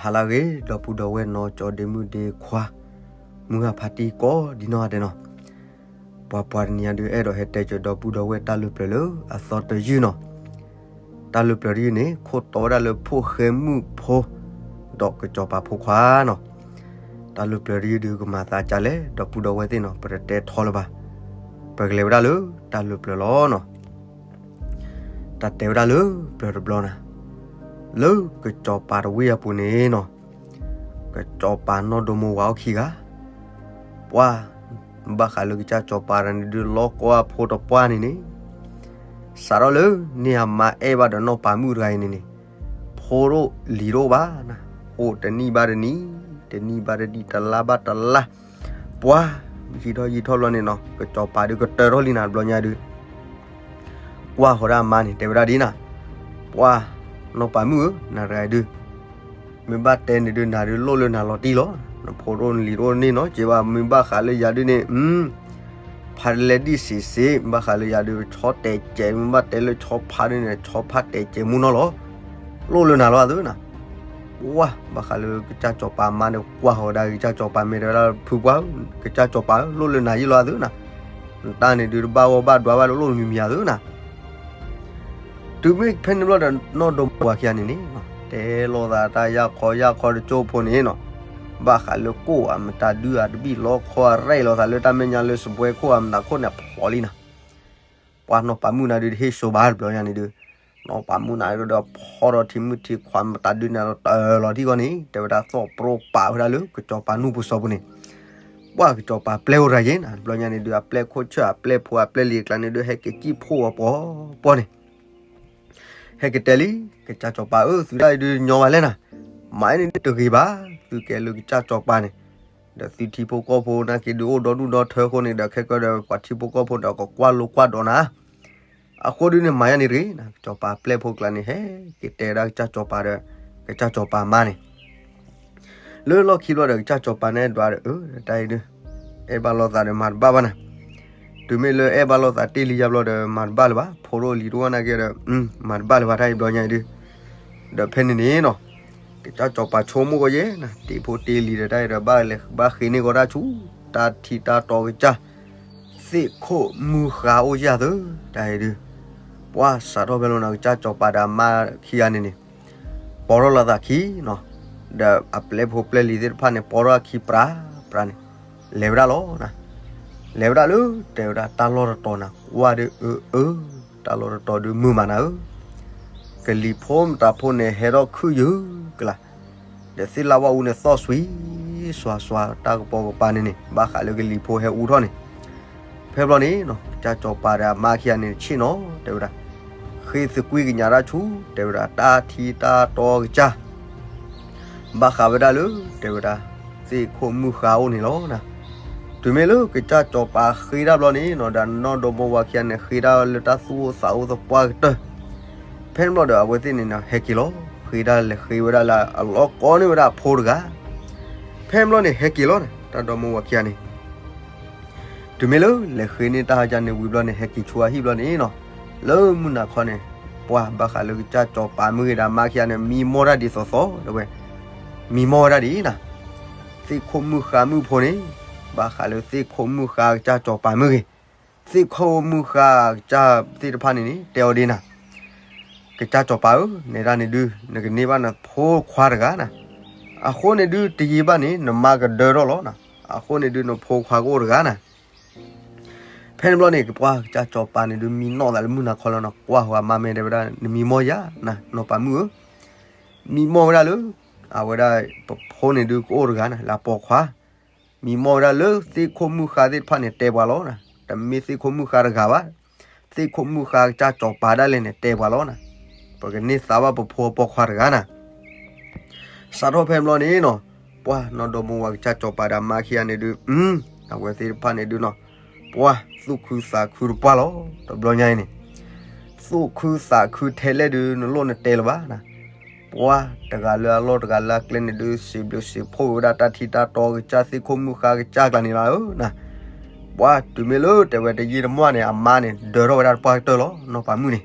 ဟါလၢအဂ့ၤ ဒီပုၢ်ဒီဝဲၢ်နီၢ်ကၠီဒ့မုၣ်ဒ့ခွါ မုၢ်ဂၢ်ဖါတံၢ်ကိးဒံနီၢ်ဂၤဒဲးနီၤ, ပှၤပှၤတနံၤညါဒုး အဲၣ်ဒိးဟဲတဲစၢၤဒီပုၢ်ဒီဝဲၢ်တၢ်လုၢ်ပျၢၤလၢအသီတယုၢ်နီၤ. တၢ်လုၢ်ပျၢၤတယုၢ်န့ၣ် ခိၣ်တီဝဲဒၣ်လၢဖိၣ်ဃဲမုၣ်ဖိ ဒီးကစီၤပၤဖိခွါနီၤ. တၢ်လုၢ်ပျၢၤတယုၢ်ဒုးကမၤသးဒ်လဲၣ် ဒီပုၢ်ဒီဝဲၢ်သ့ၣ်နီၤ ပတတဲထီလၢၤဘၣ်. ပကလဲၤဝဲဒၣ်လၢတၢ်လုၢ်ပျၢၤလီၤနီၤ. တၢ်တဲဝဲဒၣ်လၢပျၢၤတဘျီနၤ, လၢကစီၤပၤတဝ့ၢ်အပူၤန့ၣ်နီၤ, ကစီၤပၤနီၢ်ဒိမိၢ်ဝၤအိၣ်ခံဂၤ, ပှၤ ဘၣ်ဃးလၢကစၢ်စီၤပၤတဂၤန့ၣ်ဒုး လီၤကီအဖိတပှၢ်န့ၣ်န့ၣ် စးထီၣ်လၢန့ၢ်အမါအဲၣ်ဘၣ်ဒီးနီၢ်ပၤမုၣ်တဂၤအံၤန့ၣ်န့ၣ်, ဖိတအိၣ်လံၤတအိၣ်ဘၣ်နၤ, အိၣ်တနံၣ်ဘၣ်တနံၣ်, တနံၣ်ဘၣ်တနံၣ်, တလါဘၣ်တလါ, ပှၤ ယံာ်ထီၣ်ယံာ်ထီၣ်ဘျီန့ၣ်နီၤ ကစီၤပၤဒုးကတၢၢ်ထီၣ်လံနၤတဘျီညါဒုး ကွၢ်ဃီၤဒၣ်အမါန့ၣ် တဲဝဲဒၣ်ဒ်နၤ, ပှၤ နီၢ်ပၤမုၣ်ဧၢ, နၤတဂၤဒုး မ့ၢ်ဘၣ်တဲန့ၣ်ဒုး နၤဒုးလိၣ်လၢနၤလီၤတံၢ်လီၤ. နဖိတအိၣ်နလံၤတအိၣ်န့ၣ်နီၤ, က့ဘၣ်မ့ၢ်ဘၣ်ဃးလၢယၤဒုးန့ၣ် ဖးလဲဒံၣ်စံးစ့, ဘၣ်ဃးလၢယၤဒုး ဆီတဲာ်ကဲး, မ့ၢ်ဘၣ်တဲလၢဆီဖါဒုးန့ၣ် ဆီဖါတဲာ်ကဲးမူနီၤလီၤ. လိၣ်လၢနၤလီၤအသုနၤ. ပှၤ ဘၣ်ဃးလၢကစၢ်စီၤပၤမါန့ၣ် ကွၢ်ဃီၤဝဲဒၣ်ကစၢ်စီၤပၤ မ့ၢ်တဲဝဲဒၣ်ဖုပှၢ်, ကစၢ်စီၤပၤ လိၣ်လၢနၤယံာ်လီၤအသုနၤ. နတၢ်န့ၣ်ဒုးတဘၣ်ဂီၢ်ဘၣ်ဒွးဘၣ် လိၣ်တမံၤမံၤအသုနၤ. တုၤမ့ၢ်ဖဲန့ၣ်ဘျီဒီး နီၢ်ဒိမိၢ်ဝၤခံဂၤန့ၣ်န့ၣ် တဲလိာ်သးတၢ်ယၢ်ခီယၢ်ခီတကၠိဖိန့ၣ်နီၤ, ဘၣ်ဃးလၢကိၣ်အမတၤဒုးအတဘံၣ်လီခီအရဲၣ်လိာ်သးလၢတၢ်မဲာ်ညါလၢစပွဲခိၣ်အမတၤခိၣ်န့ၣ်ဖျိလံနၤ. ပှၤနီၢ်ပၤမုၣ်နၤဒုးတဟ့ၣ်ဆိဘၣ်တဘျီညါန့ၣ်ဒုး, နီၢ်ပၤမုၣ်နၤဒုးဒီးဖီထီၣ်ထံမုၢ်ထံခွါမတၤဒုးန့ၣ်လီၤတၢၢ်လီၤထံဂီၢ်န့ၣ် တဲဝဲဒၣ်သီၣ်ပြီပာ်ဝဲဒၣ်လၢကစီၤပၤနူၢ်ပူၤစီၤပူၤန့ၣ်, ပှၤကစီၤပၤပျဲၢ်အိၣ်တဂၤယဲနၤ တဘျီညါန့ၣ်ဒုး အပျဲၢ်ခိၣ်ဆၢၣ်အပျဲၢ်ဖိအပျဲၢ်လံၤအကျါန့ၣ်ဒုး ဟဲက့ၤစံၣ်ဖှိၣ်အီၤပှီၤပှီၤန့ၣ် ဟဲက့ၤတဲလံ, ကစၢ်စီၤပၤဧၢ သုဒၣ်အံၤဒုးညီဝဲလဲၣ်နၤ, မၤအံၤန့ၣ်တဂ့ၤဘၣ်, သုကဲလၢကစၢ်စီၤပၤန့ၣ်, ဒီးသုထံဖိကီၢ်ဖိနာ်က့ဒုးအိၣ်ဒီဒူၣ်ဒီထၢအဃိန့ၣ်ဒီး ခဲကၢဒီးပှၤထံဖိကီၢ်ဖိဒီးကကွၢ်လိကွၢ်ဒိးနၤ, အဃိဒုးန့ၣ်မၤယါန့ၣ်တဂ့ၤနၤ, ကစီၤပၤပျဲၢ်ဖိကျါန့ၣ် ဟဲက့ၤတဲဒၣ်ကစၢ်စီၤပၤဒီး ကစၢ်စီၤပၤမါန့ၣ် လၢလီၢ်ခံဘျီဒီး ကစၢ်စီၤပၤန့ၣ်ဒွးဒီး အၢ တၢ်အံၤဒုး အဲၣ်ဘၣ်လိာ်သးဒီးမၤတဘၣ်ဘၣ်နၤ, တုၤမ့ၢ်လၢအဲၣ်ဘၣ်လိာ်သးတ့ၢ်လံယါဘျီဒီး မၤတဘၣ်လၢၤဘၣ်, ဖိတအိၣ်လံၤတအိၣ်နာ်က့ဒီး မၤတဘၣ်လၢၤဘၣ် တၢ်အံၤဘျီညါအံၤဒုး, ဒီးဖဲန့ၣ်န့ၣ်နီၤ, ကစၢ်စီၤပၤဆိကမိၣ်ကီးယဲနၤ, တ့ၢ်ဖိတ့ၢ်လံၤဒီး တၢ်အံၤဒီးဘၣ်လဲၤဘၣ်ဃ့န့ၢ်ကီးတၢ်ဆူ တၢ်ထံတၢ်တီကစၢ် သ့ၣ်ခိၣ်မုၢ်ဃါအိၣ်ယၢ်သု, တၢ်အံၤဒုး, ပှၤစးထီၣ်ဖဲလီၤနီၤ ကစၢ်စီၤပၤဒီးအမါခံဂၤန့ၣ်န့ၣ် ပိာ်ထီၣ်လိာ်သးခံနီၤ, ဒီးအပျဲၢ်ဖိပျဲၢ်လံၤသ့ၣ်တဖၣ်န့ၣ် ပိာ်ထီၣ်အခံပြးပြးန့ၣ် လဲၤဝဲဒၣ်လီၤနၤ, လဲၤဝဲဒၣ်လၢ တဲဝဲဒၣ်တၢ်လီၢ်တတီၤနၤ ကွၢ်ဒုးအၢအၢ, တၢ်လီၢ်တတီၤဒုးမုာ်မးနၤဧၢ, ကလံၤဖိမတၤဖိန့ၣ် ဟဲထီၣ်ခုၣ်ယုၢ်ကလး ဒီးသ့ၣ်လၣ်ဝၣ်အူန့ၣ်သီၣ်စွံစွါစွါ တၢ်ကပီၤကပၤန့ၣ်န့ၣ် ဘၣ်ဃးလၢကလံၤဖိဟဲအူထီၣ်န့ၣ်, ဖဲဘျီန့ၣ်နီၤ ကစၢ်စီၤပၤဒီးအမါခံဂၤန့ၣ်ဆ့ၣ်နီၤ တဲဝဲဒၣ်, ဃ့သကွံၢ်ကညးတၢ်ဆူ တဲဝဲဒၣ် တၢ်ထံတၢ်တီကစၢ် ဘၣ်ဃးဝဲဒၣ်လၢ တဲဝဲဒၣ် သ့ၣ်ခိၣ်မုၢ်ဃါအိၣ်န့ၣ်လီၤနၤ, တုၤမ့ၢ်လၢကစၢ်စီၤပၤဃ့တၢ်ဘျီန့ၣ်နီၤ ဒီးနီၢ်ဒိမိၢ်ဝၤခံဂၤန့ၣ် ဃ့တၢ်လၢတၢ်သူၣ်အိၣ်သးအိၣ်သပှၢ်ကတၢၢ် ဖဲန့ၣ်ဘျီဒီး အဝဲသ့ၣ်န့ၣ်နီၤ ဟဲက့ၤလီၤ, ဃ့တၢ်လဲၤဃ့ဝဲဒၣ်လၢအလီၢ်ကီန့ၢ်ဝဲဒၣ်အဖိတဂၤ, ဖဲန့ၣ်ဘျီန့ၣ် ဟဲက့ၤလီၤနၤ တၢ်ဒီမိၢ်ဝၤခံဂၤန့ၣ် တုၤမ့ၢ်လၢလဲၤဃ့န့ၢ်တၢ်ဟါကန့ၣ်ဝံၤဘျီန့ၣ် ဟဲက့ၤဆူအဟံၣ်ဘျီန့ၣ်နီၤ, လၢမုၢ်နၤခီန့ၣ် ပှၤဘၣ်ဃးလၢကစၢ်စီၤပၤမုၢ်ဂ့ၤဒီးအမါခံဂၤန့ၣ် မံမီၢ်တၢ်ဒ်သိးသိး တဲဝဲ, မံမီၢ်ဝဲဒၣ်ဒ်နၤ, သ့ၣ်ခိၣ်မုၢ်ဃါမုၢ်ဖိန့ၣ် ဘၣ်ဃးလၢသ့ၣ်ခိၣ်မုၢ်ဃါကစၢ်စီၤပၤမုၢ်ဂ့ၤ, သ့ၣ်ခိၣ်မုၢ်ဃါကစၢ်သ့ၣ်တဖၣ်န့ၣ်န့ၣ် တဲအီၤဒ်နၤ ကစၢ်စီၤပၤဧၢ, နဲဒၣ်န့ၣ်ဒုး နကန့ၢ်ဘၣ်နဖိခွါတဂၤနၤ, အဃိန့ၣ်ဒုး တယံာ်ဘၣ်န့ၣ် နမါကဒၢထီၣ်လီၤနၤ, အဃိန့ၣ်ဒုး နဖိခွါကအိၣ်တဂၤနၤ. ဖဲန့ၣ်ဘျီန့ၣ် ကပှၢ်ကစၢ်စီၤပၤန့ၣ်ဒုး မံနီၣ်သးလၢမုၢ်နၤခီလီၤနၤ, ကွၢ်ဃီၤအမါမဲာ်တဲဝဲဒၣ် နမံမီၢ်ယၤနၤ နီၢ်ပၤမုၣ်ဧၢ, မံမီၢ်ဝဲဒၣ်လၢ အဝဲဒၣ် ပဖိန့ၣ်ဒုးကအိၣ်တဂၤနၤ လၢအပိာ်ခွါ မံမီၢ်ဝဲဒၣ်လၢသ့ၣ်ခိၣ်မုၢ်ဃါသ့ၣ်တဖၣ်န့ၣ် တဲပှၤလီၤနၤ, တမ့ၢ်သ့ၣ်ခိၣ်မုၢ်ဃါတဂၤဘၣ်, သ့ၣ်ခိၣ်မုၢ်ဃါကစၢ်စီၤပၤဒၣ်လဲာ်န့ၣ် တဲပှၤလီၤနၤ, ပကန့ၢ်သါဘၣ်ပဖိအပိာ်ခွါတဂၤနၤ. စးထီၣ်ဖဲဘျီန့ၣ်နီၤ, ပှၤနီၢ်ဒီမိၢ်ဝၤကစၢ်စီၤပၤဒီးအမါခံဂၤန့ၣ်ဒုး, အဝဲသ့ၣ်တဖၣ်န့ၣ်ဒုးနီၤ, ပှၤသူၣ်ခုသးခုတပှၢ်လီၤ. တဘျီညါအံၤန့ၣ် သူၣ်ခုသးခုထဲလဲၣ်ဒုး နလိၣ်နတဲလၢၤဘၣ်နၤ. ပှၤတဂၤလၢအလီၢ်တဂၤလၢအကျဲန့ၣ်ဒုး စံးဘျုးစံးဖှိၣ်က့ၤဝဲဒၣ်တၢ်ထံတၢ်တီကစၢ်သ့ၣ်ခိၣ်မုၢ်ဃါကစၢ်ကျါန့ၣ်လီၤဧၢနၤ. ပှၤတုၤမ့ၢ်လၢတဲဝဲတယံာ်တမီၢ်န့ၣ် အမါန့ၣ် ဒၢထီၣ်ဝဲဒၣ်တပှၢ်ကတၢၢ်လီၤ နီၢ်ပၤမုၣ်န့ၣ်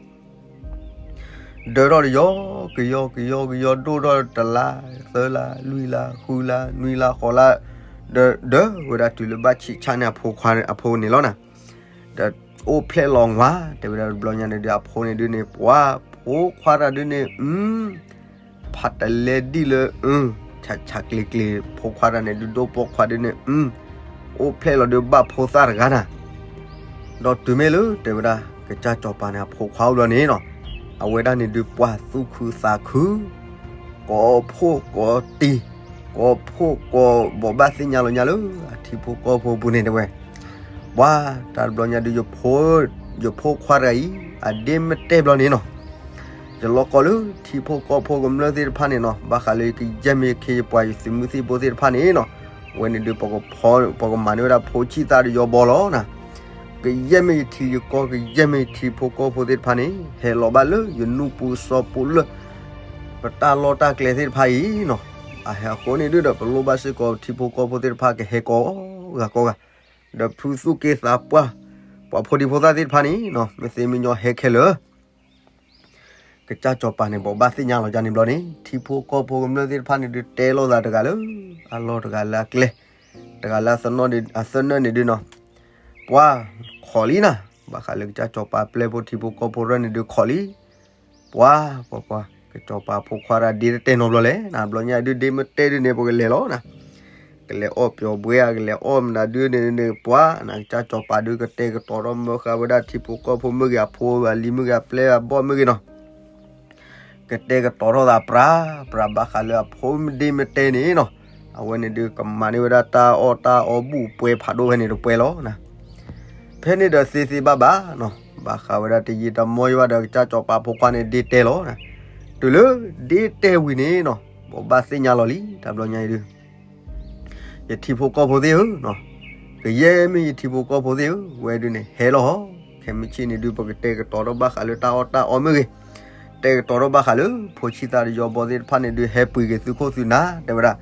ဒၢးထီၣ်တယီ ကယီကယီကယီ ဒိၣ်ထီၣ်တလါ သၢလါ လွံၢ်လါ ဃုလါ နွံလါ ဃိးလါ ဒၢး ဒၢးဝဲဒၣ်တုၤလၢဘၣ်ဆံးဆါန့ၣ်အဖိခွါအဖိန့ၣ်လီၤနၤ. ဒီးအိၣ်ဖျဲၣ်လီၤဝါ တဲဝဲဒၣ်တဘျီညါန့ၣ်ဒုး အဖိန့ၣ်ဒုးန့ၣ် ပှၤဖိခွါတၢ်ဒုးန့ၣ် အ ဖးတလဲဒ်လၢ အ ဆးဆးကျ့ၤကျ့ၤ ဖိခွါတၢ်န့ၣ်ဒုး ဒိၣ်ပိာ်ခွါဒုးန့ၣ် အ အိၣ်ဖျဲၣ်လီၤဒုးဘၣ်ဖိသၣ်တဂၤနၤ. ဒီးတုၤမ့ၢ်လၢတဲဝဲဒၣ် ကစၢ်စီၤပၤန့ၣ်အဖိခွါအိၣ်ဘျီန့ၣ်နီၤ, အဝဲဒၣ်န့ၣ်ဒုးပှၤသူၣ်ခုသးခု ကိးဖှိၣ်ကိးတံၢ် ကိးဖှိၣ်ကိးဘိးဘၣ်သ့ၣ်ညါလီၤညါလၢ အထံဖိကီၢ်ဖိပူၤန့ၣ်တဲဝဲ, ပှၤတၢ်တဘျီညါဒုး ယဖိခွါတဂၤအံၤ အဒ့မ့ၢ်တဲဘျီန့ၣ်နီၤ, ယလီၤကီးလၢထံဖိကီၢ်ဖိကမျၢၢ်သ့ၣ်တဖၣ်န့ၣ်နီၤ, ဘၣ်ဃးလၢယကယဲၢ်မ့ၢ်ယခ့ယပှၤ ယသုးမုၢ်သံၣ်ဘိသ့ၣ်တဖၣ်န့ၣ်နီၤ, ဝဲန့ၣ်ဒုး ပကမၤန့ၢ်ဝဲဒၣ်ဖိဆံၣ်သၣ်ဒီးယီဘီလီၤနၤ. ကယဲၢ်မ့ၢ်ယထံယကီၢ် ကယဲၢ်မ့ၢ်ယထံဖိကီၢ်ဖိသ့ၣ်တဖၣ်န့ၣ် ဟဲလီၤဘၣ်လၢယနူၢ်ပူၤစီပူၤလၢ ပတၢ်လီၢ်တၢ်ကျဲသ့ၣ်တဖၣ်အံၤနီၤ. အဟဲအဃိန့ၣ်ဒုးဒီး ပလိၣ်ဘၣ်စ့ၢ်ကီးထံဖိကီၢ်ဖိသ့ၣ်တဖၣ်ကဟဲကိးဂၤကိးဂၤ, ဒီးဖုသူၣ်က့သးပှၢ် ပှၤဖိဒံဖိသၣ်သ့ၣ်တဖၣ်န့ၣ်နီၤ, မ့ၢ်သ့မ့ၢ်ညီဟဲခဲလၢာ် ကစၢ်စီၤပၤန့ၣ် ဘိးဘၣ်သ့ၣ်ညါလီၤယၤန့ၣ်ဘျီန့ၣ် ထံဖိကီၢ်ဖိကမျၢၢ်သ့ၣ်တဖၣ်န့ၣ်ဒုး တဲလိာ်သးတဂၤလၢအလီၢ် တဂၤလၢအကျဲ တဂၤလၢအသနၢၣ်န့ၣ်ဒုးနီၤ, ပှၤခိးလံနၤ, ဘၣ်ဃးလၢကစၢ်စီၤပၤပျဲၢ်ဖိထံဖိကီၢ်ဖိရဲၣ်န့ၣ်ဒုးခိးလံ, ပှၤ ပှၤ ပှၤ ကစၢ်စီၤပၤဖိခွါတၢ်ဒ့တတဲနီတဘျီလဲၣ်နၤ, ဘျီညါဒုးဒ့မ့ၢ်တဲဒုးန့ၣ် ပကလဲၤလီၤနၤ. ကလဲၤအီၣ်ပျီၣ်ဘှဲဧါ ကလဲၤအီၣ်မနုၤဒုးန့ၣ်န့ၣ် ပှၤနၤ ကစၢ်စီၤပၤဒုးကတဲာ်ကတီၤထီၣ်မၢဃာ်ဝဲဒၣ်ထံဖိကီၢ်ဖိမ့ၢ်ဂ့ၤ အဖိအလံၤမ့ၢ်ဂ့ၤ အပျဲၢ်အဘီၣ်မ့ၢ်ဂ့ၤနီၤ, ကတဲာ်ကတီၤထီၣ်သးပြးပြး ဘၣ်ဃးလၢအဖိဒ့မ့ၢ်တဲန့ၣ်နီၤ, အဝဲန့ၣ်ဒုးကမၤန့ၢ်ဝဲဒၣ်တၢ်အီၣ်တၢ်အီဘူၣ်ပှဲၤဖးဒိၣ်ဖဲန့ၣ်တပှဲၤလီၤနၤ. ဖဲန့ၣ်ဒီးသ့သ့ဘၣ်ဘၣ်နီၤ, ဘၣ်ဃးဝဲဒၣ်တယံာ်တမီၢ်ယံာ်ဘၣ်ဒီး ကစၢ်စီၤပၤဖိခွါန့ၣ်ဒ့တဲလီၤနၤ. တုၤလၢဒ့တဲဝံၤန့ၣ်နီၤ, ဘိးဘၣ်သ့ၣ်ညါလီၤလံ တၢ်ဘျီညါအံၤဒုး ယထံဖိကီၢ်ဖိသ့ၣ်ဧၢ, ကယဲၢ်မ့ၢ်ယထံဖိကီၢ်ဖိသ့ၣ်ဧၢ, ဝဲဒုးန့ၣ် ဟဲလီၤဟီ, ခဲမုၢ်ဆ့ၣ်န့ၣ်ဒုး ပကတဲာ်ကတီၤထီၣ်ဘၣ်ဃးလၢတၢ်အီၣ်တၢ်အီမ့ၢ်ဂ့ၤ, တဲာ်ကတီၤထီၣ်ဘၣ်ဃးလၢ ဖိဆံၣ်သၣ်ဒီးယီဘီသ့ၣ်တဖၣ်န့ၣ်ဒုး ဟဲပှ့ၤက့ၤသုးခိၣ်သုးနၢ် တဲဝဲဒၣ်,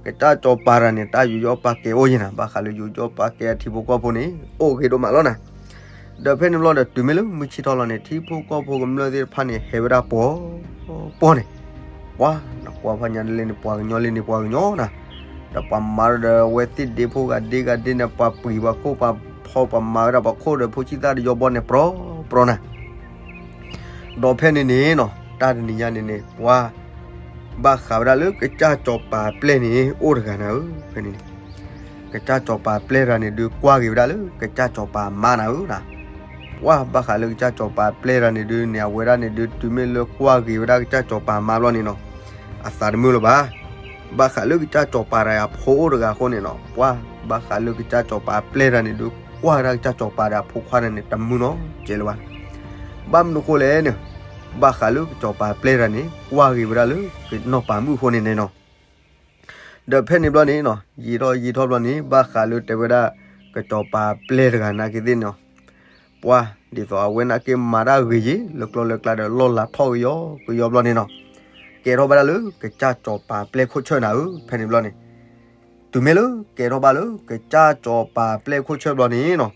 ကစၢ်စီၤပၤတၢ်န့ၣ် တၢ်ယူးယီၣ်ပာ်ကဲအိၣ်ယံၤနၤ, ဘၣ်ဃးလၢယူးယီၣ်ပာ်ကဲအထံဖိကီၢ်ဖိန့ၣ် အိၣ်ဂ့ၤဒိၣ်မးလီၤနၤ. ဒီးဖဲန့ၣ်ဘျီဒီး တုၤမ့ၢ်လၢမုၢ်ဆ့ၣ်ထီၣ်လီၤန့ၣ် ထံဖိကီၢ်ဖိကမျၢၢ်သ့ၣ်တဖၣ်န့ၣ် ဟဲဝဲဒၣ်ပှီၤပှီၤန့ၣ်, ပှၤနကွၢ်ဖးညါလၢန့ၣ် ပှၤကညီလၢန့ၣ် ပှၤကညီနၤ, ဒီးပှၤမၤဒီးဝဲသ့ၣ်ဒ့ဖိဂၤဒ့ဂၤဒ့န့ၣ် ပှၤပှ့ၤပှၤခိၣ်ပှၤဖီ ပှၤမၤဝဲဒၣ်ပှၤခိၣ်ဒီးဖိဆံၣ်သၣ်ဒီးယီဘီန့ၣ် ပြီပြီနၤ. ဒီးဖဲန့ၣ်န့ၣ်နီၤ, တၢ်တနံၤညါန့ၣ်န့ၣ် ပှၤ ဘၣ်ဃးဝဲဒၣ်လၢကစၢ်စီၤပၤပျဲၢ်န့ၣ် အိၣ်တဂၤနၤဧၢ, ဖဲန့ၣ်န့ၣ် ကစၢ်စီၤပၤပျဲၢ်တဂၤန့ၣ်ဒုး ကွၢ်ဂ့ၤဝဲဒၣ်လၢကစၢ်စီၤပၤမါနၤဧၢနၤ. ပှၤဘၣ်ဃးလၢကစၢ်စီၤပၤပျဲၢ်တဂၤန့ၣ်ဒုးန့ၣ် အဝဲဒၣ်န့ၣ်ဒုး တုၤမ့ၢ်လၢကွၢ်ဂ့ၤဝဲဒၣ်ကစၢ်စီၤပၤမါဘျီန့ၣ်နီၤ, အသးတမုာ်လၢၤဘၣ်. ဘၣ်ဃးလၢကစၢ်စီၤပၤတဂၤအဖိအိၣ်တဂၤအဃိန့ၣ်နီၤ, ပှၤဘၣ်ဃးလၢကစၢ်စီၤပၤပျဲၢ်တဂၤန့ၣ်ဒုး ကွၢ်ဝဲဒၣ်ကစၢ်စီၤပၤဒီးအဖိခွါတဂၤန့ၣ် တမုာ်နီတစဲးလၢၤဘၣ်. ဘၣ်မနုၤအဃိလဲၣ်န့ၣ်, ဘၣ်ဃးလၢကစၢ်စီၤပၤပျဲၢ်တဂၤန့ၣ် ကွၢ်ဂ့ၤဝဲဒၣ်လၢကနီၢ်ပၤမုၣ်အဃိန့ၣ်န့ၣ်နီၤ. ဒီးဖဲန့ၣ်ဘျီန့ၣ်နီၤ, ယံာ်ထီၣ်ယံာ်ထီၣ်ဘျီန့ၣ် ဘၣ်ဃးလၢတဲဝဲဒၣ် ကစၢ်စီၤပၤပျဲၢ်တဂၤနာ်က့သ့ၣ်န့ၣ်နီၤ, ပှၤ ဒ်သိးအဝဲနာ်က့မၤတၢ်ဂ့ၤယ့ၤ လၢကျီလၢကျါဒီး လီၢ်လၤထီၣ်ကယီကယီဘျီန့ၣ်နီၤ, ကဲထီၣ်ဘၣ်ဒၣ်လၢကစၢ်စီၤပၤပျဲၢ်ခိၣ်ဆၢၣ်နၤဧၢ, ဖဲန့ၣ်ဘျီန့ၣ် တုၤမ့ၢ်လၢကဲထီၣ်ဘၣ်လၢကစၢ်စီၤပၤပျဲၢ်ခိၣ်ဆၢၣ်ဘျီန့ၣ်နီၤ,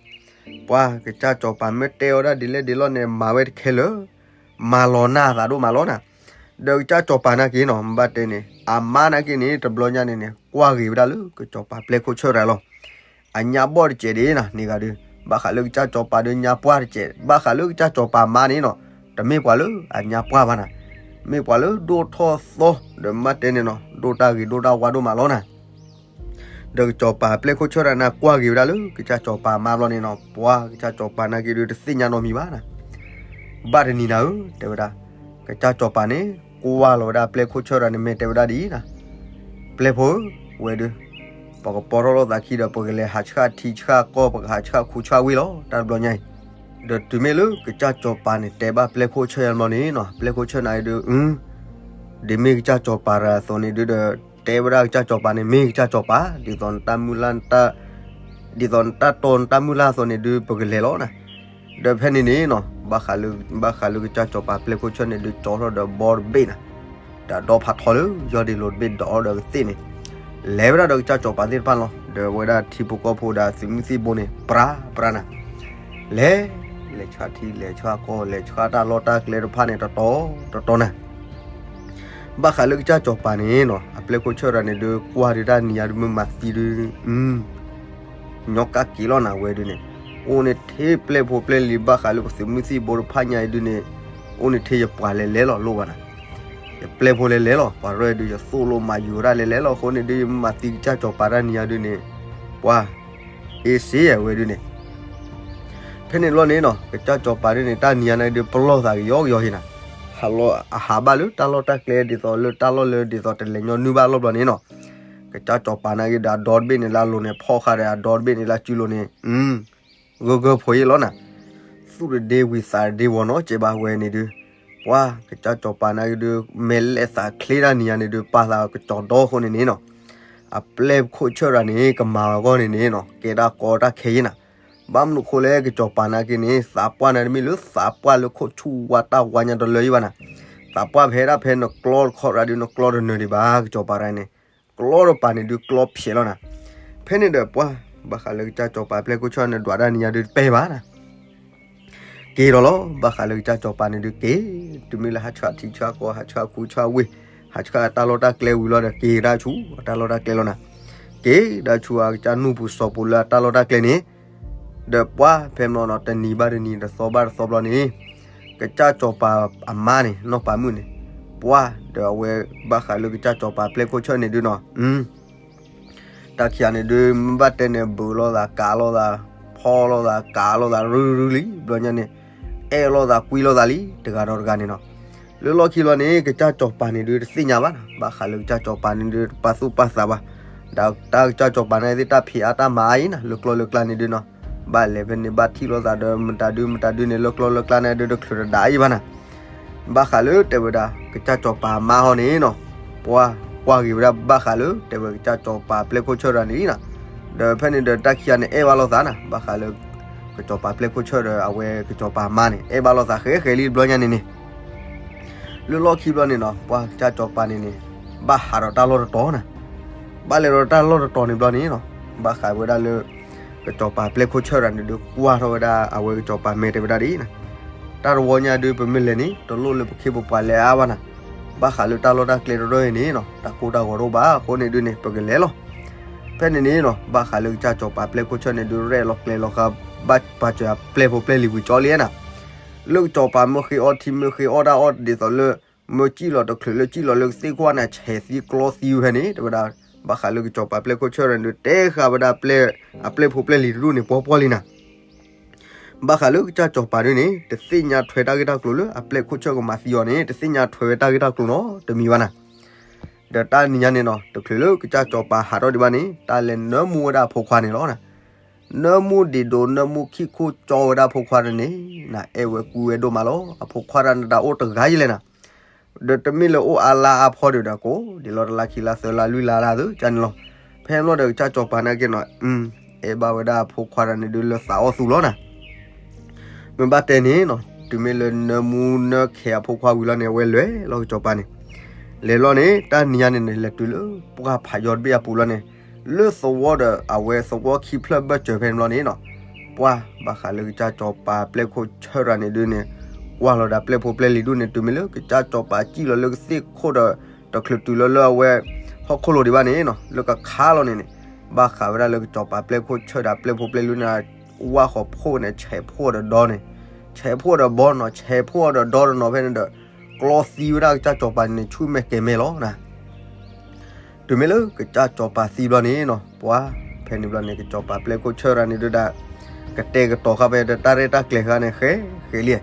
ပှၤကစၢ်စီၤပၤမ့ၢ်တဲအီၤဒၣ်ဒ်လဲၣ်ဒ်လဲၣ်န့ၣ် မၤဝဲတခဲလၢာ်, မၤလီၤနၢ်အသးဒိၣ်မးလီၤနၤ. ဒီးကစၢ်စီၤပၤနာ်က့နီၤ ဘၣ်တဲန့ၣ် အမါနာ်က့န့ၣ် တဘျီညါန့ၣ်န့ၣ် ကွၢ်ဂ့ၤဝဲဒၣ်လၢကစၢ်စီၤပၤပျဲၢ်ခိၣ်ဆၢၣ်တဂၤလီၤ. အညါဘီၣ်တစဲးဒ်နၤ န့ၢ်ဂၤဒုး ဘၣ်ဃးလၢကစၢ်စီၤပၤဒုးညါပှၢ်တစဲး, ဘၣ်ဃးလၢကစၢ်စီၤပၤမါန့ၣ်နီၤ, တမ့ၢ်ပှၤလၢအညါပှၢ်ဘၣ်နၤ, မ့ၢ်ပှၤလၢဒိၣ်ထီၣ်သီ ဒီးမ့ၢ်တဲန့ၣ်နီၤ ဒိၣ်တၢ်ဂ့ၤဒိၣ်တၢ်ဝါဒိၣ်မးလီၤနၤ. ဒီးကစၢ်စီၤပၤပျဲၢ်ခိၣ်ဆၢၣ်တဂၤန့ၣ် ကွၢ်ဂ့ၤဝဲဒၣ်လၢကစၢ်စီၤပၤမါဘျီန့ၣ်နီၤ, ပှၤကစၢ်စီၤပၤနာ်က့ဒုး တသ့ၣ်ညါနီတမံၤဘၣ်နၤ. ဘၣ်တနံၤနၤဧၢ တဲဝဲဒၣ်, ကစၢ်စီၤပၤန့ၣ် ကွၢ်လီၤဝဲဒၣ်ပျဲၢ်ခိၣ်ဆၢၣ်တဂၤန့ၣ် မ့ၢ်တဲဝဲဒၣ်ဒ်အံၤနၤ, ပျဲၢ်ဖိဧၢ, ဝဲဒုး ပကပီထီၣ်လိာ်သးခံဒီး ပကလဲၤဟးဆှၣ်ထံဆှၣ်ကီၢ် ပကဟးဆှၣ်ခူဆှၣ်ဝ့ၢ်လီၤ တၢ်တဘျီညါအံၤ. ဒီးတုၤမ့ၢ်လၢကစၢ်စီၤပၤန့ၣ် တဲဘၣ်ပျဲၢ်ခိၣ်ဆၢၣ်ယါဘျီန့ၣ်နီၤ, ပျဲၢ်ခိၣ်ဆၢၣ်နၤအံၤဒုး အ ဒ်မ့ၢ်ကစၢ်စီၤပၤတဂၤအသိးန့ၣ်ဒုးဒီး တဲဝဲဒၣ်ကစၢ်စီၤပၤန့ၣ် မ့ၢ်ကစၢ်စီၤပၤ ဒ်သိးနတၢ်မုၢ်လၢ် ဒ်သိးနတၢ်တီနတၢ်မုၢ်လၢ်အသိးန့ၣ်ဒုး ပကလဲၤလီၤနၤ. ဒီးဖဲန့ၣ်န့ၣ်နီၤ ဘၣ်ဃးလၢကစၢ်စီၤပၤပျဲၢ်ခိၣ်ဆၢၣ်န့ၣ်ဒုး ကၠီထီၣ်ဒီးဘီတဘ့ၣ်နၤ, ဒီးဒီဖးထီလၢ ယီၢ်ဒ့လိၤတဘ့ၣ်ဒီးအီၤဒီးကသ့ၣ်န့ၣ်, လဲၤဝဲဒၣ်ဒီးကစၢ်စီၤပၤသ့ၣ်တဖၣ်လီၤ. ဒီးဝဲဒၣ်ထံဖိကီၢ်ဖိဒီးသုးမုၢ်သံၣ်ဘိန့ၣ် ပြးပြးနၤ, လဲၤ လဲၤဆှၣ်ထံ လဲၤဆှၣ်ကီၢ် လဲၤဆှၣ်တၢ်လီၢ်တၢ်ကျဲတဖၣ်န့ၣ် တတီၤတတီၤနၤ. ဘၣ်ဃးလၢကစၢ်စီၤပၤန့ၣ်နီၤ အပျဲၢ်ခိၣ်ဆၢၣ်တဂၤန့ၣ်ဒုး ကွၢ်ဒုးတၢ်နံၤညါဒုး မ့ၢ်မၤသံဒုး ညီကၣ်က့ၤလီၤနၤဝဲဒုးန့ၣ်, အိၣ်န့ၣ်ထဲပျဲၢ်ဖိပျဲၢ်လံၤ ဘၣ်ဃးလၢပသုးမုၢ်သံၣ်ဘိတဖၣ်ညါအံၤဒုးန့ၣ်, အိၣ်န့ၣ်ထဲယပှၤလဲၤလဲၤလီၤလိၣ်ဘၣ်နၤ, ယပျဲၢ်ဖိလဲၤလဲၤလီၤ ပှၤရဲၣ်ဒုး ယသိၣ်လိမၤယိၤတၢ်လဲၤလဲၤလီၤအဃိန့ၣ်ဒုး ယမ့ၢ်မၤသံကစၢ်စီၤပၤတၢ်နံၤညါဒုးန့ၣ်, ပှၤ အ့စ့ဝဲဒုးန့ၣ် ဖဲန့ၣ်ဘျီန့ၣ်နီၤ ကစၢ်စီၤပၤဒုးန့ၣ် တၢ်နံၤညါန့ၣ်ဒုး ပလီၢ်သးကယီကယီဟ့နၤ, ဟးလီၤအဟးဘၣ်လၢတၢ်လီၢ်တၢ်ကျဲဒ်သိးလၢတၢ်လီၢ်လၢဒ်သိးတလဲၤညီနုၢ်ဘၣ်လီၢ်ဘျီန့ၣ်နီၤ, ကစၢ်စီၤပၤနာ်က့ဒီးအဒီတဘ့ၣ်န့ၣ်လၢအလိၤန့ၣ် ဖီၣ်ဃာ်ဒီးအဒီတဘ့ၣ်န့ၣ်လၢအစုလိၤန့ၣ်, ဂၢၢ်ဂၢၢ်ဖိးယ့ၣ်လီၤနၤ, သူၣ်တဒ့ဝံၤသးတဒ့ဝီၤနီၤ ကဲဘၣ်ဝဲန့ၣ်ဒုး, ပှၤကစၢ်စီၤပၤနာ်က့ဒုး မဲာ်လဲးသးချ့တၢ်နံၤညါန့ၣ်ဒုး ပာ်သးကစီၤဒီအဃိန့ၣ်န့ၣ်နီၤ အပျဲၢ်ခိၣ်ဆၢၣ်တဂၤန့ၣ် ကမၤအဂီၢ်န့ၣ်န့ၣ်နီၤ ကဲတၢ်ကီတၢ်ခဲယ့ၣ်နၤ, ဘၣ်မနုၤဃိလဲၣ်ကစီၤပၤနာ်က့န့ၣ် သးပှၢ်န့ၣ်တမ့ၢ်လၢသးပှၢ်လၢခိၣ်ဆူၣ်ဝါတၢ်ဝါညါတလၢယ့ၣ်ဘၣ်နၤ, သးပှၢ်ဖဲဒၣ်ဖဲနကျီတခီရၤဒုး နကျီတနၢၤဒံးဘၣ် ကစီၤပၤတဂၤန့ၣ်, ကျီတပၤန့ၣ်ဒုးကျီဖျဲးလီၤနၤ, ဖဲန့ၣ်ဒီးပှၤ ဘၣ်ဃးလၢကစၢ်စီၤပၤပျဲၢ်ခိၣ်ဆၢၣ်န့ၣ် ဒွးတၢ်နံၤညါဒုးတပဲဘၣ်နၤ က့ၤဒီးလီၤ ဘၣ်ဃးလၢကစၢ်စီၤပၤန့ၣ်ဒုးက့ၤ, တုၤမ့ၢ်လၢဟးဆှၣ်ထံဆှၣ်ကီၢ် ဟးဆှၣ်ခူဆှၣ်ဝ့ၢ်, ဟးဆှၣ်တၢ်လီၢ်တၢ်ကျဲဝံၤလီၤဒီး က့ၤကဒါဆူအတၢ်လီၢ်တၢ်ကျဲလီၤနၤ, က့ၤကဒါဆူအကစၢ်နူၢ်ပူၤစီၤပူၤလၢအတၢ်လီၢ်တၢ်ကျဲန့ၣ်, ဒီးပှၤဖဲမနီၤနီၤ တနံၤဘၣ်တနံၤ တသီဘၣ်တသီဘျီန့ၣ်, ကစၢ်စီၤပၤအမါန့ၣ် နီၢ်ပၤမုၣ်န့ၣ်, ပှၤဒီးအဝဲဘၣ်ဃးလၢကစၢ်စီၤပၤပျဲၢ်ခိၣ်ဆၢၣ်န့ၣ်ဒုးနီၤ တၢ်ခံဂၤန့ၣ်ဒုး မ့ၢ်ဘၣ်တဲန့ၣ် ဘုးလိာ်သး ကးလိာ်သး ဖီၣ်လိာ်သး ကးလိာ်သး ရုရုလံ ဘျီညါန့ၣ် အဲၣ်လိာ်သးကွံလိာ်သးလံ တဂၤဒီးတဂၤန့ၣ်နီၤ, လၢလီၢ်ခံဘျီန့ၣ် ကစၢ်စီၤပၤန့ၣ်ဒုးတသ့ၣ်ညါဘၣ်နၤ ဘၣ်ဃးလၢကစၢ်စီၤပၤန့ၣ်ဒုး တပာ်သူၣ်ပာ်သးဘၣ်, ဒီးတၢ်ကစၢ်စီၤပၤန့ၣ်သ့ၣ် တၢ်ဖံးအါတၢ်မၤအါအံၤနၤ လၢကျီလၢကျါန့ၣ်ဒုးနီၤ, ဘၣ်လဲၤဖဲန့ၣ် ဘၣ်ထံၣ်လိာ်သးဒီး မတၤဒုမတၤဒုန့ၣ် လၢကျီလၢကျါန့ၣ်ဒုး တချုးတဒၣ်အံၤဘၣ်နၤ ဘၣ်ဃးလၢတဲဝဲဒၣ် ကစၢ်စီၤပၤမါဟီန့ၣ်နီၤ, ပှၤကွၢ်က့ၤဝဲဒၣ်ဘၣ်ဃးလၢ တဲဝဲကစၢ်စီၤပၤပျဲၢ်ခိၣ်ဆၢၣ်တဂၤန့ၣ်နၤ, ဒီးဖဲန့ၣ်ဒီးတၢ်ခံဂၤန့ၣ် အဲၣ်ဘၣ်လိာ်သးနၤ ဘၣ်ဃးလၢ ကစီၤပၤပျဲၢ်ခိၣ်ဆၢၣ်ဒီး အဝဲကစီၤပၤမါန့ၣ် အဲၣ်ဘၣ်လိာ်သးဃဲဃဲလံတဘျီညါန့ၣ်န့ၣ်, လၢလီၢ်ခံဘျီန့ၣ်နီၤ ပှၤကစၢ်စီၤပၤန့ၣ်န့ၣ် ဘၣ်ဟးဒီးတၢ်လီၢ်တတီၤနၤ, ဘၣ်လဲၤဒီးတၢ်လီၢ်တတီၤန့ၣ်ဘျီန့ၣ်နီၤ, ဘၣ်ဃးဝဲဒၣ်လၢ ကစီၤပၤပျဲၢ်ခိၣ်ဆၢၣ်တဂၤန့ၣ်ဒုး ကွၢ်ထီၣ်ဝဲဒၣ် အဝဲကစီၤပၤမဲာ်တဲဝဲဒၣ်ဒ်အံၤနၤ, တၢ်တဝီညါဒုး ပမ့ၢ်လဲၤန့ၣ် တလိၣ်လၢပခ့ပပှၤလဲၤအါဘၣ်နၤ, ဘၣ်ဃးလၢတၢ်လီၢ်တၢ်ကျဲတရီန့ၣ်နီၤ တၢ်ကိၢ်တၢ်ဂီၤတအိၣ်ဘၣ်အဃိန့ၣ်ဒုးန့ၣ် ပကလဲၤလီၤ ဖဲန့ၣ်န့ၣ်နီၤ ဘၣ်ဃးလၢကစၢ်စီၤပၤပျဲၢ်ခိၣ်ဆၢၣ်န့ၣ်ဒုး ရဲၣ်လီၤကျဲၤလီၤဃာ် ဘၣ်ပာ်စၢၤအပျဲၢ်ဖိပျဲၢ်လံၤဝံၤကၠီလံနၤ, လၢကစီၤပၤမ့ၢ်ဃ့အီထံမ့ၢ်ဃ့အီတၢ်အီၣ်ဒ်သိးလၢ မ့ၢ်စံၣ်လီၤတချုးလၢစံၣ်လီၤလၢကသ့ၣ်ခိၣ်န့ၣ် ဆဲးသံကျီသံဝဲန့ၣ် တဲဝဲဒၣ်, ဘၣ်ဃးလၢကစီၤပၤပျဲၢ်ခိၣ်ဆၢၣ်န့ၣ်ဒုး တဲဃာ်ဝဲဒၣ် အပျဲၢ်ဖိပျဲၢ်လံၤတဒူၣ်န့ၣ် ပှီၢ်ပှီၢ်လံနၤ ဘၣ်ဃးလၢကစၢ်စီၤပၤဒုးန့ၣ် တသ့ၣ်ညါထွဲတၢ်ဂ့ၢ်တၢ်ကျိၤလၢအပျဲၢ်ခိၣ်ဆၢၣ်ကမၤသံအီၤန့ၣ် တသ့ၣ်ညါထွဲဝဲတၢ်ဂ့ၢ်တၢ်ကျိၤနီတမံၤဘၣ်နၤ, ဒီးတၢ်နံၤညါန့ၣ်နီၤ တချုးလၢကစၢ်စီၤပၤဟးထီၣ်ဒံးဘၣ်န့ၣ် တၢ်လဲၤနၢမူဝဲဒၣ်အဖိခွါန့ၣ်လီၤနၤ, နၢမူဒံးဒိး နၢမူခံခိၣ်ကၠီဝဲဒၣ်အဖိခွါန့ၣ်န့ၣ် နအဲၣ်ဝဲကွံဝဲဒိၣ်မးလီၤ အဖိခွါတဂၤန့ၣ်တၢ်အိၣ်တဂၤယလဲၣ်နၤ ဒီးတမ့ၢ်လၢအိၣ်အါလါအါဖီဒံးဒီးကိးဒံးလီၤ တလါခံလါသၢလါလွံၢ်လါလၢ်သုကန့ၣ်လီၤ, ဖဲန့ၣ်ဘျီဒီးကစၢ်စီၤပၤနာ်က့နီၤ အဲၣ်ဘၣ်ဝဲဒၣ်အဖိခွါတဂၤန့ၣ်ဒုးလၢသးအိၣ်သူလီၤနၤ, မ့ၢ်ဘၣ်တဲန့ၣ်နီၤ တုၤမ့ၢ်လၢနၢမူနၢခဲအဖိခွါဝံၤလီၤန့ၣ် အဝဲလဲၤလီၤကစီၤပၤန့ၣ်, လဲၤလီၤန့ၣ် တၢ်နံၤညါန့ၣ်န့ၣ် လဲၤတုၤလၢပှၢ်ဖးယီတဘ့ၣ်အပူၤလီၤန့ၣ်, လၢသဝီဒီးအဝဲသဝီခံဖျၢၣ်ဘၢၣ်စၢၤဖဲန့ၣ်ဘျီန့ၣ်နီၤ ပှၤဘၣ်ဃးလၢကစၢ်စီၤပၤပျဲၢ်ခိၣ်ဆၢၣ်တဂၤန့ၣ်ဒုးန့ၣ် ကွၢ်လီၤဒီးပျဲၢ်ဖိပျဲၢ်လံၤဒူၣ်န့ၣ် တုၤမ့ၢ်လၢကစၢ်စီၤပၤစံၣ်လီၤလၢကသ့ၣ်ခိၣ်ဒီး တချုးတုၤလီၤလၢအဝဲ ဟီၣ်ခိၣ်လိၤဒံးဘၣ်န့ၣ်နီၤ လၢကခါလီၤန့ၣ်န့ၣ် ဘၣ်ဃးဝဲဒၣ်လၢကစီၤပၤပျဲၢ်ခိၣ်ဆၢၣ်ဒီးပျဲၢ်ဖိပျဲၢ်လံၤဒူၣ်န့ၣ် ဝၣ်ဃီၤဖှိၣ်န့ၣ် ဆဲးဖှိၣ်ဒီးဒီန့ၣ် ဆဲးဖှိၣ်ဒီးဘီနီၤ ဆဲးဖှိၣ်ဒီးဒီတနီၤဖဲန့ၣ်ဒီး ကျီသံဝဲဒၣ်ကစၢ်စီၤပၤန့ၣ် ဆူၣ်မဲာ်ကဲၤမဲာ်လီၤနၤ တုၤမ့ၢ်လၢကစၢ်စီၤပၤသံဘျီန့ၣ်နီၤ ပှၤ ဖဲန့ၣ်ဘျီန့ၣ် ကစီၤပၤပျဲၢ်ခိၣ်ဆၢၣ်တဂၤန့ၣ်ဒုးဒၣ် ကတဲာ်ကတီၤဃာ်ဖဲဒီးတၢ်ရဲၣ်တၢ်ကျဲၤဃာ်န့ၣ် ဃဲဃဲလံ,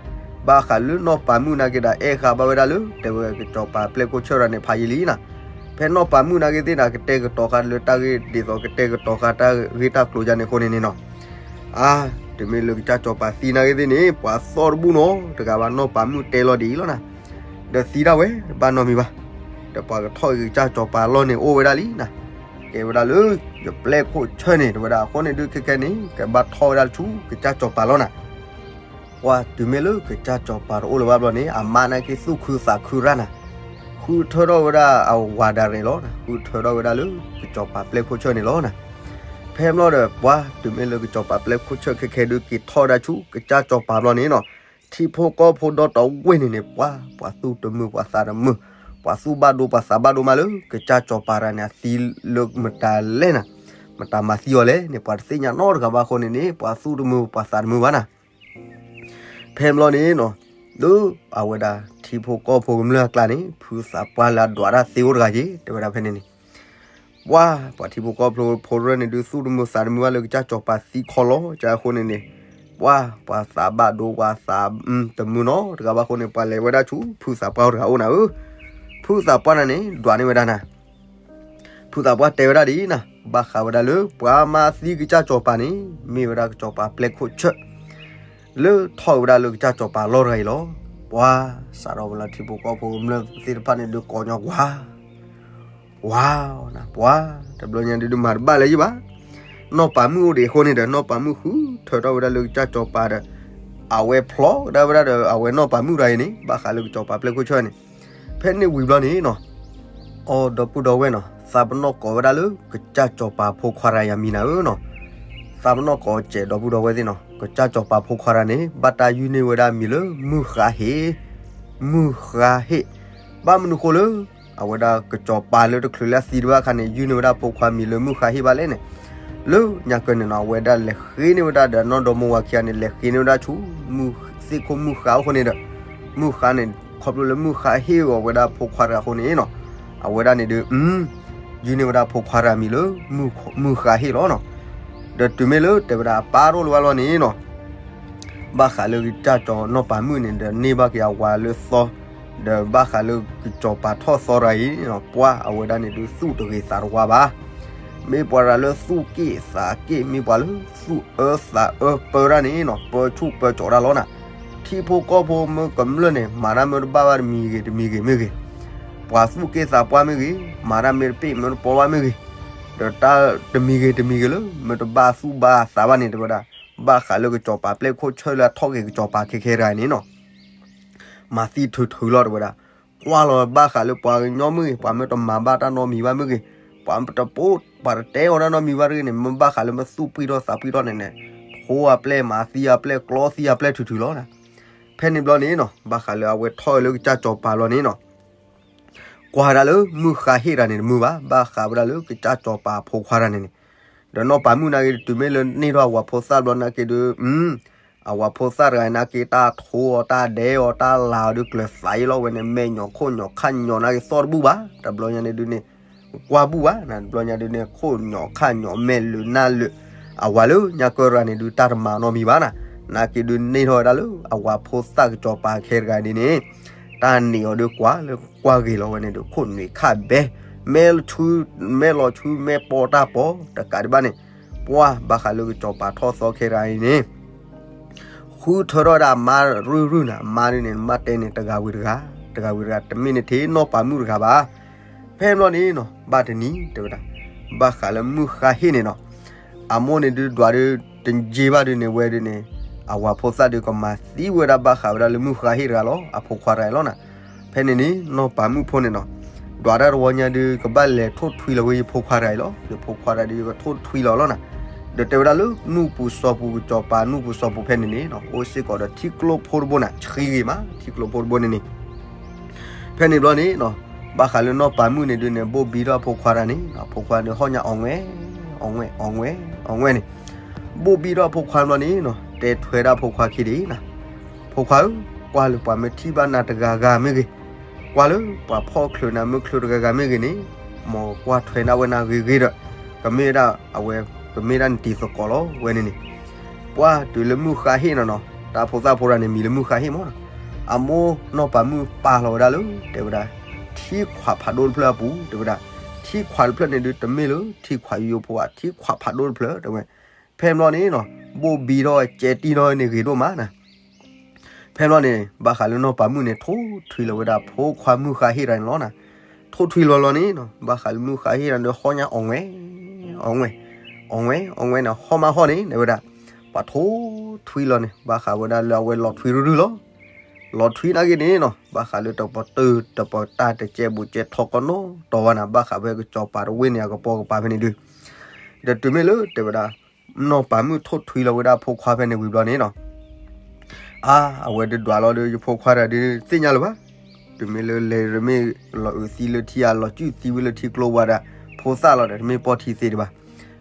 ဘၣ်ဃးလၢနီၢ်ပၤမုၣ်နာ်က့ဒီး အဲၣ်ဃာ်ဘၣ်ဝဲဒၣ်လၢ တဲဝဲကစီၤပၤပျဲၢ်ခိၣ်ဆၢၣ်တဂၤန့ၣ် ဖးယံာ်လံနၤ, ဖဲနီၢ်ပၤမုၣ်နာ်က့သ့ၣ်ဒီး ကတဲာ်ကတီၤဃာ်လၢတၢ်ဂ့ၢ်ဒ်သိး ကတဲာ်ကတီၤဃာ်တၢ်ဂ့ၢ်တၢ်ကျိၤယါန့ၣ်အဃိန့ၣ်န့ၣ်နီၤ အါ, တုၤမ့ၢ်လၢကစၢ်စီၤပၤသံနာ်က့သ့ၣ်န့ၣ် ပှၤသီၣ်တဘူၣ်နီတဂၤဘၣ် နီၢ်ပၤမုၣ်တဲလီၤဒ်အံၤလီၤနၤ, ဒီးသံဒၣ်ဝဲ ဘၣ်နီတမံၤဘၣ်, ဒီးပှၤကထီၣ်က့ၤကစၢ်စီၤပၤလီၢ်န့ၣ်အိၣ်ဝဲဒၣ်လံနၤ, ကဲဝဲဒၣ်လၢ ယပျဲၢ်ခိၣ်ဆၢၣ်န့ၣ် တဲဝဲဒၣ် အဃိန့ၣ်ဒုးခဲခဲန့ၣ် ကဘၣ်ထီၣ်ဝဲဒၣ်ဆူကစၢ်စီၤပၤလီၢ်နၤ ပှၤတုၤမ့ၢ်လၢကစၢ်စီၤပၤတအိၣ်လၢၤဘၣ်ဘျီန့ၣ် အမါနာ်က့သူၣ်ခုသးခုရၣ်နၤ, ဃုထၢထီၣ်ဝဲဒၣ်အဝၤဒၣ်ရဲၣ်လီၤနၤ, ဃုထၢထီၣ်ဝဲဒၣ်လၢကစီၤပၤပျဲၢ်ခိၣ်ဆၢၣ်န့ၣ်လီၤနၤ, ဖဲ ဖဲဘျီဒီး ပှၤတုၤမ့ၢ်လၢကစီၤပၤပျဲၢ်ခိၣ်ဆၢၣ်ခဲခဲဒုးက့ၤထီၣ်ဝဲဒၣ်ဆူ ကစၢ်စီၤပၤဘျီန့ၣ်နီၤ, ထံဖိကီၢ်ဖိဒီတဝ့ၢ်န့ၣ်န့ၣ် ပှၤ ပှၤသူၣ်တမုာ်ပှၤသးတမုာ်, ပှၤသူၣ်ဘၣ်ဒိပှၤသးဘၣ်ဒိမးလၢ ကစၢ်စီၤပၤတဂၤန့ၣ် အသံလၢမတၤလဲၣ်နၤ, မတၤမၤသံအီၤလဲၣ်န့ၣ် ပှၤတသ့ၣ်ညါနီတဂၤဘၣ်အဃိန့ၣ်န့ၣ် ပှၤသူၣ်တမုာ်ပှၤသးတမုာ်ဘၣ်နၤ. ဖဲဘျီန့ၣ်နီၤ, ဒီးအဝဲဒၣ်ထံဖိကီၢ်ဖိကမျၢၢ်အကျါန့ၣ် ဖုသးပှၢ်လၢအဒွးတၢ်သ့အိၣ်တဂၤက့ၤ တဲဝဲဒၣ်ဖဲန့ၣ်န့ၣ်, ပှၤ ပှၤထံဖိကီၢ်ဖိဖိတဖၣ်န့ၣ်ဒုး သူၣ်တမုာ်သးတမုာ်ဘၣ်လၢကစၢ်စီၤပၤသံခီလီၤကါအဃိန့ၣ်န့ၣ်, ပှၤ ပှၤသးဘၣ်ဒိပှၤသးတမုာ်နီတဂၤဘၣ်အဃိန့ၣ် ပှၤလဲၤဝဲဒၣ်ဆူ ဖုသးပှၢ်အိၣ်တဂၤအိၣ်နၤဧၢ, ဖုသးပှၢ်န့ၣ်န့ၣ် ဒွးန့ၢ်ဝဲဒၣ်နၤ ဖုသးပှၢ်တဲဝဲဒၣ်ဒ်အံၤနၤ, ဘၣ်ဃးဝဲဒၣ်လၢပှၤမၤသံကစၢ်စီၤပၤန့ၣ် မ့ၢ်ဝဲဒၣ်ကစီၤပၤပျဲၢ်ခိၣ်ဆၢၣ် လၢထီၣ်ဝဲဒၣ်လၢကစၢ်စီၤပၤအလီၢ်တဂၤအံၤလီၤ. ပှၤ စးထီၣ်ဝဲလၢထံဖိကီၢ်ဖိကမျၢၢ်သ့ၣ်တဖၣ်န့ၣ်ဒုးကိးညီကွၢ် ဝါ နၤ ပှၤ တဘျီညါဒုးဒုးမၤတဘၣ်လၢၤယံၤဘၣ်, နီၢ်ပၤမုၣ်အိၣ်ဒံးအဃိန့ၣ်ဒီး နီၢ်ပၤမုၣ်ဃုထၢထီၣ်ဝဲဒၣ်လၢကစၢ်စီၤပၤဒီး အဝဲဖျိးကဒါဝဲဒၣ်ဒီး အဝဲနီၢ်ပၤမုၣ်တဂၤအံၤန့ၣ် ဘၣ်ဃးလၢကစီၤပၤပျဲၢ်ခိၣ်ဆၢၣ်န့ၣ်, ဖဲန့ၣ်ဝံၤဘျီန့ၣ်နီၤ အိ ဒီပုၢ်ဒီဝဲၢ်နီၤ, သးပနီၣ်ကိးဝဲဒၣ်လၢ ကစၢ်စီၤပၤဖိခွါတဂၤအံၤအမံၤနၤဧၢနီၤ, သးပနီၣ်ကိးစဲးဒီပုၢ်ဒီဝဲၢ်သ့ၣ်နီၤ, ကစၢ်စီၤပၤဖိခွါတဂၤန့ၣ် ဘၣ်တၢ်ယုၢ်န့ၢ်ဝဲဒၣ်မံၤလၢမုၢ်ဃါဟ့ၣ်, မုၢ်ဃါဟ့ၣ်, ဘၣ်မနုၤဃိလၢ အဝဲဒၣ်ကစီၤပၤလၢတချုးလၢအသံတဘၣ်အခါန့ၣ် ယုၢ်န့ၢ်ဝဲဒၣ်ဖိခွါမံၤလၢမုၢ်ဃါဟ့ၣ်ဘၣ်လဲၣ်န့ၣ်, လၢညါကၢန့ၣ်နီၤ အဝဲဒၣ်လဲၤဃ့န့ၢ်ဝဲဒၣ်ဒီးနီၢ်ဒီမါဝၤခံဂၤန့ၣ် လဲၤဃ့န့ၢ်ဝဲဒၣ်ဆူ သ့ၣ်ခိၣ်မုၢ်ဃါအဃိန့ၣ်ဒီး, မုၢ်ဃါန့ၣ် ခီဖျိလၢမုၢ်ဃါဟ့ၣ်အီၤဝဲဒၣ်ဖိခွါတဂၤအဃိန့ၣ်နီၤ, အဝဲဒၣ်န့ၣ်ဒုး ယုၢ်န့ၢ်ဝဲဒၣ်ဖိခွါတဂၤမံၤလၢ မုၢ်ဃါဟ့ၣ်လီၤနီၤ, ဒီးတုၤမ့ၢ်လၢတဲဝဲဒၣ်အပၢ်တအိၣ်လၢၤဘၣ်လီၤန့ၣ်နီၤ ဘၣ်ဃးလၢကစၢ်စီၤနီၢ်ပၤမုၣ်န့ၣ်ဒီးန့ၢ်ဘၣ်က့ၤအဝၤလၢသီ, ဒီးဘၣ်ဃးလၢကစီၤပၤထီၣ်သီတဂၤအံၤနီၤ ပှၤအဝဲဒၣ်န့ၣ်ဒုးသူၣ်တဂ့ၤသးတဝါဘၣ်, မ့ၢ်ပှၤတဂၤလၢသူၣ်က့ၣ်သးက့ၣ် မ့ၢ်ပှၤလၢသူၣ်အၢသးအၢပၢတၢ်န့ၣ်နီၤ ပၢဆူၣ်ပၢကၠီၤတၢ်လီၤနၤ, ထံဖိကီၢ်ဖိမ့ၢ်ကမျၢၢ်န့ၣ် မၤတၢ်မ့ၢ်တဘၣ်ဘၣ်တမံၤဂ့ၤတမံၤဂ့ၤမ့ၢ်ဂ့ၤ, ပှၤသူၣ်က့ၣ်သးပှၢ်မ့ၢ်ဂ့ၤ, မၤတၢ်မ့ၢ်တပ့ၢ်မ့ၢ်တပီဘၣ်မ့ၢ်ဂ့ၤ, ဒီးတၢ်တမံၤဂ့ၤတမံၤဂ့ၤလၢ မ့ၢ်တဘၣ်သူၣ်ဘၣ်သးဘၣ်န့ၣ် တဲဝဲဒၣ် ဘၣ်ဃးလၢကစီၤပၤပျဲၢ်ခိၣ်ဆၢၣ်လၢအထီၣ်က့ၤကစီၤပၤခဲခဲတဂၤန့ၣ်နီၤ မၤသံထုးထုးလီၤတဲဝဲဒၣ်, ကွၢ်လီၤဘၣ်ဃးလၢပှၤကညီမ့ၢ်ဂ့ၤ, ပှၤမ့ၢ်တမၤဘၣ်တၢ်နီတမံၤဘၣ်မ့ၢ်ဂ့ၤ, ပှၤတပိ ပှၤတတဲအီၤတၢ်နီတမံၤဘၣ်တဂ့ၤန့ၣ် မ့ၢ်ဘၣ်ဃးလၢမ့ၢ်သူၣ်ပှံၢ်ထီၣ်သးပှံၢ်ထီၣ်န့ၣ်န့ၣ်, ထိအပျဲၢ်မၤသံအပျဲၢ်ကျီသံအပျဲၢ်ထုးထုးလီၤနၤ, ဖဲန့ၣ်ဘျီန့ၣ်နီၤ ဘၣ်ဃးလၢအဝဲထီၣ်လၢကစၢ်စီၤပၤဘျီန့ၣ်နီၤ ကွၢ်ဒၣ်လၢမုၢ်ဃါဟ့ၣ်တဂၤန့ၣ်တမုာ်ဘၣ်, ဘၣ်ဃးဝဲဒၣ်လၢကစၢ်စီၤပၤဖိခွါတဂၤန့ၣ်န့ၣ်, ဒီးနီၢ်ပၤမုၣ်နာ်က့ တုၤမ့ၢ်လၢန့ၢ်ထီၣ်အဝၤဖိသၣ်ဘျီနာ်က့ဒုး, အဝၤဖိသၣ်တဂၤနာ်က့ တၢ်ထိအီၤတၢ်ဒဲးအီၤတၢ်လၤအီၤဒုးကျၢၤသးအံၤလီၤဝဲန့ၣ် မဲာ်ညိးခိၣ်ညိးခါညိးနာ်က့သီၣ်တဘူၣ်ဘၣ်, တဘျီညါန့ၣ်ဒုးန့ၣ် ကွၢ်ဘူၣ်ဘၣ်, တဘျီညါဒုးန့ၣ် ခိၣ်ညိးခါညိးမဲာ်လုာ်နၢ်လုာ်, အဝၤလၢညါကၢတဂၤန့ၣ်ဒုး တၢ်တမၤနီတမံၤဘၣ်နၤ, နာ်က့ဒုးန့ၢ်ထီၣ်ဝဲဒၣ်လၢအဝၤဖိသၣ်ကစီၤပၤခဲတဂၤန့ၣ်န့ၣ်, တၢ်န့ၢ်အီၤဒုးကွၢ်လၢကွၢ်ဂ့ၤလီၤဝဲန့ၣ်ဒုး ခိၣ်နွံခါဘဲ, မဲာ်ဆူ မဲာ်လီၤဆူ မဲာ်ပီတၢ်ပီ တကးဒံးဘၣ်န့ၣ်, ပှၤဘၣ်ဃးလၢကစီၤပၤထီၣ်သီခဲတဂၤအံၤန့ၣ် ဃုထၢထီၣ်ဝဲဒၣ်အမါရုၢ်ရုၢ်နၤ, အမါဒုးန့ၣ် မ့ၢ်တဲန့ၣ် တဂၤဝံၤတဂၤ, တဂၤဝံၤတဂၤ, တမ့ၢ်န့ၣ်ထဲနီၢ်ပၤမုၣ်တဂၤဘၣ်. ဖဲဘျီန့ၣ်နီၤ ဘၣ်တနံၤတဲဝဲဒၣ်, ဘၣ်ဃးလၢမုၢ်ဃါဟ့ၣ်န့ၣ်နီၤ, အမိၢ်န့ၣ်ဒုးဒွးဒုး တယ့ဘၣ်ဒုးန့ၣ်ဝဲဒုးန့ၣ်, အဝၤဖိသၣ်ဒုးကမၤသံဝဲဒၣ်ဘၣ်ဃးဝဲဒၣ်လၢမုၢ်ဃါဟ့ၣ်တဂၤလီၤ, အဖိခွါတဂၤအံၤလီၤနၤ. ဖဲန့ၣ်န့ၣ် နီၢ်ပၤမုၣ်ဖိန့ၣ်နီၤ, ဒွးတၢ်တဝီညါဒုး ကဘၣ်လဲၤထိၣ်ထွံလီၤဝဲယဖိခွါတဂၤအံၤလီၤ, ယဖိခွါတဂၤဒုး ယကထိၣ်ထွံလီၤလီၤနၤ. ဒီးတဲဝဲဒၣ်လၢ နူၢ်ပူၤစီၤပူၤကစီၤပၤ နူၢ်ပူၤစီၤပူၤဖဲန့ၣ်န့ၣ်နီၤ အိၣ်စ့ၢ်ကီးဒီးထံကျိဖိတဘိနၤ, ဆှံဂ့ၤမး ထံကျိဖိတဘိန့ၣ်န့ၣ် ဖဲန့ၣ်ဘျီန့ၣ်နီၤ, ဘၣ်ဃးလၢနီၢ်ပၤမုၣ်န့ၣ်ဒုးန့ၣ် ဘိၣ်ဘံထီၣ်အဖိခွါတဂၤန့ၣ်, အဖိခွါန့ၣ်ဟီၣ်ညါအီၣ်ငွဲၣ်, အီၣ်ငွဲၣ်, အီၣ်ငွဲၣ်, အီၣ်ငွဲၣ်န့ၣ်, ဘိၣ်ဘံထီၣ်အဖိခွါဘျီန့ၣ်နီၤ တဲထွဲဒၣ်အဖိခွါခံဒံးနၤ, ဖိခွါဧၢ, ကွၢ်လၢပှၤမ့ၢ်ထံၣ်ဘၣ်နၤတဂၤဂၤမ့ၢ်ဂ့ၤ, ကွၢ်လၢပှၤဖီၣ်ချုးနၤမုၢ်ချုးတဂၤဂၤမ့ၢ်ဂ့ၤန့ၣ်, မ်ကွၢ်ထွဲနၤဝဲနၤဂ့ၤဂ့ၤဒီး, ကမ့ၢ်ဒၣ်အဝဲ, ကမ့ၢ်ဒၣ်နတံၤသကိးလီၤဝဲန့ၣ်န့ၣ် ပှၤတုၤလၢမုၢ်ဃါဟ့ၣ်နီၤနီၤ, တၢ်ဖိသၣ်ဖိတဂၤန့ၣ် မံၤလၢမုၢ်ဃါဟ့ၣ်မးနီၤ, အမိၢ်နီၢ်ပၤမုၣ်ပာ်လီၤဝဲဒၣ်လၢ တဲဝဲဒၣ်, ထံခွးဖးဒိၣ်တဖျၢၣ်အပူၤ တဲဝဲဒၣ်, ထံခွးတဖျၢၣ်န့ၣ်ဒုး တမ့ၢ်လၢထံခွးယိယိဖိဘၣ်, ထံခွးဖးဒိၣ်တဖျၢၣ်တဲဝဲ, ဖဲဘျီန့ၣ်နီၤ, ဘိၣ်ဘံထီၣ်ကဲတံၢ်ထီၣ်န့ၣ်ဂ့ၤဒိၣ်မးနၤ ဖဲဘျီန့ၣ် ဘၣ်ဃးလၢနီၢ်ပၤမုၣ်န့ၣ် ထိၣ်ထွံလီၤဝဲဒၣ်ဖိခွါမုၢ်ဃါဟ့ၣ်တဂၤန့ၣ်လီၤနၤ, ထိၣ်ထွံလီၤလီၤန့ၣ်နီၤ ဘၣ်ဃးလၢမုၢ်ဃါဟ့ၣ်တဂၤန့ၣ် ဟီၣ်ညါအီၣ်ငွဲၣ်, အီၣ်ငွဲၣ်, အီၣ်ငွဲၣ်, အီၣ်ငွဲၣ်န့ၣ် ဟီၣ်မးဟီၣ်န့ၣ် တဲဝဲဒၣ်, ပှၤထိၣ်ထွံလီၤန့ၣ် ဘၣ်ဃးဝဲဒၣ်လၢအဝဲလီၤထွံရုၢ်ရုၢ်လီၤ လီၤထွံနာ်က့န့ၣ်နီၤ ဘၣ်ဃးလၢတပတုာ်တပတၢ်တကဲဘူးကဲထီၣ်ကနီၤတီၤဝဲနၤ ဘၣ်ဃးဖဲကစီၤပၤတဝ့ၢ်န့ၣ် အကပိာ်ကပၤဖဲန့ၣ်ဒုး, ဒီးတုၤမ့ၢ်လၢတဲဝဲဒၣ် နီၢ်ပၤမုၣ်ထိၣ်ထွံလီၤဝဲဒၣ်ဖိခွါဖဲန့ၣ်ဝံၤဘျီန့ၣ်နီၤ, အါ အဝဲဒုးဒွးလီၤဒီး ယဖိခွါတဂၤဒုးသ့ၣ်ညါလၢၤဘၣ်. တုၤမ့ၢ်လၢလဲၤတမ့ၢ်လီၤအုးသံလၢထံဧါ, လီၤစုၣ်သံဝဲလၢထံကျိဝါဒၣ်, ဖိသၣ်လီၤဒီး တမ့ၢ်ပီၢ်ထံသ့ဒံးဘၣ်.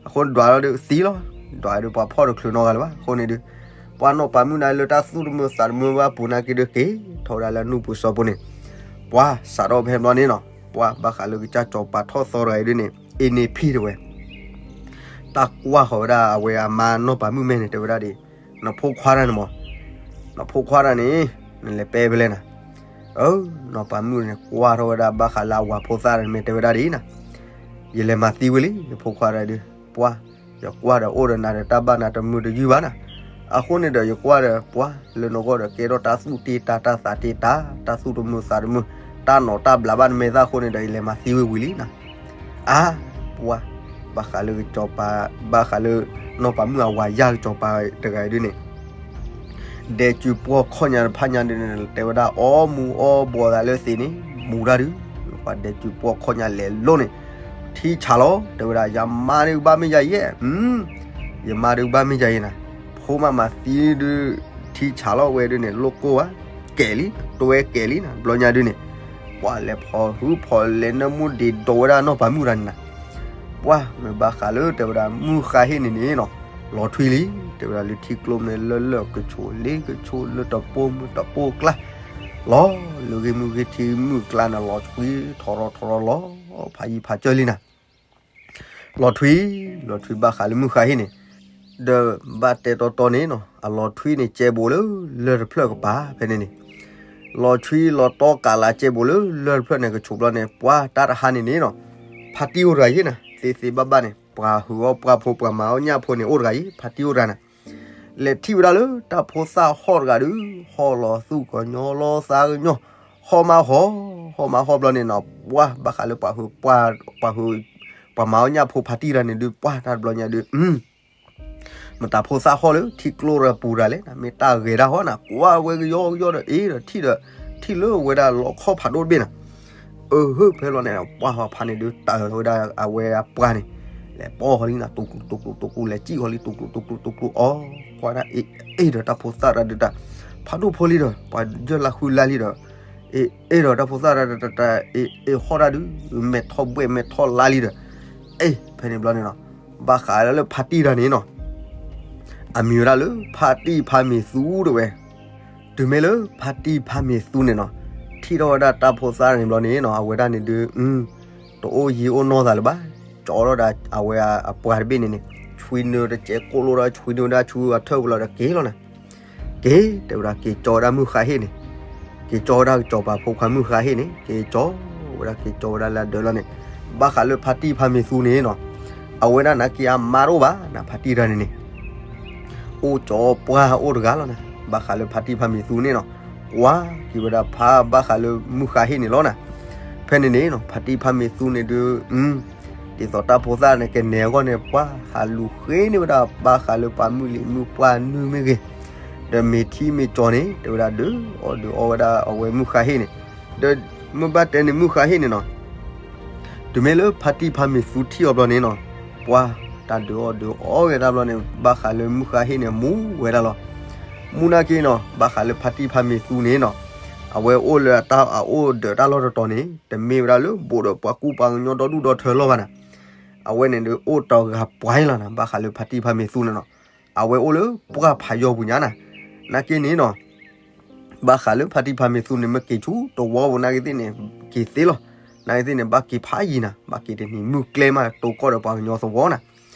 အဃိဒွးလီၤဒီးသံလီၤ, ဒွးဒီးပှၤဖီၣ်တချုးနီတဂၤလၢၤဘၣ်. အဃိန့ၣ်ဒီး ပှၤနီၢ်ပၤမုၣ်န့ၣ်လၢတၢ်သူၣ်တမုာ်သးတမုာ်ဘၣ်ပူၤနာ်က့ဒီး က့ၤထီၣ်ဝဲဒၣ်လၢနူၢ်ပူၤစီၤပူၤန့ၣ်, ပှၤစးထီၣ်ဖဲဘျီန့ၣ်နီၤ, ပှၤဘၣ်ဃးလၢကစၢ်စီၤပၤထီၣ်သီတဂၤအံၤဒ်န့ၣ် အ့န့ၣ်ဖံတဲဝဲ တၢ်ကွၢ်ဃီၤဝဲဒၣ်အဝဲအမါနီၢ်ပၤမုၣ်မဲန့ၣ် တဲဝဲဒၣ်ဒ်, နဖိခွါတၢ်န့ၣ်မး, နဖိခွါတၢ်န့ၣ် နလဲၤပဲဖဲလဲၣ်နၤ. အၢ နီၢ်ပၤမုၣ်န့ၣ် ကွၢ်ထီၣ်ဝဲဒၣ်ဘၣ်ဃးလၢအဝၤဖိသၣ်န့ၣ် မ့ၢ်တဲဝဲဒၣ်ဒ်နၤ, ယလဲၤမၤသံဝဲလံ ယဖိခွါတၢ်ဒုး, ပှၤ ယကွၢ်ဒီးအိၣ်ဒီးနၤဒီးတၢ်ဘၣ်နၤတမုာ်တယုၢ်ဘၣ်နၤ. အဃိန့ၣ်ဒီး ယကွၢ်ဒီးပှၤလၢနဂီၢ်ဒီး ကဲထီၣ်တၢ်သူၣ်တ့တၢ် တၢ်သးတ့တၢ် တၢ်သူၣ်တမုာ်သးတမုာ် တၢ်နီၢ်တၢ်ဘျးဘၣ်နမဲာ်သၣ်အဃိန့ၣ်ဒီး ယလဲၤမၤသံဝဲဝံၤလံနၤ. အါ ပှၤ ဘၣ်ဃးလၢကစီၤပၤ, ဘၣ်ဃးလၢ နီၢ်ပၤမုၣ်အဝၤယၢ်ကစီၤပၤတဂၤအံၤဒ်န့ၣ် ဒဲးစုပှီၢ်ခီၣ်ညါတဖၣ်ညါဒ်န့ၣ် တဲဝဲဒၣ်အီမူၤအီဘှီးသးလၢသ့ၣ်န့ၣ် မူၤတၢ်ဒုး, ပှၤဒဲးစုပှီၢ်ခီၣ်ညါလဲၤလိၤန့ၣ် ထံဆးလီၤ တဲဝဲဒၣ် ယမါဒုးဘၣ်မ့ၢ်ယၤယဲ, ယမါဒုးဘၣ်မ့ၢ်ယၤယဲနၤ, ဖိမးမၤသံဒုး ထံဆးလီၤဝဲဒ်န့ၣ် လိၣ်ကိၢ်ဘၣ်, ကဲးလံ, တွဲကဲးလံနၤ ဘျီညါဒ်န့ၣ်, ပှၤလဲၤဖီၣ်ဟုဖီၣ်လဲၤနၢမူဒံးဒိးဝဲဒၣ်နီၢ်ပၤမုၣ်တၢ်န့ၣ်နၤ, ပှၤမ့ၢ်ဘၣ်ဃးလၢတဲဝဲဒၣ် မုၢ်ဃါဟ့ၣ်န့ၣ်န့ၣ်နီၤ, လီၤထွံလံ, တဲဝဲဒၣ်လၢထံကျိမ့ၢ်လၢလၢၢ်ကဆိးလ့ကဆိးလၢတပိာ်မုၢ်တပိာ်ကျါ, လီၤလၢဂ့ၢ်မုၢ်ဂ့ၢ်ထံမုၢ်ကျါန့ၣ် လီၤထွံထီၣ်ထီၣ်ထီၣ်လီၤ, ဖးယံၤဖးစၢၢ်လံနၤ လီၤထွံ, လီၤထွံဘၣ်ဃးလၢမုၢ်ဃါဟ့ၣ်န့ၣ်, ဒီးဘၣ်တဲတီတီန့ၣ်နီၤ အလီၤထွံန့ၣ် ကဲဘိးလၢလၢၢ်တဖျၢၣ်ကပၤဖဲန့ၣ်န့ၣ်, လီၤထွံလီၤတီကးလးကဲဘိးလၢလၢၢ်တဖျၢၣ်န့ၣ် ကဆိးဘျီန့ၣ် ပှၤတၢ်တဟါန့ၣ်န့ၣ်နီၤ, ဖါတံၢ်အိၣ်တဂၤယဲနၤ သ့သ့ဘၣ်ဘၣ်န့ၣ် ပှၤဟုးအီၣ်ပှၢ်ဖိ ပှၤမၤအီၣ်ညၣ်ဖိန့ၣ် အိၣ်တဂၤယဲ ဖါတံၢ်အိၣ်တဂၤနၤ လဲၤထံၣ်ဝဲဒၣ်လၢတၢ်ဖိသၣ်ဟီၣ်တဂၤဒုး ဟီၣ်လီၤသူၣ်ကညီၤလီၤသးကညီၤ, ဟီၣ်မးဟီၣ်, ဟီၣ်မးဟီၣ်ဘျီန့ၣ်နီၤ ပှၤဘၣ်ဃးလၢပှၤဟုးပှၢ်, ပှၤဟုး, ပှၤမၤအီၣ်ညၣ်ဖိဖါတံၢ်တဂၤန့ၣ်ဒုး ပှၤတၢ်တဘျီညါဒုး မတၤဖိသၣ်ဟီၣ်လၢထံကျိတဂၤပူၤတဂၤလဲၣ်, မ့ၢ်တၢ်ဂဲၤတၢ်ဟီၣ်နၤ ကွၢ်ဝဲကယီကယီဒီး အ့ဒီးထံၣ်ဒီး, ထံၣ်လၢဝဲဒၣ်လီခီၣ်ဖးဒိၣ်တဘ့ၣ်နၤ အဟၢဖဲလီၤန့ၣ် ပှၤဟီၣ်ဖးန့ၣ်ဒုး တၢ်လီၤဝဲဒၣ်အဝဲအပှၢ်န့ၣ်, လဲၤပိာ်ဃီလံနၤ တူၢ်ကျူတူၢ်ကျူတူၢ်ကျူ လဲၤစံၣ်ဃီလံ တူၢ်ကျူတူၢ်ကျူတူၢ်ကျူ အီ, ကွၢ်ဒၣ်အ့, အ့ဒီးတၢ်ဖိသၣ်တၢ်ဒုးတၢ်, ဖးဒိၣ်ဖိလံဒီး ပှၤယၢၢ်လၢဃုလါလံဒီး, အ့, အ့ဒီးတၢ်ဖိသၣ်တၢ်တၢ်တၢ် အ့, အ့ဟီၣ်တၢ်ဒုး မဲာ်ထီၣ်ဘှဲၣ်မဲာ်ထီၣ်လါလံဒီး, အ့ ဖဲန့ၣ်ဘျီန့ၣ်နီၤ, ဘၣ်ဃးလၢဖါတံၢ်တဂၤန့ၣ်နီၤ အမံၤဝဲဒၣ်လၢဖါတံၢ်ဖါမ့ၤသူတဲဝဲ, တုၤမ့ၢ်လၢဖါတံၢ်ဖါမ့ၤသူန့ၣ်နီၤ, ထံၣ်ထီၣ်ဝဲဒၣ်တၢ်ဖိသၣ်န့ၣ်ဘျီန့ၣ်နီၤ အဝဲဒၣ်န့ၣ်ဒုး, တအိၣ်ယံၤအိၣ်နီၢ်သးလၢၤဘၣ်, ကၠီထီၣ်ဒၣ်အဝဲအပှၤတဘ့ၣ်န့ၣ်န့ၣ်, ဆွံနုာ်တစဲးကိၣ်လိဒၣ် ဆွံနုာ်ဝဲဒၣ်ဆူအထၢၣ်ပူၤလီၤဒီးက့ၤလီၤနၤ, က့ၤ တဲဝဲဒၣ်က့ၤကၠီဝဲဒၣ်မုၢ်ဃါဟ့ၣ်န့ၣ်, က့ၤကၠီဝဲဒၣ်ကစီၤပၤဖိခွါမုၢ်ဃါဟ့ၣ်န့ၣ် က့ၤကၠီဝဲဒၣ်က့ၤကၠီဝဲဒၣ်လၢအဒၢးလီၤန့ၣ်, ဘၣ်ဃးလၢဖါတံၢ်ဖါမ့ၤသူန့ၣ်နီၤ, အဝဲဒၣ်နာ်က့အမါတအိၣ်ဘၣ်နၤ ဖါတံၢ်တဂၤန့ၣ်န့ၣ် အိၣ်ကၠီပှၢ်အိၣ်တဂၤလီၤနၤ, ဘၣ်ဃးလၢဖါတံၢ်ဖါမ့ၤသူန့ၣ်နီၤ, ကွၢ်က့ၤဝဲဒၣ်ဖးဘၣ်ဃးလၢမုၢ်ဃါဟ့ၣ်န့ၣ်လီၤနၤ, ဖဲန့ၣ်န့ၣ်နီၤ ဖါတံၢ်ဖါမ့ၤသူန့ၣ်ဒုး, ဒ်သိးတၢ်ဖိသၣ်န့ၣ်ကနဲၣ်အဂီၢ်န့ၣ် ပှၢ်ဟးလူၤဃ့န့ၢ်ဝဲဒၣ်ဘၣ်ဃးလၢပှၤမုၣ်လံၤမုၣ်ပှၢ်နုၢ်မ့ၢ်ဂ့ၤ, ဒီးမ့ၤထံမ့ၤကၠီန့ၣ် တဲဝဲဒၣ်ဒုးအီၣ်ဒုးအီဝဲဒၣ်အဝဲမုၢ်ဃါဟ့ၣ်န့ၣ်, ဒီးမ့ၢ်ဘၣ်တဲန့ၣ်မုၢ်ဃါဟ့ၣ်န့ၣ်နီၤ တုၤမ့ၢ်လၢဖါတံၢ်ဖါမ့ၤသူထံၣ်အီၤဘျီန့ၣ်နီၤ, ပှၤတၢ်ဒုးအီၣ်ဒုးအီဝဲဒၣ်ဘျီန့ၣ် ဘၣ်ဃးလၢမုၢ်ဃါဟ့ၣ်န့ၣ် မူဝဲဒၣ်လီၤ. မူနာ်က့နီၤ ဘၣ်ဃးလၢဖါတံၢ်ဖါမ့ၤသူန့ၣ်နီၤ, အဝဲအိၣ်လၢအတၢ်အအိၣ်ဒၢးတၢ်လီၢ်တတီၤန့ၣ် တမ့ၢ်ဝဲဒၣ်လၢဘူးဒီးပှၤကူပှၤကညီဒီဒူၣ်ဒီထၢလီၢ်ဘၣ်နၤ, အဝဲန့ၣ်ဒုးအိၣ်တဂၤပှဲၤလီၤနၤ ဘၣ်ဃးလၢဖါတံၢ်ဖါမ့ၤသူန့ၣ်နီၤ, အဝဲအိၣ်လၢပှၢ်ဖးယီၤပူၤညါနၤ, နာ်က့န့ၣ်နီၤ ဘၣ်ဃးလၢဖါတံၢ်ဖါမ့ၤသူန့ၣ် မ့ၢ်က့ၤဆူတဝီပူၤနာ်က့သ့ၣ်န့ၣ် က့ၤသ့လီၤ. နာ်က့သ့ၣ်န့ၣ် ဘၣ်က့ၤဖးယံၤနၤ ဘၣ်က့ၤတနံၤမုၢ်ကျဲမး တိၢ်ကီၢ်ဒီးပှၤကညီသဝီနၤ.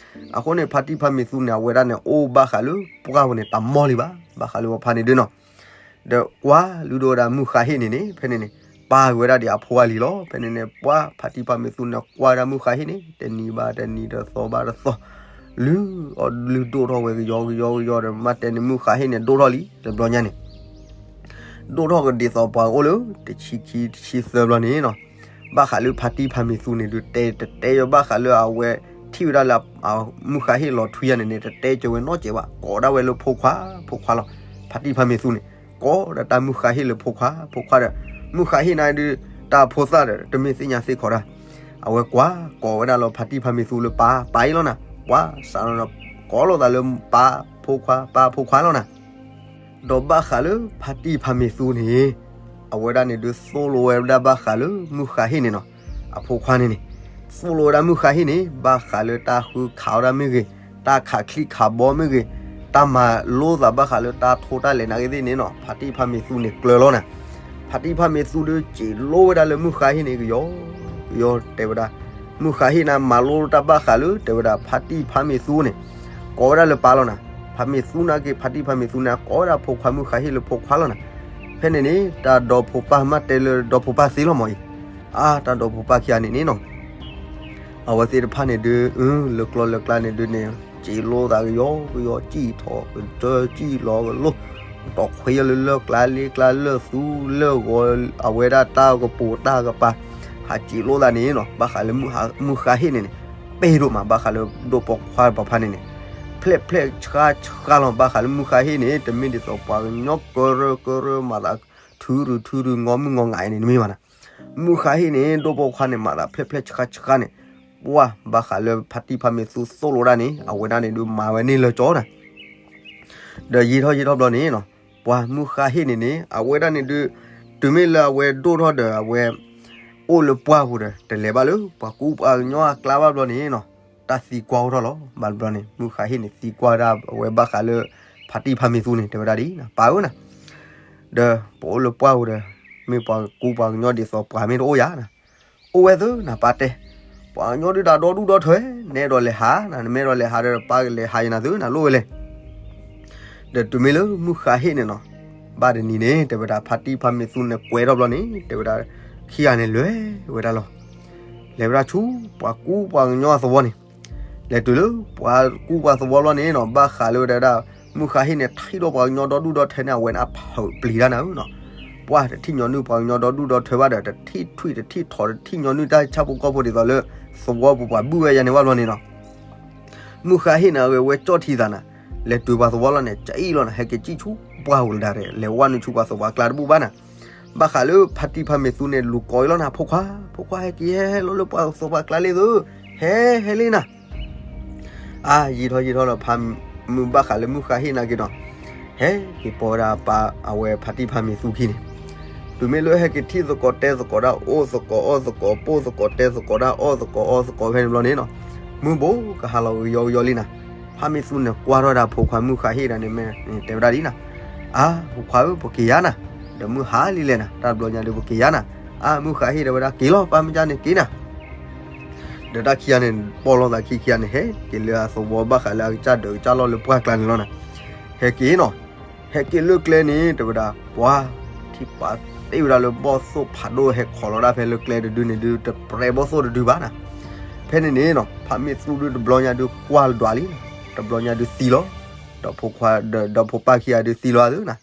အဃိန့ၣ် ဖါတံၢ်ဖါမ့ၤသူန့ၣ် အဝဲဒၣ်န့ၣ် အိၣ်ဘၣ်ဃးလၢပှၢ်ပူၤန့ၣ် တမီၢ်လံဘၣ်. ဘၣ်ဃးလၢပှၤဖါန့ၣ်ဒုနီၤ ဒီးကွၢ်လုၢ်ဒိၣ်ဝဲဒၣ်မုၢ်ဃါဟ့ၣ်န့ၣ်န့ၣ် ဖဲန့ၣ်န့ၣ် ပာ်က့ၤဝဲဒၣ်ဒ်အဖိအလံၤလီၤ. ဖဲန့ၣ်န့ၣ် ပှၤဖါတံၢ်ဖါမ့ၤသူန့ၣ် ကွၢ်ဝဲဒၣ်မုၢ်ဃါဟ့ၣ်န့ၣ် တနံၤဘၣ်တနံၤ တသီဘၣ်တသီ လုၢ်အီၣ်လုၢ်ဒိၣ်ထီၣ်ဝဲကယီကယီကယီဒီး မ့ၢ်တဲန့ၣ် မုၢ်ဃါဟ့ၣ်န့ၣ် ဒိၣ်ထီၣ်လံ တဘျီညါန့ၣ် ဒိၣ်ထီၣ်ကဒ်သိးပှၤအိၣ်လၢ တဆံခံတဆံသၢဘျီန့ၣ်နီၤ ဘၣ်ဃးလၢဖါတံၢ်ဖါမ့ၤသူန့ၣ်ဒုး တဲတတဲယဘၣ်ဃးလၢအဝဲထံၣ်ဝဲဒၣ်လၢ မုၢ်ဃါဟ့ၣ်လီၤထွံယၤန့ၣ်န့ၣ် တတဲကၢၤဝဲနီတစဲးဘၣ် ကိးဒၣ်ဝဲလၢဖိခွါ ဖိခွါလီၤ. ဖါတံၢ်ဖါမ့ၤသူန့ၣ် ကိးဒၣ်တၢ်မုၢ်ဃါဟ့ၣ်လၢဖိခွါ ဖိခွါဒီး မုၢ်ဃါဟ့ၣ်န့ၣ်ဒုး တၢ်ဖိသၣ်ဒီး တမ့ၢ်သ့ၣ်ညါသ့ၣ်ခီဒၣ် အဝဲကွၢ်ကိးဝဲဒၣ်လီၤ ဖါတံၢ်ဖါမ့ၤသူလၢပၢ် ပၢ်အံၤလီၤနၤ ပှၤစးထီၣ်ကိးလိာ်သးလၢပၢ်ဖိခွါ ပၢ်ဖိခွါလီၤနၤ. ဒီးဘၣ်ဃးလၢဖါတံၢ်ဖါမ့ၢ်သူန့ၣ် အဝဲဒၣ်န့ၣ်ဒုးသိၣ်လိဝဲဒၣ်ဘၣ်ဃးလၢမုၢ်ဃါဟ့ၣ်န့ၣ်နီၤ, အဖိခွါန့ၣ်န့ၣ် သိၣ်လိဝဲဒၣ်မုၢ်ဃါဟ့ၣ်န့ၣ် ဘၣ်ဃးလၢတၢ်ဃုခးဝဲဒၣ်မ့ၢ်ဂ့ၤ, တၢ်ခးချံခးဘီမ့ၢ်ဂ့ၤ, တၢ်မၤလိသးဘၣ်ဃးလၢတၢ်ထိၣ်တၢ်လဲၤနာ်က့သ့ၣ်န့ၣ်နီၤ, ဖါတံၢ်ဖါမ့ၢ်သူန့ၣ်ကျၢၤလီၤနၤ. ဖါတံၢ်ဖါမ့ၢ်သူဒုးစံးလိဝဲဒၣ်လၢမုၢ်ဃါဟ့ၣ်န့ၣ်ကယီကယီတဲဝဲဒၣ်, မုၢ်ဃါဟ့ၣ်န့ၣ် မၤလိတၢ်ဘၣ်ဃးလၢတဲဝဲဒၣ်ဖါတံၢ်ဖါမ့ၢ်သူန့ၣ် ကိးဝဲဒၣ်လၢပၢ်လီၤနၤ. ဖါမ့ၢ်သူနာ်က့ ဖါတံၢ်ဖါမ့ၢ်သူန့ၣ် ကိးဝဲဒၣ်ဖိခွါမုၢ်ဃါဟ့ၣ်လၢဖိခွါလီၤနၤ. ဖဲန့ၣ်န့ၣ် တၢ်ဒီဖိပၢ်မ့ၢ်တဲလၢဒီဖိပၢ်သ့လီၤမၢ်အံၤ, အါ တၢ်ဒီဖိပၢ်ခံဂၤန့ၣ်န့ၣ်နီၤ အဝဲသ့ၣ်တဖၣ်န့ၣ်ဒုး လၢကျီလၢကျါန့ၣ်ဒုးန့ၣ် စံးလိသးကယီကယီ စံၣ်ထီၣ်ကစၢၢ် စံၣ်လီၤကလိၢ်, တီၢ်ခွဲးလၢလၢၢ်ကျါလ့ကျါ လၢၢ်သူလၢၢ်ဂီၤ အဝဲဒၣ်တၢ်ကပိာ်တၢ်ကပၤ ဟးစံးလိသးန့ၣ်နီၤ, ဘၣ်ဃးလၢမုၢ်ဃါဟ့ၣ်န့ၣ်န့ၣ် ပ့ၢ်ဒိၣ်မး ဘၣ်ဃးလၢဒိၣ်ပိာ်ခွါတပၤဖါန့ၣ်န့ၣ် ဖျဲၣ်ဖျဲၣ်ဆှါဆှါလီၤ. ဘၣ်ဃးလၢမုၢ်ဃါဟ့ၣ်န့ၣ် တမ့ၢ်ဒ်သိးပှၤကညီကရၢကရၢမၤသး ထုရုထုရု ငီမုၢ်ငီငါအံၤန့ၣ် တမ့ၢ်ဘၣ်နၤ. မုၢ်ဃါဟ့ၣ်န့ၣ် ဒိၣ်ပိာ်ခွါန့ၣ် မၤသးဖျဲၣ်ဖျဲၣ်ဆှါဆှါန့ၣ် ပှၢ်ဘၣ်ဃးလၢဖါတံၢ်ဖါမ့ၢ်သူသိၣ်လိဒၣ်န့ၣ် အဝဲဒၣ်န့ၣ်ဒုးမၤဝဲန့ၢ်လၢကၠီနၤ. ဒီးယံာ်ထီၣ်ယံာ်ထီၣ်ဘျီန့ၣ်နီၤ ပှၢ်မုၢ်ဃါဟ့ၣ်န့ၣ်န့ၣ် အဝဲဒၣ်န့ၣ်ဒုး တုၤမ့ၢ်လၢအဝဲဒိၣ်ထီၣ်ဒီးအဝဲ အိၣ်လၢပှၢ်ပူၤဒီး တလဲၤဘၣ်လၢပှၤကူပှၤကညီအကျါဘၣ်ဘျီန့ၣ်နီၤ တၢ်သံကွၢ်အိၣ်ထီၣ်လီၤ. ဘၣ်တဘျီန့ၣ် မုၢ်ဃါဟ့ၣ်န့ၣ် သံကွၢ်ဒၣ်အဝဲဘၣ်ဃးလၢ ဖါတံၢ်ဖါမ့ၢ်သူန့ၣ် တဲဝဲဒၣ်ဒ်အံၤ, ပၢ်ဧၢနၤ, ဒီးပအိၣ်လၢပှၢ်ပူၤဒီး မ့ၢ်ပှၤကူပှၤကညီဒ်သိးပှၤမ့ၢ်တအိၣ်ဧါနၤ. အိၣ်ဝဲသုနၤ ပၢ်တဲ, ပှၤကညီဒုးတၢ်ဒီဒူၣ်ဒီထၢ နအဲၣ်ဒိးလဲၤဟးနၤ, နမ့ၢ်အဲၣ်ဒိးလဲၤဟးဒီး ပၢ်ကလဲၤဟးယနၤသုနၤ လိၣ်ဝဲလဲၣ်. ဒီးတုၤမ့ၢ်လၢမုၢ်ဃါဟ့ၣ်န့ၣ်နီၤ ဘၣ်တနံၤန့ၣ် တဲဝဲဒၣ် ဖါတံၢ်ဖါမ့ၢ်သူန့ၣ်ကွဲထီၣ်ဘျီန့ၣ် တဲဝဲဒၣ် ခံဂၤန့ၣ်လဲၤဝဲဒၣ်လီၤ. လဲၤဝဲဒၣ်ဆူပှၤကူပှၤကညီအသဝီန့ၣ်, လဲၤတုၤလၢပှၤကူပှၤသဝီဘျီန့ၣ်နီၤ ဘၣ်ဃးလၢဝဲဒၣ် မုၢ်ဃါဟ့ၣ်န့ၣ် ထံၣ်ဒီးပှၤကညီဒီဒူၣ်ဒီထၢန့ၣ် အဝဲန့ၣ်အဖုးပျံၤတၢ်နၤဧၢနီၤ. ပှၢ်တထံၣ်ညီနုၢ်ပှၤကညီဒီဒူၣ်ဒီထၢဘၣ်ဒီး တထံၣ်ထွံၣ်တထံၣ်ထီၣ် တထံၣ်ညီနုၢ်တၢ်ဆၣ်ဖိကီၢ်ဖိဒ်သိးလၢ သဝီပူၤပှၤဘုၣ်ဝဲယၤန့ၣ်ဘၣ်ဘျီန့ၣ်နီၤ မုၢ်ဃါဟ့ၣ်န့ၣ် အဂ့ၤဝဲကၠီၣ်ထံသးနၤ, လဲၤတုၤပှၤသဝီလီၤန့ၣ် ကအံၣ်လီၤနၤ ဟဲက့ၤစံၣ်ဆူပှၢ်ပူၤလၢၤဒီး လဲၤဝဲနုာ်ဆူပှၤသဝီအကျါတဘူၣ်ဘၣ်နၤ. ဘၣ်ဃးလၢဖါတံၢ်ဖါမ့ၢ်သူန့ၣ် လူၤကိးအံၤလီၤနၤ ဖိခွါ, ဖိခွါဟဲက့ၤဟဲလီၤလၢပှၤသဝီအကျါလံသု, ဟဲဟဲလံနၤ အါ ယံာ်ထီၣ်ယံာ်ထီၣ်ဒီး ဖါမုၢ်ဘၣ်ဃးလၢမုၢ်ဃါဟ့ၣ်နာ်က့ၤနီၤ, ဟဲက့ၤပိာ်ဝဲဒၣ်ပၢ်အဝဲဖါတံၢ်ဖါမ့ၢ်သူခံန့ၣ်, တုၤမ့ၢ်လၢဟဲက့ၤထံၣ်သကိးတဲသကိးဒၣ် အိၣ်သကိးအီၣ်သကိး ပိၢ်သကိးတဲသကိးဒၣ် အီၣ်သကိးအီသကိးဖဲန့ၣ်ဘျီန့ၣ်နီၤ, မုၢ်ဘိကဟးလီၤကယီကယီလံနၤ. ဖါမ့ၢ်သူန့ၣ်ကွၢ်ထီၣ်ဒၣ်ဖိခွါမုၢ်ဃါဟ့ၣ်ဒၣ်န့ၣ်မ့ၢ်တဲဝဲဒၣ်ဒ်နၤ, အါ ဖိခွါဧၢ ပက့ၤယါနၤ, ဒီးမုၢ်ဟါလံလဲၣ်နၤ တၢ်တဘျီညါဒုးပက့ၤယါနၤ, အါ မုၢ်ဃါဟ့ၣ်ဒီးဝဲဒၣ်က့ၤလီၤ ပၢ်မ့ၢ်ကန့ၣ်က့ၤနၤ ဒီးတၢ်ခံဂၤန့ၣ် ပိာ်လိာ်သးခံခံဂၤန့ၣ် ဟဲက့ၤလၢအသဝီဘၣ်ဃးလၢအကစၢ်ဒၢးကစၢ်လီၢ်လၢပှၢ်ကျါန့ၣ်လီၤနၤ, ဟဲက့ၤနီၤ, ဟဲက့ၤလၢကျဲန့ၣ် တဲဝဲဒၣ် ပှၤ ထံၣ်ပာ်သ့ဝဲဒၣ်လၢဘီၣ်သိၣ်ဖးဒိၣ်ဟဲခိးလီၤဒၣ်ဖဲလၢကျဲတဒုန့ၣ်ဒုး တပြဲးဘီၣ်သိၣ်တဒုဘၣ်နၤ, ဖဲန့ၣ်န့ၣ်နီၤ ဖါမ့ၢ်သူဒုးတဘျီညါဒုးကွၢ်ဒွးလံ, တဘျီညါဒုးသံလီၤ, ဒီးဖိခွါ ဒီးဖိပၢ်ခံဂၤဒုးသံလီၤအသးနၤ,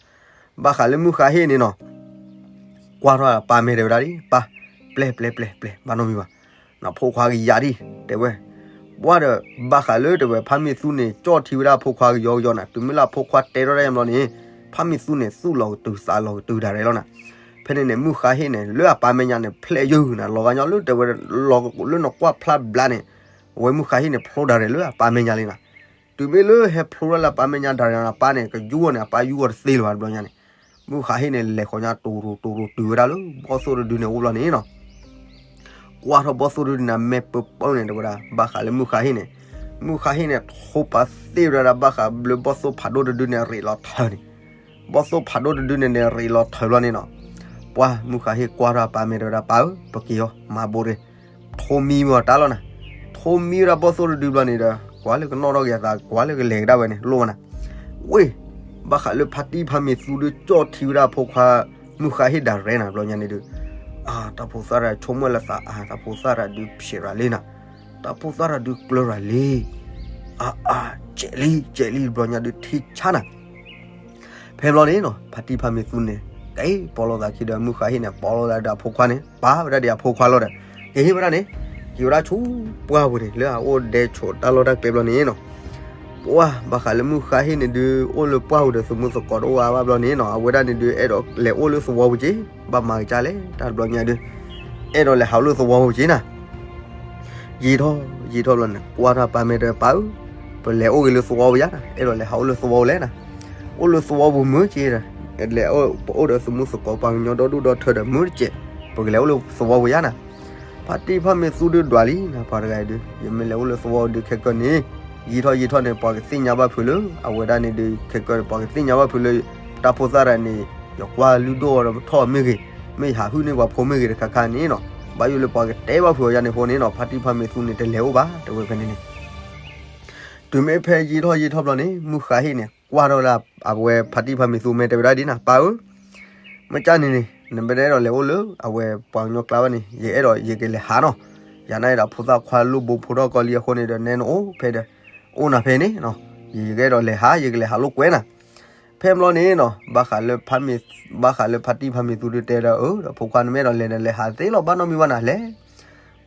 ဘၣ်ဃးလၢမုၢ်ဃါဟ့ၣ်န့ၣ်နီၤ ကွၢ်ထီၣ်ပၢ်မ့ၢ်တဲဝဲဒၣ်ဒ် ပၢ် ပျဲၢ်ပျဲၢ်ပျဲၢ်ပျဲၢ် ဘၣ်နီတမံၤဘၣ်, နဖိခွါကယၤဒ် တဲဝဲ, ပှၢ်ဒီး ဘၣ်ဃးလၢတဲဝဲ ဖါမ့ၢ်သူန့ၣ် ကၠီၣ်ထံဝဲဒၣ်ဖိခွါကယီကယီနၤ, တုၤမ့ၢ်လၢအဖိခွါတဲထီၣ်ဒၣ်ယါဘျီန့ၣ် ဖါမ့ၢ်သူန့ၣ် သူၣ်လီၤကတုၤသးလီၤကတုၤဒၣ်ရဲၣ်လီၤနၤ, ဖဲန့ၣ်န့ၣ် မုၢ်ဃါဟ့ၣ်န့ၣ် လၢအပၢ်မဲာ်ညါန့ၣ် ဖျဲးယုာ်နၤ လီၤဂာ်ညီလၢတဲဝဲ လီၤလၢနကွၢ်ဖျါဘျါန့ၣ်, အဝဲမုၢ်ဃါဟ့ၣ်န့ၣ် ဖျိဒၣ်ရဲၣ်လၢအပၢ်မဲာ်ညါလံနၤ, တုၤမ့ၢ်လၢဟဲဖျိထီၣ်လၢအပၢ်မဲာ်ညါဒၣ်ရဲၣ်နၤ အပၢ်န့ၣ် ကယူၢ်အီၤန့ၣ် အပၢ်ယူၢ်အီၤတသ့လၢၤဘၣ်တဘျီညါန့ၣ်, မုၢ်ဃါဟ့ၣ်န့ၣ် လဲၤဃီၤညါတိၤတိၤတိၤတုၤဝဲဒၣ်လၢ ဘီၣ်သိၣ်တဒုန့ၣ်အိၣ်ဘျီန့ၣ်နီၤ ကွၢ်ထီၣ်ဘီၣ်သိၣ်တဒုန့ၣ် မဲာ်ပၢၢ်ပၢၢ်န့ၣ် တဲဝဲဒၣ် ဘၣ်ဃးလၢမုၢ်ဃါဟ့ၣ်န့ၣ်, မုၢ်ဃါဟ့ၣ်န့ၣ် ထိပာ်သ့ဝဲဒၣ် ဘၣ်ဃးလၢဘီၣ်သိၣ်ဖးဒိၣ်တဒုန့ၣ် ရ့းလီၤထၢန့ၣ်, ဘီၣ်သိၣ်ဖးဒိၣ်တဒုန့ၣ်န့ၣ် ရ့းလီၤထၢဘျီန့ၣ်နီၤ, ပှၢ်မုၢ်ဃါဟ့ၣ်ကွၢ်ထီၣ်အပၢ်မဲာ်တဲဝဲဒၣ် ပၢ်ဧၢ ပက့ၤအီၤ မၤဘိးရ့ၣ်, ထိမံဝဲအီၤတၢ်လီၤနၤ, ထိမံဝဲဒၣ်ဘီၣ်သိၣ်တဒုဘျီန့ၣ်ဒီး ကွၢ်လၢကနီၣ်ထီၣ်က့ၤအသး ကွၢ်လၢကလဲၤကဒါဝဲန့ၣ် လိၣ်ဝဲနၤ, ဝ့ၢ် ဘၣ်ဃးလၢဖါတံၢ်ဖါမ့ၢ်သူဒုးကၠီၣ်ထံဝဲဒၣ်ဖိခွါ မုၢ်ဃါဟ့ၣ်ဒၣ်ရဲၣ်နၤ ဘျီညါန့ၣ်ဒုး, အါ တၢ်ဖိသၣ်တၢ်ဆိကမိၣ်လၢသးအါ တၢ်ဖိသၣ်တၢ်ဒုးဖျဲးရၤလံနၤ, တၢ်ဖိသၣ်တၢ်ဒုးကျၢၤရၤလံ, အါအါ ကဲးလံ ကဲးလံ ဘျီညါဒုးထံဆါနၤ ဖဲဘျီန့ၣ်နီၤ ဖါတံၢ်ဖါမ့ၢ်သူန့ၣ် ကဲပိာ်လိာ်သးခံဒီး မုၢ်ဃါဟ့ၣ်န့ၣ် ပိာ်လိာ်သးဒီးအဖိခွါန့ၣ် ပာ်ဝဲဒၣ်ဒီးအဖိခွါလီၤဒီး ကဟ့ၣ်ဝဲဒၣ်န့ၣ် က့ၤဝဲဒၣ်ဆူပှၢ်ပူၤန့ၣ် လၢအအိၣ်ဒဲဆိးတၢ်လီၢ်တၢ်ကျဲဘျီန့ၣ်နီၤ ပှၢ်ဘၣ်ဃးလၢမုၢ်ဃါဟ့ၣ်န့ၣ်ဒုး အိၣ်လၢပှၢ်ပူၤဒီး သမူသကိးတအိၣ်အါဘၣ်ဘျီန့ၣ်နီၤ အဝဲဒၣ်န့ၣ်ဒုး အဲၣ်ဒိးလဲၤအိၣ်လၢသဝီပူၤက့ၤ ဘၣ်မၤကစၢ်လဲၣ် တၢ်တဘျီညါဒုး အဲၣ်ဒိးလဲၤဟးအိၣ်လၢသဝီပူၤက့ၤနၤ ယံာ်ထီၣ်ယံာ်ထီၣ်ဘျီန့ၣ် ကွၢ်ထီၣ်ပၢ်မ့ၢ်တဲ ပၢ်ဧၢ, ပလဲၤအိၣ်ဂ့ၤလၢသဝီပူၤယါနီၤ, အဲၣ်ဒိးလဲၤဟးအိၣ်လၢသဝီပူၤလဲၣ်နီၤ, အိၣ်လၢသဝီပူၤမုာ်က့ဒီး, လဲၤအိၣ်ပအိၣ်ဒီးသမူသကိးပှၤကညီဒီဒူၣ်ဒီထၢဒီးမုာ်တစဲး, ပကလဲၤအိၣ်လၢသဝီပူၤယါနီၤ. ဖါတံၢ်ဖါမ့ၢ်သူဒုးဒွးလံနီၤ, ပှၤတဂၤအံၤဒုး ယမ့ၢ်လဲၤအိၣ်လၢသဝီဒုးခဲကၢန့ၣ်, ယံာ်ထီၣ်ယံာ်ထီၣ်န့ၣ် ပှၤကသ့ၣ်ညါဘၣ်ဖုးလၢ အဝဲဒၣ်န့ၣ်ဒုး ခဲကၢန့ၣ် ပှၤကသ့ၣ်ညါဘၣ်ဖုးလၢ တၢ်ဖိသၣ်တဂၤန့ၣ် ယကွၢ်လုၢ်ဒိၣ်အီၤဒီးထီၣ်မ့ၢ်ဂ့ၤ, မ့ၢ်ယဟးဟုၣ်န့ၢ်ပှၤဖိမ့ၢ်ဂ့ၤတခါခါန့ၣ်နီၤ, ဘၣ်ယိၣ်လၢပှၤကတဲဘၣ်ဖုးအီၤယါန့ၣ်အဃိန့ၣ်နီၤ, ဖါတံၢ်ဖါမ့ၢ်သူန့ၣ် တလဲၤအိၣ်ဘၣ် တဲဝဲဖဲန့ၣ်န့ၣ်. တုၤမ့ၢ်ဖဲယံာ်ထီၣ်ယံာ်ထီၣ်ဘျီန့ၣ် မုၢ်ဃါဟ့ၣ်န့ၣ် ကွၢ်ထီၣ်ဝဲဒၣ် အဝဲဖါတံၢ်ဖါမ့ၢ်သူမ့ၢ်တဲဝဲဒၣ်ဒ်နီၤ, ပၢ်ဧၢ, မ့ၢ်ကၢ်န့ၣ်န့ၣ် နမ့ၢ်အဲၣ်ဒိးလဲၤအိၣ်လၢ အဝဲပှၤကညီကျါဘၣ်န့ၣ် ယအဲၣ်ဒိးယကလဲၤဟးနီၤ, ယၤန့ၣ်ဒီးဖိသၣ်ခွါလိၣ်ဘိဖိထီၣ်ကီလံအဃိန့ၣ်ဒီး နဲနအိၣ်ဖဲဒီး အိၣ်နၤဖဲန့ၣ်နီၤ, ယကအဲၣ်ဒိးလဲၤဟး ယကလဲၤဟးလိာ်ကွဲနၤ. ဖဲဘျီန့ၣ်နီၤ ဘၣ်ဃးလၢဖါမ့ၢ်, ဘၣ်ဃးလၢဖါတံၢ်ဖါမ့ၢ်သူဒုးတဲဒီး အၢ ဒီးဖိခွါနမ့ၢ်အဲၣ်ဒိးလဲၤဒီးလဲၤဟးသ့လီၤ ဘၣ်နီတမံၤဘၣ်နၤလဲၣ်.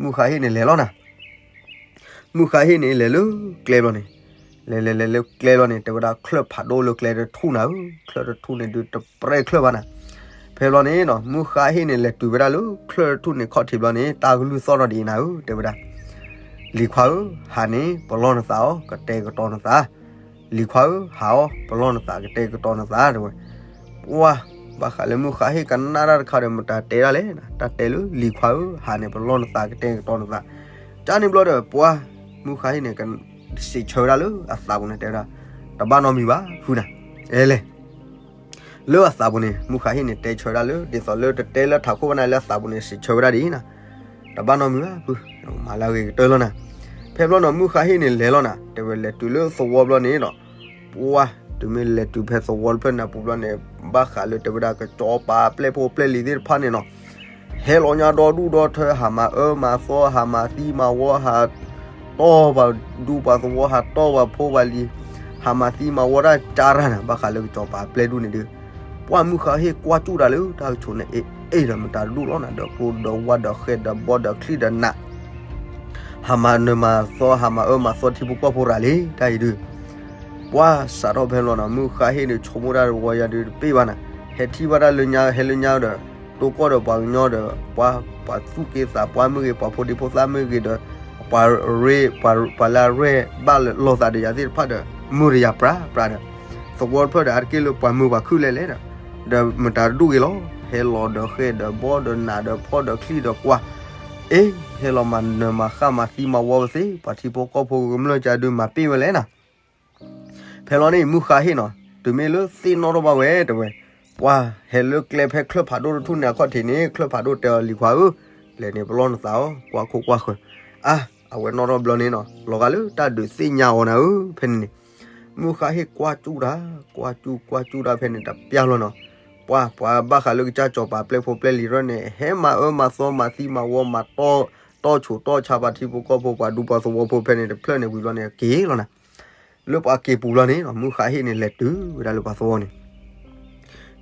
မုၢ်ဃါဟ့ၣ်န့ၣ်လဲၤလီၤနၤ. မုၢ်ဃါဟ့ၣ်န့ၣ်လဲၤလၢကျဲဘျီန့ၣ်, လဲၤလဲၤလဲၤလၢကျဲဘျီန့ၣ် တဲဝဲဒၣ်ချၢၣ်ဖးဒိၣ်လၢကျဲတထူၣ်နၤဧၢ, ချၢၣ်တထူၣ်န့ၣ်ဒုးတပြဲချၢၣ်ဘၣ်နၤ. ဖဲဘျီန့ၣ်နီၤ မုၢ်ဃါဟ့ၣ်န့ၣ်လဲၤတုၤဝဲဒၣ်လၢချၢၣ်တထူၣ်န့ၣ်ခီၣ်ထံးဘျီန့ၣ် တၢ်ကလုၢ်သီၣ်ထီၣ်ဒ်အံၤနၤဧၢ တဲဝဲဒၣ် လံၤခွါဧၢ, ဟးန့ၣ် ပလီၢ်နသးအီၤ ကတဲာ်ကတီၤနသး. လံၤခွါဧၢ, ဟးအီၤ ပလီၢ်နသး ကတဲာ်ကတီၤနသး တဲဝဲ. ပှၢ်, ဘၣ်ဃးလၢမုၢ်ဃါဟ့ၣ်ကနၣ်တၢ်တခါဒီး မတၤတဲဒၣ်လဲၣ်, တၢ်တဲလၢလံၤခွါဧၢ, ဟးန့ၣ် ပလီၢ်နသး ကတဲာ်ကတီၤနသး. ကန့ၣ်ဘျီဒီး ပှၢ်, မုၢ်ဃါဟ့ၣ်န့ၣ် စံးဆၢဝဲဒၣ်လၢအသးပူၤန့ၣ် တဲဝဲဒၣ်, တဘၣ်နီတမံၤဘၣ် ဖုနၤ, အဲလဲၣ် လၢအသးပူၤန့ၣ် မုၢ်ဃါဟ့ၣ်န့ၣ် တဲဆၢဝဲဒၣ်လၢ ဒ်သိးလၢတတဲလၢထးခိၣ်ဘၣ်နၤ လၢအသးပူၤန့ၣ် စံးဆၢဝဲဒၣ်ဒ်အံၤနၤ, တဘၣ်နီတမံၤဘၣ်ဖု, မၤလၢအဂ့ၤကတၢၢ်လီၤနၤ. ဖဲဘျီနီၤ မုၢ်ဃါဟ့ၣ်န့ၣ်လဲၤလီၤနၤ, တဲဝဲလဲၤတုၤလၢသဝီဘျီန့ၣ်ဒီး ပှၢ်, တုၤမ့ၢ်လဲၤတုၤဖဲသဝီတဖျၢၣ်န့ၣ်အပူၤဘျီန့ၣ် ဘၣ်ဃးလၢတဲဝဲဒၣ်ကစီၤပၤပျဲၢ်ဖိပျဲၢ်လံၤသ့ၣ်တဖၣ်န့ၣ်နီၤ ဟဲလီၤညါဒီဒူၣ်ဒီထၢ ဟးမၤအၢမၤသီ ဟးမၤသံမၤဝီ ဟးတီၢ်ပှၤဒူပှၤသဝီ ဟးတီၢ်ပှၤဖိပှၤလံၤ ဟးမၤသံမၤဝီတၢ်ကၢ်တၢ်နၤ ဘၣ်ဃးလၢကစီၤပၤပျဲၢ်ဒူၣ်န့ၣ်ဒုး, ပှၢ်မုၢ်ဃါဟ့ၣ်ကွၢ်ကၠူၣ်တၢ်လၢတၢ်ကဆိးန့ၣ် အ့ၣ်အ့ၣ်ဒီးမတၤတဒူၣ်လီၤနၤ ဒီးကျိဒီးဝါဒီးဃဲဒီးဘီဒီးချံဒီးနး ဟးမၤနၢၤမၤသီ ဟးမၤအၢမၤသီထံဖိကီၢ်ဖိရၤလံ တၢ်အံၤဒုး, ပှၢ်စးထီၣ်ဖဲလီၤနီၤ မုၢ်ဃါဟ့ၣ်န့ၣ် ဆိကမိၣ်တၢ်တဝီယၤဒုးတပ့ၢ်ဘၣ်နၤ, ဟဲထံၣ်ဘၣ်တၢ်လၢညါ ဟဲလၢညါဒီး တိၢ်ကီၢ်ဒီးပှၤကညီဒီး ပှၤ ပှၤသူၣ်က့သးပှၢ်မ့ၢ်ဂ့ၤ ပှၤဖိဒံဖိသၣ်မ့ၢ်ဂ့ၤဒီး ပှၤရ့ ပှၤ ပှၤလၢအရဲၣ်ဘၣ်လိာ်သးဒီးယၤသ့ၣ်တဖၣ်ဒီး မုာ်ဒီးယၤပြးပြးဒီး သဝီတဖျၢၣ်ဒီး အါတက့ၢ်လၢပှၤမုာ်ပှၤခုၣ်လဲၣ်လဲၣ်ဒီး ဒီးမတၤတဒူၣ်ဂ့ၤလီၤ ဟဲလီၤဒီးဃဲဒီးဘီဒီးနးဒီးဖီၣ်ဒီးချံဒီးကွၢ်, အ့ ဟဲလီၤမၤနၢၤမၤဃၣ်မၤသံမၤဝီပသ့ ပှၤထံဖိကီၢ်ဖိကမျၢၢ်ကဒုးမၤပ့ၢ်ဝဲလဲၣ်နၤ. ဖဲလီၤန့ၣ် မုၢ်ဃါဟ့ၣ်နီၤ တုၤမ့ၢ်လၢသ့ၣ်နီၣ်ထီၣ်ဘၣ်ဝဲတဲဝဲ, ပှၢ်ဟဲလၢကျဲဖဲချၢၣ်ဖးဒိၣ်တထူၣ်န့ၣ်အခီၣ်ထံးန့ၣ် ချၢၣ်ဖးဒိၣ်တဲအီၤလံၤခွါဧၢ, လဲၤန့ၣ်ပလီၢ်နသးအီၤ ကွၢ်ခိၣ်ကွၢ်ဃၢၤ, အါ အဝဲနီၣ်ထီၣ်ဘျီန့ၣ်နီၤ လီၤဂာ်လၢတၢ်ဒုးသ့ၣ်ညါအီၤနၤဧၢ ဖဲန့ၣ်န့ၣ်, မုၢ်ဃါဟ့ၣ်ကွၢ်ကၠူၣ်တၢ် ကွၢ်ကၠူၣ်ကွၢ်ကၠူၣ်တၢ်ဖဲန့ၣ်တပျၢ်လီၤနီၤ, ပှၢ် ပှၤဘၣ်ဃးလၢကစၢ်စီၤပၤပျဲၢ်ဖိပျဲၢ်လံၤရၢၣ်န့ၣ် ဟဲမၤအၢမၤသီမၤသံမၤဝီမၤတီၢ် တီၢ်ဆိးတီၢ်ဆါပှၤထံဖိကီၢ်ဖိပှၤဒူပှၤသဝီဖိဖဲန့ၣ်တဖျၢၣ်န့ၣ်ဝံၤဘျီန့ၣ်က့ၤလီၤနၤ လၢပှၤက့ၤပူၤဘျီန့ၣ် မုၢ်ဃါဟ့ၣ်န့ၣ် လဲၤတုၤဝဲဒၣ်လၢပှၤသဝီန့ၣ်,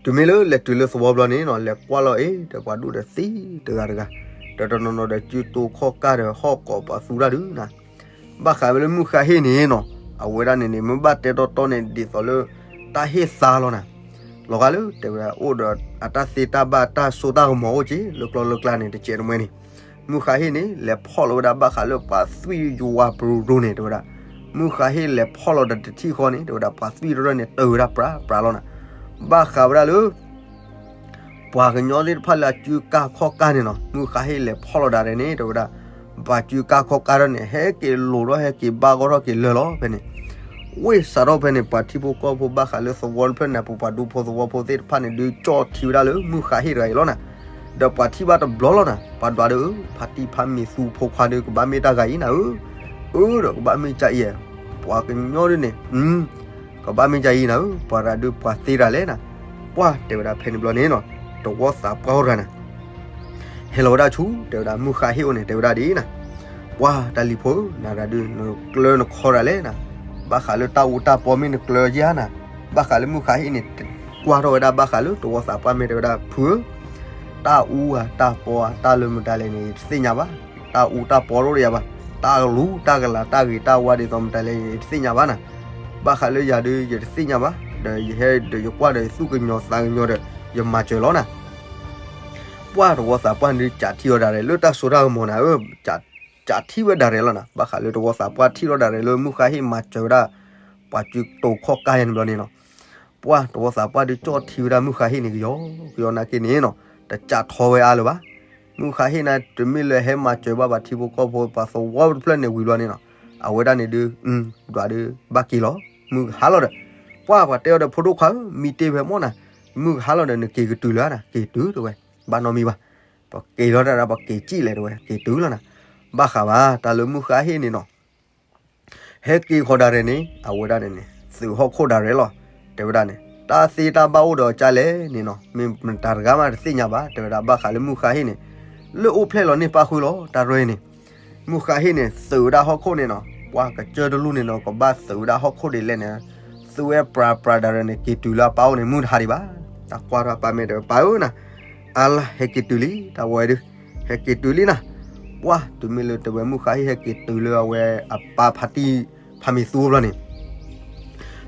တုၤမ့ၢ်လၢလဲၤတုၤလၢသဝီဘျီန့ၣ်နီၤ လဲၤကွၢ်လီၤအ့ၣ် ဒီးပှၤဒူၣ်ဒီးသံတဂၤတဂၤ, ဒီးတနီၤနီၤဒီးစုတိၤခီၣ်ကၢ်ဒီးဟီၣ်ကိးပှၤသူတၢ်ဒုးနၤ, ဘၣ်ဃးဝဲလၢမုၢ်ဃါဟ့ၣ်န့ၣ်နီၤ အဝဲဒၣ်န့ၣ်န့ၣ် မ့ၢ်ဘၣ်တဲတီတီန့ၣ် ဒ်သိးလၢ တၢ်ဟ့ၣ်သါလီၤနၤ, လီၤဂာ်လၢတဲဝဲဒၣ်အိၣ်ဒီးအတၢ်သ့တၢ်ဘၣ်တၢ်စိတၢ်ကမီၤအိၣ်က့ၤ လၢကျီလၢကျါန့ၣ် တကဲးတမှဲန့ၣ် မုၢ်ဃါဟ့ၣ်န့ၣ် လဲၤဖီၣ်လီၤဝဲဒၣ်ဘၣ်ဃးလၢပှၤသွံၣ်ယွၤပရူၤဒိၣ်န့ၣ် တဲဝဲဒၣ်, မုၢ်ဃါဟ့ၣ်လဲၤဖီၣ်လီၤဒီးတထံၣ်ဃီန့ၣ် တဲဝဲဒၣ် ပှၤသွံၣ်တရၢၢ်န့ၣ် တၢဝဲဒၣ်ပြးပြးလီၤနၤ, ဘၣ်ဃးဝဲဒၣ်လၢ ပှၤကညီသ့ၣ်တဖၣ်လၢအစုကၢ်ခီၣ်ကၢ်န့ၣ်နီၤ မုၢ်ဃါဟ့ၣ်လဲၤဖီၣ်လီၤဒၣ်န့ၣ် တဲဝဲဒၣ်, ပှၤစုကၢ်ခီၣ်ကၢ်ထီၣ်န့ၣ် ဟဲက့ၤလိာ်ထီၣ်ဟဲက့ၤဘၣ်ဂီၢ်ထီၣ်က့ၤလၢာ်လီၤဖဲန့ၣ် ဝ့ၢ်စးထီၣ်ဖဲန့ၣ် ပှၤထံဖိကီၢ်ဖိဘၣ်ဃးလၢသဝီတဖျၢၣ်န့ၣ် ပပှၤဒူဖိသဝီဖိသ့ၣ်တဖၣ်န့ၣ် ဒုးကၠီၣ်ထံဝဲဒၣ်လၢမုၢ်ဃါဟ့ၣ်တဂၤအံၤလီၤနၤ, ဒီးပှၤထံၣ်ဘၣ်တဘျီလီၤနၤ ပှၤဒွးဒီး ဖါတံၢ်ဖါမ့ၢ်သူဖိခွါဒီး ကဘၣ်မ့ၢ်တၢ်ဂၤအံၤနၤဧၢ, အၢ ဒီးကဘၣ်မ့ၢ်ကၢ်အံၤ, ပှၤကညီဒုးန့ၣ် ကဘၣ်မ့ၢ်ကၢ်အံၤနၤဧၢ, ပှၤတဂၤဒုးပှၤသ့တဂၤလဲၣ်နၤ, ပှၢ်တဲဝဲဒၣ်ဖဲန့ၣ်ဘျီန့ၣ်နီၤ တဝီသးပှၢ်အိၣ်တဂၤနၤ ဟဲလီၤဝဲဒၣ်ဆူ တဲဝဲဒၣ်မုၢ်ဃါဟ့ၣ်အိၣ်န့ၣ် တဲဝဲဒၣ်ဒ်အံၤနၤ, ပှၢ်တၢ်လံၤဖိဧၢ နၤတဂၤဒုး နကျၢနခီတဂၤလဲၣ်နၤ, ဘၣ်ဃးလၢတၢ်အူတၢ်ပီမ့ၢ်နကျၢယါနၤ, ဘၣ်ဃးလၢမုၢ်ဃါဟ့ၣ်န့ၣ် ကွၢ်ထီၣ်ဝဲဒၣ်ဘၣ်ဃးလၢတဝီသးပှၢ်မ့ၢ်တဲဝဲဒၣ်ဖုဧၢ, တၢ်အူဧါတၢ်ပီဧါ တၢ်လၢမတၤလဲၣ်န့ၣ် ယတသ့ၣ်ညါဘၣ်, တၢ်အူတၢ်ပီတအိၣ်ဒီးယၤဘၣ်, တၢ်လူၤတၢ်ကလၤတၢ်ဂ့ၤတၢ်ဝါဒ်သိးမတၤလဲၣ်န့ၣ် ယတသ့ၣ်ညါဘၣ်နၤ, ဘၣ်ဃးလၢယၤဒုး ယတသ့ၣ်ညါဘၣ်, ဒီးယဟဲဒီးယကွၢ်ဒီးယသူၣ်ကညီၤသးကညီၤဒီး ယမၤစၢၤလီၤနၤ, ပှၢ်တဝီသးပှၢ်န့ၣ်ဒုး ကးထံအီၤဒၣ်လဲာ်လၢတၢ်စိတၢ်ကမီၤနၤဧၢ, ကး ကးထံၣ်ဝဲဒၣ်ရဲၣ်လီၤနၤ. ဘၣ်ဃးလၢတဝီသးပှၢ်ထံၣ်ထီၣ်ဒၣ်ရဲၣ်လၢမုၢ်ဃါဟ့ၣ်မၤစၢၤဝဲဒၣ် ပှၤစုတိၤခီၣ်ကါယါန့ၣ်ဘျီန့ၣ်နီၤ, ပှၤတဝီသးပှၢ်ဒုးကၠီၣ်ထံဝဲဒၣ်မုၢ်ဃါဟ့ၣ်န့ၣ် ကယီ ကယီနာ်က့န့ၣ်နီၤ, တကးထီဝဲအါလၢၤဘၣ်. မုၢ်ဃါဟ့ၣ်န့ၣ် တမ့ၢ်လၢဟဲမၤစၢၤဘၣ်ပှၤထံဖိကီၢ်ဖိ ပှၤသဝီတဖျၢၣ်န့ၣ်ဝံၤဘျီန့ၣ်နီၤ, အဝဲဒၣ်န့ၣ်ဒုး ဒွးဒုးဘၣ်က့ၤလီၤ, မုၢ်ကဟါလီၤဒီး, ပှၤပှၤတဲအီၤဒီး ဖိဒိၣ်ခွါဧၢ, မံတ့ၢ်ဖဲမီၢ်နၤ, မုၢ်ကဟါလီၤဒီး နက့ၤကတုၤလၢၤနၤ, က့ၤတုၤတဲဝဲ, ဘၣ်နီတမံၤဘၣ်. ပက့ၤလီၤတၢ်ဒီး ပက့ၤစံၣ်လဲၣ်တဲဝဲ, က့ၤတုၤလီၤနၤ. ဘၣ်ဃးဘၣ် တၢ်လၢမုၢ်ဃါဟ့ၣ်န့ၣ်နီၤ ဟဲက့ၤဃီၤဒၣ်ရဲၣ်န့ၣ် အဝဲဒၣ်န့ၣ်န့ၣ် သုးဟီၣ်ခိၣ်ဒၣ်ရဲၣ်လီၤ, တဲဝဲဒၣ်န့ၣ် တၢ်သ့တၢ်ဘၣ်အိၣ်ဒီးကၢ်လဲၣ်န့ၣ်နီၤ, မ့ၢ်မတၤတဂၤမးတသ့ၣ်ညါဘၣ်, တဲဝဲဒၣ် ဘၣ်ဃးလၢမုၢ်ဃါဟ့ၣ်န့ၣ် လၢအိၣ်ဖျဲၣ်လီၤန့ၢ်ပၣ်ဃုာ်လီၤ တၢ်ရဲၣ်န့ၣ်, မုၢ်ဃါဟ့ၣ်န့ၣ် သုးဝဲဒၣ်ဟီၣ်ခိၣ်န့ၣ်နီၤ, ပှၤကစၢၢ်တလူၢ်န့ၣ်နီၤ ကဘၣ်သုးဝဲဒၣ်ဟီၣ်ခိၣ်ဒ်လဲၣ်န့ၣ်, သုးဝဲပြၤပြၤဒၣ်ရဲၣ်န့ၣ် က့ၤတုၤလၢအပၢ်အိၣ်န့ၣ် မုၢ်တဟါဒံးဘၣ်. တၢ်ကွၢ်ထီၣ်ပၢ်မဲာ်ဒီး ပၢ်ဧၢနၤ, အါလါ ဟဲက့ၤတုၤလံ တၢ်ဝဲဒုး, ဟဲက့ၤတုၤလံနၤ. ပှၤတုၤမ့ၢ်လၢတဲဝဲမုၢ်ဃါဟ့ၣ်ဟဲက့ၤတုၤလၢအဝဲအပၢ်ဖါတံၢ်ဖါမံၤသူဘျီန့ၣ်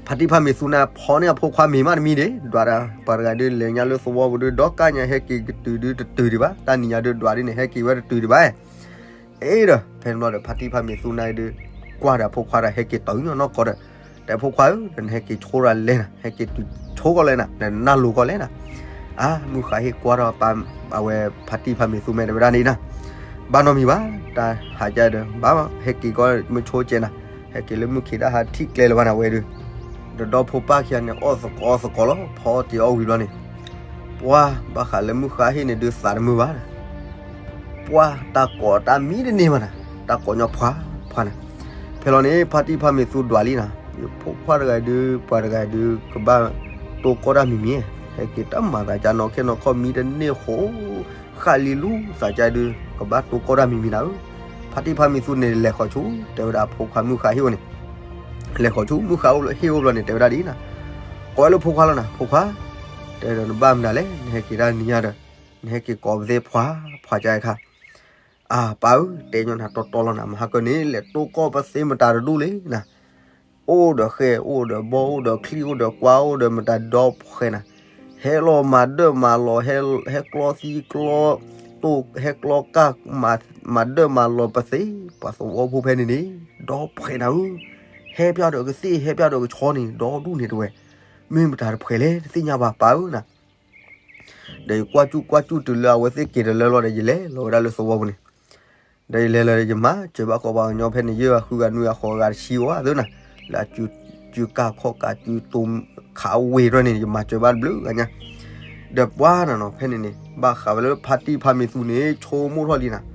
ဖါတံၢ်ဖါမံၤသူန့ၣ် ဖီန့ၢ်အဖိခွါမ့ၤမးတမံၤဒံး, ဒွးဒၣ် ပှၤတဂၤဒုးလဲၤညါလၢသဝီပူၤဒုး ဒီကၢ်ညါဟဲက့ၤကတုၤဒုးတတုၤဒံးဘၣ်, တၢ်နံၤညါဒုးဒွးဒ်န့ၣ် ဟဲက့ၤဝဲတတုၤဒံးဘၣ်. အ့ဒီး ဖဲန့ၣ်ဘျီဒီး ဖါတံၢ်ဖါမံၤသူန့ၣ်ဒုး ကွၢ်ဒီးအဖိခွါဒီး ဟဲက့ၤတုၤနီၢ်နီၢ်ကီဒီး, တဲဖိခွါဧၢ, ဒီးနဟဲက့ၤဆိဒီးလဲၣ်နၤ, ဟဲက့ၤတုၤဆိကီးလဲၣ်နၤ, နနၢ်လိၤကီးလဲၣ်နၤ. အါ မုၢ်ဃါဟ့ၣ်ကွၢ်ထီၣ်ပၢ် အဝဲဖါတံၢ်ဖါမံၤသူမဲာ်တဲဝဲဒၣ်န့ၣ်နၤ, ဘၣ်နီတမံၤဘၣ်, တၢ်ဟးကဒီး ဘၣ်ဟဲက့ၤကီးမုၢ်ဆိကဲနၤ, ဟဲက့ၤလၢမုၢ်ခံးတၢ်ဟးထံၣ်ကျဲလၢၤဘၣ်နၤဝဲဒုး, ဒီးဒီဖိပၢ်ခံဂၤန့ၣ် အီၣ်သကိးအီသကိးလီၤ, ဖီအီၣ်တ့ၤအီၣ်ဝံၤဘျီန့ၣ် ပှၤဘၣ်ဃးလၢမုၢ်ဃါဟ့ၣ်န့ၣ်ဒုးသးတမုာ်ဘၣ်နၤ, ပှၤတၢ်ကိးတၢ်မံတန့ၢ်ဘၣ်နၤ, တၢ်ကိးညီဖှါဖှါနၤ. ဖဲလီၤန့ၣ် ဖါတံၢ်ဖါမံၤသူဒွးလံနၤ, ယဖိခွါတဂၤဒုး ပှၤတဂၤဒုး ကဘၣ်တိၢ်ကီၢ်တၢ်မံၤမံၤ, ဟဲက့ၤတၢ်မၤသးကါနီၢ်ခဲနီၢ်ခီၣ်မံတန့ၢ်ဃိ ဃၣ်လံလူသးကါဒုး ကဘၣ်တိၢ်ကီၢ်တၢ်မံၤမံၤနၤဧၢ. ဖါတံၢ်ဖါမံၤသူန့ၣ်လဲၤဃီၤဆူ တဲဝဲဒၣ်အဖိခွါမုၢ်ဃါဟ့ၣ်အိၣ်န့ၣ်, လဲၤဃီၤဆူမုၢ်ဃါဟ့ၣ်အိၣ်ဘျီန့ၣ် တဲဝဲဒၣ်ဒ်နၤ, ကိးဝဲလၢဖိခွါလီၤနၤ, ဖိခွါ တဲဒီးနဘၣ်မနုၤလဲၣ်, နဟဲက့ၤတၢ်နံၤညါဒီး နဟဲက့ၤကိးပသ့ၣ်ဖှါဖှါကါအခါ, အၢ ပၢ်ဧၢ တဲညီနၤတီတီလီၤနၤ, မဟါကၢန့ၣ် လဲၤတိၢ်ကီၢ်ပသ့ၣ်မတၤတဒူၣ်လံနၤ, အိၣ်ဒီးဃဲ အိၣ်ဒီးဘီ အိၣ်ဒီးချံ အိၣ်ဒီးကွါ အိၣ်ဒီးမတၤဒီဖှဲနၤ, ဟဲလီၤမၤဒၢၣ်မၤလီၤ ဟဲကျီသံကျီ တိၢ် ဟဲကျီကၢ် မၤဒၢၣ်မၤလီၤပသ့ၣ် ပှၤသဝီဖိဖဲန့ၣ်န့ၣ် ဒီဖှဲနၤဧၢ, ဟဲပျၢ်ဒီးကသ့ၣ် ဟဲပျၢ်ဒီးကဆီန့ၣ် ဒီဒူၣ်န့ၣ်တဲဝဲ, မ့ၢ်မတၤတဖှဲလဲၣ် တသ့ၣ်ညါဘၣ်ပၢ်ဧၢနၤ ဒီးယကွၢ်စူၣ်ကွၢ်စူၣ်တုၤလၢအဝဲသ့ၣ်က့ၤတလၢလီၤဒီး ယလဲၤလီၤဝဲဒၣ်လၢသဝီပူၤန့ၣ်, ဒီးယလဲၤလီၤဒီးယမၤစၢၤဘၣ်ဃီပှၤကညီဖဲန့ၣ် ယဲၢ်ဂၤဃုဂၤနွံဂၤဃိးဂၤတဆံဧိၤဘၣ်သ့ၣ်နၤ, လၢအစုကၢ်ခီၣ်ကၢ်စုတိခးဝ့ၢ်ထီၣ်န့ၣ် ယမၤစၢၤဘၣ်တဘျုးဂၤညါ, ဒီးပှၤနၤနီၤ ဖဲန့ၣ်န့ၣ် ဘၣ်ဃးဝဲလၢဖါတံၢ်ဖါမံၤသူန့ၣ် ဆိကမိၣ်ထီၣ်လံနၤ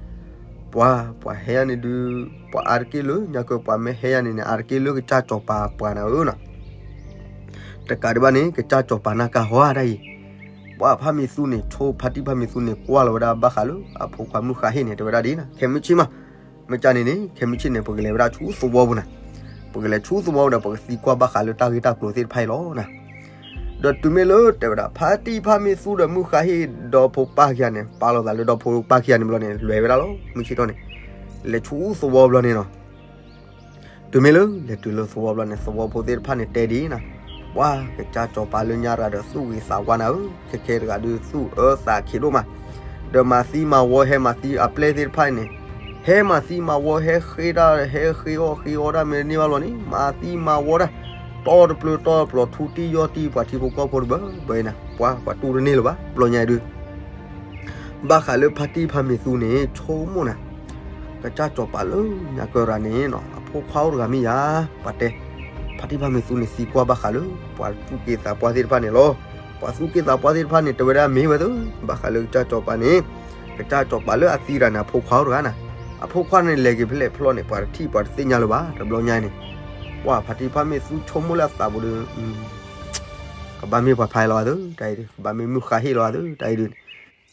ပှၤ ပှၤဟဲယၤန့ၣ်ဒုး ပှၤအါတက့ၢ်လၢ ညါကၢပှၤမ့ၢ်ဟဲယၤန့ၣ်န့ၣ် အါတက့ၢ်လၢကစၢ်စီၤပၤပှၤနၤဧၢနီၤ, တကးဒံးဘၣ်န့ၣ် ကစၢ်စီၤပၤနၢ်ကၢ်ဟီတၢ်အံၤ, ပှၤဖါမံၤသူန့ၣ် ဆိဖါတံၢ်ဖါမံၤသူန့ၣ် ကွၢ်လီၤဝဲဒၣ်ဘၣ်ဃးလၢ အဖိခွါမုၢ်ဃါဟ့ၣ်န့ၣ် တဲဝဲဒၣ်ဒ်နၤ ခဲမုၢ်ဆ့ၣ်မး, မ့ၢ်ကန့ၣ်န့ၣ် ခဲမုၢ်ဆ့ၣ်န့ၣ် ပကလဲၤဝဲဒၣ်ဆူသဝီပူၤနၤ, ပကလဲၤဆူသဝီပူၤဒီး ပကသံကွၢ်ဘၣ်ဃးလၢတၢ်ဂ့ၢ်တၢ်ကျိၤသ့ၣ်တဖၣ်အံၤလီၤနၤ ဒီးတုၤမ့ၢ်လၢတဲဝဲဒၣ် ဖါတံၢ်ဖါမံၤသူဒီးမုၢ်ဃါဟ့ၣ် ဒီဖိပၢ်ခံဂၤန့ၣ် ပာ်လီၤသးလၢဒီဖိပၢ်ခံဂၤန့ၣ်ဘျီန့ၣ် လဲၤဝဲဒၣ်လီၤ မုၢ်ဆ့ၣ်ထီၣ်န့ၣ်, လဲၤဆူသဝီဘျီန့ၣ်နီၤ, တုၤမ့ၢ်လၢလဲၤတုၤလၢသဝီဘျီန့ၣ် သဝီဖိသ့ၣ်တဖၣ်န့ၣ်တဲဒ်နၤ, ပှၤကစၢ်စီၤပၤလၢညါတဂၤဒီးသူၣ်ဂ့ၤသးဝါနၤဧၢ, ခဲခဲတဂၤဒုးသူၣ်အၢသးခံးဒိၣ်မး, ဒီးမၤသံမၤဝီဟဲမၤသံအပျဲၢ်သ့ၣ်တဖၣ်န့ၣ်, ဟဲမၤသံမၤဝီဟဲဃ့တၢ်ဟဲဃ့အီၣ်ဃ့အီတၢ်မ့ၢ်တန့ၢ်ဘၣ်လီၤန့ၣ် မၤသံမၤဝီတၢ်, တီတပျၢၤတီတပျီၤ ထူတံၢ်ယီၢ်တံၢ် ပှၤထံဖိကီၢ်ဖိတဘၢဘၢနၤ, ပှၤပှၤတူၢ်တန့ၢ်လၢၤဘၣ် ဘျီညါအံၤဒုး ဘၣ်ဃးလၢဖါတံၢ်ဖါမံၤသူန့ၣ် ဆိကမိၣ်နၤ, ကစၢ်စီၤပၤလၢညါကၢရၤန့ၣ်နီၤ အဖိခွါအိၣ်တဂၤမ့ၢ်ယၤ, ပှၤတဲ, ဖါတံၢ်ဖါမံၤသူန့ၣ်သံကွၢ်ဘၣ်ဃးလၢ ပှၤသူၣ်က့သးပှၢ်သ့ၣ်တဖၣ်န့ၣ်လီၤ, ပှၤသူၣ်က့သးပှၢ်သ့ၣ်တဖၣ်န့ၣ် တဲဝဲဒၣ်မ့ၢ်ဝဲသၢ ဘၣ်ဃးလၢကစၢ်စီၤပၤန့ၣ်, ကစၢ်စီၤပၤလၢအသံတဂၤန့ၣ် အဖိခွါအိၣ်တဂၤနၤ, အဖိခွါန့ၣ်လဲၤက့ၤဖဲလဲၣ်ဖဲလဲၣ်န့ၣ် ပှၤတထံၣ်ပှၤတသ့ၣ်ညါလၢၤဘၣ် တဘျီညါအံၤန့ၣ်, ပှၤဖါတံၢ်ဖါမံၤသူဆိကမိၣ်လၢအသးပူၤဒီး ကဘၣ်မ့ၢ်ပှၤဖါလီၤသၢ တၢ်အံၤဒုး ကဘၣ်မ့ၢ်မုၢ်ဃါဟ့ၣ်လီၤသၢ တၢ်အံၤ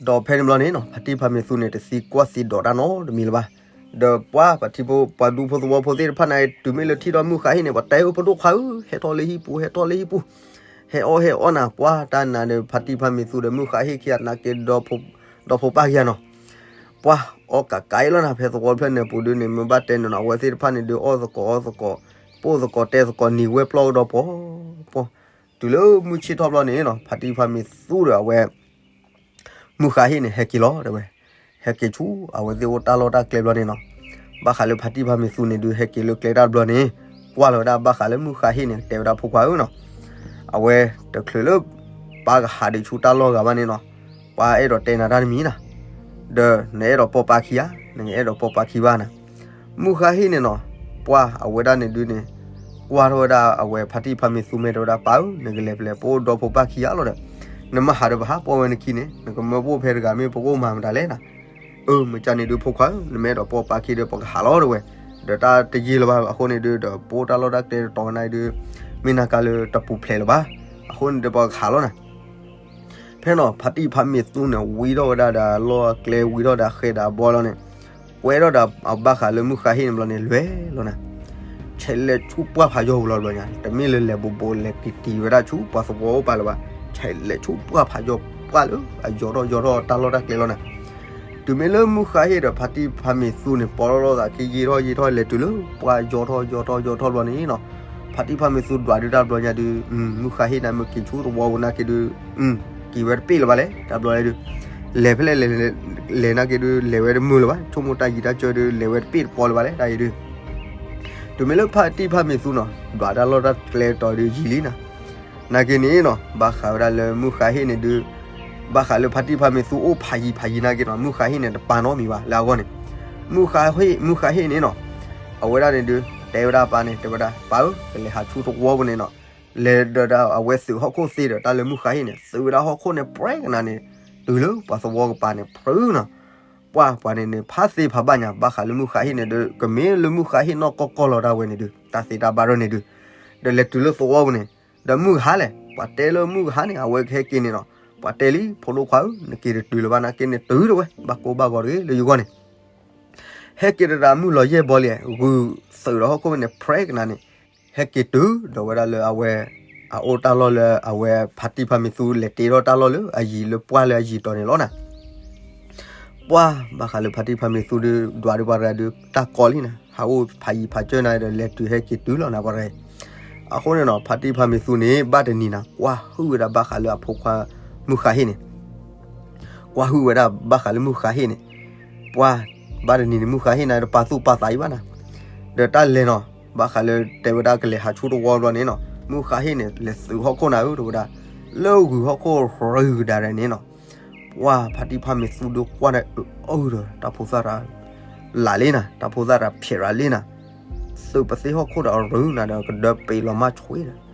ဒုး, ဒီးဖဲန့ၣ်ဘျီန့ၣ်နီၤ ဖါတံၢ်ဖါမံၤသူန့ၣ် တသံကွၢ်သံဒိးတၢ်နီတမံၤလၢၤဘၣ်, ဒီးပှၤပှၤထံဖိပှၤဒူဖိသဝီဖိသ့ၣ်တဖၣ်န့ၣ် တုၤမ့ၢ်လၢထံၣ်ထီၣ်မုၢ်ဃါဟ့ၣ်န့ၣ် ပှၤတဲအၢ ဖိဒိၣ်ခွါဧၢ ဟဲထီၣ်လၢဟံၣ်ပူၤ ဟဲထီၣ်လၢဟံၣ်ပူၤ, ဟဲအီၣ်ဟဲအီနၤ ပှၤတၢ်နၤဒီး ဖါတံၢ်ဖါမံၤသူဒီးမုၢ်ဃါဟ့ၣ်ခံဂၤနာ်က့ဒီး ဒီဖိပၢ်ခံဂၤနီၤ ပှၤအီၣ်ကးကးအံၤလီၤနၤ ဖဲသဝီဖျၢၣ်န့ၣ်ပူၤဒုးန့ၣ် မ့ၢ်ဘၣ်တဲန့ၣ်နီၤ အဝဲသ့ၣ်တဖၣ်န့ၣ်ဒုးအီၣ်သကိးအီသကိး, ပိၢ်သကိးတဲသကိးနံၤဝဲပျီၢ်ကဒီးပှီၤပှီၤ, တုၤလၢမုၢ်ဆ့ၣ်ထီၣ်ဘျီန့ၣ်နီၤ ဖါတံၢ်ဖါမံၤသူဒီးအဝဲ မုၢ်ဃါဟ့ၣ်န့ၣ် ဟဲက့ၤလီၤတဲဝဲ, ဟဲက့ၤဆူအဝဲသ့ၣ်အိၣ်တၢ်လီၢ်တၢ်ကျဲဘျီန့ၣ်နီၤ, ဘၣ်ဃးလၢဖါတံၢ်ဖါမ့ၢ်သူန့ၣ်ဒုး ဟဲက့ၤလၢကျဲတၢ်တဘျီန့ၣ် ကွၢ်လီၤဝဲဒၣ်ဘၣ်ဃးလၢမုၢ်ဃါဟ့ၣ်န့ၣ် တဲဝဲဒၣ်ဖိခွါဧၢနီၤ, အဝဲတချုးလၢ ပၢ်ကဟးဒုးဆူတၢ်လီၢ်ဂၤဘၣ်န့ၣ်နီၤ, ပှၤအဲၣ်ဒိးတဲနၤတၢ်တမံၤနီၤ, ဒီးနအဲၣ်ဒိးပိာ်ပၢ်ခံဧါ, နအဲၣ်ဒိးပိာ်ပၢ်ခံဘၣ်နၤ. မုၢ်ဃါဟ့ၣ်န့ၣ်နီၤ, ပှၢ်အဝဲဒၣ်န့ၣ်ဒုးန့ၣ် ကွၢ်ထီၣ်ဝဲဒၣ်အဝဲဖါတံၢ်ဖါမ့ၢ်သူ မ့ၢ်တဲဝဲဒၣ် ပၢ်ဧၢ, နကလဲၤဖဲလဲၣ် ပအိၣ်ဒီဖိပၢ်ခံဧါလီၤဒီး, နမ့ၢ်ဟးဒီးပဟးပိာ်ဝဲနခံန့ၣ် နကမၢပိာ်ဖဲတဂၤ မ့ၢ်ပကအိၣ်မၤမတၤလဲၣ်နၤ. အၢ မ့ၢ်ကန့ၣ်ဒုးဖိခွါဧၢ, နမ့ၢ်အဲၣ်ဒိးပိာ်ပၢ်ခံဒီး ပကဟးလီၤတဲဝဲ, ဒီးတၢ်တယံာ်လၢၤဘၣ်, အဃိန့ၣ်ဒုး ဒီးပအိၣ်တၢ်လီၢ်တၢ်ကျဲတတီၤကနၣ်ဒုး မ့ၢ်နၤကါလၢတပူၤဖျဲးလၢၤဘၣ်, အဃိန့ၣ်ဒီးပကဟးလီၤနၤ. ဖဲနီၤ ဖါတံၢ်ဖါမ့ၢ်သူန့ၣ် ဝံထီၣ်ဝဲဒၣ်ဒီးလီၢ်အကျဲ ဝံထီၣ်ဒီးဃဲဒီးဘီလီၤန့ၣ်, ကွဲထီၣ်ဒီးအဘၣ်ဃးလၢမုၢ်ဃါဟ့ၣ်န့ၣ်ဘျီန့ၣ် လဲၤလီၤနၤ. ဆဲးလဲၤဆူပှၢ်ဖးယီၢ်ပူၤလီၤတဘျီညါ, တမ့ၢ်လၢလဲၤဘိးဘိးလဲၤတံၢ်တံၢ်ဝဲဒၣ်ဆူပှၤသဝီအိၣ်ပာ်လၢၤဘၣ်, ဆဲးလဲၤဆူပှၢ်ဖးယီၢ်ပှၢ်လၢအယီၤထီၣ်ယီၤထီၣ်တၢ်လီၢ်တၢ်ကျဲလီၤနၤ. တုၤမ့ၢ်လၢမုၢ်ဃါဟ့ၣ်ဒီးဖါတံၢ်ဖါမ့ၢ်သူန့ၣ် ပိာ်ထီၣ်လိာ်သးခံ ယံာ်ထီၣ်ယံာ်ထီၣ် လဲၤတုၤလၢပှၢ်ယီၤထီၣ်ယီၤထီၣ်ယီၤထီၣ်ဘျီန့ၣ်နီၤ, ဖါတံၢ်ဖါမ့ၢ်သူဒွးဒုးတၢ်တဘျီညါဒုး မုၢ်ဃါဟ့ၣ်န့ၣ် မ့ၢ်က့ၤဆူသဝီပူၤနာ်က့ဒုး က့ၤဝဲတပ့ၢ်လၢၤဘၣ်လဲၣ် တၢ်တဘျီညါဒုး, လဲၤဖဲလဲၣ်လဲၤ လဲၤနာ်က့ဒုး လဲၤဝဲတမုာ်လၢၤဘၣ်, ဆိကမိၣ်တၢ်ယံၤတၢ်ကၢဒုး လဲၤဝဲတပ့ၢ်တပီလၢၤဘၣ်လဲၣ် တၢ်အံၤဒုး. တုၤမ့ၢ်လၢဖါတံၢ်ဖါမ့ၢ်သူနီၤ ဒွးတၢ်လီၢ်တၢ်ကျဲတီၤဒုးယံာ်လံနၤ. နာ်က့န့ၣ်နီၤ ဘၣ်ဃးဝဲဒၣ်လၢမုၢ်ဃါဟ့ၣ်န့ၣ်ဒုး ဘၣ်ဃးလၢဖါတံၢ်ဖါမ့ၢ်သူအိၣ်ဖးယံၤဖးယံၤနာ်က့နီၤ မုၢ်ဃါဟ့ၣ်န့ၣ် တပာ်နီတမံၤဘၣ်လၢအဂီၢ်န့ၣ်, မုၢ်ဃါဟ့ၣ် မုၢ်ဃါဟ့ၣ်န့ၣ်နီၤ အဝဲဒၣ်န့ၣ်ဒုး တဲဝဲဒၣ်ပၢ်န့ၣ် တဲဝဲဒၣ် ပၢ်ဧၢ ကလဲၤဟးဆူသဝီပူၤန့ၣ်နီၤ, လဲၤဒီးအဝဲသုးဟီၣ်ခိၣ်သ့ဒီးတၢ်လၢမုၢ်ဃါဟ့ၣ်န့ၣ် သုးဝဲဒၣ်ဟီၣ်ခိၣ်န့ၣ် ပြဲကနၤန့ၣ် တုၤလၢပှၤသဝီကပၤန့ၣ် ဖုနီၤ. ပှၢ်ပှၤန့ၣ်န့ၣ် ဖးသ့ဖးဘၣ်ညါ ဘၣ်ဃးလၢမုၢ်ဃါဟ့ၣ်န့ၣ်ဒုး ကမ့ၢ်လၢမုၢ်ဃါဟ့ၣ်နီၢ်ကီၢ်ကီၢ်လီၤဒၣ်ဝဲန့ၣ်ဒုး တၢ်သ့တၢ်ဘၣ်ရၢန့ၣ်ဒုး, ဒီးလဲၤတုၤလၢသဝီပူၤန့ၣ် ဒီးမုၢ်ကဟါလဲၣ် ပှၤတဲလၢမုၢ်ကဟါန့ၣ် အဝဲကဟဲက့ၤန့ၣ်နီၤ, ပှၤတဲလံ ဖိဒိၣ်ခွါဧၢ နက့ၤတတုၤလၢၤဘၣ်နာ်က့န့ၣ် တုၤတဝဲ ဘၣ်ကိၢ်ဘၣ်ဂီၤတဂ့ၤလၢယဂီၢ်န့ၣ် ဟဲက့ၤတရၣ်မုၢ်လီၤယဲၢ်ဘီလံ, ဂုာ်သုးဒီးဟီၣ်ခိၣ်န့ၣ် ပြဲကနၤန့ၣ်, ဟဲက့ၤတုၤဒီးဝဲဒၣ်လၢအဝဲ အအိၣ်တၢ်လီၢ်လၢအဝဲဖါတံၢ်ဖါမ့ၢ်သူလဲၤတ့ထီၣ်တၢ်လီၢ်လၢအယံၤ လၢပှၢ်လၢအယံၤတီၤန့ၣ်လီၤနၤ. ပှၢ်ဘၣ်ဃးလၢဖါတံၢ်ဖါမ့ၢ်သူဒုး ဒွးဒုးပှၤတဂၤဒုး တၢ်ကီလံနၤ, ဟးအိၣ်ဖးယံၤဖးကၢနၤဒီး လဲၤတုၤဟဲက့ၤတုၤလီၤနၤပှၤတဂၤအံၤ. အဃိန့ၣ်နီၤ ဖါတံၢ်ဖါမ့ၢ်သူန့ၣ် ဘၣ်တနံၤနၤ ကွၢ်ဟုၣ်ဝဲဒၣ်ဘၣ်ဃးလၢအဖိခွါမုၢ်ဃါဟ့ၣ်န့ၣ် ကွၢ်ဟုၣ်ဝဲဒၣ်ဘၣ်ဃးလၢမုၢ်ဃါဟ့ၣ်န့ၣ်, ပှၢ်ဘၣ်တနံၤန့ၣ် မုၢ်ဃါဟ့ၣ်န့ၣ်တပာ်သူၣ်ပာ်သးအံၤဘၣ်နၤ, ဒီးတၢ်လဲၤနီၤ ဘၣ်ဃးလၢတဲဝဲဒၣ်ကလဲၤဟးဆူတဝီဘျီန့ၣ်နီၤ မုၢ်ဃါဟ့ၣ်န့ၣ် လဲၤသုးဟီၣ်ခိၣ်နၤဧၢ တဲဝဲဒၣ်, လၢဂုာ်ဟီၣ်ခိၣ်ရၢကဒါဒဲးန့ၣ်နီၤ, ပှၢ်ဖါတံၢ်ဖါမ့ၢ်သူဒုးကွၢ်ဒီးအၢၣ်ဒီး တၢ်ဖိသၣ်တၢ် လၢ်လံနၤ, တၢ်ဖိသၣ်တၢ်ဖျဲးရၤလံနၤ, သုးပသ့ၣ်ဟီၣ်ခိၣ်ဒီးအရၢနၤဒီး ကဒၢပ့ၤလီၤမၢ်ဆွ့ဒီး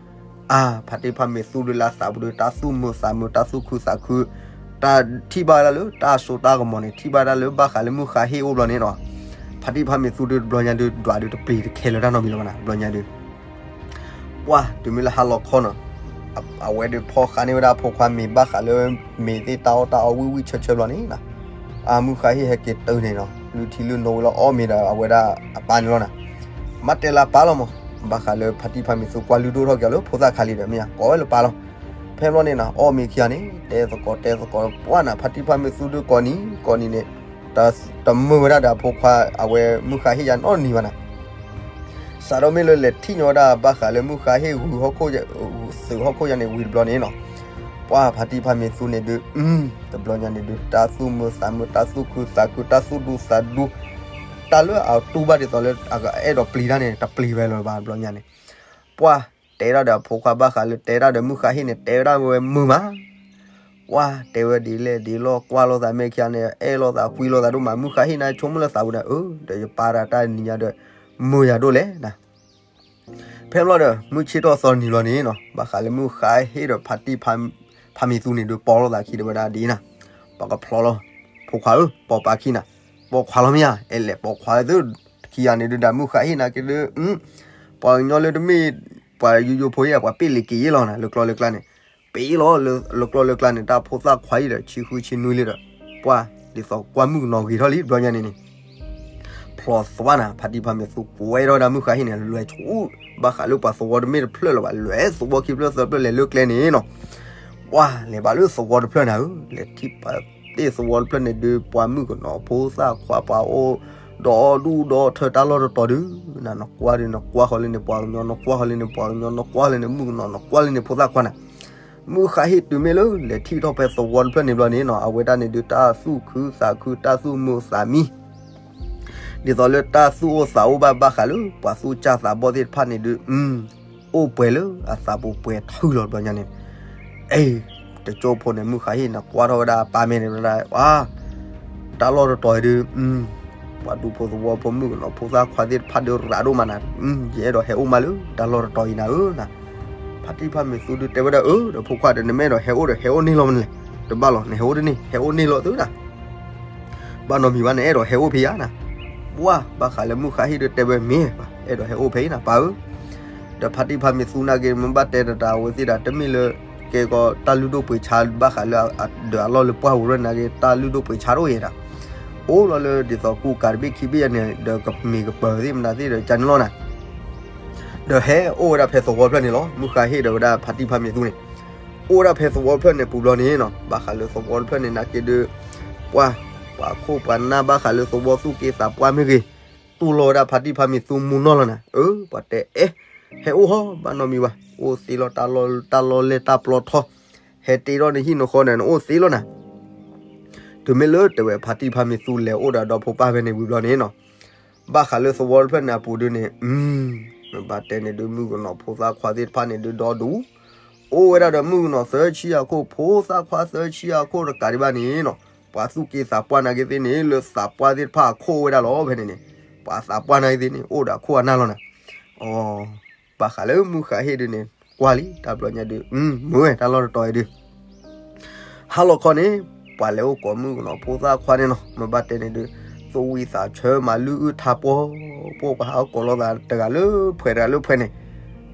အါ ဖါတံၢ်ဖါမ့ၢ်သူဒုးလၢအသးပူၤဒီး တၢ်သူၣ်မုာ်သးမုာ် တၢ်သူၣ်ခုသးခု, တၢ်ထံၣ်ဘၣ်ဝဲဒၣ်လၢတၢ်စိတၢ်ကမီၤန့ၣ် ထံၣ်ဘၣ်ဝဲဒၣ်လၢဘၣ်ဃးလၢမုၢ်ဃါဟ့ၣ်အိၣ်ဘျီန့ၣ်နီၤ, ဖါတံၢ်ဖါမ့ၢ်သူဒုးတဘျီညါဒုး ဒွးဒုးတပျံၤတခဲလၢာ်တၢ်နီတမံၤလၢၤဘၣ်နၤ တဘျီညါဒုး ပှၢ်တုၤမ့ၢ်လၢဟါလီၤခီနီၤ, အဝဲဒုးဖီၣ်ဃာ်န့ၢ်ဝဲဒၣ်အဖိခွါမ့ၤ ဘၣ်ဃးလၢ မ့ၤသ့ၣ်တၢ်အီၣ်တၢ်အီဝံၣ်ဝံၣ်ဆၢဆၢဘျီန့ၣ်နီၤ, အမုၢ်ဃါဟ့ၣ်ဟဲက့ၤတုၤန့ၣ်နီၤ လုၢ်ထံလုၢ်နိဝဲလီၤ အီၣ်မ့ၤဒီးအဝဲဒၣ်အပၢ်န့ၣ်လီၤနၤ, မ့ၢ်တဲလၢအပၢ်လီၤမး, ဘၣ်ဃးလၢဖါတံၢ်ဖါမ့ၢ်သူကွၢ်လုၢ်ဒိၣ်ထီၣ်က့ၤလၢဖိသၣ်ခါလံဒီး မ့ၢ်ကိးဝဲလၢပၢ်လီၤ, ဖဲဘျီန့ၣ်နီၤ အီၣ်မ့ၤခံဂၤန့ၣ် တဲသကိးတဲသကိး ပှၢ်နၤ ဖါတံၢ်ဖါမ့ၢ်သူဒုးကိးနံၤကိးနံၤန့ၣ် တမုာ်ဝဲဒၣ်ဒီးအဖိခွါ အဝဲမုၢ်ဃါဟ့ၣ်ယါနီတနံၤဘၣ်နၤ စးထီၣ်မ့ၢ်လၢလဲၤထံၣ်ညီဝဲဒၣ်ဘၣ်ဃးလၢမုၢ်ဃါဟ့ၣ်ဂုာ်ဟီၣ်ခိၣ် သုးဟီၣ်ခိၣ်ယါန့ၣ်ဝံၤတဘျီန့ၣ်နီၤ, ပှၢ်ဖါတံၢ်ဖါမ့ၢ်သူန့ၣ်ဒုး တဘျီညါန့ၣ်ဒုး တၢ်သူၣ်မုာ်သးမုာ် တၢ်သူၣ်ခုသးခု တၢ်သူၣ်ဒူသးဒူ တၢ်လၢအတူၢ်ဘၣ်ဒ်သိးလၢအအဲၣ်ဒိးပျံၤတၢ်န့ၣ် တပျံၤဝဲလၢၤဘၣ်တဘျီညါန့ၣ်, ပှၢ်တဲဒၣ်ဒီးအဖိခွါဘၣ်ဃးလၢတဲဒၣ်ဒီးမုၢ်ဃါဟ့ၣ်န့ၣ် တဲဝဲဒၣ်ဝဲမုာ်မး ပှၢ်တဲဝဲဒ်လဲၣ်ဒ်လဲၣ် ကွၢ်လိာ်သးမ့ၢ်ခံဂၤန့ၣ် အဲၣ်လိာ်သးကွံလိာ်သးဒိၣ်မး မုၢ်ဃါဟ့ၣ်န့ၣ် ဆိကမိၣ်လၢသးပူၤန့ၣ် အၢ ဒီးယပၢ်ဒၣ်တၢ်နံၤညါဒီး မုာ်ယၤဒိၣ်လဲၣ်နၤ, ဖဲဘျီဒီး မုၢ်ဆ့ၣ်ထီၣ်သီနံၤဘျီန့ၣ်နီၤ ဘၣ်ဃးလၢမုၢ်ဃါဟ့ၣ်ဒီးဖါတံၢ်ဖါမ့ၢ်သူန့ၣ်ဒုး ပိာ်လိာ်သးခံဒီးဝဲဒၣ်ဒ်နၤ, ပကဖျီလီၤ ဖိခွါဧၢ ပိာ်ပၢ်ခံနၤ, ပိာ်ခွါလီၤမ့ၢ်ဧါ အဲလဲၣ်ပိာ်ခွါသု ခံဂၤန့ၣ်ဒုးဒီးမုၢ်ဃါဟ့ၣ်နာ်က့ဒုး ပှၤကညီလၢတမ့ၢ် ပှၤယိယိဖိအံၤ ပှၤပ့ၢ်လံၤက့ၤယ့ၢ်လီၤနၤ လၢကျီလၢကျါန့ၣ်, ပ့ၢ်လီၤလၢကျီလၢကျါန့ၣ် တၢ်ဖိသၣ်ခွါအံၤဒီး ဆံဃုဆံနွံလံဒီး ပှၢ်ဒ်သိးကွၢ်မုၣ်ကနီၤဂ့ၤထီၣ်လံ တဘျီညါန့ၣ်န့ၣ် ဖျီသဝီနၤ ဖါတံၢ်ဖါမ့ၢ်သူကွဲထီၣ်ဝဲဒၣ်မုၢ်ဃါဟ့ၣ်န့ၣ် လဲၤဆူ ဘၣ်ဃးလၢပှၤသဝီတမ့ၢ်တဖျၢၣ်လၢၤဘၣ် လဲၤသဝီခံဖျၢၣ်သၢဖျၢၣ်လဲၤလၢကျဲန့ၣ်နီၤ, ပှၢ်လဲၤဘၣ်လၢသဝီတဖျၢၣ်နၤဧၢ လဲၤထံၣ်ပှၤတ့ၢ်သဝီတဖျၢၣ်န့ၣ်ဒုး ပှၤမုၣ်ကနီၤဖိသၣ်ခွါပှၤအိၣ် ဒီးဒူၣ်ဒီးထၢတၢ်လီၢ်တတီၤဒုး နနကွၢ်ဒုး နကွၢ်ဃီလၢန့ၣ် ပှၤကညီ နကွၢ်ဃီလၢန့ၣ် ပှၤကညီ နကွၢ်လၢန့ၣ် မုၣ်ကနီၤ နကွၢ်လၢန့ၣ် ဖိသၣ်ခွါနၤ မုၢ်ဃါဟ့ၣ်တုၤမ့ၢ်လၢ လဲၤထံၣ်ထီၣ်ဖဲသဝီတဖျၢၣ်န့ၣ်ဘျီန့ၣ်နီၤ အဝဲဒၣ်န့ၣ်ဒုး တၢ်သူၣ်ခုသးခု တၢ်သူၣ်မုာ်သးမံ ဒ်သိးလၢတၢ်သူၣ်အိၣ်သးအိၣ်ဘၣ်ဘၣ်ဃးလၢ ပှၤသူၣ်စၢ်သးဘီၣ်သ့ၣ်တဖၣ်န့ၣ်ဒုး အိၣ်ပှဲၤလၢအသးပူၤပှဲၤထူၣ်လီၤဘျီညါန့ၣ်, အဲ တကၠိဖိန့ၣ် မုၢ်ဃါဟ့ၣ်န့ၣ် ကွၢ်ထီၣ်ဝဲဒၣ်အပၢ်မဲာ်န့ၣ်ဝဲဒၣ်, တၢ်လီၢ်တတီၤအံၤဒုး ပှၤဒူဖိသဝီဖိ မုၣ်ကနီၤဖိသၣ်ခွါသ့ၣ်တဖၣ်ဒုးရးဒိၣ်မးနၤ, ယအဲၣ်ဒိးဟဲအိၣ်မးလၢတၢ်လီၢ်တတီၤအံၤနၤဧၢနၤ. ဖါတံၢ်ဖါမ့ၤသူဒုးတဲဝဲဒၣ်, အၢ ဒီးဖိခွါဒီး နမ့ၢ်အဲၣ်ဒိးဟဲအိၣ်ဒီး ဟဲအိၣ်န့ၢ်လီၤမနုၤလဲၣ်, တဘၣ်လီၤ နဟဲအိၣ်တန့ၢ် ဟဲအိၣ်န့ၢ်လီၤသုနၤ. ဘၣ်နီတမံၤဘၣ် နအဲၣ်ဒိးဟဲအိၣ်ဖဲယၤနၤ. ပှၢ် ဘၣ်ဃးလၢမုၢ်ဃါဟ့ၣ်ဒုးတဲဝဲမ့ၢ် အဲၣ်ဒိးဟဲအိၣ်ဖဲအံၤနၤ ပၢ်ဧၢ. ဒီးဖါတံၢ်ဖါမ့ၤသူနာ်က့ မ့ၢ်ဘၣ်တဲတၢ်တၢ်အဝဲသ့ၣ်ဒၣ် တမ့ၢ်လၢ ကဲကီးတၢ်လုၢ်ဒိၣ်ပှ့ၤဆါဘၣ်ဃးလၢ ဒီးအလီၢ်လၢပှၢ်ပူၤရၢၢ်နာ်က့ တၢ်လုၢ်ဒိၣ်ပှ့ၤဆါတအိၣ်ယဲဒၣ်, အိၣ်လီၤလၢဒ်သိးကူကၤတဘ့ၣ်ခံဘ့ၣ်ယဲန့ၣ် ဒီးကမ့ၤကပၢၤသ့ၣ်မနုၤသ့ၣ်ဒီး ကန့ၣ်လီၤနၤ. ဒီးဟဲအိၣ်ဝဲဒၣ်ဖဲသဝီဖျၢၣ်န့ၣ်လီၤ. မုၢ်ဃါဟ့ၣ်ဒီးဝဲဒၣ်ဖါတံၢ်ဖါမ့ၤသူန့ၣ် အိၣ်ဝဲဒၣ်ဖဲသဝီဖျၢၣ်န့ၣ်ပူၤဘျီန့ၣ်နီၤ, ဘၣ်ဃးလၢသဝီဖျၢၣ်န့ၣ်နာ်က့ဒုး ပှၢ် ပှၤခိၣ်ပှၤနၢ်ဘၣ်ဃးလၢသဝီသူၣ်က့သးပှၢ်မ့ၢ်ဂ့ၤ, တူၢ်လိာ်ဝဲဒၣ်ဖါတံၢ်ဖါမ့ၤသူမူနီၢ်လီၤနၤ. အၢ ပှၤတဲအဲၣ် ဟဲအိၣ်ဟီ ဘၣ်နီတမံၤဘၣ်, အိၣ်သ့လီၤ တၢ်လီၢ်လဲၢ်တၢ်ပျီထီ, ဟဲတ့ထီၣ်နဟံၣ်နဃီဒီး နအိၣ်သ့လီၤနၤ. တုၤမ့ၢ်လၢတဲဝဲဖါတံၢ်ဖါမ့ၤသူလဲၤအိၣ်ဒီးဒီဖိပၢ်ဖဲန့ၣ်ဝံၤဘျီန့ၣ်နီၤ, ဘၣ်ဃးလၢသဝီတဖျၢၣ်န့ၣ်အပူၤဒုးန့ၣ် မ့ၢ်ဘၣ်တဲန့ၣ်ဒုး မုၣ်ကနီၤဖိသၣ်ခွါသ့ၣ်တဖၣ်န့ၣ်ဒုးဒီဒူၣ်, အိၣ်ဝဲဒၣ်ဒီးမုၣ်ကနီၤသၢဆံအခိၣ် ဖိသၣ်ခွါသၢဆံအခိၣ်တကးဒံးဘၣ်န့ၣ်နီၤ, ပှၤသူၣ်က့သးပှၢ်နာ်က့သ့ၣ်န့ၣ် လၢသးပှၢ်သ့ၣ်တဖၣ်အခိၣ်ဝဲဒၣ်လီၤဖဲန့ၣ်န့ၣ်, ပှၤသးပှၢ်နာ်က့သ့ၣ်န့ၣ် အိၣ်ဒီးအခိၣ်အနၢ်လီၤနၤ. အ ဘၣ်ဃးလၢမုၢ်ဃါဟ့ၣ်ဒုးန့ၣ် ကွၢ်လံ တၢ်ဘျီညါဒုး မ့ၢ်ဝဲတၢ်လီၢ်တတီၤအံၤဒုး ဟါလီၤခီန့ၣ် ပှၤလဲၤအိၣ်ကိးမုၣ်ကနီၤဖိသၣ်ခွါန့ၣ်နီၤ, မ့ၢ်ဘၣ်တဲန့ၣ်ဒုး သူၣ်ဝံၣ်သးဆၢမၤလုၢ်အုၣ်ထါပှီၢ်ပှီၢ် ပှၤဟးအိၣ်ကိးလိာ်သးတဂၤလၢဖှဲးတဂၤလၢဖှဲးန့ၣ်,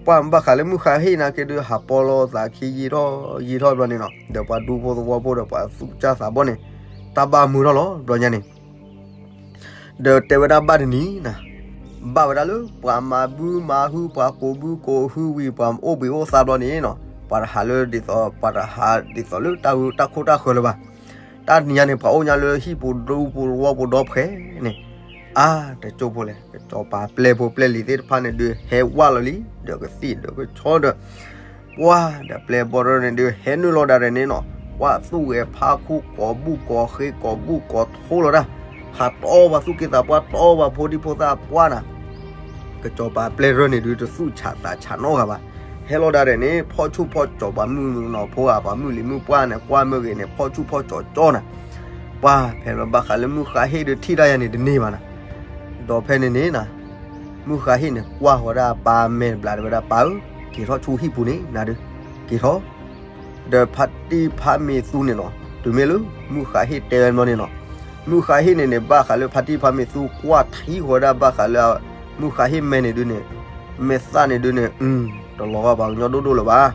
ပှၢ်ဘၣ်ဃးလၢမုၢ်ဃါဟ့ၣ်နာ်က့ဒုး ဟးပီလိာ်သးခံယံာ်ထီၣ်ယံာ်ထီၣ်ဘျီန့ၣ်နီၤ, ဒီးပှၤဒူဖိသဝီဖိဒီးပှၤသူၣ်စၢ်သးဘီၣ်န့ၣ် တၢ်ဘၣ်မုာ်ထီၣ်လီၤဘျီညါန့ၣ် ဒီးတဲဝဲဒၣ်ဘၣ်တနံၤနၤ, ဘၣ်ဝဲဒၣ်လၢပှၤမၤဘုမၤဟု ပှၤကိးဘုကိးဟုဝံၤ ပှၤအိၣ်ဘှံးအိၣ်သါဘျီန့ၣ်နီၤ, ပှၤတဟးလၢဒ်သိး ပှၤတဟးဒ်သိးလၢတၢ်ဂုၢ်တၢ်ခိၣ်တၢ်ဃၢၤလၢၤဘၣ်. တၢ်တနံၤညါန့ၣ် ပှၤအိၣ်ညါလၢဟံၣ်ပူၤဒူပူၤသဝီပူၤဒီဖှဲးန့ၣ်, အါ တကၠိဖိလဲၣ် ကစီၤပၤပျဲၢ်ဖိပျဲၢ်လံၤသ့ၣ်တဖၣ်န့ၣ်ဒုး ဟဲဝၢ်လီၤလံ ဒီးကသံၣ်ဒီးကဆီဒီး ပှၢ်ဒီးပျဲၢ်ဘီၣ်ရၢၢ်န့ၣ်ဒုး ဟဲနုာ်လီၤဒၣ်ရဲၣ်န့ၣ်နီၤ, ပှၢ်သူၣ်ဂဲၤဖးခိၣ်ကိးဘူၣ်ကိးဃ့ကိးဘူၣ်ကိးထိလီၤတၢ်, ဟးတီပှၤသူၣ်က့သးပှၢ် တီပှၤဖိဒံဖိသၣ်ပှၢ်နၤ, ကစီၤပၤပျဲၢ်ရၢၢ်န့ၣ်ဒုး တသူၣ်ဆးသးဆးနီတဂၤဘၣ်, ဟဲလီၤဒၣ်ရဲၣ်န့ၣ် ဖီၣ်ဆူၣ်ဖီၣ်ကၠီၤပှၤမုၣ်ကနီၤဖိဧါ ပှၤမုၣ်လံၤမုၣ်ပှၢ်န့ၣ် ကွၢ်မ့ၢ်ဂ့ၤန့ၣ် ဖီၣ်ဆူၣ်ဖီၣ်ကၠီၤကၠီနၤ, ပှၢ်ဖဲလီၤဘၣ်ဃးလၢမုၢ်ဃါဟ့ၣ်ဒုးထံၣ်တၢ်ယၤန့ၣ်တန့ၢ်ဘၣ်နၤ, ဒီးဖဲန့ၣ်န့ၣ်နၤ မုၢ်ဃါဟ့ၣ်န့ၣ် ကွၢ်ဃီၤဒၣ်ပၢ်မဲာ်တဘျီတဲဝဲဒၣ် ပၢ်ဧၢ, က့ၤထီၣ်ဆူဟံၣ်ပူၤန့ၣ် နၤဒုး, က့ၤထီၣ်, ဒီးဖါတံၢ်ဖါမ့ၤသူန့ၣ်နီၤ, တုၤမ့ၢ်လၢ မုၢ်ဃါဟ့ၣ်တဲဝဲဘျီန့ၣ်နီၤ, မုၢ်ဃါဟ့ၣ်န့ၣ်န့ၣ် ဘၣ်ဃးလၢဖါတံၢ်ဖါမ့ၤသူ ကွၢ်ထံဃီၤဒၣ်ဘၣ်ဃးလၢ မုၢ်ဃါဟ့ၣ်မဲာ်န့ၣ်ဒုးန့ၣ်, မဲာ်သၣ်န့ၣ်ဒုးန့ၣ်, တလီၤဂာ်ပှၤကညီဒိၣ်ဒိၣ်လၢၤဘၣ်,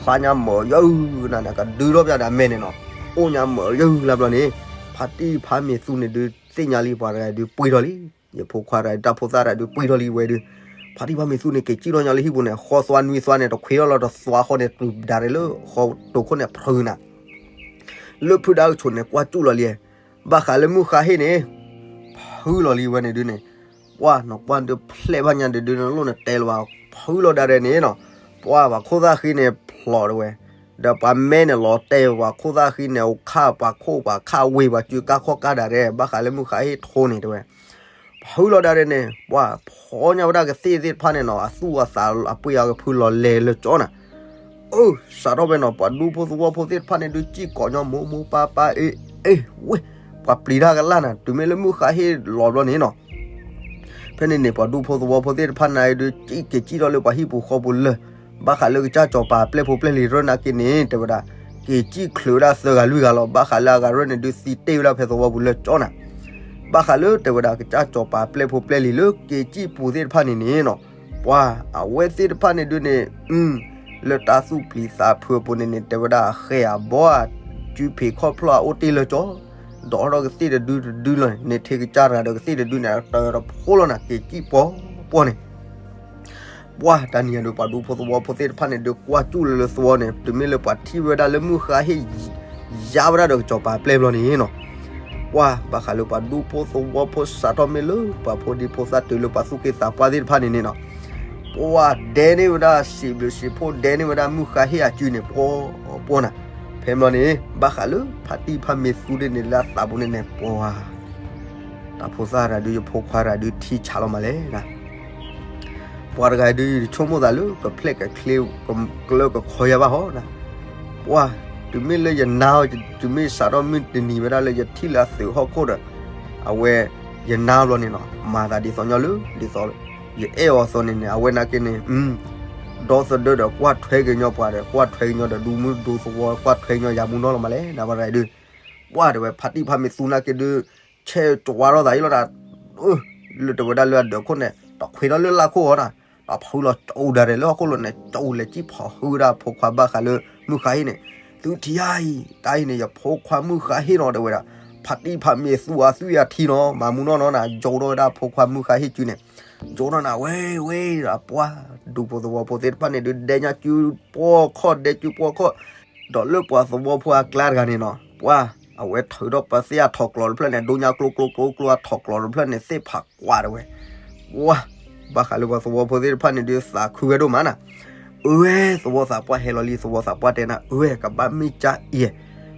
ဖျါညါမၢယုၢ်နၤန့ၣ် ကဒုထီၣ်ပျၢ်ဒၣ်မဲာ်န့ၣ်နီၤ, အိၣ်ညါမၢယုၢ်လၢဘျီန့ၣ်, ဖါတံၢ်ဖါမ့ၤသူန့ၣ်ဒုး သ့ၣ်ညါလံပှၤတဂၤဒုးပှ့ၤထီၣ်လံ, ယဖိခွါတဂၤ တၢ်ဖိသၣ်တဂၤဒုးပှ့ၤထီၣ်လံဝဲဒုး, ဖါတံၢ်ဖါမ့ၤသူန့ၣ် က့ၤစံၣ်ထီၣ်ညါလၢဟံၣ်ပူၤန့ၣ် ဃီသွါနွံသွါန့ၣ် တခွ့ထီၣ်လီၤတသွါဃီန့ၣ် တုၤဒၣ်ရဲၣ်လၢဃီတိာ်ခိၣ်န့ၣ်ဖုးနၤ, လၢဖုဒၣ်ကဆိးန့ၣ် ကွၢ်စူၣ်လီၤလံ, ဘၣ်ဃးလၢမုၢ်ဃါဟ့ၣ်န့ၣ်, ဖုးလီၤလံဝဲန့ၣ်ဒုးန့ၣ်, ပှၢ်နကွၢ်ဒုးဖျဲၣ်ဘၣ်ညါဒုးဒုးနလိၣ်န့ၣ်တဲလၢၤဘၣ်, ဖုးလီၤဒၣ်ရဲၣ်န့ၣ်နီၤ, ပှၢ်ပှၤခိၣ်သၣ်ဃံန့ၣ်ဖျိးတဝဲ, ဒီးပှၤမဲန့ၣ်လီၤတဲာ် ပှၤခိၣ်သၣ်ဃံန့ၣ် အိၣ်ခၣ်ပှၤခိၣ်ပှၤခၣ်ဝ့ၤ ပှၤစုကါခီၣ်ကါဒၣ်ရဲၣ် ဘၣ်ဃးလၢမုၢ်ဃါဟ့ၣ်ထိန့ၣ်တဲဝဲ ဖုးလီၤဒၣ်ရဲၣ်န့ၣ် ပှၢ်ဖီညါဝဲဒၣ်ကသ့ၣ်သ့ၣ်တဖၣ်န့ၣ်နီၤ အသူၣ်အသးအပှ့ၤအကဖုလီၤလဲၤလၢကၠီနၤ, အၢ စးထီၣ်ဖဲနီၤ ပှၤဒူဖိသဝီဖိသ့ၣ်တဖၣ်န့ၣ်ဒုး စံၣ်ကိးညီမိၢ်မိၢ်ပၢ်ပၢ် အ့ၣ်အ့ၣ်ဝ့ၢ် ပှၤပျံၤတၢ်ကလၢ်နၤ တုၤမ့ၢ်လၢမုၢ်ဃါဟ့ၣ်လီၤဘျီန့ၣ်နီၤ ဖဲန့ၣ်န့ၣ် ပှၤဒူဖိသဝီဖိသ့ၣ်တဖၣ်န့ၣ်ဒုး စံၣ်က့ၤစံၣ်ထီၣ်လၢပှၤဟံၣ်ပူၤဃီပူၤလၢ ဘၣ်ဃးလၢကစၢ်စီၤပၤပျဲၢ်ဖိပျဲၢ်လံၤရၢၢ်နာ်က့န့ၣ် တဲဝဲဒၣ် က့ၤစံၣ်ချုးဝဲဒၣ်သၢဂၤလွံၢ်ဂၤလီၤ. ဘၣ်ဃးလၢအဂၤရၢၢ်န့ၣ်ဒုး သံတ့ၢ်ဝဲဒၣ်ဖဲသဝီပူၤလၢကၠီနၤ ဘၣ်ဃးလၢတဲဝဲဒၣ် ကစၢ်စီၤပၤပျဲၢ်ဖိပျဲၢ်လံၤလၢက့ၤစံၣ်ပူၤသ့ၣ်တဖၣ်န့ၣ်န့ၣ်နီၤ ပှၤအဝဲသ့ၣ်တဖၣ်န့ၣ်ဒုးန့ၣ် လၢတၢ်သူၣ်ပျံၤသးဖုးအပူၤန့ၣ်န့ၣ် တဲဝဲဒၣ်အဃဲၢ်အဘီ အစုဖံးခီၣ်ဖျီၣ်အအိၣ်တ့ၢ်လၢကၠီ ဒီးထီၣ်ကသ့ၣ်တဒုတဒုလီၤန့ၣ် ထဲကစၢ်တဂၤဒီးကသ့ၣ်တဒုန့ၣ် တၢတဖိလီၤနၤ က့ၤစံၣ်ပှီၤပှီၤန့ၣ် ပှၢ်တနံၤအံၤဒုး ပှၤဒူဖိသဝီဖိသ့ၣ်တဖၣ်န့ၣ်ဒုး ကွၢ်စူၣ်လၢလၢသဝီန့ၣ် တုၤမ့ၢ်လၢပှၤထံၣ်ဝဲဒၣ်လၢမုၢ်ဃါဟ့ၣ် ယါဝဲဒၣ်ဒီးကစီၤပၤပျဲၢ်ဘျီန့ၣ်နီၤ ပှၢ်ဘၣ်ဃးလၢပှၤဒူဖိသဝီဖိစးထီၣ်မ့ၢ်လၢပှၤဖိဒံဖိသၣ်တုၤလၢပှၤသူၣ်က့သးပှၢ်သ့ၣ်တဖၣ်န့ၣ်န့ၣ်နီၤ ပှၢ်ဒဲန့ၢ်ဝဲဒၣ်စံးဘျုးစံးဖှိၣ်ဒဲန့ၢ်ဝဲဒၣ်မုၢ်ဃါဟ့ၣ်အစုန့ၣ် ပှီၤပှီၤနၤ ဖဲဘျီန့ၣ် ဘၣ်ဃးလၢဖါတံၢ်ဖါမ့ၤသူဒ်န့ၣ်လၢအသးပူၤန့ၣ်န့ၣ် ပှၢ် တၢ်ဖိသၣ်တဂၤဒုး ယဖိခွါတဂၤဒုး ထံဆးလီၤမးလဲၣ်နၤ. ပှၤတဂၤဒုး ယတဆိကမိၣ်သးလၢ ကဖျဲၣ်ကချ့ ကကျၢကခီယၤဘၣ်ဟီနၤ. ပှၢ် တုၤမ့ၢ်လၢယနါအီၤ တုၤမ့ၢ်စးထီၣ်မုၢ်တနံၤဝဲဒၣ်လၢယထံၣ်လၢအသုးဟီၣ်ခိၣ်ဒီး အဝဲ ယနါအီၤဘျီန့ၣ်နီၤ မၤသးဒ်သိးညီလၢ ဒ်သိး ယအဲၣ်အီၤအသိးန့ၣ်န့ၣ် အဝဲနာ်က့န့ၣ် ဒီသဒၢဒီးကွၢ်ထွဲက့ၤညီပှၤဒီး ကွၢ်ထွဲက့ၤညီဒီးဒူမုၢ်ဒူသဝီ ကွၢ်ထွဲက့ၤညီယၤမူနီၢ်လီၤမးလဲၣ် နၤပှၤတဂၤဒုး. ပှၢ်တဲဝဲ ဖါတံၢ်ဖါမ့ၢ်သူနာ်က့ဒုး ဆဲးကဝါထီၣ်သးအံၤလီၤနၤ. လၢတဲဝဲဒၣ်လၢအဒၢးခိၣ်န့ၣ် တခွဲးထီၣ်လၢလၢ်ခိၣ်အီၤနၤ, ဒီးဖုလီၤကၠိဒၣ်ရဲၣ်လၢဟီၣ်ခိၣ်လိၤန့ၣ် ကၠိလဲၤကံၣ်ဖီၣ်ဟုဝဲဒၣ်ဖိခွါဘၣ်ဃးလၢမုၢ်ဃါဟ့ၣ်န့ၣ်, သုထံၣ်ဧါအံၤ တၢ်အံၤန့ၣ် ယဖိခွါမုၢ်ဃါဟ့ၣ်နီၤ တဲဝဲဒၣ်, ဖါတံၢ်ဖါမ့ၢ်သူအသွံၣ်အထံနီၤ မၤမူနီၢ်နီၤနၤ, ကၠိထီၣ်ဝဲဒၣ်ဖိခွါမုၢ်ဃါဟ့ၣ်စုန့ၣ်, ကၠိထီၣ်နၤဝဲဝဲဒီး ပှၢ်ဒူဖိသဝီဖိသ့ၣ်တဖၣ်န့ၣ်ဒုး ဒဲညါစုပှီၢ်ခီၣ် ဒဲစုပှီၢ်ခီၣ်, ဒီးလၢပှၤသဝီဖိအကျါတဂၤန့ၣ်နီၤ ပှၢ် အဝဲထုးထီၣ်ပသ့ၣ်အထီၣ်ကျိးတဖျၢၣ်န့ၣ် ဒိညါကျိကျိကျိကျိအထီၣ်ကျိးတဖျၢၣ်န့ၣ် သ့ၣ်ဖးကွၢ်တဲဝဲ, ပှၢ် ဘၣ်ဃးလၢပှၤသဝီဖိသ့ၣ်တဖၣ်န့ၣ်ဒုး သးခုဝဲဒိၣ်မးနၤ, အဝဲသဝီသးပှၢ်ဟဲလီၤလံ သဝီသးပှၢ်တဲနၤ အဝဲ ကဘၣ်မ့ၢ်ကါအံၤ,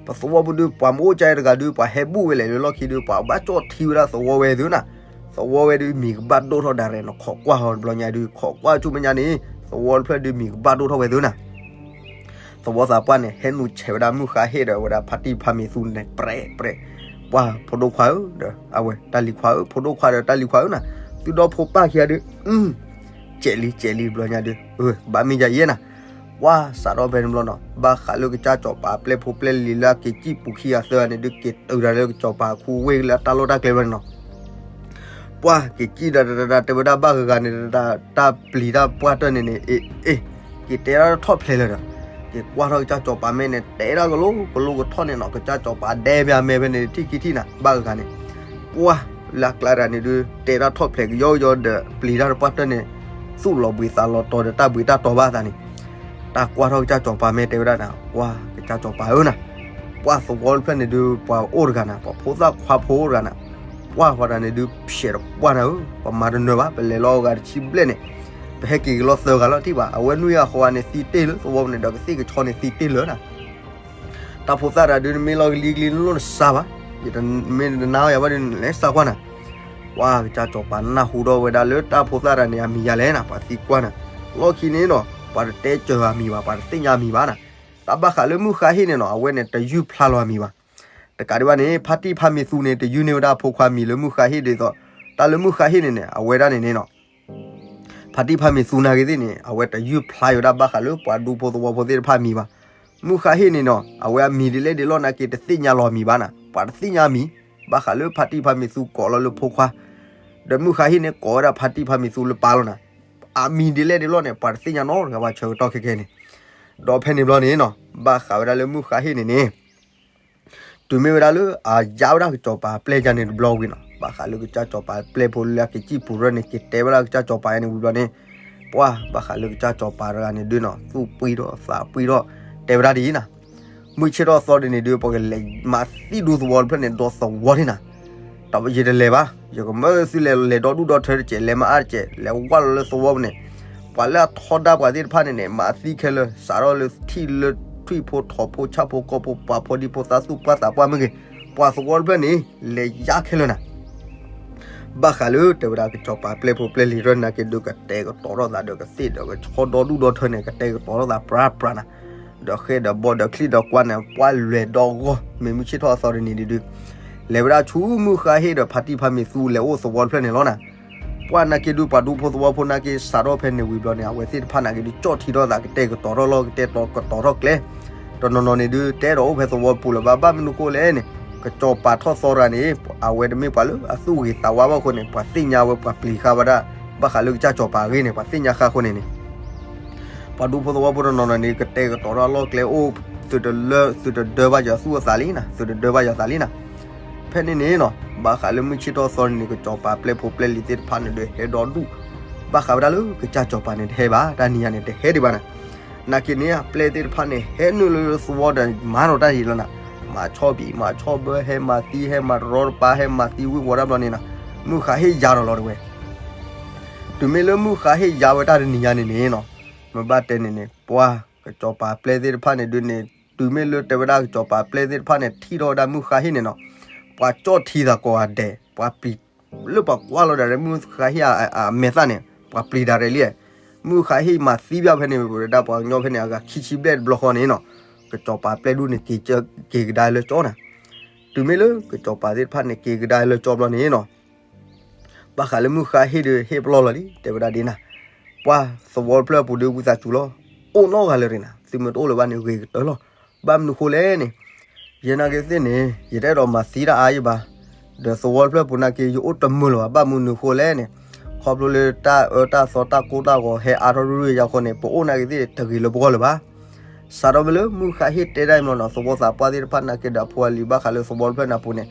ပသဝီဖိဒုး ပှၤမ့ၢ်အိၣ်ကါအံၤတဂၤဒုး ပှၤဟဲဘူၣ်ဝဲလဲၣ်လၢလီၢ်ခံဒုး ပှၤဘၣ်ကၠီၣ်ထံဝဲဒၣ်သဝီဝဲသုနၤ, သဝီဝဲဒုးမံၤကဘၣ်ဒိၣ်ထီၣ်ဒၣ်ရဲၣ်နီၤ ခိးကွၢ်ဟီတဘျီညါဒုး ခိးကွၢ်ဆူမဲာ်ညါန့ၣ် သဝီတဖျၢၣ်ဒုးမံၤကဘၣ်ဒိၣ်ထီၣ်ဝဲသုနၤ သဝီသးပှၢ်န့ၣ် ဟဲနုာ်ဆဲးဝဲဒၣ်မုၢ်ဃါဟ့ၣ်ဒီးဝဲဒၣ်ဖါတံၢ်ဖါမ့ၢ်သူန့ၣ် ပြဲးပြဲး, ပှၢ်ဖိဒိၣ်ခွါဧၢ, ဒီးအဝဲတၢ်လံၤခွါဧၢ, ဖိဒိၣ်ခွါဒီးတၢ်လံၤခွါဧၢနၤ, သုဒီဖိပၢ်ခံဂၤဒုး ကဲးလံကဲးလံဘျီညါဒုး ဘၣ်မ့ၢ်ယၤယဲနၤ, ပှၢ်စးထီၣ်ဖဲန့ၣ်ဘျီနီၤ ဘၣ်ဃးလၢကစၢ်စီၤပၤပျဲၢ်ဖိပျဲၢ်လံၤလၢအက့ၤစံၣ်ပူၤခံဂၤသၢဂၤန့ၣ်ဒုး က့ၤတုၤတၢ်လၢကစီၤပၤခူဝ့ၢ်လၢအတၢ်လီၢ်တၢ်ကျဲဘျီန့ၣ်နီၤ ပှၢ်က့ၤစံၣ်ဒီးတၢ်တဲဝဲဒၣ်ဘၣ်ဂၤဂၤန့ၣ် တၢ်ပျံၤတၢ်ပှၢ်တၢၢ်န့ၣ်န့ၣ် အ့ၣ်အ့ၣ်, က့ၤတဲဒၣ်ထီၣ်ဖျဲးလၢၤဒီး က့ၤကွၢ်ထီၣ်ကစၢ်စီၤပၤမဲာ်န့ၣ် တဲဒၣ်ကလိကလိကထီၣ်န့ၣ်နီၤ ကစၢ်စီၤပၤဒဲဘၣ်အမဲာ်ဖဲန့ၣ် ထံၣ်ခံထံၣ်နၤ ဘၣ်ဂၤဂၤန့ၣ်, ပှၢ်လၢအကျါတဂၤန့ၣ်ဒုး တဲဒၣ်ထီၣ်ဖျဲးကယီကယီဒီး ပျံၤတၢ်တပှၢ်တၢၢ်န့ၣ် သူၣ်လီၤဘှံးသးလီၤတီၤဒီးတၢ်ဘှံးတၢ်တီၤဘၣ်အသးန့ၣ် တၢ်ကွၢ်ထီၣ်ကစၢ်စီၤပၤမဲာ်တဲဝဲဒၣ်နၤ ပှၢ်ကစၢ်စီၤပၤဧၢနၤ, ပှၢ်သဝီတဖျၢၣ်န့ၣ်ဒုး ပှၤအိၣ်တဂၤနၤ ပှၤဖိသၣ်ခွါဖိအိၣ်တဂၤနၤ, ပှၢ်ဝဲဒၣ်န့ၣ်ဒုး ဖျဲးတပှၢ်နၤဧၢ, ပမၤတနၢၤဘၣ် ပလဲၤလီၤအဂၤတဆံဘျဲၣ်န့ၣ် ပဟဲက့ၤကလီသၢဂၤလီၤထံၣ်ဘၣ်, အဝဲနွံဂၤဃိးဂၤန့ၣ်သံတ့ၢ်လၢသဝီပူၤန့ၣ်ဒီးကသ့ၣ်ကဆီန့ၣ်သံတ့ၢ်လၢနၤ တၢ်ဖိသၣ်တဂၤဒုး နမ့ၢ်လီၤကလံၤကလံၤနလိၣ်နစၢ်ဘၣ်, ယတမ့ၢ်နနါအီၤယၤဘၣ်ဒုး နလဲၤစၢ်ကွၢ်နၤ, ပှၢ်ကစၢ်စီၤပၤနၢ်ဟူထီၣ်ဝဲဒၣ်လၢတၢ်ဖိသၣ်တဂၤန့ၣ် အမံၤယၤလဲၣ်နၤ ပှၤသံကွၢ်နၤ, လီၢ်ခံန့ၣ်နီၤ ပှၤတတဲစၢၤအမံၤဘၣ် ပှၤတသ့ၣ်ညါအမံၤဘၣ်နၤ, တၢ်ဘၣ်ဃးလၢမုၢ်ဃါဟ့ၣ်န့ၣ်နီၤ အဝဲန့ၣ်တယုၢ်ဖျါလီၤအမံၤဘၣ်, တကးဒံးဘၣ်န့ၣ် ဖါတံၢ်ဖါမ့ၢ်သူန့ၣ် တယုၢ်န့ၢ်ဝဲဒၣ်အဖိခွါမံၤလၢမုၢ်ဃါဟ့ၣ်ဒ်သိး, တၢ်လၢမုၢ်ဃါဟ့ၣ်န့ၣ်န့ၣ် အဝဲဒၣ်န့ၣ်န့ၣ်နီၤ ဖါတံၢ်ဖါမ့ၢ်သူနာ်က့သ့ၣ်န့ၣ် အဝဲတယုၢ်ဖျါယိၤဒၣ်ဘၣ်ဃးလၢပှၤဒူဖိသဝီဖိသ့ၣ်တဖၣ်အမံၤဘၣ်. မုၢ်ဃါဟ့ၣ်န့ၣ်နီၤ အဝဲအမံၤဒ်လဲၣ်ဒ်လဲၣ်နာ်က့ တသ့ၣ်ညါလီၤအမံၤဘၣ်နၤ, ပှၤတသ့ၣ်ညါအမံၤ, ဘၣ်ဃးလၢဖါတံၢ်ဖါမ့ၢ်သူကိးလီၤလၢဖိခွါ, ဒီးမုၢ်ဃါဟ့ၣ်န့ၣ် ကိးဝဲဒၣ်ဖါတံၢ်ဖါမ့ၢ်သူလၢပၢ်လီၤနၤ, အမံၤဒ်လဲၣ်ဒ်လဲၣ်န့ၣ် ပှၤတသ့ၣ်ညါနီတဂၤဘၣ်ဆၢကတီၢ်ခဲခဲန့ၣ်, ဒီးဖဲန့ၣ်ဘျီန့ၣ်နီၤ ဘၣ်ဃးဝဲဒၣ်လၢမုၢ်ဃါဟ့ၣ်န့ၣ်န့ၣ် တုၤမ့ၢ်ဝဲဒၣ်လၢအယါဝဲဒၣ်ကစီၤပၤပျဲၢ်ယါန့ၣ်တဘျီဝံၤနီၤ, ဘၣ်ဃးလၢကစၢ်စီၤပၤပျဲၢ်ဖိလၢအက့ၤစံၣ်ပူၤရၢၢ်န့ၣ် က့ၤတဲဝဲဒၣ်ကစၢ်စီၤပၤယါန့ၣ်ဝံၤဘျီန့ၣ်, ပှၢ်ဘၣ်ဃးလၢကစၢ်စီၤပၤတဂၤန့ၣ်ဒုးနီၤ သူၣ်ပှံၢ်ထီၣ်သးပှံၢ်ထီၣ် တဲဝဲဒၣ်ဒ်အံၤနၤ, မုၢ်ဆ့ၣ်ထီၣ်သီဒ်န့ၣ်ဒုး ပကလဲၤမၤသံဒူသဝီတဖျၢၣ်န့ၣ် ဒီသဝီန့ၣ်နၤ, ဒီးယတလဲၤဘၣ်, ယကမၢသုလဲၤလဲၤဒီဒူၣ်ဒီထၢတကဲး လဲၤမၤအါတကဲး လဲၤဝၢ်လီၤလၢသဝီပူၤန့ၣ် ပှၤလၢအထီဒါပှၤသ့ၣ်တဖၣ်န့ၣ်န့ၣ် မၤသံခဲလၢာ် စးထီၣ်လၢထံၣ်လၢထွံၣ်ဖိထိၣ်ဖိဆၣ်ဖိကီၢ်ဖိ ပှၤဖိဒံဖိသၣ်သူၣ်ပှၢ်သးပှၢ်မ့ၢ်ဂ့ၤ, ပှၤသဝီတဖျၢၣ်န့ၣ် လဲၤယါခဲလၢာ်နၤ, ဘၣ်ဃးလၢတဲဝဲဒၣ်ကစီၤပၤပျဲၢ်ဖိပျဲၢ်လံၤရၢၢ်နာ်က့ဒုး ကတဲာ်ကတီၤထီၣ်သးဒီးကသ့ၣ်ဒီးကဆီဒီဒူၣ်ဒီထၢန့ၣ် ကတဲာ်ကတီၤထီၣ်သးပြၢပြၢနၤ, ဒီးဃဲဒီးဘီဒီးချံဒီးကွၢ်န့ၣ် ပှၢ်လွဲၤဒီဂီၢ် မ့ၢ်မုၢ်ဆ့ၣ်ထီၣ်အသီတနံၤဒုး လဲၤဝဲဒၣ်ဆူမုၢ်ဃါဟ့ၣ်ဒီးဖါတံၢ်ဖါမ့ၢ်သူလဲၤအိၣ်သဝီတဖျၢၣ်န့ၣ်လီၤနၤ, ပှၢ်နာ်က့ဒုး ပှၤဒူဖိသဝီဖိနာ်က့ စးထီၣ်ဖဲန့ၣ်ဝံၤဘျီန့ၣ် အဝဲသ့ၣ်တဖၣ်နာ်က့ဒုး ကၠီၣ်ထံထီၣ်သး ကတဲာ်ကတီၤထီၣ်လီၤ ကတဲာ်ကတီၤထီၣ်ကျဲ, တနီၤနီၤန့ၣ်ဒုး တအဲၣ်ဒိးအိၣ်ဖဲသဝီပူၤလၢၤဘၣ် ဘၣ်မနုၤဃိလဲၣ်န့ၣ် ကစီၤပၤထီၣ်သီတဂၤန့ၣ် အဝဲတမ့ၢ်ပှၤလၢအသူၣ်ဂ့ၤသးဝါဘၣ်အဃိန့ၣ် ပှၤသ့ၣ်ညါဝဲပှၤပျံၤဃာ်ဝဲဒၣ် ဘၣ်ဃးလၢကစၢ်စီၤပၤအဂ့ၢ်န့ၣ် ပှၤသ့ၣ်ညါဃာ်အဃိန့ၣ်န့ၣ် ပှၤဒူဖိသဝီဖိတနီၤနီၤန့ၣ် ကတဲာ်ကတီၤထီၣ်အလီၢ်ကျဲအိၣ် သုးတလၢ သုးတဒၢဘၣ်ယွၤသူၣ်အသးလံနၤ သုးတဒၢဘၣ်ယွၤသးလံနၤ, ဖဲန့ၣ်န့ၣ်နီၤ ဘၣ်ဃးလၢမုၢ်ဆ့ၣ်ထီၣ်သီန့ၣ် ကစီၤပၤပျဲၢ်ဖိပျဲၢ်လံၤသ့ၣ်တဖၣ်န့ၣ်ဒီးဟဲဒီဒူၣ်, ဘၣ်ဃးဝဲဒၣ်လၢကစၢ်စီၤပၤန့ၣ်တဟဲဘၣ် တၢ်နံၤညါန့ၣ် တဟဲဒံးဘၣ်နၤ, နာ်က့န့ၣ် အပျဲၢ်သ့ၣ်တဖၣ်န့ၣ် ဟဲနုာ်လၢသဝီဒီးမၤထီၣ်တၢ်ဒ်လီၤနၤ, မၤဆီၣ်ဘံး မၤဆီၣ်ဘၢ ဟဲမၤသံ ဟဲမၤတရီတပါ ဟဲမၤသံဝံၣ်ဝီဒၣ်ဘျီန့ၣ်နၤ, မုၢ်ဃါဟ့ၣ်ယါထီၣ်လီၤတဝဲ တုၤမ့ၢ်လၢမုၢ်ဃါဟ့ၣ်ယါဝဲတၢ်တနံၤညါန့ၣ်န့ၣ်နီၤ, မ့ၢ်ဘၣ်တဲန့ၣ်န့ၣ် ပှၤကစီၤပၤပျဲၢ်သ့ၣ်တဖၣ်န့ၣ်ဒုးန့ၣ် တုၤမ့ၢ်လၢတဲဝဲဒၣ်ကစီၤပၤပျဲၢ်သ့ၣ်တဖၣ်န့ၣ် ထံၣ်ထီၣ်ဝဲဒၣ်မုၢ်ဃါဟ့ၣ်န့ၣ်နီၤ, ပှၤကၠီၣ်ထံသးကိးဂၤဒဲး ပှၤပျံၤ လၢပှၤကွၢ်လီၤဒၣ်ရဲၣ် မုၢ်ဃါဟ့ၣ်အမဲာ်သၣ်န့ၣ် ပှၤပျံၤဒၣ်ရဲၣ်လံ. မုၢ်ဃါဟ့ၣ်မၤသံဘၣ်ဖဲန့ၣ် ဝဲဒၣ်ပှၤကညီဖဲန့ၣ် အဂၤခံဆံဘျဲၣ်တဘျီဃီန့ၣ်နီၤ, ကစီၤပၤပျဲၢ်ဒူၣ်န့ၣ် က့ၤကဒါလၢကၠီနၤ. တုၤမ့ၢ်လၢကစီၤပၤသ့ၣ်တဖၣ်န့ၣ် က့ၤကဒါလၢကၠီဘျီန့ၣ်နီၤ ဘၣ်ဃးလၢမုၢ်ဃါဟ့ၣ်ဒီးဟ့ၣ်ပလီၢ်လီၤလံ တဲဝဲဒၣ်ဒ်နၤ, ပှၤသဝီတဖျၢၣ်ပူၤဒီးဝံသးစူၤလီၤ, အိၣ်နီတဂၤလၢၤတဂ့ၤနၤ, သုမ့ၢ်တအိၣ်လၢၤဘၣ်န့ၣ် ဂ့ၤကတၢၢ်လီၤ. ဘၣ်မနုၤဃိလဲၣ်န့ၣ်, ယဲနာ်က့သ့ၣ်န့ၣ် ယတအဲၣ်ဒိးမၤသံတၢ်အါယဘၣ်, ဒီးသဝီတဖျၢၣ်ပူၤနာ်က့ ယအိၣ်တမုာ်လၢၤဘၣ်, ဘၣ်မနုၤဃိလဲၣ်န့ၣ်, ခီဖျိလၢတၢ်အၢတၢ်သီတၢ်ကိၢ်တၢ်ဂီၤဟဲအါထီၣ်ရုၢ်ရုၢ်ယါဃိန့ၣ် ပအိၣ်နာ်က့သ့ၣ်တဂ့ၤလၢပဂီၢ်လၢၤဘၣ်. စးထီၣ်မ့ၢ်လၢမုၢ်ဃါဟ့ၣ်တဲတၢ်အံၤမ့ၢ်နီၤ သဝီသးပှၢ်သ့ၣ်တဖၣ်နာ်က့ဒီးအဖိအလံၤဘၣ်ဃးလၢသဝီတဖျၢၣ်န့ၣ်အပူၤန့ၣ်,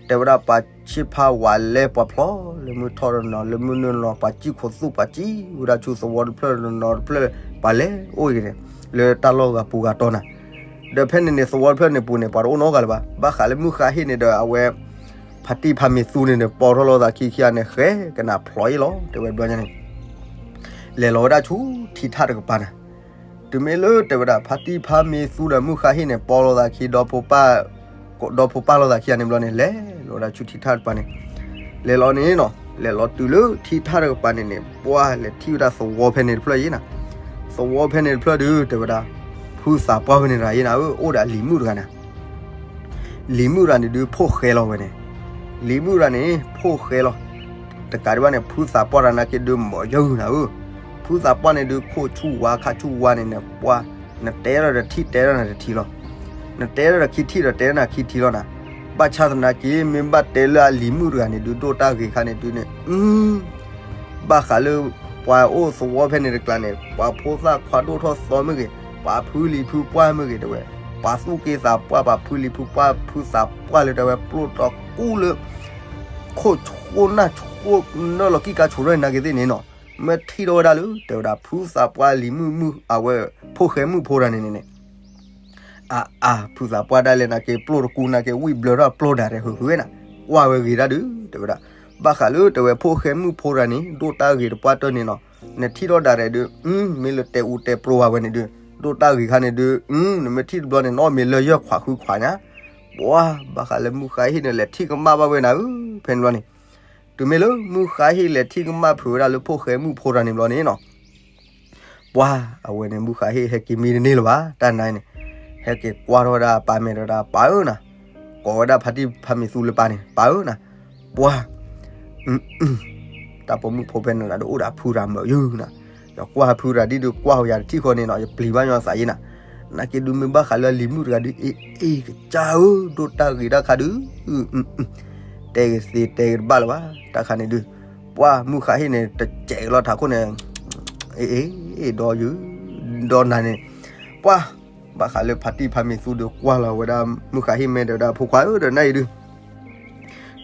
တဲဝဲဒၣ်ပှၤဆ့ၣ်ဖးဝးလဲပှၤဖျီလၢမုၢ်ထီၣ်တနီၤ လၢမုၢ်နုာ်နီၤ ပှၤစံၣ်ခိးသူၣ်ပှၤစံၣ်ဝဲဒၣ်ဆူသဝီတဖျၢၣ်တနီၤတဖျၢၣ် ပှၤလဲၤအိၣ်က့ၤန့ၣ် လၢတၢ်လီၢ်ဂၤပူၤဂၤတီၤနၤ. ဒီးဖဲန့ၣ်န့ၣ် သဝီတဖျၢၣ်န့ၣ်ပူၤန့ၣ် ပှၤတအိၣ်နီတဂၤလၢၤဘၣ်. ဘၣ်ဃးလၢမုၢ်ဃါဟ့ၣ်န့ၣ်ဒီးအဝဲ ဖါတံၢ်ဖါမ့ၢ်သူန့ၣ်ဒီး ပိာ်ထီၣ်လိာ်သးခံခံဂၤန့ၣ် ဃဲကနၣ်ဖျိးအံၤလီၤ တဲဝဲဘျီညါန့ၣ် လဲၤလီၤဝဲဒၣ်ဆူထံထၣ်တကပၤနၤ. တုၤမ့ၢ်လၢတဲဝဲဒၣ် ဖါတံၢ်ဖါမ့ၢ်သူဒီးမုၢ်ဃါဟ့ၣ်န့ၣ် ပိာ်လိာ်သးခံ ဒီဖိပၢ်လိာ်သးခံဂၤန့ၣ်ဘျီန့ၣ် လဲၤလီၤဝဲဒၣ်ဆူထံထၣ်တကပၤန့ၣ်, လဲၤလီၤန့ၣ်နီၤ လဲၤလီၤတုၤလၢထံထၣ်တကပၤန့ၣ်န့ၣ် ပှၢ်လဲၤထံၣ်ဝဲဒၣ်သဝီဖဲန့ၣ်တဖျၢၣ်ယဲနၤ. သဝီဖဲန့ၣ်တဖျၢၣ်ဒုး တဲဝဲဒၣ် ဖုသးပှၢ်ဖဲန့ၣ်တဂၤယဲနၤဧၢ အိၣ်ဒီးလံၤမုၣ်တဂၤနၤ လံၤမုၣ်တဂၤန့ၣ်ဒုး ဖိၣ်ဃဲလီၤဝဲန့ၣ်, လံၤမုၣ်တဂၤန့ၣ် ဖိၣ်ဃဲလီၤ. တကးဒံးဘၣ်န့ၣ် ဖုသးပှၢ်တဂၤနာ်က့ဒုး မ့ၢ်ယုၢ်နၤဧၢ, ဖုသးပှၢ်န့ၣ်ဒုး ခိၣ်ဆူၣ်ဝါခါဆူၣ်ဝါန့ၣ်န့ၣ် ပှၢ် နတဲထီၣ်တထံၣ်တဲထီၣ်နၤတထံၣ်လီၤ, နတဲထီၣ်တခံထံၣ်ဒီးတဲထီၣ်နၤခံထံၣ်လီၤနၤ. ဘၣ်ဆၣ်သနာ်က့ မ့ၢ်ဘၣ်တဲလၢအလံၤမုၣ်တဂၤန့ၣ်ဒုး ဒိၣ်တၢ်ဂ့ၤခါန့ၣ်ဒုးန့ၣ် ဘၣ်ဃးလၢ ပှၤအိၣ်သဝီဖဲန့ၣ်တကျါန့ၣ် ပှၤဖိသၣ်ခွါဒိၣ်ထီၣ်သီမ့ၢ်ဂ့ၤ, ပှၤဖုလံၤဖုပှၢ်မ့ၢ်ဂ့ၤ တဲဝဲ, ပှၤသူၣ်က့သးပှၢ် ပှၤဖုလံၤဖုပှၢ် ဖုသးပှၢ်လၢတဲဝဲ ပျိၢ်တကူၣ်လၢ ခိၣ်ဆူၣ်နၢ်ဆူၣ်နၢ်လီၤကံၢ်ကါဆိးထီၣ်နာ်က့သ့ၣ်န့ၣ်နီၤ, မ့ၢ်ထံၣ်ထီၣ်ဝဲဒၣ်လၢ တဲဝဲဒၣ် ဖုသးပှၢ်လံၤမုၣ်မုၣ် အဝဲ ဖိၣ်ဃဲမုၣ်ဖိတဂၤန့ၣ်န့ၣ် အါအါ ဖုသးပှၢ်ဒၣ်လဲာ်နာ်က့ ပျိၢ်တကူၣ်နာ်က့ ဝံၣ်ဘျၢထီၣ်ပျိၢ်ဒၣ်ရဲၣ် ဟုးဟုးဝဲနၤ, ကွၢ်ဝဲဂ့ၤဒၣ်ဒုး တဲဝဲဒၣ်, ဘၣ်ဃးလၢတဲဝဲ ဖိၣ်ဃဲမုၣ်ဖိတဂၤန့ၣ် ဒိၣ်တၢ်ဂ့ၤတပှၢ်တၢၢ်န့ၣ်နီၤ, နထံၣ်ထီၣ်ဒၣ်ရဲၣ်ဒုး မ့ၢ်လၢတဲအူတဲပျိၢ်ဘၣ်ဝဲန့ၣ်ဒုး ဒိၣ်တၢ်ဂ့ၤခါန့ၣ်ဒုး နမ့ၢ်ထံၣ်တဘျီန့ၣ် နီၢ်မ့ၢ်လၢယဲၢ်ခွးဃုခွးညါ, ပှၢ် ဘၣ်ဃးလၢမုၢ်ဃါဟ့ၣ်န့ၣ် လဲၤထံၣ်ကမၣ်ဘၣ်ဝဲနၤဧၢ, ဖဲန့ၣ်ဘျီန့ၣ် တုၤမ့ၢ်လၢမုၢ်ဃါဟ့ၣ်လဲၤထံၣ်ကမၣ်ဖုးဝဲဒၣ်လၢဖိၣ်ဃဲမုၣ်ဖိတဂၤန့ၣ်ဘျီန့ၣ်နီၤ ပှၢ် အဝဲန့ၣ် မုၢ်ဃါဟ့ၣ်ဟဲက့ၤမံတန့ၢ်လၢၤဘၣ် တၢ်နါအံၤန့ၣ်, ဟဲက့ၤကွၢ်ထီၣ်ဝဲဒၣ်ပၢ်မဲာ်တဂၤ ပၢ်ဧၢနၤ, ကိးဝဲဒၣ်ဖါတံၢ်ဖါမ့ၢ်သူလၢပၢ်န့ၣ် ပၢ်ဧၢနၤ, ပှၢ် တၢ်ပိာ်မုၣ်ဖိဖဲန့ၣ်ဒီးအိၣ်ဒီးအဖုတဂၤမုာ်ယုာ်နၤ, ယကွၢ်ဖုတဂၤဒ်ဒုးကွၢ်ဟိယၤတထံၣ်ဃီန့ၣ်နီၤ ယပျံၤဘၣ်ညီသးယဲနၤ, နာ်က့ဒုးမ့ၢ်ဘၣ်ဃးလၢအလံၤမုၣ်တဂၤဒုး အ့ၣ်အ့ၣ်ကစၢ်ဧၢ ဒိၣ်တၢ်ဂ့ၤတၢ်ခါဒုး တဲကသ့တဲကတဘၣ်လၢၤဘၣ် တၢ်ခါန့ၣ်ဒုး, ပှၢ် မုၢ်ဃါဟ့ၣ်န့ၣ် တစဲးကလီၤထးခိၣ်န့ၣ်, အ့ၣ်အ့ၣ် ဒီးယုာ် ဒီးနၤန့ၣ်, ပှၢ် ဘၣ်ဃးလၢဖါတံၢ်ဖါမ့ၢ်သူဒီးကွၢ်လီၤဝဲဒၣ် မုၢ်ဃါဟ့ၣ်မဲာ်ဒီးဝဲဒၣ်ဖိခွါဧၢ ဒီးနၤအံၤဒုး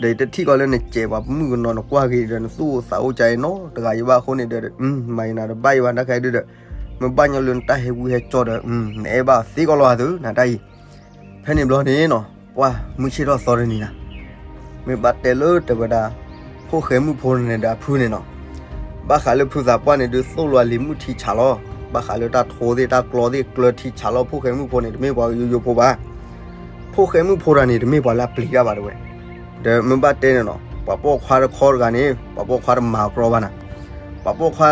ဒီးယတထံၣ်ကီးလၢနစဲးပှၤမုၣ်ကနီၤ နကွၢ်ဂ့ၤဒီးနသူၣ်အိၣ်သးအိၣ်ကါအံၤနီတဂၤယဘၣ်အဃိန့ၣ်ဒီး မၤယနၤတဘၣ်ယဘၣ်တၢ်ခါအံၤဒုးဒီး, မ့ၢ်ဘၣ်ညီလၢနတၢ်ဟဲဝံဟဲကၠီဒီး နအဲၣ်ဘၣ်သ့ကီးလီၤသၢနၤတၢ်အံၤ, ဖဲန့ၣ်ဘျီန့ၣ်နီၤ ပှၢ်မုၢ်ဆ့ၣ်ထီၣ်သီတနံၤနၤ, မ့ၢ်ဘၣ်တဲလၢတဲဝဲဒၣ် ဖိၣ်ဃဲမုၣ်ဖိန့ၣ်ဒီးအဖုန့ၣ်နီၤ, ဘၣ်ဃးလၢဖုသးပှၢ်န့ၣ်ဒုးသိၣ်လိာ်အလံၤမုၣ်ထံဆးလီၤ, ဘၣ်ဃးလၢတၢ်ထိသ့ၣ်တၢ်ကျီသ့ၣ်ကျၢထံဆးလီၤ ဖိၣ်ဃဲမုၣ်ဖိန့ၣ် တမ့ၢ်ပှၤကယိယိဖိဘၣ် ဖိၣ်ဃဲမုၣ်ဖိတဂၤန့ၣ် တမ့ၢ်ပှၤလၢအပျံၤတၢ်ဘၣ်တဲဝဲ, ဒီးမ့ၢ်ဘၣ်တဲန့ၣ်နီၤ ပှၤပိာ်ခွါတခီတဂၤန့ၣ် ပှၤပိာ်ခွါတမၤကြီဘၣ်နၤ, ပှၤပိာ်ခွါ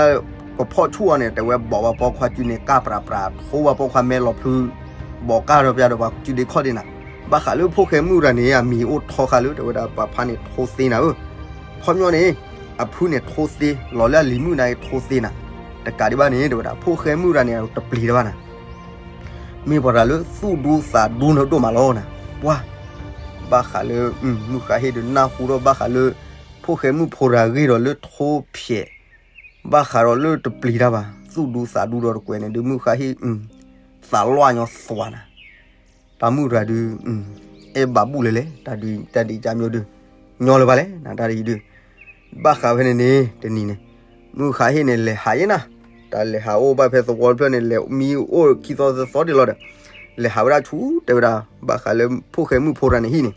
ကဖီၣ်ဆူၣ်အီၤန့ၣ် တဲဝဲဘီးဘၣ်ပိာ်ခွါစုန့ၣ် ကၢ်ပြးပြး ထိဘၣ်ပိာ်ခွါမဲလီၤဖု ဘီးကၢ်ဒီးပျၢ်ဒီးပှၤစုဒ့ခီၣ်ဒ့နၤ, ဘၣ်ဃးလၢဖိၣ်ဃဲမုၣ်တဂၤန့ၣ် အမံၤအိၣ်ထီဃာ်လၢတဲဝဲဒၣ်ပှၤဖါန့ၣ်ထိသ့နၤဧၢ, ခီပညီန့ၣ် အဖုန့ၣ်ထိသ့ လီၤလၢအလံၤမုၣ်နၤအံၤထိသ့နၤ, တကးဒံးဘၣ်န့ၣ် တဲဝဲဒၣ် ဖိၣ်ဃဲမုၣ်တဂၤန့ၣ် တပျံၤတၢ်ဘၣ်နၤ မ့ၢ်ပှၤတဂၤလၢသူၣ်ဒူသးဒူန့ၣ်ဒိၣ်မးလီၤနၤ, ပှၢ် ဘၣ်ဃးလၢ မုၢ်ဃါဟ့ၣ်ဒီးနၢ်ဟူဒီးဘၣ်ဃးလၢ ဖိၣ်ဃဲမုၣ်ဖိတဂၤဂ့ၢ်ဒီးလၢထိဖျဲး ဘၣ်ဃးဒီးလၢတပျံၤတၢ်ဘၣ် သူၣ်ဒူသးဒူဒီးတကွဲးန့ၣ်ဒုး မုၢ်ဃါဟ့ၣ် သးလွၢ်ညီသွးနၤ, တၢ်မုၣ်တဂၤဒုး အဲၣ်ဘၣ်ဘူၣ်လဲၣ်လဲၣ် တၢ်ဒုးတၢ်ဒုးကၢ်မၠိဒုး ညီလၢၤဘၣ်လဲၣ်နၤ တၢ်တယံၤဒုး ဘၣ်ဃးဖဲန့ၣ်န့ၣ် တနံၤန့ၣ် မုၢ်ဃါဟ့ၣ်န့ၣ် လဲၤဟးယဲနၤ, တၢ်လဲၤဟးအိၣ်ဘၣ်ဖဲသဝီတဖျၢၣ်န့ၣ် လဲၤမံအိၣ်ခံသီသၢသီဒံးလီၤဒီး လဲၤဟးဝဲဒၣ်ဆူတဲဝဲဒၣ် ဘၣ်ဃးလၢဖိၣ်ဃဲမုၣ်ဖိတဂၤန့ၣ်ဟံၣ်န့ၣ်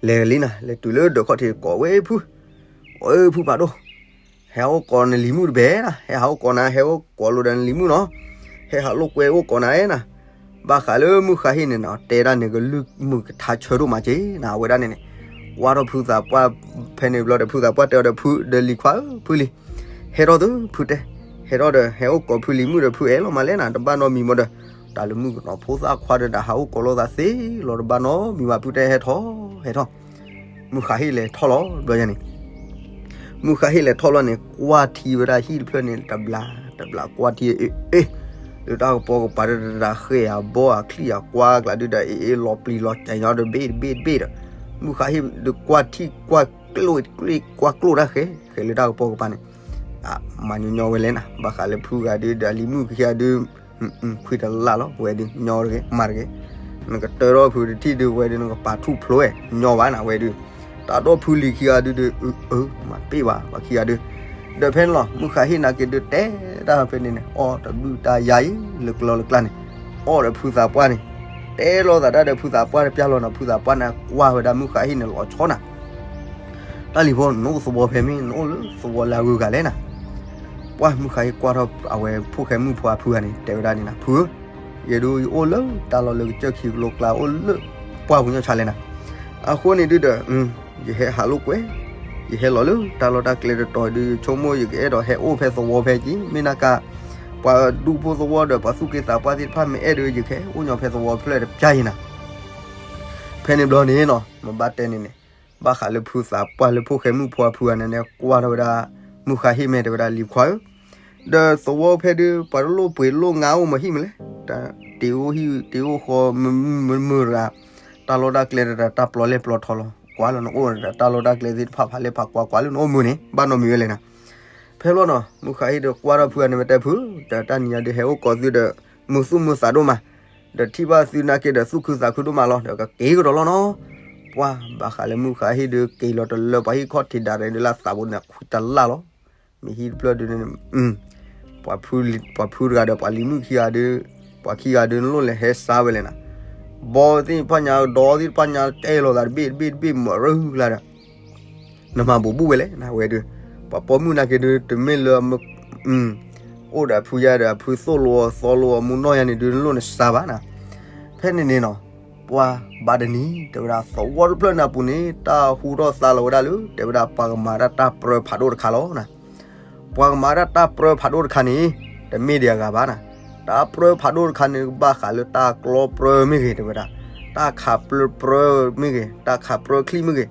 လဲၤလံနၤ လဲၤတုၤလၢဒၢးခီၣ်ထံးကိးဝဲဖု, ကိးဝဲဖုဖးဒိၣ်, ဟဲဟးအိၣ်ကိးနလံၤမုၣ်တဘဲနၤ, ဟဲဟးအိၣ်ကိးနၤ ဟဲအိၣ်ကိးလိာ်ဒီးနလံၤမုၣ်နီၤ, ဟဲဟးလိာ်ကွဲအိၣ်ကိးနၤနၤ, ဘၣ်ဃးလၢမုၢ်ဃါဟ့ၣ်န့ၣ်နီၤ တဲဒၣ်န့ၣ် ကလုၢ်မုာ်ကထါဆၢဒိၣ်မးက့နၤ အဝဲဒၣ်န့ၣ်န့ၣ်, ကွၢ်ထီၣ်ဖုသးပှၢ်ဖဲန့ၣ်ဘျီဒီး ဖုသးပှၢ်တဲအီၤဒီး ဖုဒီးလံၤခွါဧၢ ဖုလံၤ, ဟဲထီၣ်သုဖုတဲ, ဟဲထီၣ်ဒီး ဟဲအိၣ်ကိးဖုလံၤမုၣ်ဒီး ဖုအဲၣ်လီၤမးလဲၣ်နၤ တဘၣ်နီတမံၤမးဒီး, တၢ်လၢမုၣ်ကနီၤဖိသၣ်ခွါဒီး တၢ်ဟးအိၣ်ကိးလိာ်သးသ့လီၤ တဘၣ်နီတမံၤဘၣ် ဖုတဲဟဲထီၣ် ဟဲထီၣ်, မုၢ်ဃါဟ့ၣ်လဲၤထီၣ်လီၤ ဘျီယၤန့ၣ် မုၢ်ဃါဟ့ၣ်လဲၤထီၣ်လီၤန့ၣ် ကွၢ်ထံဝဲဒၣ်ဟံၣ်တဖျၢၣ်န့ၣ် တဘျးတဘျး ကွၢ်ထံအ့ၣ်အ့ၣ်, လၢတၢ်ကပီၤကပၤဒီး တၢ်ဃဲၢ်အဘီအချံအကွါကျါဒုဒီး အ့ၣ်အ့ၣ်လီၤပျံၤလီၤကဲၤညီဒီး ဘ့ၣ်တဘ့ၣ်တဘ့ၣ်ဒီး, မုၢ်ဃါဟ့ၣ်ဒီးကွၢ်ထံကွၢ်ကျိၣ် ကွၢ်ကျိၣ်တၢ်ဃဲၢ်ဃဲၢ်လၢတၢ်ကပီၤကပၤန့ၣ်, မၤညီညီဝဲလဲၣ်နၤ ဘၣ်ဃးလၢဖုဂၤဒုဒီး အလံၤမုၣ်ခံဂၤဒု ခွံတလၢ်လီၤ ဝဲဒု ညီတဂ့ၤ မၤတဂ့ၤ, နကတၢၢ်ထီၣ်ဖုတထံၣ်ဒု ဝဲဒု နကပာ်ထူၣ်ဖျိဝဲ ညီဘၣ်နၤ ဝဲဒု, တၢ်ဒီဖုလံၤခံဂၤဒုဒီး အၢ မၤပ့ၢ်ဘၣ် ပှၤခံဂၤဒု, ဒီးဖဲန့ၣ်လီၤ မုၢ်ဃါဟ့ၣ်နာ်က့ဒု တဲတၢ်ဖဲန့ၣ်န့ၣ် အီၣ်တဘုၣ်တၢ်ယါအံၤ လၢကျီလၢကျါန့ၣ်, အီၣ်ဒီးဖုသးပှၢ်န့ၣ်, တဲလိာ်သးတၢ်ဒီးဖုသးပှၢ်တပျၢ်လီၤနီၤ ဖုသးပှၢ်န့ၣ်ကွၢ်ဝဲဒၣ်မုၢ်ဃါဟ့ၣ်န့ၣ်လီၤဆီနၤ တၢ်လံၤဖိ နအိၣ်သဝီဖဲမ့ၢ် နအိၣ်လၢသဝီလၢအဂုၤအဂၤလဲၣ်နၤ, ပှၢ်မုၢ်ဃါဟ့ၣ်ကွၢ်ထီၣ်အဝဲဖိၣ်ဃဲမုၣ်ဖိအဖုဂၤန့ၣ် တဲဝဲဒၣ်န့ၣ်နၤ ဖုဧၢ, ယဲဒု ယအိၣ်လၢတၢ်လီၢ်လၢကစၢၢ်ခံကလိကျါ အိၣ်လၢပှၢ်ပူၤညီၢ်ဆါလဲၣ်နၤ, အဃိန့ၣ်ဒုဒီး ယဟဲဟးလိာ်ကွဲ, ယဟဲလီၤလၢတၢ်လီၢ်တၢ်ကျဲတတီၤဒု ယဆိကမိၣ်ယကအဲၣ်ဒိးဟဲအိၣ်ဖဲသဝီဖဲက့ၤ မ့ၢ်နာ်က့ ပှၤဒူဖိသဝီဒီးပှၤသူၣ်က့သးပှၢ်သ့ၣ်တဖၣ်မ့ၢ်အဲၣ်ဒုး ယကဟဲအိၣ်ညီဖဲသဝီဖျၢၣ်တပျၢ်အံၤနၤ ဖဲန့ၣ်ဘျီန့ၣ်နီၤ မ့ၢ်ဘၣ်တဲန့ၣ်န့ၣ်, ဘၣ်ဃးလၢဖုသးပှၢ်လၢဖိၣ်ဃဲမုၣ်ဖိအဖုဂၤန့ၣ်န့ၣ် ကွၢ်ထီၣ်ဝဲဒၣ် မုၢ်ဃါဟ့ၣ်မ့ၢ်တဲဝဲဒၣ်လံၤခွါဧၢ, ဒီးသဝီဖဲဒု ပှၤတလိၣ်ပှ့ၤလိၣ်ငါအိၣ်မၤဟံၣ်မးလဲၣ်, တ့ၤအိၣ်ဟံၣ်တ့ၤအိၣ်ဃီ မုာ်မုာ်တဂၤ, တၢ်လီၢ်တၢ်ကျဲတဂၤ တၢ်ပျီလဲၢ်ပျီထီလီၤ ကွၢ်လၢနအိၣ်ဒီး တၢ်လီၢ်တၢ်ကျဲသ့ၣ်တဖၣ်ဖးလဲၢ်ဖးကွၢ် ကွၢ်လၢနအိၣ်မုာ်န့ၣ် ဘၣ်နီတမံၤဝဲလဲၣ်နၤ, ဖဲဘျီနီၤ မုၢ်ဃါဟ့ၣ်ဒီးကွၢ်ထီၣ်ဖုဂၤန့ၣ်ဝဲတဲဖု, ဒီးတၢ်နံၤညါဒုးဟဲအိၣ်ကိးသုဒီး မုာ်သူၣ်မုာ်သးဒိၣ်မး ဒီးထံၣ်ဘၣ်သုနာ်က့ဒီး သူၣ်ခုသးခုဒိၣ်မးလီၤ ဒီးကက့ၤကဒီးလီၤနီၤ, ပှၢ်ဘၣ်ဃးလၢမုၢ်ဃါဟ့ၣ်ဒုး က့ၤလီၤတလၢပှၤဟံၣ်ခီၣ်ထံးဒၣ်ရဲၣ်ဒုးလၢသးဘိန့ၣ် ခွံတလၢ်လီၤ, မ့ၢ်ဟံၣ်တဖျၢၣ်ဒုးန့ၣ် ပှၤဖုတဂၤဒီးပှၤလံၤမုၣ်ခံဂၤဒုး, ပှၤခံဂၤဒုး နလိၣ်လဲၤဟဲစါဝဲလဲၣ်နၤ, ဘီသ့ၣ်တဖၣ်ညါ ဒီသ့ၣ်တဖၣ်ညါ ကဲလီၤသးတဘ့ၣ်တဘ့ၣ်တဘ့ၣ် မၤရၢလၢဒီး နမၤဘူးဘူးဝဲလဲၣ်နၤ ဝဲဒုး, ပှၤပိာ်မုၣ်နာ်က့ဒုး တမ့ၢ်လၢ အိၣ်ဒီးအဖုယါဒီး အဖုသိၣ်လိအီၤသီလိအီၤ မူနီၢ်ယါန့ၣ်ဒုး နလိၣ်နစါဘၣ်နၤ, ဖဲန့ၣ်န့ၣ်နီၤ, ပှၢ်ဘၣ်တနံၤ တဲဝဲဒၣ်သဝီတဖျၢၣ်န့ၣ်အပူၤန့ၣ် တၢ်ဟူထီၣ်သါလီၤဝဲဒၣ်လၢ တဲဝဲဒၣ်ပှၤကမၤတၢ်တၢ်ပြၢဖးဒိၣ်တခါလီၤနၤ, ပှၤကမၤတၢ်တၢ်ပြၢဖးဒိၣ်တခါန့ၣ် တမ့ၢ်ဒံးအဂၤဘၣ်နၤ, တၢ်ပြၢဖးဒိၣ်တခါန့ၣ် ကဘၣ်ဃးလၢတၢ်ကျီပြၢမ့ၢ်ဂ့ၤ တဲဝဲဒၣ်, တၢ်ခးပြၢပြၢမ့ၢ်ဂ့ၤ တၢ်ခးပြၢချံမ့ၢ်ဂ့ၤ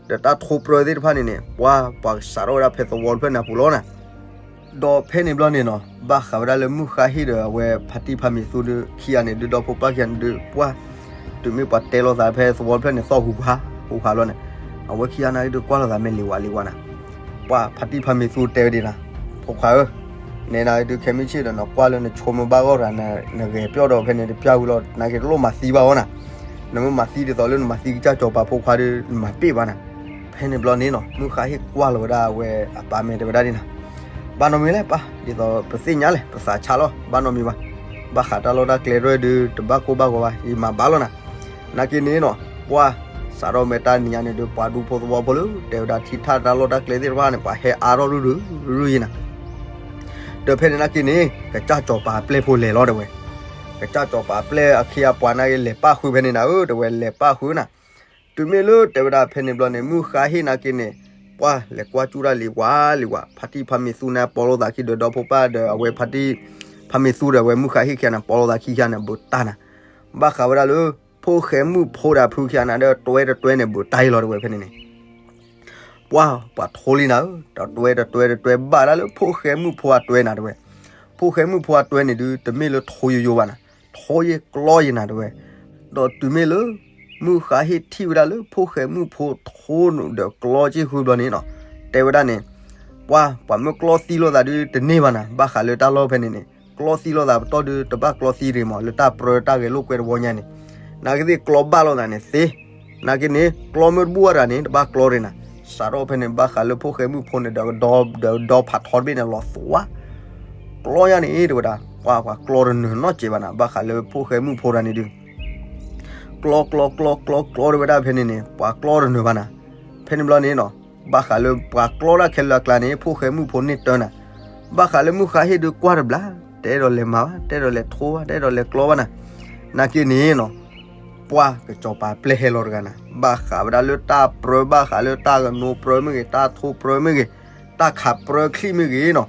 ဒီးတၢ်ထိပြၢသ့ၣ်တဖၣ်န့ၣ်န့ၣ် ပှၤ ပှၤကစးထီၣ်ဝဲဒၣ်ဖဲသဝီတဖျၢၣ်န့ၣ်အပူၤလီၤနၤ, ဒီးဖဲန့ၣ်ဘျီန့ၣ်နီၤ ဘၣ်ဃးဝဲဒၣ်လၢမုၢ်ဃါဟ့ၣ်ဒီးအဝဲဖါတံၢ်ဖါမံၤသူဒုး ခံဂၤန့ၣ်ဒုး ဒီဖိပၢ်ခံဂၤန့ၣ်ဒုး ပှၢ် တုၤမ့ၢ်ပှၤတဲလိာ်သးဖဲသဝီတဖျၢၣ်န့ၣ် သီၣ်ဟူးဟူးဟး ဟူးဟးဘျီန့ၣ် အဝဲခံဂၤန့ၣ်ဒုး ကွၢ်လိာ်သးမ့ၢ်လံၤဝးလံၤဝးနၤ, ပှၢ်ဖါတံၢ်ဖါမံၤသူတဲဝဲဒၣ်နၤ, ဖိခွါဧၢ နဲဒၣ်ဒုး ခဲမုၢ်ဆ့ၣ်ဒီး နကွၢ်လၢနဆိကမိၣ်ဘၣ်ဂီၢ်တဂၤ နဂဲၤပျီၢ်ဒီးဖဲန့ၣ်တပျၢ်ဝံၤလီၤ နာ်က့တလိၣ်မၤသံဘၣ်အီၤနၤ, နမ့ၢ်မၤသံဒ်သိးလၢနမၤသံကစၢ်စီၤပၤဖိခွါဒီး နမၤပ့ၢ်ဘၣ်နၤ, ဖဲန့ၣ်ဘျီန့ၣ်နီၤ မုၢ်ဃါဟ့ၣ်ကွၢ်လီၤဝဲဒၣ်အဝဲအပၢ်မ့ၢ်တဲဝဲဒၣ်ဒ်နၤ, ဘၣ်နီတမံၤလဲၣ်ပၢ် ဒ်သိးပသ့ၣ်ညါလဲၣ် ပသးဆါလီၤ ဘၣ်နီတမံၤဘၣ်, ဘၣ်ဃးတၢ်လီၢ်တၢ်ကျဲတဖၣ်ဒုး တဘၣ်ကိၢ်ဘၣ်ဂီၤဘၣ် ယမၤဘၣ်လီၤနၤ, နာ်က့န့ၣ်နီၤ ပှၢ် စးထီၣ်မ့ၢ်တၢ်နံၤညါန့ၣ်ဒုး ပှၤဒူဖိသဝီဖိလၢ တဲဝဲဒၣ်ထံထၣ်တၢ်လီၢ်တၢ်ကျဲသ့ၣ်တဖၣ်န့ၣ် ပှၤဟဲအါထီၣ်ရုၢ်ရုၢ်ရုၢ်ယံၤနၤ, ဒီးဖဲန့ၣ်နာ်က့န့ၣ် ကစၢ်စီၤပၤအပျဲၢ်ဖိလဲၤလီၤတဲဝဲ, ကစၢ်စီၤပၤအပျဲၢ်အခ့အပှၤနာ်က့ လဲၤပၣ်ဃုာ်ဖဲန့ၣ်နၤဧၢ တဲဝဲ လဲၤပၣ်ဃုာ်နၤ, တုၤမ့ၢ်လၢတဲဝဲဒၣ်ဖဲန့ၣ်ဘျီန့ၣ် မုၢ်ဃါဟ့ၣ်နာ်က့န့ၣ် ပှၢ်လဲၤကွၢ်ကၠူၣ်တၢ်လံၤဝးလံၤဝး ဖါတံၢ်ဖါမံၤသူန့ၣ် ပိာ်လိာ်သးခံဒီးဒီဖိပၢ်ဒီးအဝဲဖါတံၢ် ဖါမံၤသူဒီးအဝဲမုၢ်ဃါဟ့ၣ်ခံဂၤန့ၣ် ပိာ်လိာ်သးခံခံဂၤန့ၣ် ဘူးတၢ်နၤ, ဘၣ်ဃးဝဲဒၣ်လၢ ဖိၣ်ဃဲမုၣ်ဖိဒီးဖုခံဂၤန့ၣ်ဒီး တွဲတတွဲန့ၣ် ဘူးတၢ်အံၤလီၤတဲဝဲဖဲန့ၣ်န့ၣ် ပှၢ် ပှၤထိလံနၤဧၢ, တတွဲတတွဲတတွဲဘၣ်ဒၣ်လၢဖိၣ်ဃဲမုၣ်ဖိအတွဲနၤတဲဝဲ, ဖိၣ်ဃဲမုၣ်ဖိအတွဲန့ၣ်ဒုး တမ့ၢ်လၢထိယိယိဘၣ်နၤ, ထိယဲကျီယဲနၤတဲဝဲ, ဒီးတုၤမ့ၢ်လၢ မုၢ်ဃါဟ့ၣ်ထံၣ်ဝဲဒၣ်လၢဖိၣ်ဃဲမုၣ်ဖိထိဒီးကျီက့ၢ်ဃုဘျီန့ၣ်နီၤ, တဲဝဲဒၣ်န့ၣ် ပှၢ် ပှၤမ့ၢ်ကျီသံလိာ်သးဒုးတန့ၢ်ဘၣ်နၤ, ဘၣ်ဃးလၢတၢ်လီၢ်ဖဲန့ၣ်န့ၣ် ကျီသံလိာ်သးပတီၢ်ဒုး တဘၣ်ကျီသံတဂ့ၤမး လၢတၢ်ပြၢတၢ်ဂဲၤလိာ်ကွဲတဝီညါန့ၣ်, နာ်က့သ့ၣ်ကျီဘၣ်လိာ်သးန့ၣ်သ့, နာ်က့န့ၣ် ကျီမ့ၢ်တဘူၣ်ဝဲဒၣ်န့ၣ် တဘၣ်ကျီတဂ့ၤနၤ, စးထီၣ်ဖဲန့ၣ် ဘၣ်ဃးလၢဖိၣ်ဃဲမုၣ်ဖိန့ၣ်ဒီး ဒီးဒီဖးထီတဘ့ၣ်န့ၣ် လီၤသွါ ကျီညါန့ၣ်တဲဝဲဒၣ်, ပှၤ ပှၤကျီတနၢၤနီတစဲးဘၣ်နၤ, ဘၣ်ဃးလၢဖိၣ်ဃဲမုၣ်ဖိတဂၤန့ၣ်ဒုး ကျီကျီကျီကျီကျီတဲဝဲဒၣ်ဖဲန့ၣ်န့ၣ် ပှၤကျီတနၢၤဘၣ်နၤ, ဖဲန့ၣ်ဘျီန့ၣ်နီၤ, ဘၣ်ဃးလၢပှၤကျီတၢ်ခဲလၢာ်အကျါန့ၣ် ဖိၣ်ဃဲမုၣ်ဖိန့ၢ်တၢနၤ, ဘၣ်ဃးလၢမုၢ်ဃါဟ့ၣ်ဒုးကွၢ်တဘျီ, တအဲၣ်ဒိးလဲၤမၤဘၣ်, တအဲၣ်ဒိးလဲၤထိဘၣ်, တအဲၣ်ဒိးလဲၤကျီဘၣ်နၤ, နာ်က့န့ၣ်နီၤ, ပှၤ ကစီၤပၤပျဲၢ်ဟဲလီၤတဂၤနၤ, ဘၣ်ဃးဝဲဒၣ်လၢတၢ်ပြၢ ဘၣ်ဃးလၢတၢ်ကနိပြၢမ့ၢ်ဂ့ၤ, တၢ်ထိပြၢမ့ၢ်ဂ့ၤ, တၢ်ခးပြၢချံၣ်မ့ၢ်ဂ့ၤနီၤ,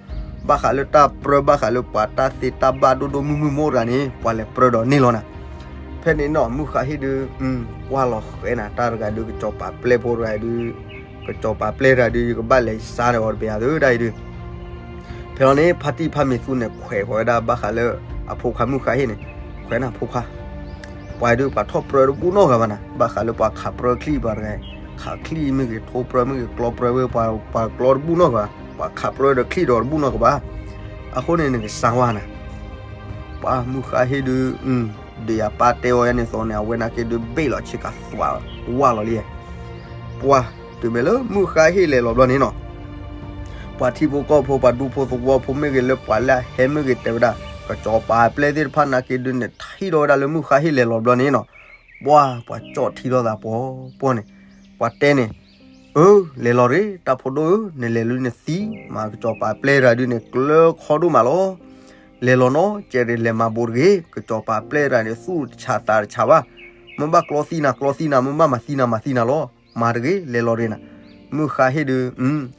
ဘၣ်ဃးလၢတၢ်ပြၢ ဘၣ်ဃးလၢပှၤတၢ်သ့တၢ်ဘၣ်ဒိၣ်ဒိၣ်မုၢ်မုၢ်မိၢ်တဂၤန့ၣ် ပှၤလဲၤပြၢဒီးန့ၢ်လီၤနၤ. ဖဲန့ၣ်နီၤ မုၢ်ဃါဟ့ၣ်ဒုး ကွၢ်လီၤဃဲနၤ တၢ်တဂၤဒုး ကစီၤပၤပျဲၢ်ဖိတဂၤဒုး, ကစီၤပၤပျဲၢ်တဂၤဒုး ယကဘၣ်လဲၤစါဒီးအီၤတဘ့ၣ်ဧါသၢဒၣ်အံၤဒုး. ဖဲလီၤန့ၣ် ဖါတံၢ်ဖါမ့ၤသူန့ၣ် ခွဲးဃီၤဝဲဒၣ်ဘၣ်ဃးလၢ အဖိခွါမုၢ်ဃါဟ့ၣ်န့ၣ်, ခွဲးနၤဖိခွါ ပှၤဒုးပှၤထီၣ်ပြၢတဘူၣ်နီတဂၤဘၣ်နၤ, ဘၣ်ဃးလၢပှၤခးပြၢချံၣ်ပှၤတဂၤ, ခးချံၣ်မ့ၢ်ဂ့ၤ ထိပြၢမ့ၢ်ဂ့ၤ ကျီပြၢဝဲ ပှၤကျီတဘူၣ်နီတဂၤ, ပှၤခးပြၢဒီးချံၣ်ဒီးတဘူၣ်နီတဂၤဘၣ်. အဃိန့ၣ် နကစၢ်ဝါနၤ ပှၤမုၢ်ဃါဟ့ၣ်ဒုး, ဒုးယၤပၢ်တဲအီၤယါန့ၣ်သိးန့ၣ် အဝဲနာ်က့ဒုးဘ့ၣ်လီၤဆ့ကၤသွးဝါလီၤလံ. ပှၤတုၤမ့ၢ်လၢမုၢ်ဃါဟ့ၣ်လဲၤလီၤဘျီန့ၣ်နီၤ, ပှၤထံဖိကီၢ်ဖိ ပှၤဒူဖိသဝီဖိမ့ၢ်ဂ့ၤ လၢပှၤလၢအဟဲမ့ၢ်ဂ့ၤ တဲဝဲဒၣ် ကစီၤပၤပျဲၢ်သ့ၣ်တဖၣ်နာ်က့ဒုးန့ၣ် ထံၣ်ထီၣ်ဝဲဒၣ်လၢမုၢ်ဃါဟ့ၣ်လဲၤလီၤဘျီန့ၣ်နီၤ, ပှၤ ပှၤကၠီၣ်ထံထီၣ်သးပှီၤပှီၤန့ၣ်, ပှၤတဲန့ၣ်, အၢ လဲၤလီၤတဂ့ၤ တၢ်ဖိဒိၣ်ဧၢ, နလဲၤလၢနသံမး ကစီၤပၤပျဲၢ်တဂၤဒုးန့ၣ် ကျၢခီဒိၣ်မးလီၤ. လဲၤလီၤနီၤ ကဲဒုးလဲၤမၤဘိးတဂ့ၤ, ကစီၤပၤပျဲၢ်တဂၤန့ၣ် သူၣ်တဆးသးတဆးဘၣ်, မ့ၢ်ဘၣ်ကျီသံနၤ ကျီသံနၤ, မ့ၢ်ဘၣ်မၤသံနၤ မၤသံနၤလီၤ, မၤတဂ့ၤ လဲၤလီၤတဂ့ၤနၤ. မုၢ်ဃါဟ့ၣ်ဒုး,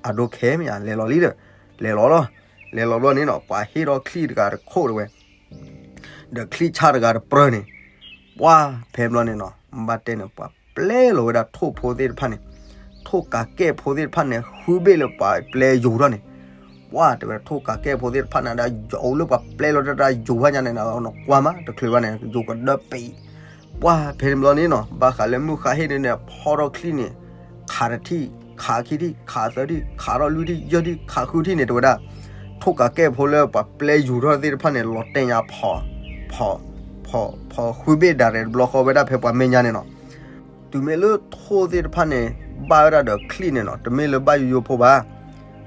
အဒိခဲမ့ၢ်ဧါ လဲၤလီၤလံဒီး, လဲၤလီၤလီၤ. လဲၤလီၤဘျီန့ၣ်နီၤ ပှၤဟ့ၣ်ထီၣ်ချံၣ်တဂၤတခိၣ်တဝဲ ဒီးချံၣ်ဆၣ်တဂၤတပြၢန့ၣ်, ပှၤဖဲဘျီန့ၣ်နီၤ ဘၣ်တဲန့ၣ် ပှၤပျဲလီၤဝဲဒၣ်ထိၣ်ဖိသ့ၣ်တဖၣ်န့ၣ်, ထိၣ်ကးကဲၣ်ဖိသ့ၣ်တဖၣ်န့ၣ် ဃုဘ့ၣ်လၢပှၤပျဲယိၤထီၣ်န့ၣ်, ပှၤတဲဝဲထိၣ်ကးကဲၣ်ဖိသ့ၣ်တဖၣ်န့ၣ် ဒၣ်ယိၤလၢပှၤပျဲလီၤတၢ်ယိၤဘၣ်ညါန့ၣ် နကွၢ်မး တချုးဘၣ်န့ၣ် ယိၤကဒၢပံး ပှၤဖဲန့ၣ်ဘျီန့ၣ်နီၤ ဘၣ်ဃးလၢမုၢ်ဃါဟ့ၣ်ဒုးန့ၣ် ဖီထီၣ်ချံၣ်န့ၣ်, ခးတထံၣ်, ခးခံထံၣ်, ခးသၢထံၣ်, ခးထီၣ်လွံၢ်ထံၣ်, ယဲၢ်ထံၣ်, ခးဃုထံၣ်န့ၣ် တဲဝဲဒၣ်, ထိၣ်ကးကဲၣ်ဖိလၢပှၤပျဲယူၤထီၣ်သ့ၣ်တဖၣ်န့ၣ် လီၤတဲာ်ညါဖီ, ဖီ, ဖီ, ဖီဃုဘ့ၣ်ဒၣ်ရဲၣ်တဘျီဃီဝဲဒၣ်ဖဲပှၤမဲာ်ညါန့ၣ်နီၤ. တုၤမ့ၢ်လၢထိၣ်သ့ၣ်တဖၣ်န့ၣ် ဘၣ်ဝဲဒၣ်ဒီးချံၣ်န့ၣ်နီၤ တမ့ၢ်လၢဘၣ်ယိယိဖိဘၣ်.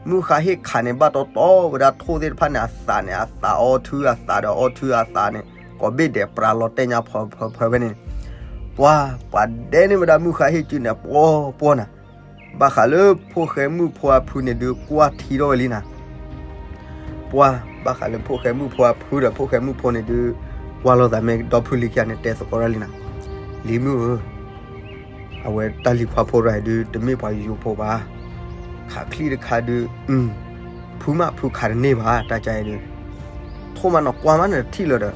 မုၢ်ဃါဟ့ၣ်ခးန့ၣ် ဘၣ်တီတီဝဲဒၣ်ထိၣ်သ့ၣ်တဖၣ်န့ၣ် အသးန့ၣ် အသးအီထုအသးဒီး အီထုအသးန့ၣ် ကိးဘ့ၣ်ဒဲးပြးလီၤတဲာ်ညါဖီဖီဖီဖဲန့ၣ်, ပှၤ, ပှၤဒဲန့ၢ်ဝဲဒၣ်မုၢ်ဃါဟ့ၣ်စုန့ၣ် ပှီၤပှီၤနၤ. ဘၣ်ဃးလၢဖိၣ်ဃဲမုၣ်ဖိအဖုန့ၣ်ဒုး ကွၢ်ထံထီၣ်ဝဲလံနၤ. ပှၤ, ဘၣ်ဃးလၢဖိၣ်ဃဲမုၣ်ဖိအဖုဒီး ဖိၣ်ဃဲမုၣ်ဖိန့ၣ်ဒုး ကွၢ်လိာ်သးမ့ၢ်ဒီဖုလံၤခံဂၤန့ၣ် တဲသကိးတၢ်လံနၤ, လံၤမုၣ်ဧၢ, အဝဲတၢ်လံၤခွါဖိတဂၤအံၤဒုး တမ့ၢ်ပှၤယိယိဖိဘၣ်. ခးချံၣ်တခါဒုး, ဖုမးဖုခးတန့ၢ်ဘၣ် တၢ်ကါအံၤဒုး, ထိၣ်မးနီၤကွၢ်မးနထံၣ်လၢၤဒီး,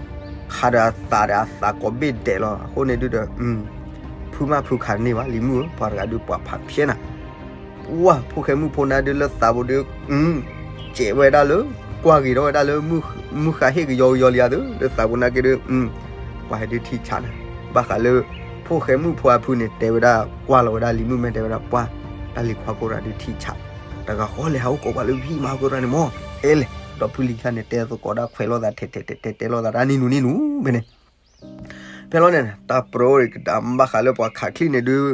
ခးဒီးအသးဒီးအသးကိးဘ့ၣ်ဒဲးလီၤ. အဃိန့ၣ်ဒုးဒီး, ဖုမးဖုခးတန့ၢ်ဘၣ် လံၤမုၣ်ဧၢ, ပှၤတဂၤဒုးပှၤဖးဖျဲးနၤ. ပှၤ, ဖိၣ်ဃဲမုၣ်ဖိန့ၣ်ဒုးလၢသးပူၤဒုး, စဲးဝဲဒၣ်လၢ, ကွၢ်ဂ့ၤထီၣ်ဝဲဒၣ်လၢ, မုၢ်ဃါဟ့ၣ်ကယီကယီလံဧါသု, လၢသးပူၤနာ်က့ဒုး, ပှၤဟဲဒုးထံဆးနၤ. ဘၣ်ဃးလၢ, ဖိၣ်ဃဲမုၣ်ဖိအဖုန့ၣ် တဲဝဲဒၣ်ကွၢ်လီၤဝဲဒၣ်လံၤမုၣ်မ့ၢ်တဲဝဲဒၣ်ပှၤ, တၢ်လံၤခွါဖိတဂၤဒုးထံဆး, တဂၤဃီလဲၤဟးအိၣ်ကိးပှၤလၢဖံမၤကရၢန့ၣ်မး, ဟဲလဲၣ်, ဒီဖုလံၤခံဂၤန့ၣ် တဲသကိးဒၣ်ခွဲးလိာ်သးထဲထဲတဲတဲတဲလိာ်သးတၢ်နံၤနူၤနံၤနူၤဖဲန့ၣ် ဖဲလီၤန့ၣ် တၢ်ပြၢအိၣ်ကတၢၢ် ဘၣ်ဃးလၢပှၤခးချံၣ်န့ၣ်ဒုး,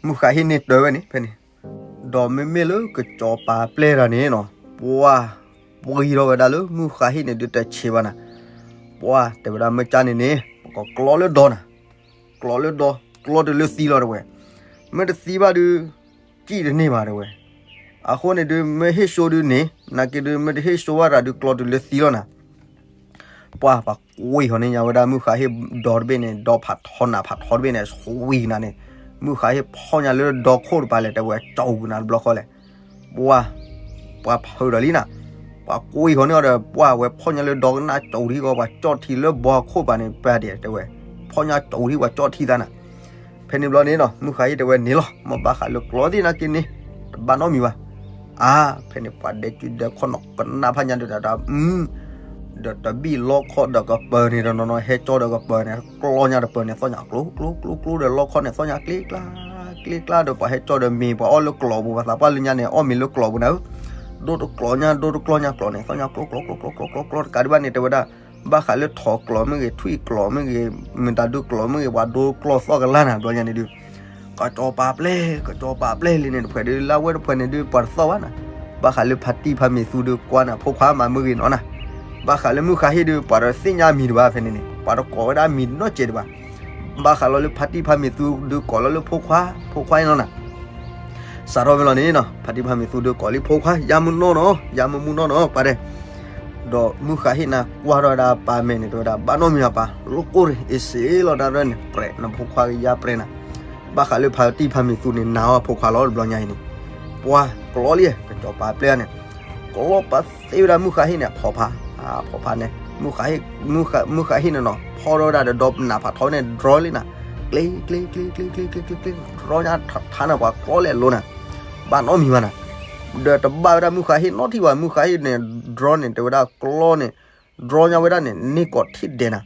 မုၢ်ဃါဟ့ၣ်န့ၢ်တၢ်ဝဲန့ၣ် ဖဲန့ၣ်, ဒီးမ့မ့ၢ်လၢကစီၤပၤပျဲၢ်တဂၤန့ၣ်နီၤ, ပှၤ, ပှံထီၣ်ဝဲဒၣ်လၢမုၢ်ဃါဟ့ၣ်န့ၣ်ဒုးတဆံးဘၣ်နၤ, ပှၤတဲဝဲဒၣ်မ့ၢ်ကၢ်န့ၣ်န့ၣ် ပကကျီလၢဒီနၤ, ကျီလၢဒီ, ကျီတုၤလၢသံလီၤတဝဲ, မ့ၢ်တသံဘၣ်ဒုး, ကံၣ်တန့ၢ်ဘၣ်တဝဲ, အဃိန့ၣ်ဒုး မ့ၢ်ဟ့ၣ်စိဒုးန့ၣ်, နာ်က့ဒုး မ့ၢ်တဟ့ၣ်စိဘၣ်တဂၤဒုးကျီတုၤလၢသံလီၤနၤ ပှၤ, ပှံဃီၤန့ၢ်ညါဝဲဒၣ်မုၢ်ဃါဟ့ၣ်ဒီတဘ့ၣ်န့ၣ် ဒီဖးထီနးဖးထီတဘ့ၣ်န့ၣ် ဆှံကနၤန့ၣ်, မုၢ်ဃါဟ့ၣ်ဖီၣ်ညါလၢဒီခိၣ်တပၤလဲၣ် တဲဝဲကၠီကနၤတဘျီဃီလဲၣ်, ပှၤ, ပှၤဖုးဒီးလံနၤ, ပှၤပှံဃီၤန့ၢ်အီၤဒီး ပှၤဝဲဖီၣ်ညါလၢဒီကနၣ်ကၠီထံဃီ ပှၤကၠီထံလၢဘီခိၣ်ပၤန့ၣ် ပှၤဒဲးတဲဝဲ, ဖီၣ်ညါကၠီထံပှၤကၠီထံသးနၤ ဖဲန့ၣ်ဘျီန့ၣ်နီၤ မုၢ်ဃါဟ့ၣ်တဲဝဲန့ၣ်လီၤ မ့ၢ်ဘၣ်ဃးလၢကျီသ့ၣ်နာ်က့န့ၣ်, တဘၣ်နီတမံၤဘၣ်. အါ, ဖဲန့ၣ်ပှၤဒဲးကုဒဲးခီၣ်နီၤ ကနၣ်ဖးညါဒုးတၢ်, ဒီးတဘံၣ်လီခီၣ်ဒီးကပၢၤန့ၣ်ဒီးနီၤနီၤ ဟဲကၠီဒီးကပၢၤန့ၣ် ကျီညါတပၢၤန့ၣ် သီၣ်ညါကျိကျိကျိကျိဒီးလီခီၣ်န့ၣ် သီၣ်ညါကျ့ကျါ, ကျ့ကျါဒီးပှၤဟဲကၠီဒီးမ့ၤ ပှၤအီၣ်လၢကျီပူၤ ပှၤသးပှၢ်လၢညါန့ၣ် အီၣ်မ့ၤလၢကျီပူၤနၤဧၢ, ဒိတကျီညါ ဒိတကျီညါကျီန့ၣ် သီၣ်ညါကျိကျိကျိကျိကျိကျိတကးဒံးဘၣ်န့ၣ် တဲဝဲဒၣ် ဘၣ်ဃးလၢထိးကျိမ့ၢ်ဂ့ၤ ထွံၣ်ကျိမ့ၢ်ဂ့ၤ မတၤဒုကျိမ့ၢ်ဂ့ၤ ပှၤဒိကျီသီၣ်ကလါနၤ ဘျီညါန့ၣ်ဒုး, ကစီၤပၤပျဲၢ် ကစီၤပၤပျဲၢ်လံန့ၣ် တဖှဲးဒုး လၢဝဲတဖှဲးန့ၣ်ဒုး ပှၤတသီၣ်ဘၣ်နၤ, ဘၣ်ဃးလၢဖါတံၢ်ဖါမ့ၤသူဒုးကွၢ်နၤ ဖိခွါမၤမုၢ်ဂ့ၤနီၤနၤ, ဘၣ်ဃးလၢမုၢ်ဃါဟ့ၣ်ဒုး ပှၤတသ့ၣ်ညါမံၤတဘၣ်ဖဲန့ၣ်န့ၣ် ပှၤတကိးဝဲဒၣ်မံၤနီတစဲးတဘၣ်, ဘၣ်ဃးလီၤလၢဖါတံၢ်ဖါမ့ၤသူဒုးကိးလီၤလၢဖိခွါ ဖိခွါအံၤလီၤနၤ စးထီၣ်ဖဲလီၤန့ၣ်နီၤ ဖါတံၢ်ဖါမ့ၤသူဒုးကိးလံ ဖိခွါ ယါမူနီၢ်နီၤ ယါမူမူနီၢ်နီၤ ပှၤတဲ, ဒီးမုၢ်ဃါဟ့ၣ်နၤကွၢ်ထီၣ်ဝဲဒၣ်ပၢ်မဲာ်န့ၣ် တဲဝဲဒၣ် ဘၣ်နီတမံၤအပၢ် လိၣ်ကိၢ်ရ့ၣ် အ့ၣ်စ့လီၤတၢ်ရဲၣ်န့ၣ် ပြဲးနဖိခွါကယါပြဲးနၤ, ဘၣ်ဃးလၢဖါတံၢ်ဖါမံၤသူန့ၣ် နာ်အီၤဖိခွါလီၤတဘျီညါအံၤန့ၣ်, ပှၤကျီလံ ကစီၤပၤပျဲၢ်န့ၣ်, ကျီပာ်သ့ဝဲဒၣ်မုၢ်ဃါဟ့ၣ်န့ၣ် အဖီဖါ, အဖီဖါန့ၣ်, မုၢ်ဃါဟ့ၣ်န့ၣ်နီၤ ဖီထီၣ်ဝဲဒၣ်ဒီး နးဖးထီန့ၣ် ဒြီလံနၤ, ကျ့ကျ့ကျ့ကျ့ကျ့ကျ့ကျ့ကျ့ ဒြီညါထးနၤ ပှၤကျီလဲၤလိၤနၤ, ဘၣ်နီတမံၤဘၣ်နၤ, ဒီးတဘၣ်ဝဲဒၣ်မုၢ်ဃါဟ့ၣ်နီတထံၣ်ဘၣ်, မုၢ်ဃါဟ့ၣ်န့ၣ် ဒြီန့ၣ် တဲဝဲဒၣ်ကျီန့ၣ် ဒြီညါဝဲဒၣ်န့ၣ် န့ၢ်ကီးထံၣ်ဒဲးနၤ,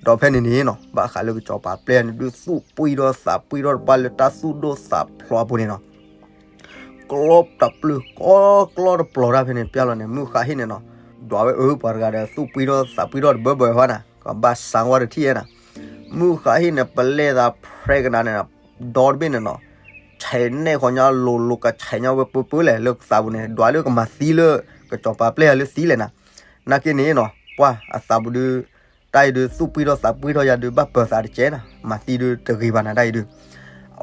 ဒီးဖဲန့ၣ်န့ၣ်နီၤ ဘၣ်ဃးလၢကစီၤပၤပျဲၢ်န့ၣ်ဒုး သူၣ်ပှံၢ်ထီၣ်သးပှံၢ်ထီၣ်တပှၢ်လၢတၢ်သူၣ်ဒိၣ်သးဖျိးအပူၤန့ၣ်နီၤ, ကျီတပျုာ်ကီကျီတပျီၤတၢ်ဖဲန့ၣ် ပျဲလီၤန့ၣ် မုၢ်ဃါဟ့ၣ်န့ၣ်နီၤ, ဒွးဝဲအၢ ပှၤတဂၤဒီး သူၣ်ပှံၢ်ထီၣ်သးပှံၢ်ထီၣ်တဘၢဘၢဟီနၤ, ကဘၣ်စးဝါတထံၣ်ဧဲနၤ, မုၢ်ဃါဟ့ၣ်န့ၣ် ပလဲၤသးဖဲကနၤန့ၣ် ဒီတဘ့ၣ်န့ၣ်နီၤ, ဆဲးနဲၣ်ဃီညါလိၤလိၤ ကဆဲးညါဝဲပၢပၢလဲၣ် လၢသးပူၤန့ၣ် ဒွးလၢကမၤသံလၢ ကစီၤပၤပျဲၢ်ယၤလၢသံလဲၣ်နၤ, နာ်က့န့ၣ်နီၤ ပှၤအသးပူၤဒုး တၢ်အံၤဒုး သူၣ်ပှံၢ်ထီၣ်သးပှံၢ်ထီၣ်ယၤဒုး ဘၣ်ပၢၤသးတကဲနၤ, မၤသံဒုးတဂ့ၤဘၣ်နၤ တၢ်အံၤဒုး,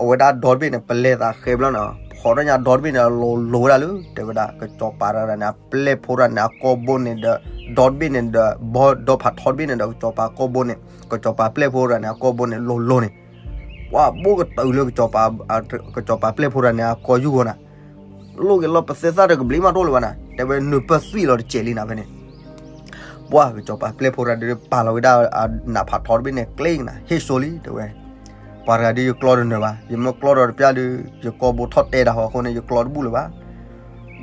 အဝဲဒၣ်ဒီတဘ့ၣ်န့ၣ် ပလဲၤသးဃဲဘျီန့ၣ် ဖီထီၣ်ညါဒီတဘ့ၣ်န့ၣ် လိၤလိၤဝဲဒၣ်လၢ တဲဝဲဒၣ် ကစီၤပၤတဂၤန့ၣ် အပျဲၢ်ဖိတဂၤန့ၣ် အကိာ်ဘိန့ၣ်ဒီး ဒီတဘ့ၣ်န့ၣ်ဒီး ဘီဒီဖးထီတဘ့ၣ်န့ၣ်ဒီး ကစီၤပၤကိာ်ဘိန့ၣ် ကစီၤပၤပျဲၢ်ဖိတဂၤန့ၣ် အကိာ်ဘိန့ၣ် လိၤလိၤန့ၣ် ပှၤဘိၣ်ကတၢၢ်လၢ ကစီၤပၤပျဲၢ်ဖိတဂၤန့ၣ် အကိာ်ယူၢ်ဃီနၤ, လိၣ်က့ၤလီၤပသဲသၣ်တကဘျံးမးတအိၣ်လၢၤဘၣ်နၤ, တဲဝဲနၢ်ပၢၢ်သွံၣ်လီၤတစဲးလံနၤဖဲန့ၣ် ပှၤကစီၤပၤပျဲၢ်ဖိတဂၤဒုး ပာ်လီၤဝဲဒၣ် နးဖးထီတဘ့ၣ်န့ၣ် ကျ့နၤ ဟ့ၣ်ဆိလံ တဲဝဲ, ပှၤတဂၤဒုးယကျီတနၢၤဘၣ်, ယမ့ၢ်ကျီဒီးတပျၢ်ဒုး ယကိာ်ဘိထီၣ်တဲတၢ်ဟီအဃိန့ၣ် ယကျီတဘူၣ်လၢၤဘၣ်,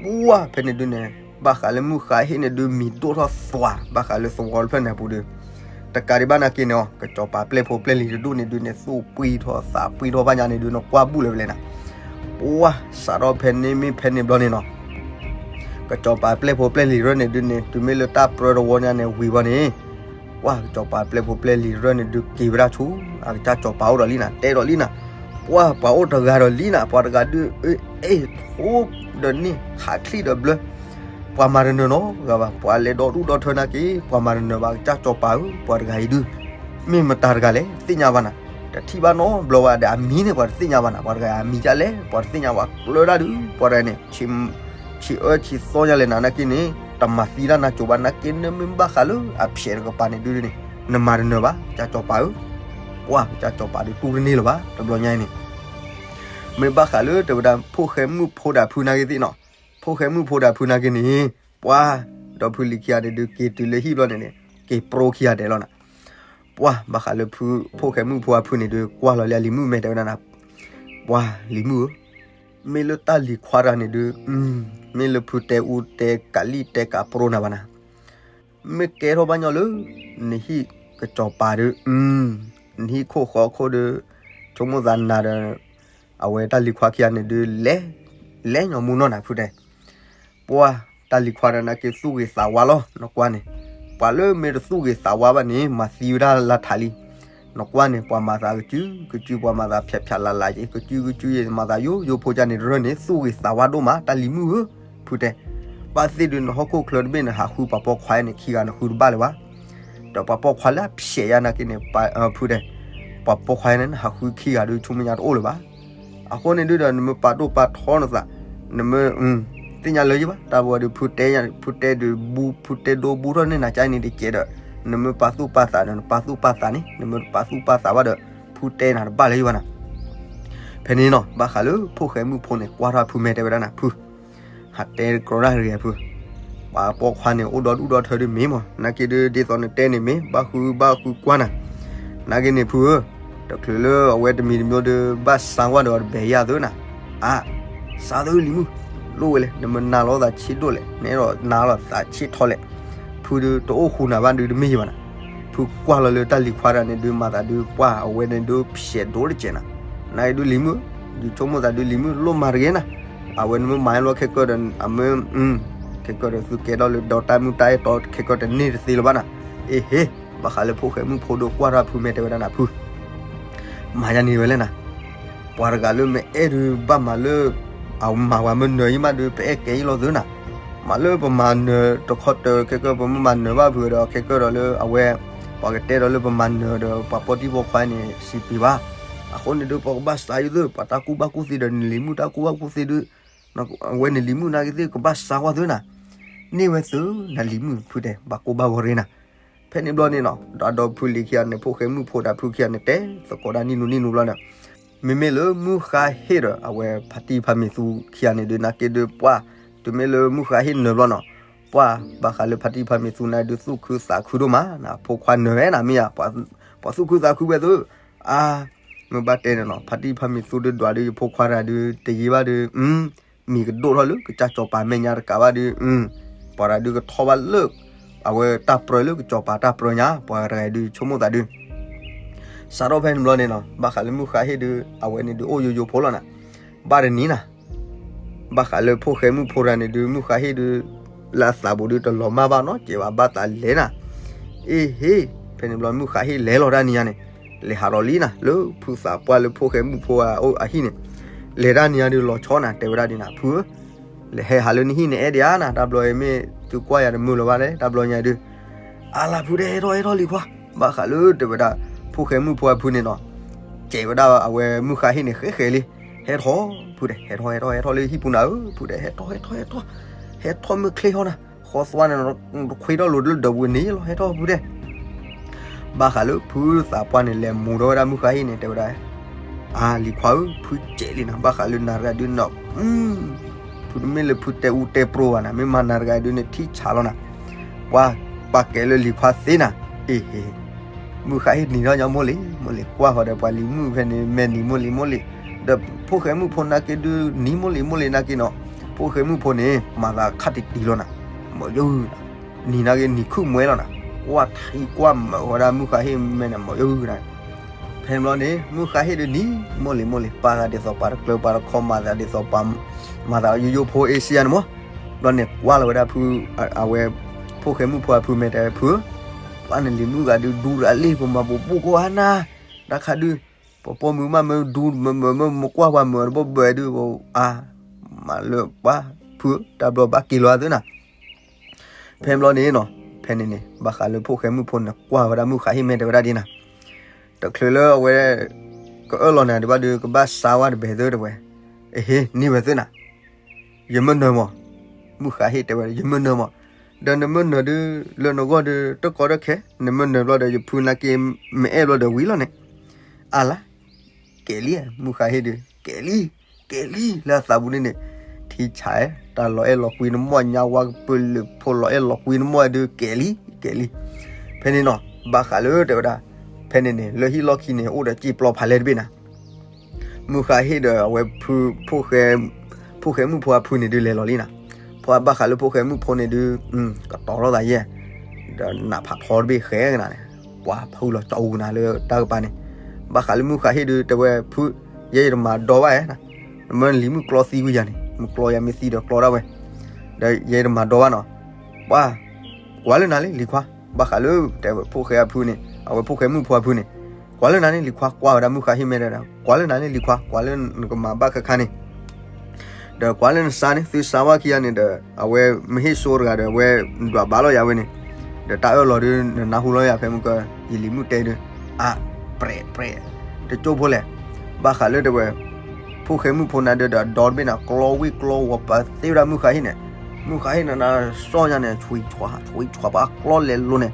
ပှၤဖဲန့ၣ်ဒုးန့ၣ် ဘၣ်ဃးလၢမုၢ်ဃါဟ့ၣ်န့ၣ်ဒုး မံၤဒိၣ်ထီၣ်သွါ ဘၣ်ဃးလၢသဝီတဖျၢၣ်န့ၣ်အပူၤဒုး, တကးဒံးဘၣ်နာ်က့န့ၣ် ကစီၤပၤပျဲၢ်ဖိပျဲၢ်လံၤတဒူၣ်န့ၣ်ဒုးန့ၣ် သူၣ်ပှံၢ်ထီၣ်သးပှံၢ်ထီၣ်ဘၣ်ညါန့ၣ်ဒုး နကွၢ်ဘူၣ်လၢၤဝဲလဲၣ်နၤ, ပှၤစးထီၣ်ဖဲန့ၣ်မ့ၢ်ဖဲန့ၣ်ဘျီန့ၣ်နီၤ ကစီၤပၤပျဲၢ်ဖိပျဲၢ်လံၤရၢၢ်န့ၣ်ဒုးန့ၣ် တုၤမ့ၢ်လၢတၢ်ပြၢတဝီညါန့ၣ်ဝံၤဘၣ်န့ၣ်, ပှၤကစီၤပၤပျဲၢ်ဖိပျဲၢ်လံၤရၢၢ်န့ၣ်ဒုးက့ၤဝဲဒၣ်ဆူ အကစၢ်စီၤပၤအိၣ်ဒီးလံနၤ တဲဒီးလံနၤ, ပှၤပှၤအိၣ်တဂၤဒီးလံနၤ ပှၤတဂၤဒုး အ့ၣ်ထိဒီးန့ၢ် ခးချံၣ်ဒီးဘျၢ ပှၤမၤတနၢၤနီတဂၤဘၣ် ပှၤလဲၤဒီဒူၣ်ဒီထၢနာ်က့ ပှၤမၤတနၢၤဘၣ် ကစၢ်စီၤပၤဧၢ ပှၤတဂၤအံၤဒုး မ့ၢ်မတၤတဂၤလဲၣ် တသ့ၣ်ညါဘၣ်နၤ, တထံၣ်ဘၣ်နီတဘျီဘၣ်ဒီးအမံၤန့ၣ် ပှၤတသ့ၣ်ညါဘၣ်နၤ ပှၤတဂၤအမံၤဒ်လဲၣ် ပှၤတသ့ၣ်ညါဘၣ်ကျၢၤဒၣ်ဒုး ပှၤတဂၤန့ၣ် ဆံးအၢဆံးသီညါလဲၣ်နၤနာ်က့န့ၣ် တမၤသံတၢ်နၤကိၤဘၣ်နာ်က့ နမ့ၢ်ဘၣ်ဃးလၢအဖျဲးတကပၤန့ၣ်ဒုးန့ၣ် နမၤတနၢၤဘၣ် ကစၢ်စီၤပၤဧၢ, ပှၤကစၢ်စီၤပၤဒုးတူၢ်တန့ၢ်လၢၤဘၣ် တဘျီညါအံၤန့ၣ် မ့ၢ်ဘၣ်ဃးလၢတဲဝဲဒၣ် ဖိၣ်ဃဲမုၣ်ဖိဒီးဖုနာ်က့သ့ၣ်နီၤ, ဖိၣ်ဃဲမုၣ်ဖိဒီးဖုနာ်က့န့ၣ် ပှၤ ဒီးဖုလံၤခံဂၤန့ၣ်ဒုး က့ၤတုၤလၢဟံၣ်ဘျီန့ၣ်န့ၣ် က့ၤပြိခံဂၤဒဲးလီၤနၤ, ပှၤ ဘၣ်ဃးလၢဖု ဖိၣ်ဃဲမုၣ်ဖိအဖုန့ၣ်ဒုး ကွၢ်လီၤလၢအလံၤမုၣ်မဲာ်တဲဝဲဒၣ်နၤ, ပှၤလံၤမုၣ်ဧၢ, မ့ၢ်လၢတၢ်လံၤခွါတဂၤန့ၣ်ဒုး မ့ၢ်လၢဖုတဲအူတဲကးလံၣ်တဲကးပြိနၤဘၣ်နၤ မ့ၢ်ကဲထီၣ်ဘၣ်ညီလၢ နဟံၣ်ကစီၤပၤဒုး နဟံၣ်ခိၣ်ဃီခိၣ်ဒုး ဆိကမိၣ်သးနၤဒီး အဝဲတၢ်လံၤခွါခံဂၤန့ၣ်ဒုး လဲၤ လဲၤညီမူနီၢ်နၤဖုတဲ, ပှၤ တၢ်လံၤခွါတဂၤနာ်က့သူၣ်ဂ့ၤသးဝါလီၤ နကွၢ်န့ၣ်, ပှၤလၢမ့ၢ်တသူၣ်ဂ့ၤသးဝါဘၣ်န့ၣ် မၤသံဝဲဒၣ်လၢထးလံ, နကွၢ်န့ၣ် ပှၤမၤသးကစုကစု ပှၤမၤသးဖျးဖျးလးလးက့ ကစုကစုယဲ မၤသးယိယိဖိကၢ်န့ၣ် တရၢၢ်န့ၣ် သူၣ်ဂ့ၤသးဝါဒိၣ်မး တၢ်လံၤမုၣ်ဧၢ, ဘၣ်သ့ၣ်ဒုးနဟီၣ်ခိၣ်ချၢတဘ့ၣ်န့ၣ် ဟးဃုပှၤပိာ်ခွါန့ၣ် ခံဂၤနဃုတဘၣ်လၢၤဘၣ် ဒီးပှၤပိာ်ခွါလၢအဖျဲးယါနာ်က့န့ၣ် ဖုတဲ, ပှၤပိာ်ခွါန့ၣ် နဟးဃုခံဂၤဒုးဆိကမိၣ်ညါတအိၣ်လၢၤဘၣ်, အဃိန့ၣ်ဒုးဒီး နမ့ၢ်ပာ်ဒိၣ်ပာ်ထီနသး, နမ့ၢ် သ့ၣ်ညါလၢၤယဘၣ် တၢ်ဘၣ်ဒုး ဖုတဲ ဖုတဲဒုးဘူ ဖုတဲဒိဘူထီၣ်န့ၢ်နၤကါန့ၣ်တကဲးဒီး, နမ့ၢ်ပာ်သူၣ်ပာ်သးဒီး နပာ်သူၣ်ပာ်သးန့ၣ် နမ့ၢ်တပာ်သူၣ်ပာ်သးဘၣ်ဒီး ဖုတဲနၤတဘၣ်လၢၤယဘၣ်နၤ ဖဲန့ၣ်နီၤ ဘၣ်ဃးလၢဖိၣ်ဃဲမုၣ်ဖိန့ၣ် ကွၢ်ထီၣ်ဖုမဲာ်တဲဝဲဒၣ်နၤ ဖု ဟးတဲကရီတၢ်တဂ့ၤဖု, ပှၤပိာ်ခွါန့ၣ် အိၣ်ဒီဒူၣ်ဒီထၢဒုးမ့ၢ်မး နာ်က့ဒုး ဒ်သိးနတဲန့ၣ်မ့ၢ် ဘၣ်ဃုဘၣ်ဃုကွၢ်နၤ, နာ်က့န့ၣ်ဖုဧၢ, တချုးလၢအဝဲတမံၤတမံၤဒုး ဘၣ်စါကွၢ်ဒီးတဘဲးယၤသုနၤ, အါ စါသုလံၤမုၣ်, လိၣ်ဝဲလဲၣ် နမ့ၢ်နာ်လီၤသးဆံးဒိၣ်လဲၣ် နအဲၣ်ဒိးနာ်လီၤသးဆံးထီလဲၣ်, ဖုဒုးတအိၣ်ဃူနၤဘၣ်ဒုးတမ့ၢ်ယဘၣ်နၤ, ဖုကွၢ်လီၤလၢတၢ်လံၤခွါတဂၤန့ၣ်ဒုး မၤသးဒုး ပှၤအဝဲန့ၣ်ဒုးဖျဲးဒိၣ်တကဲးနၤ, နာ်က့ဒုးလံၤမုၣ်, ယဆိကမိၣ်သးဒုးလံၤမုၣ် လိၣ်မၤတဂ့ၤနၤ, အဝဲန့ၣ်မ့ၢ်မၤလီၤခဲကၢဒီး အမ့ၢ် ခဲကၢဒီးသုကဲထီၣ်လၢဒီးတၢ်မုၢ်တၢ်အဲၣ်တီခဲကၢတန့ၢ်တသ့လၢၤဘၣ်နၤ, အ့ဟ့, ဘၣ်ဃးလၢဖိၣ်ဃဲမုၣ်ဖိဒုးကွၢ်ထီၣ်ဖုမဲာ်တဲဝဲဒၣ်နၤဖု မၤယါန့ၣ်ဝဲလဲၣ်နၤ, ပှၤတဂၤလၢမ့ၢ်အဲၣ်ဒုးဘၣ်မၤလၢ အမၤပှၤမ့ၢ်နၢၤယံမးဒုး ပအဲၣ်ကဲယံလီၤသုနၤ, မၤလၢပမၤနၢၤတခီတၢၢ်ခဲကၢပမ့ၢ်မၤနၢၤဘၣ်ဖုဒီး ခဲကၢဒီးလၢအဝဲ ပှၤကတဲဒီးလၢပမၤနၢၤဒီး ပှၤပိာ်တံၢ်ပိာ်ခွါန့ၣ် စံးပ့ၤဘၣ်, အဃိန့ၣ်ဒုး ပကဘၣ်စးယုသု ပှၤတၢ်ကူၣ်ဘၣ်ကူၣ်သ့ဒီးနလံၤမုၣ်တၢ်ကူၣ်ဘၣ်ကူၣ်သ့ဒုး အဝဲန့ၣ်လံၤမုၣ်နာ်က့သ့ၣ်ကဘၣ်စါကွၢ်သုနၤ, န့ၢ်ဝဲသုနလံၤမုၣ်ဖုတဲ ဘၣ်ကိၢ်ဘၣ်ဂီၤရ့နၤ, ဖဲန့ၣ်ဘျီန့ၣ်နီၤ ဒီးဒီဖုလံၤခံဂၤန့ၣ် ဖိၣ်ဃဲမုၣ်ဖိဒီးဖုခံဂၤန့ၣ် တဲသကိးဒၣ်နံၣ်နူနံၣ်နူဘျီဒီး, မ့မ့ၢ်လၢမုၢ်ဃါဟ့ၣ်ဒီး အဝဲဖါတံၢ်ဖါမံၤသူခံဂၤန့ၣ်ဒုး နာ်က့ဒုးပှၢ်, တုၤမ့ၢ်လၢမုၢ်ဃါဟ့ၣ်နၢၤဘျီနီၤ, ပှၢ်ဘၣ်ဃးလၢဖါတံၢ်ဖါမံၤသူန့ၣ်ဒုး သူၣ်ခုသးခုဒိၣ်မးနီၤ, ဖိခွါနၢၤဝဲနီၤ မ့ၢ်ဧါ, ပှၤသူၣ်ခုသးခုဝဲသု, အါ, မ့ၢ်ဘၣ်တဲန့ၣ်နီၤ, ဖါတံၢ်ဖါမံၤသူဒုးဒွးဒုး ယဖိခွါတဂၤဒုး တယံာ်ဘၣ်ဒုး မံၤကဒိၣ်ထီၣ်လၢကစၢ်စီၤပၤမဲာ်ညါတကးဘၣ်ဒုး, ပှၤတဂၤဒုးကထီၣ်ဘၣ်လၢ အဝဲတၢ်ပြၢလၢကစီၤပၤတၢ်ပြၢညါ, ပှၤတဂၤဒုးဆိကမိၣ်သးဒုး စးထီၣ်ဖဲန့ၣ်ဘျီန့ၣ်နီၤ, ဘၣ်ဃးလၢမုၢ်ဃါဟ့ၣ်ဒုး အဝဲန့ၣ်ဒုးအိၣ်ယိယိဖိလီၤနီၤ, ဘၣ်တနံၤနီၤ, ဘၣ်ဃးလၢဖိၣ်ဃဲမုၣ်ဖိတဂၤန့ၣ်ဒုး မုၢ်ဃါဟ့ၣ်ဒုး လၢအသးပူၤဒုးတလီၤမၢ်ဘၣ်နီတစဲးဘၣ် ဘၣ်သးလဲၤနီၤ, အ့ဟ့, ဖဲန့ၣ်ဘျီမုၢ်ဃါဟ့ၣ်လဲၤလီၤတၢ်နံၤညါန့ၣ်, လဲၤဟးဒီးလံနီၤ လၢဖုသးပှၢ်လၢဖိၣ်ဃဲမုၣ်ဖိအဟံၣ်န့ၣ်, လဲၤတၢ်နံၤညါဒုးလီၤဆီနီၤ တဲဝဲဒၣ်ဒ်နီၤ ဖုဧၢ လဲၤဟဲဟးလၢနဟံၣ်န့ၣ် အဲၣ်ဒံးဧါနီၤ, တၢ်ဘျီအံၤမ့ၢ်သုကွၢ်ယၤတမုာ်လၢၤဘၣ်လဲၣ် တၢ်ဘျီညါဒုး, အါလၢဖုတဲ ဟဲထီၣ်ဟဲထီၣ်လံၤခွါ, ဘၣ်ဃးလၢတဲဝဲဒၣ် ဖိၣ်ဃဲမုၣ်ဖိအဖုန့ၣ်နီၤ, စဲးဝဲဒၣ်အဝဲမုၢ်ဃါဟ့ၣ်န့ၣ် ဃဲဃဲလံ, ဟဲထီၣ်ဖုတဲ ဟဲထီၣ်ဟဲထီၣ်ဟဲထီၣ်လၢဟံၣ်ပူၤနၤဧၢ ဖုတဲ ဟဲထီၣ်ဟဲထီၣ်ဟဲထီၣ်, ဟဲထီၣ်မုၢ်ချ့ဟီနီၤ, ဃီသွါန့ၣ် တခွ့ထီၣ်လိၤလၢဒၢးပူၤန့ၣ်လီၤ ဟဲထီၣ်ဖုတဲ ဘၣ်ဃးလၢဖုသးပှၢ်န့ၣ် လဲၤမူၤထီၣ်ဝဲဒၣ်မုၢ်ဃါဟ့ၣ်န့ၣ် တဲဝဲဒၣ်, အါ လံၤခွါဧၢ ဖုစဲးလံနီၤ ဘၣ်ဃးလၢနၤတဂၤဒုးနီၤ, ဖုတမ့ၢ်လၢဖုတဲအူတဲပြိဘၣ်နီၤ, မ့ၢ်မၤနၤတဂၤဒုးန့ၣ် ထံၣ်ဆးလီၤနီၤ, ပှၤပာ်ကဲလၢလံၤခွါသ့နီၤ, အ့ဟ့, မုၢ်ဃါဟ့ၣ်နံၤထီၣ်ညီမိၢ်လံ မိၢ်လံ ကွၢ်ဃီၤဒီးပှၤလံၤမုၣ်ဖဲန့ၣ် မဲာ်နံၤမိၢ်လံ မိၢ်လံ, ဒီးဖိၣ်ဃဲမုၣ်ဖိနာ်က့ဒုး နံၤမိၢ်လံ မိၢ်လံနာ်က့နီၤ, ဖိၣ်ဃဲမုၣ်ဖိန့ၣ် မၤသးခါတံၢ်တံၢ်လီၤနီၤ, မ့ၢ်ယုၢ် နံၤနာ်က့နံၤခုၣ်မွဲလီၤနီၤ, ကွၢ်ထံကွၢ်မုာ်ဝဲဒၣ်မုၢ်ဃါဟ့ၣ်မဲာ်န့ၣ် မ့ၢ်ယုၢ်နီၤ, ဖဲန့ၣ်ဘျီန့ၣ် မုၢ်ဃါဟ့ၣ်ဒုးနံၤမိၢ်လံ မိၢ်လံ ပာ်သးဒ်သိးပှၤတကျၢၤပှၤတခီ မၤသးဒ်သိးပှၤ မၤသးယိယိဖိအ့စ့ယါန့ၣ်မ့ၢ်, ဘျီန့ၣ်ကွၢ်လီၤဝဲဒၣ်ဖု အဝဲ ဖိၣ်ဃဲမုၣ်ဖိအဖုမဲာ်တဲဖု, ပှၤန့ၣ်လံၤမုၣ်ဂၤဒုးဒူတၢ်လံ ပမၤပူၤပိၢ်ကိးဂၤနၤ, တၢ်ခါဒုး ပပိာ်မုၣ်မးမ့ၢ်ဒူမ့ၢ်မ့ၢ်မ့ၢ်မ့ၢ်ကွၢ်ပှၤမုာ်တဘိဘၢဒုး အါ မၤလၢပှၤဖု တၢ်ဘျီဘၣ်က့ၤလီၤသုနီၤ, ဖဲဘျီန့ၣ်နီၤ ဖဲန့ၣ်န့ၣ် ဘၣ်ဃးလၢဖိၣ်ဃဲမုၣ်ဖိန့ၣ် ကွၢ်ဝဲဒၣ်မုၢ်ဃါဟ့ၣ်မဲာ်တဲဝဲဒၣ်ဒ်နီၤ, တချုးလၢအဝဲ ကအၢၣ်လီၤနၤဒံးဘၣ်ဒုး ကဘၣ်စါဝဲတဘဲသုတဝဲ, အဟ့ န့ၢ်ဝဲသုနီၤ, ယမ့ၢ်နၢၤမး, မုၢ်ဃါဟ့ၣ်တဲဝဲ ယမ့ၢ်နၢၤမး, ဒီးနမ့ၢ်နၢၤဒုး လၢနဂီၢ်ဒုး တကီတခဲ နမ့ၢ်နၢၤဘျီဒီး ယဖုနာ်က့ မ့ၢ်အဲၣ်ဘျီဒီးဝံၤလီၤန့ၣ်, အါလါ ကဲလံ, မုၢ်ဃါဟ့ၣ်ဒုး ကဲလံ, ကဲလံ လၢအသးပူၤန့ၣ်န့ၣ်, ထံဆး တၢ်လီၤအဲၣ်လီၤကွံနမီၢ် ညါဝါကပၢၤလၢၢ်ဖိလီၤအဲၣ်လီၤကွံနမီၢ်ဒုး ကဲလံ, ကဲလံ, ဖဲန့ၣ်နီၤ ဘၣ်ဃးလၢတဲဝဲဒၣ်, ဖဲန့ၣ်န့ၣ် လၢဟံၣ်လီၢ်ခံန့ၣ် အိၣ်ဒီးစ့ပျီဖးလဲၢ်တဘ့ၣ်နီၤ မုၢ်ဃါဟ့ၣ်ဒီးအဝဲ ဖိၣ်ဃဲမုၣ်ဖိအဖုန့ၣ်ဒုးလဲၤလီၤလံနီၤ, ပှၤဘၣ်ဃးလၢဖိၣ်ဃဲမုၣ်ဖိန့ၣ်ဒုး ကတီၤထီၣ်သးယဲၢ်, ဒီးနးဖးထီတဘ့ၣ်ဃဲကနၤန့ၣ်, ပှၤဖုလီၤကၠီအူကနၤလၢတၢ်ကပၤန့ၣ်, ဘၣ်ဃးလၢမုၢ်ဃါဟ့ၣ်ဒုးတဲဝဲ ဖု, ယဲယတမၤဒီဘၣ်ဧါ, နမ့ၢ်လံၤမုၣ်ကျီသံကွံာ်ယၤန့ၣ် မုၣ်ကျီယၤမ့ၢ်သံဒီးကျီဒၣ်ဝဲ, ဒီးယဲတမၤဒီဘၣ်နီၤ, ပှၤ, ကွၢ်လၢနၤလံ လံၤခွါ, ဘၣ်ဃးလၢတဲဝဲဖိၣ်ဃဲအဖုန့ၣ် အဝဲဖိၣ်ဃဲမုၣ်ဖိအဖုန့ၣ်, ကွၢ်လၢနၤန့ၣ် လံၤခွါ ကွၢ်ဝဲဒၣ်မုၢ်ဃါဟ့ၣ်မဲာ်ဒီး ကွၢ်လၢနၤန့ၣ် လံၤခွါ ကွၢ်လၢနကမၤဘၣ်ခါခါန့ၣ် ဒီးကွၢ်လၢနစါန့ၣ် သုစါဝါခံဂၤန့ၣ်ဒီး အဝဲမ့ၢ်ဟ့ၣ်စိတဂၤဒီး အဝဲဒွးဘၣ်လီၤယၤဝဲန့ၣ်, ဒီးတၢ်အၢၣ်လီၤဒုး နနၢ်ဟူလီၤယၤဖဲမုၢ်က ယလံၤမုၣ်တဲဒုး, အါ, ပြဲး, ပြဲး, တကၠိဖိလဲၣ်, ဘၣ်ဃးလၢတဲဝဲ ဖိၣ်ဃဲမုၣ်ဖိနၤဒုးဒီး အဒီတဘ့ၣ်န့ၣ် ကျီဝံၣ်ကျီဝီၤပာ်သ့ဝဲဒၣ်မုၢ်ဃါဟ့ၣ်န့ၣ်, မုၢ်ဃါဟ့ၣ်န့ၣ် နၤစီၣ်ညါန့ၣ် ဆွံဆွး ဆွံဆွးပှၤကျီလဲၤလိၤန့ၣ်,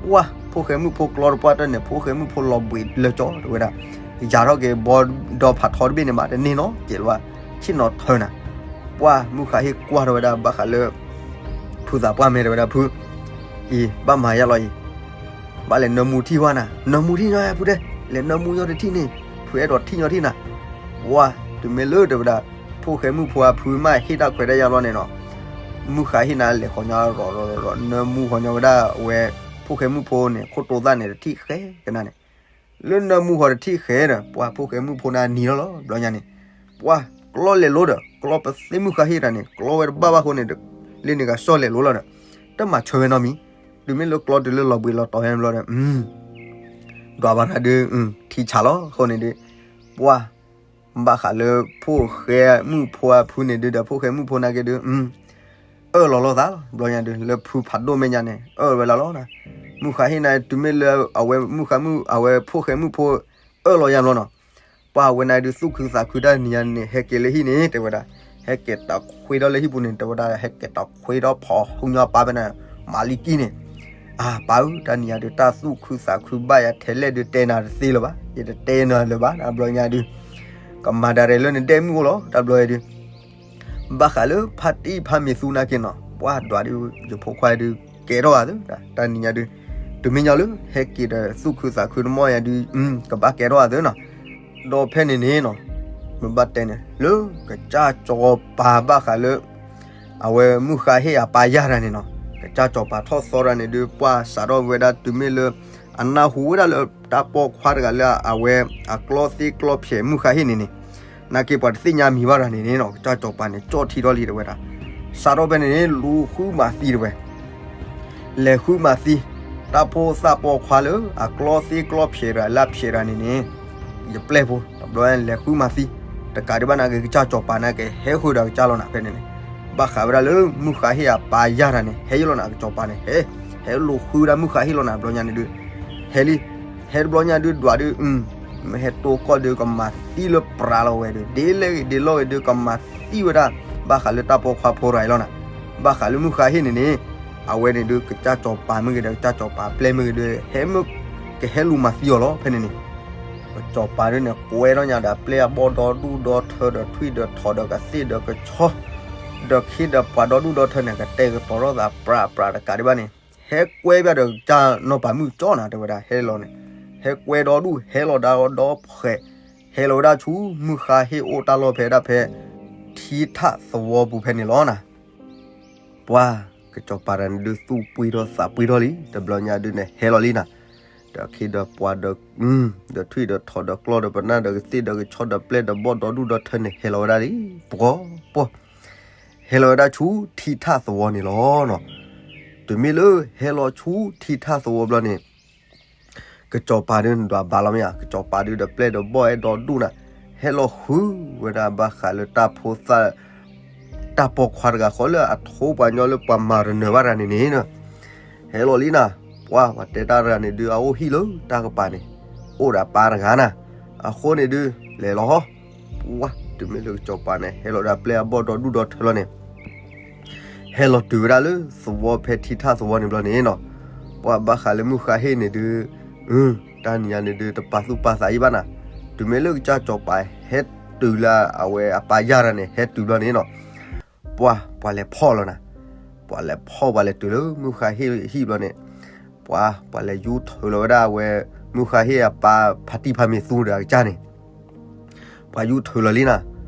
ပှၢ်, ဖိၣ်ဃဲမုၣ်ဖိကျီတပှၢ်တၢၢ်န့ၣ် ဖိၣ်ဃဲမုၣ်ဖိလီၤဘှံးလၢကၠီတဲဝဲဒၣ်, ယၤထီၣ်က့ၤဘီဒီဖးထီတဘ့ၣ်န့ၣ်မး တန့ၢ်နီတစဲးလၢၤဘၣ်, ဆ့ၣ်နီၤထၢနၤ, ပှၢ် မုၢ်ဃါဟ့ၣ်ကွၢ်ထီၣ်ဝဲဒၣ်ဘၣ်ဃးလၢ ဖုသးပှၢ်မဲာ်တဲဝဲဒၣ်ဖု, အံၤ ဘၣ်မၤယါလီၤအံၤ, ဘၣ်လဲၤနၢမူထံၣ်ဝဲနၤ, နၢမူထံၣ်ညီဖုတဲ, လဲၤနၢမူညီတထံၣ်န့ၣ်, ဖုအဲၣ်ဒိးထံၣ်ညီထံၣ်နၤ, ပှၢ်, တုၤမ့ၢ်လၢတဲဝဲဒၣ်, ဖိၣ်ဃဲမုၣ်ဖိအဖုမးဟ့ၣ်တၢ်ခွဲးတၢ်ယာ်ဘျီန့ၣ်နီၤ, မုၢ်ဃါဟ့ၣ်နၤလဲၤဃီၤညီရီၤရီၤရီၤ နၢမူဃီၤညီဝဲဒၣ်အဝဲ, ဖိၣ်ဃဲမုၣ်ဖိန့ၣ် ခိၣ်တိသၣ်န့ၣ် တထံၣ်ဃဲကနၤန့ၣ် လၢနၢမူဃီၤတထံၣ်ဃဲဒီး ပှၢ် ဖိၣ်ဃဲမုၣ်ဖိန့ၣ်နံၤလီၤလီၤ ဘျီညါန့ၣ်, ပှၢ် ကျီလဲၤလိၤဒီး ကျီပသ့မုၢ်ဃါဟ့ၣ်တၢ်န့ၣ် ကျီဝဲတဘၣ်ဘၣ်အဃိန့ၣ်ဒီး လၢန့ၣ်ကစီၣ်လဲၤလိၤလီၤဒီး တမၤဆၢဝဲနီတမံၤ, တုၤမ့ၢ်လၢကျီတုၤလၢလီၤဘှံးလီၤတီၤညါဘျီဒီး ဒွးဘၣ်တၢ်ဒုး ထံဆးလီၤအဃိန့ၣ်ဒီး, ပှၢ် ဘၣ်ဃးလၢ ဖိၣ်ဃဲမုၣ်ဖိအဖုန့ၣ်ဒုးဒီး ဖိၣ်ဃဲမုၣ်ဖိနာ်က့ဒုး အၢၣ်လီၤလိာ်သးလီၤ ဘျီညါဒုး လၢဖုဖးဒိၣ်မဲာ်ညါန့ၣ် အၢၣ်ဝဲလၢလီၤ, မုၢ်ဃါဟ့ၣ်နၤ တုၤမ့ၢ်လၢအဝဲမုၢ်ဃါမုၣ် အဝဲဖိၣ်ဃဲမုၣ်ဖိ အၢၣ်လီၤယါဘျီနီၤ, ပှၢ် အဝဲနၤဒုးသူၣ်ခုသးခုတၢ်နံၤညါန့ၣ် ဟဲက့ၤလၢဟံၣ်န့ၣ် တဲဝဲဒၣ်, ဟဲက့ၤတခွ့ဒီးလၢဟံၣ်ပူၤန့ၣ် တဲဝဲဒၣ် ဟဲက့ၤတခွ့ဒီးဖီၣ်ဟူညီပၢ်ဖဲန့ၣ် မၤလံကံၢ်န့ၣ်, အၢ ပၢ်ဧၢ တၢ်နံၤညါဒုး တၢ်သူၣ်ခုသးခုဘၣ်ယၤထဲလဲၣ်ဒုး တဲနၤတသ့လၢၤဘၣ်, ယတတဲနၤလၢၤဘၣ် ဘျီညါဒုး ကမၤဒၣ်ရဲၣ်လၢနဒဲမုၣ်အိၣ်လီၤ တၢ်ဘျီအံၤဒုး ဘၣ်ဃးလၢဖါတံၢ်ဖါမ့ၢ်သူနာ်က့နီၤ ပှၤဒွးဒုး ယဖိခွါဒုး ကဲထီၣ်ဧါသု, တၢ်နံၤညါဒုး တုၤမ့ၢ်ညီလၢ ဟဲက့ၤဒီးသူၣ်ခုသးခုတမီၢ်ယၤဒုး ကဘၣ်ကဲထီၣ်ဧါသုနီၤ, ဒီးဖဲန့ၣ်န့ၣ်နီၤ မ့ၢ်ဘၣ်တဲန့ၣ် လၢကစၢ်စီၤပၤဘၣ်ဃးလၢ အဝဲမုၢ်ဃါဟ့ၣ်အပၢ်ယၢ်တၢ်န့ၣ်နီၤ ကစၢ်စီၤပၤထီၣ်သီတၢ်န့ၣ်ဒုး ပှၤစးထီၣ်ဝဲဒၣ်တုၤမ့ၢ်လၢ အနၢ်ဟူဝဲဒၣ်လၢတၢ်ပိာ်ခွါတဂၤလၢအဝဲ အကျီသ့ကျီဖျဲးမုၢ်ဃါဟ့ၣ်န့ၣ်န့ၣ် နာ်က့ပှၤတသ့ၣ်ညါမံၤဘၣ်တၢ်န့ၣ်န့ၣ်နီၤ ကစၢ်စီၤပၤန့ၣ် ကၠီၣ်ထံထီၣ်လံတဲဝဲဒၣ်, စးထီၣ်ဖဲန့ၣ်န့ၣ် လူၤဃုမၤသံတဲဝဲ လဲၤဃုမၤသံ တၢ်ဖိသၣ်ပိာ်ခွါလၢအကျီသ့ကျီဖျဲးတဂၤလၢအဖျဲးတၢ်န့ၣ်န့ၣ် ယပျဲၢ်ဖိ တဘျီလဲၤဃုမၤသံ, တကးဒံးဘၣ်နာ်က့ ကစၢ်စီၤပၤနာ်က့ ဟဲဃုာ်ဒီးကစၢ်လီၤနၤ ဖဲန့ၣ်န့ၣ်, ဘၣ်ဃးဝဲဒၣ်လၢမုၢ်ဃါဟ့ၣ်အပၢ်ယၢ်တၢ်န့ၣ် ဟဲယလီၤနၤ ကစၢ်စီၤပၤန့ၣ် ဟဲ ဟဲလူၤဃုဝဲဒၣ်မုၢ်ဃါဟ့ၣ်လီၤနၤ တဘျီညါန့ၣ်ဒုး, ဟဲလံ, ဟဲတဘျီညါဒုးဒွးဒုး မ့ၢ်ဟဲတိၢ်ကီၢ်ဒုးကမၤသံလၢပြးလီၤဝဲဒုး ဒ်လဲၣ်ဂ့ၤဒ်လဲၣ်ဂ့ၤဒုး ကမၤသံဝဲဒၣ် ဘၣ်ဃးလၢတၢ်ပိာ်ခွါဖိတဂၤအံၤလီၤနၤ, ဘၣ်ဃးလၢမုၢ်ဃါဟ့ၣ်န့ၣ်န့ၣ်, အဝဲန့ၣ်ဒုး ကစၢ်စီၤပၤမ့ၢ်ဂ့ၤဒီး ကစၢ်စီၤပၤပျဲၢ်မ့ၢ်ဂ့ၤဒုး ဟဲမ့ၢ် ကဟဲလူၤမၤသံအီၤလီၤ ဖဲန့ၣ်န့ၣ်, ကစၢ်စီၤပၤဒုးန့ၣ် ကွဲထီၣ်ညါဒီးပျဲၢ်အဘီၣ်ဒီဒူၣ်ဒီထၢဒီးထွံၣ်ဒီးထိးဒီးကသ့ၣ်ဒီးကဆီ ဒီးခ့ဒီးပှၤဒီဒူၣ်ဒီထၢန့ၣ် ကတဲာ်ကတီၤထီၣ်သးပြးပြးတကးဒံးဘၣ်န့ၣ်, ဟဲကွဲဘၣ်ဒီးကစၢ်နီၢ်ပၤမုၣ်ကၠီနၤ တဲဝဲဒၣ် ဟဲလီၤန့ၣ်, ဟဲကွဲဒီဒူၣ် ဟဲလီၤဒီးဒီဖှဲး, ဟဲလီၤဝဲဒၣ်ဆူ မုၢ်ဃါဟ့ၣ်အိၣ်တၢ်လီၢ်ဖဲဒၣ်ဖဲ ထံထၣ်သဝီပူၤဖဲန့ၣ်လီၤနၤ. ပှၤ ကစၢ်စီၤပၤတဂၤန့ၣ်ဒုး သူၣ်ပှံၢ်ထီၣ်သးပှံၢ်ထီၣ်လံ တဘျီညါဒုးန့ၣ် ဟဲလီၤလံနၤ, ဒီးခ့ဒီးပှၤဒီး ဒီးထွံၣ်ဒီးထိးဒီးကျီဒီးပနၢ်ဒီးကသ့ၣ်ဒီးကဆီဒီးပျဲၢ်ဒီးဘီၣ်ဒီဒူၣ်ဒီထၢန့ၣ် ဟဲလီၤဝဲဒၣ်လံ ပှီၤပှီၤ, ဟဲလီၤဝဲဒၣ်ဆူထံထၣ်သဝီန့ၣ်လီၤနၤ. တုၤမ့ၢ်လၢဟဲလီၤဆူထံထၣ်သဝီဘျီန့ၣ် ကစၢ်စီၤပၤဒုးန့ၣ်ဒွးဘၣ်လီၤမ့ၢ်ဧါ, ကစၢ်စီၤပၤဒုးဒီးပျဲၢ်ဒီးဘီၣ်အဲၣ်ဒီဒူၣ်နၤ, ဟဲလီၤဃုဝဲဒၣ်ဘၣ်ဃးလၢတၢ်ဖိသၣ် တၢ်ပိာ်ခွါတဂၤဃီလၢအထိပှၤညီလၢပှၤမၤတနၢၤဘၣ်တဂၤန့ၣ်န့ၣ်, ဟဲလီၤလံနၤ, ပှၤ ပှၤတဲတၢ်တဂၤန့ၣ်ဒုး အအိၣ်ဟံၣ်လၢတၢ်ကပၤန့ၣ်, အိၣ်ဒီးပၢ်တဂၤနၤ, အဃိန့ၣ်ဒုး လဲၤလီၤဟီ, ပှၤ တုၤမ့ၢ်လၢကစၢ်စီၤပၤန့ၣ် ဟဲလီၤဒီးပျဲၢ်အဘီၣ်ဒီဒူၣ်ဒီထၢလီၤန့ၣ် ဟဲလီၤတုၤဝဲဒၣ်လၢသဝီဖဲထံထၣ်သဝီန့ၣ်ဘျီန့ၣ်နီၤ, ပှၤဘၣ်ဃးလၢမုၢ်ဃါဟ့ၣ်န့ၣ်ဒုး, တၢ်နံၤညါန့ၣ်ဒုး တပာ်သူၣ်ပာ်သးအံၤဘၣ်နၤ, တုၤမ့ၢ်လၢကစၢ်စီၤပၤဟဲတုၤလၢအဝဲအပၢ်ယၢ်တၢ်န့ၣ် ဟဲတုၤဘျီန့ၣ်နီၤ, ပှၤ ပှၤလဲၤဖီၣ်လီၤနၤ, ပှၤလဲၤဖီၣ်ပှၤလဲၤတုၤလၢမုၢ်ဃါဟ့ၣ်ဟံၣ်ဘျီန့ၣ်, ပှၤ ပှၤလဲၤယူၤထုးလီၤဝဲဒၣ်အဝဲ မုၢ်ဃါဟ့ၣ်အပၢ်ဖါတံၢ်ဖါမ့ၢ်သူဒီးအကစၢ်န့ၣ် ပှၤယူၤထုးလီၤလံနၤ,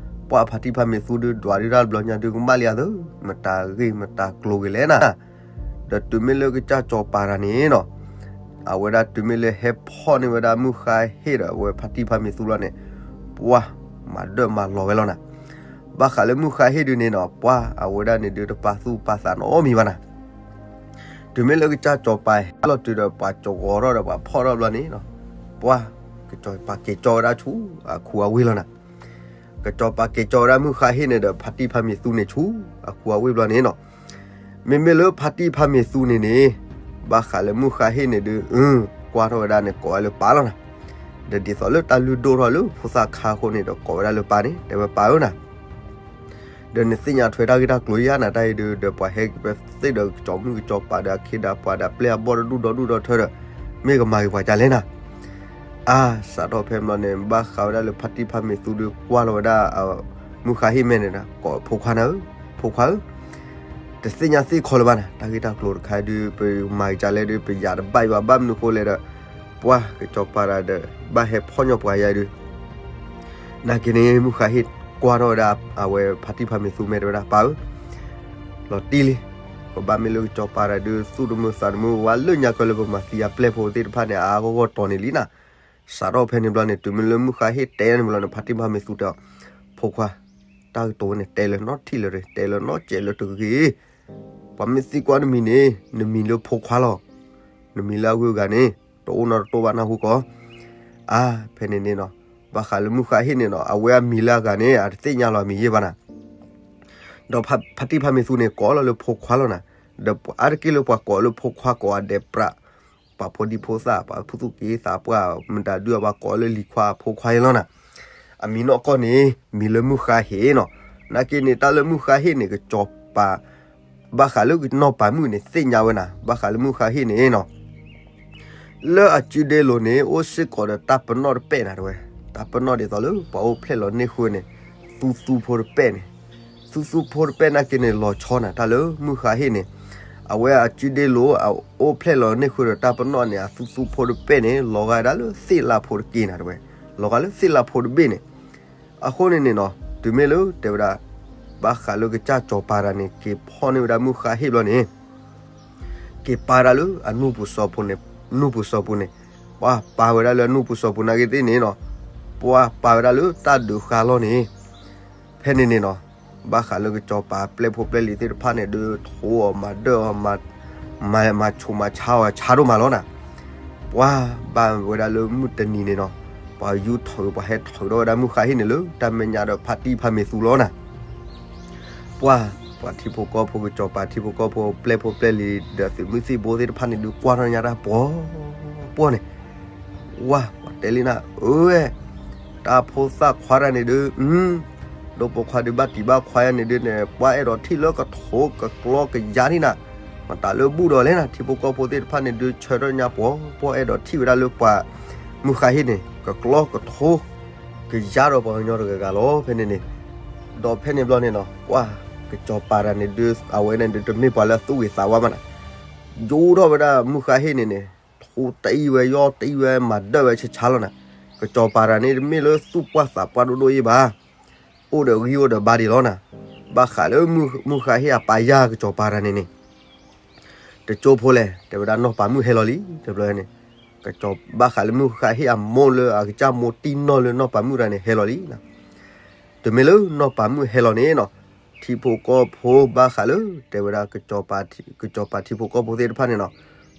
ပှၤဖါတံၢ်ဖါမ့ၢ်သူဒုးဒွးဒုးတၢ်တဘျီညါဒုး ကမၣ်လံအသး, မတၤဂ့ၢ်မတၤကျိၤဂ့ၤလဲၣ်နၤ, ဒီးတုၤမ့ၢ်လၢကစၢ်စီၤပၤတဂၤန့ၣ်နီၤ, အဝဲဒၣ်တုၤမ့ၢ်လၢဟဲဖီၣ်န့ၢ်ဝဲဒၣ်မုၢ်ဃါဟ့ၣ်ဒီးအဝဲဖါတံၢ်ဖါမ့ၢ်သူလီၤန့ၣ်, ပှၤ မၤဒၢၣ်မၤလီၤဝဲလီၤနၤ, ဘၣ်ဃးလၢမုၢ်ဃါဟ့ၣ်ဒုးန့ၣ်နီၤ ပှၤ အဝဲဒၣ်န့ၣ်ဒုးတပာ်သူၣ်ပာ်သးနီတမံၤဘၣ်နၤ တုၤမ့ၢ်လၢကစၢ်စီၤပၤဟဲလီၤတုၤဒီး ပှၤကဝီၤထီၣ်ဒီးပှၤဖီၣ်ထီၣ်ဘျီန့ၣ်နီၤ, ပှၤ ကစၢ်စီၤပၤက့ၤကၠီဝဲဒၣ်ဆူအခူအဝ့ၢ်လီၤနၤ, ကစၢ်စီၤပၤက့ၤကၠီဝဲဒၣ်မုၢ်ဃါဟ့ၣ်န့ၣ်ဒီး ဖါတံၢ်ဖါမ့ၢ်သူန့ၣ်ဆူ အခူအဝ့ၢ်ဘျီန့ၣ်နီၤ, မ့မ့ၢ်လၢဖါတံၢ်ဖါမ့ၢ်သူန့ၣ်န့ၣ်, ဘၣ်ဃးလၢမုၢ်ဃါဟ့ၣ်န့ၣ်ဒုး, ကွၢ်ထီၣ်ဝဲဒၣ်န့ၣ် ကိးဝဲလၢပၢ်လီၤနၤ, ဒီးဒ်သိးလၢတၢ်လုၢ်ဒိၣ်ထီၣ်လၢဖိသၣ်ခါအဃိန့ၣ်ဒီး ကိးဝဲဒၣ်လၢပၢ်န့ၣ် တဲဝဲပၢ်ဧၢနၤ ဒီးနသ့ၣ်ညါထွဲတၢ်ဂ့ၢ်တၢ်ကျိၤဧါနၤ တၢ်အံၤဒုး ဒီးပှၤဟဲက့ၤပသ့ၣ်ဒီးကစီၤမုၣ်ကစီၤပၤဒီးအခ့ဒီးပှၤဒီးပျဲၢ်အဘီၣ်တဒူၣ်ဒီဒူၣ်ဒီထၢဒီး မ့ၢ်ကမၤက့ၤပှၤဒ်လဲၣ်နၤ, အါ စးထီၣ်ဖဲမ့ၢ်န့ၣ် ဘၣ်ဃးဝဲဒၣ်လၢဖါတံၢ်ဖါမ့ၢ်သူဒုးကွၢ်လီၤဝဲဒၣ် မုၢ်ဃါဟ့ၣ်မဲာ်န့ၣ်ဒီး ကိးဖိခွါနၤဧၢ, ဖိခွါဧၢ, တသ့ၣ်ညါသ့ၣ်ခီလၢၤဘၣ်နၤ တၢ်ဂ့ၢ်တၢ်ကျိၤတခါဒုး ပမၤက့ၤဒ်လဲၣ်ဒုး ပယၤတဘၣ်ယွၤဘၣ်မနုၤဃိလဲၣ်ဒီး ပှၤကစီၤပၤတဂၤဒီး ဘၣ်ဟဲဖီၣ်ညီပှၤယၤဒုး နာ်က့န့ၣ် မုၢ်ဃါဟ့ၣ်ကွၢ်ထီၣ်ဝဲဒၣ် အဝဲဖါတံၢ်ဖါမ့ၢ်သူမဲာ်တဲဝဲဒၣ် ပၢ်ဧၢ, လီၤတံၢ်လံ, ကဘၣ်မ့ၢ်လၢကစီၤပၤတဂၤဒုး သူၣ်တမုာ်သးတမုာ် ဝဲလၢညါကၢလၢပမၤသံအပျဲၢ်ဖိသ့ၣ်တဖၣ်န့ၣ် အါဂီၢ်ဂီၢ်တီၤန့ၣ်လံနၤ, စးထီၣ်ဖဲန့ၣ်ဘျီန့ၣ် တုၤမ့ၢ်လၢမုၢ်ဃါဟ့ၣ်တဲန့ၣ်ဘျီန့ၣ် ဖါတံၢ်ဖါမ့ၢ်သူတဲအီၤ, ဖိခွါ, တၢ်ကတိၤဝဲန့ၣ် တဲလၢၤနီတထံၣ်လၢၤတဂ့ၤ တဲလၢၤနီတစဲးလၢၤတဂ့ၤ, ပှၤမ့ၢ်သံကွၢ်နမံၤန့ၣ် နမံၤလၢဖိခွါလီၤ, နမံၤလၢအဂုၤအဂၤန့ၣ် တအိၣ်နီတတိၢ်ဘၣ်နၢ်ဟူကီး, အါ ဖဲန့ၣ်န့ၣ်နီၤ, ဘၣ်ဃးလၢမုၢ်ဃါဟ့ၣ်န့ၣ်နီၤ အဝဲအမံၤလၢအဂၤန့ၣ် အတသ့ၣ်ညါလီၤအမံၤယဲၢ်ဘၣ်နၤ, ဒီးဖါတံၢ်ဖါမ့ၢ်သူန့ၣ် ကိးလီၤလၢဖိခွါလီၤနၤ, ဒီးအါတက့ၢ်လၢပှၤကိးလၢဖိခွါကိးအဒဲးပြး ပှၤဖိဒံဖိသၣ် ပှၤဖိသူၣ်က့သးပှၢ် မတၤဒုးအပှၤကိးလၢလံၤခွါအဖိခွါအံၤလီၤနၤ, အမံၤနီၢ်ကီၢ်န့ၣ် မံၤလၢမုၢ်ဃါဟ့ၣ်နီၤ, နာ်က့န့ၣ် တၢ်လၢမုၢ်ဃါဟ့ၣ်န့ၣ် ကစီၤပၤ ဘၣ်ဃးလၢနီၢ်ပၤမုၣ်န့ၣ် သ့ၣ်ညါဝဲနၤ ဘၣ်ဃးလၢမုၢ်ဃါဟ့ၣ်န့ၣ်နီၤ လၢအစုဒ့လိၤန့ၣ် အိၣ်စ့ၢ်ကီးဒီးတၢ်ပနီၣ်တပဲာ်နၤတဲဝဲ, တၢ်ပနီၣ်ဒ်သိးလၢပှၤအိၣ်ဖျဲၣ်လီၤန့ၢ်ဃုာ်န့ၣ် သူသူဖိတပဲၢ်န့ၣ်, သူသူဖိတပဲၢ်နာ်က့န့ၣ် လီၤဆီနၤ တၢ်လၢမုၢ်ဃါဟ့ၣ်န့ၣ်, အဝဲအစုဒ့လိၤ အအိၣ်ဖျဲၣ်လီၤန့ၢ်ဃုာ်ဒီးတၢ်ပနီၣ်န့ၣ် အသူသူဖိတပဲၢ်န့ၣ် လီၤဂာ်ဒၣ်လၢသ့ၣ်လးဖိတက့ၢ်နၤ တဲဝဲ, လီၤဂာ်လၢသ့ၣ်လးဖိတဘ့ၣ်န့ၣ်. အဃိန့ၣ်န့ၣ်နီၤ တုၤမ့ၢ်လၢတဲဝဲဒၣ် ဘၣ်ဃးလၢကစၢ်စီၤပၤတဂၤန့ၣ် က့ၤဖီၣ်န့ၢ်ဝဲဒၣ်မုၢ်ဃါဟ့ၣ်ဘျီန့ၣ် က့ၤပာ်ဒၣ်လၢအနူၢ်ပူၤစီၤပူၤန့ၣ်, နူၢ်ပူၤစီၤပူၤန့ၣ်, ပှၤပာ်ဝဲဒၣ်လၢအနူၢ်ပူၤစီၤပူၤနာ်က့သ့ၣ်န့ၣ်နီၤ, ပှၤပာ်ဝဲဒၣ်လၢတၢ်ဒုးဃါလီၢ်န့ၣ်, ဖဲန့ၣ်န့ၣ်နီၤ, ဘၣ်ဃးလၢကစီၤပၤပျဲၢ်ဖိပျဲၢ်လံၤသ့ၣ်တဖၣ်န့ၣ် ဒုးထိးအီၤမၤဒၢၣ်အီၤ, မၤဆူးမၤဆါအီၤဆါဒိၣ်မးလီၤနၤ. ပှၤဘၣ်ဝဲဒၣ်လၢမုၢ်တနံၤန့ၣ်နီၤ, ပှၤယူၤထီၣ် ပှၤဟဲထီၣ်ဒီးဝဲဒၣ်မုၢ်ဃါဟ့ၣ်န့ၣ်လၢ တၢ်မဲာ်ညါဒီးဖါတံၢ်ဖါမ့ၤသူလီၤနၤ. ပှၤ, ပှၤထံဖိကီၢ်ဖိ ကစီၤပၤထံဖိကီၢ်ဖိ ပျဲၢ်ဖိပျဲၢ်လံၤ ဒီးသုးမုၢ်သံၣ်ဘိသ့ၣ်တဖၣ်န့ၣ် ဒုးကွၢ်ထီၣ်ညါတၢ်ပှီၤပှီၢ်န့ၣ်, ဝါ, ပှၤတဲလံနၤ, အၢဝဲ, တၢ်ဖိသၣ်ခွါတဂၤန့ၣ်ဒုး, ဒိၣ်ပိာ်ခွါဒုးဘၣ်တံၢ်ဘၣ်ခွါယၤန့ၣ်ဒုးန့ၣ် ပှၤအဲၣ်ဒိးထံၣ်လၢကထိကကျီကယါထံၣ်နၤ, မတၤလၢဘူၣ်ဒီးလဲၣ်နၤ, ထံဖိကီၢ်ဖိသ့ၣ်တဖၣ်န့ၣ်ဒုး ဆၢထၢၣ်ညါပှီၤပှီၢ် အဲၣ်ဒိးထံၣ်ဝဲဒၣ်လၢပှၤမုၢ်ဃါဟ့ၣ်န့ၣ် ကကျီကထိ ကယါဒီးပှၤကညီတဂၤဂၤလီၤ ဖဲန့ၣ်န့ၣ်. ဒီးဖဲန့ၣ်ဘျီန့ၣ်နီၤ, ပှၤ, ကစီၤပၤတဂၤန့ၣ်ဒုး အဝဲန့ၣ်ဒုး တမ့ၢ်ပှၤလၢအသူၣ်ဂ့ၤသးဝါဘၣ်နၤ, ယူၤထီၣ်ဝဲဒၣ်မုၢ်ဃါဟ့ၣ်န့ၣ်န့ၣ်, ထိတအံၣ်ဝဲ ယီၢ်တအံၣ်ဝဲ မၤဒၢၣ်ဝဲဆါဆါလီၤနၤ. ကစီၤပၤတဂၤန့ၣ် တမ့ၢ်လၢသူၣ်ပှၢ်သးပှၢ်ဒိၣ်ဒိၣ်အံၤဘၣ်, အိၣ်ဒီးဂံၢ်အိၣ်ဒီးဘါဒံးလီၤနၤ. ဘၣ်ဃးလၢမုၢ်ဃါဟ့ၣ်အပာ်ယၢ်ကစီၤပၤတဂၤန့ၣ်န့ၣ် တကၠိဖိလဲၣ်, တဲဝဲဒၣ်နီၢ်ပၤမုၣ်ဟဲလီၤလံ တဘျီန့ၣ်, ဘၣ်ဃးလၢမုၢ်ဃါဟ့ၣ်အမိၢ်လၢအကစၢ်မိၢ်တံၢ်နီၢ်လၢနီၢ်ပၤမုၣ်တဂၤန့ၣ် ဟဲလီၤလံနၤ. တုၤမ့ၢ်လၢနီၢ်ပၤမုၣ်ဟဲလီၤန့ၣ်နီၤ, ထံဖိကီၢ်ဖိဘၣ်ဃးလၢ တဲဝဲဒၣ် ကစီၤပၤထံဖိကီၢ်ဖိသ့ၣ်တဖၣ်န့ၣ်နီၤ,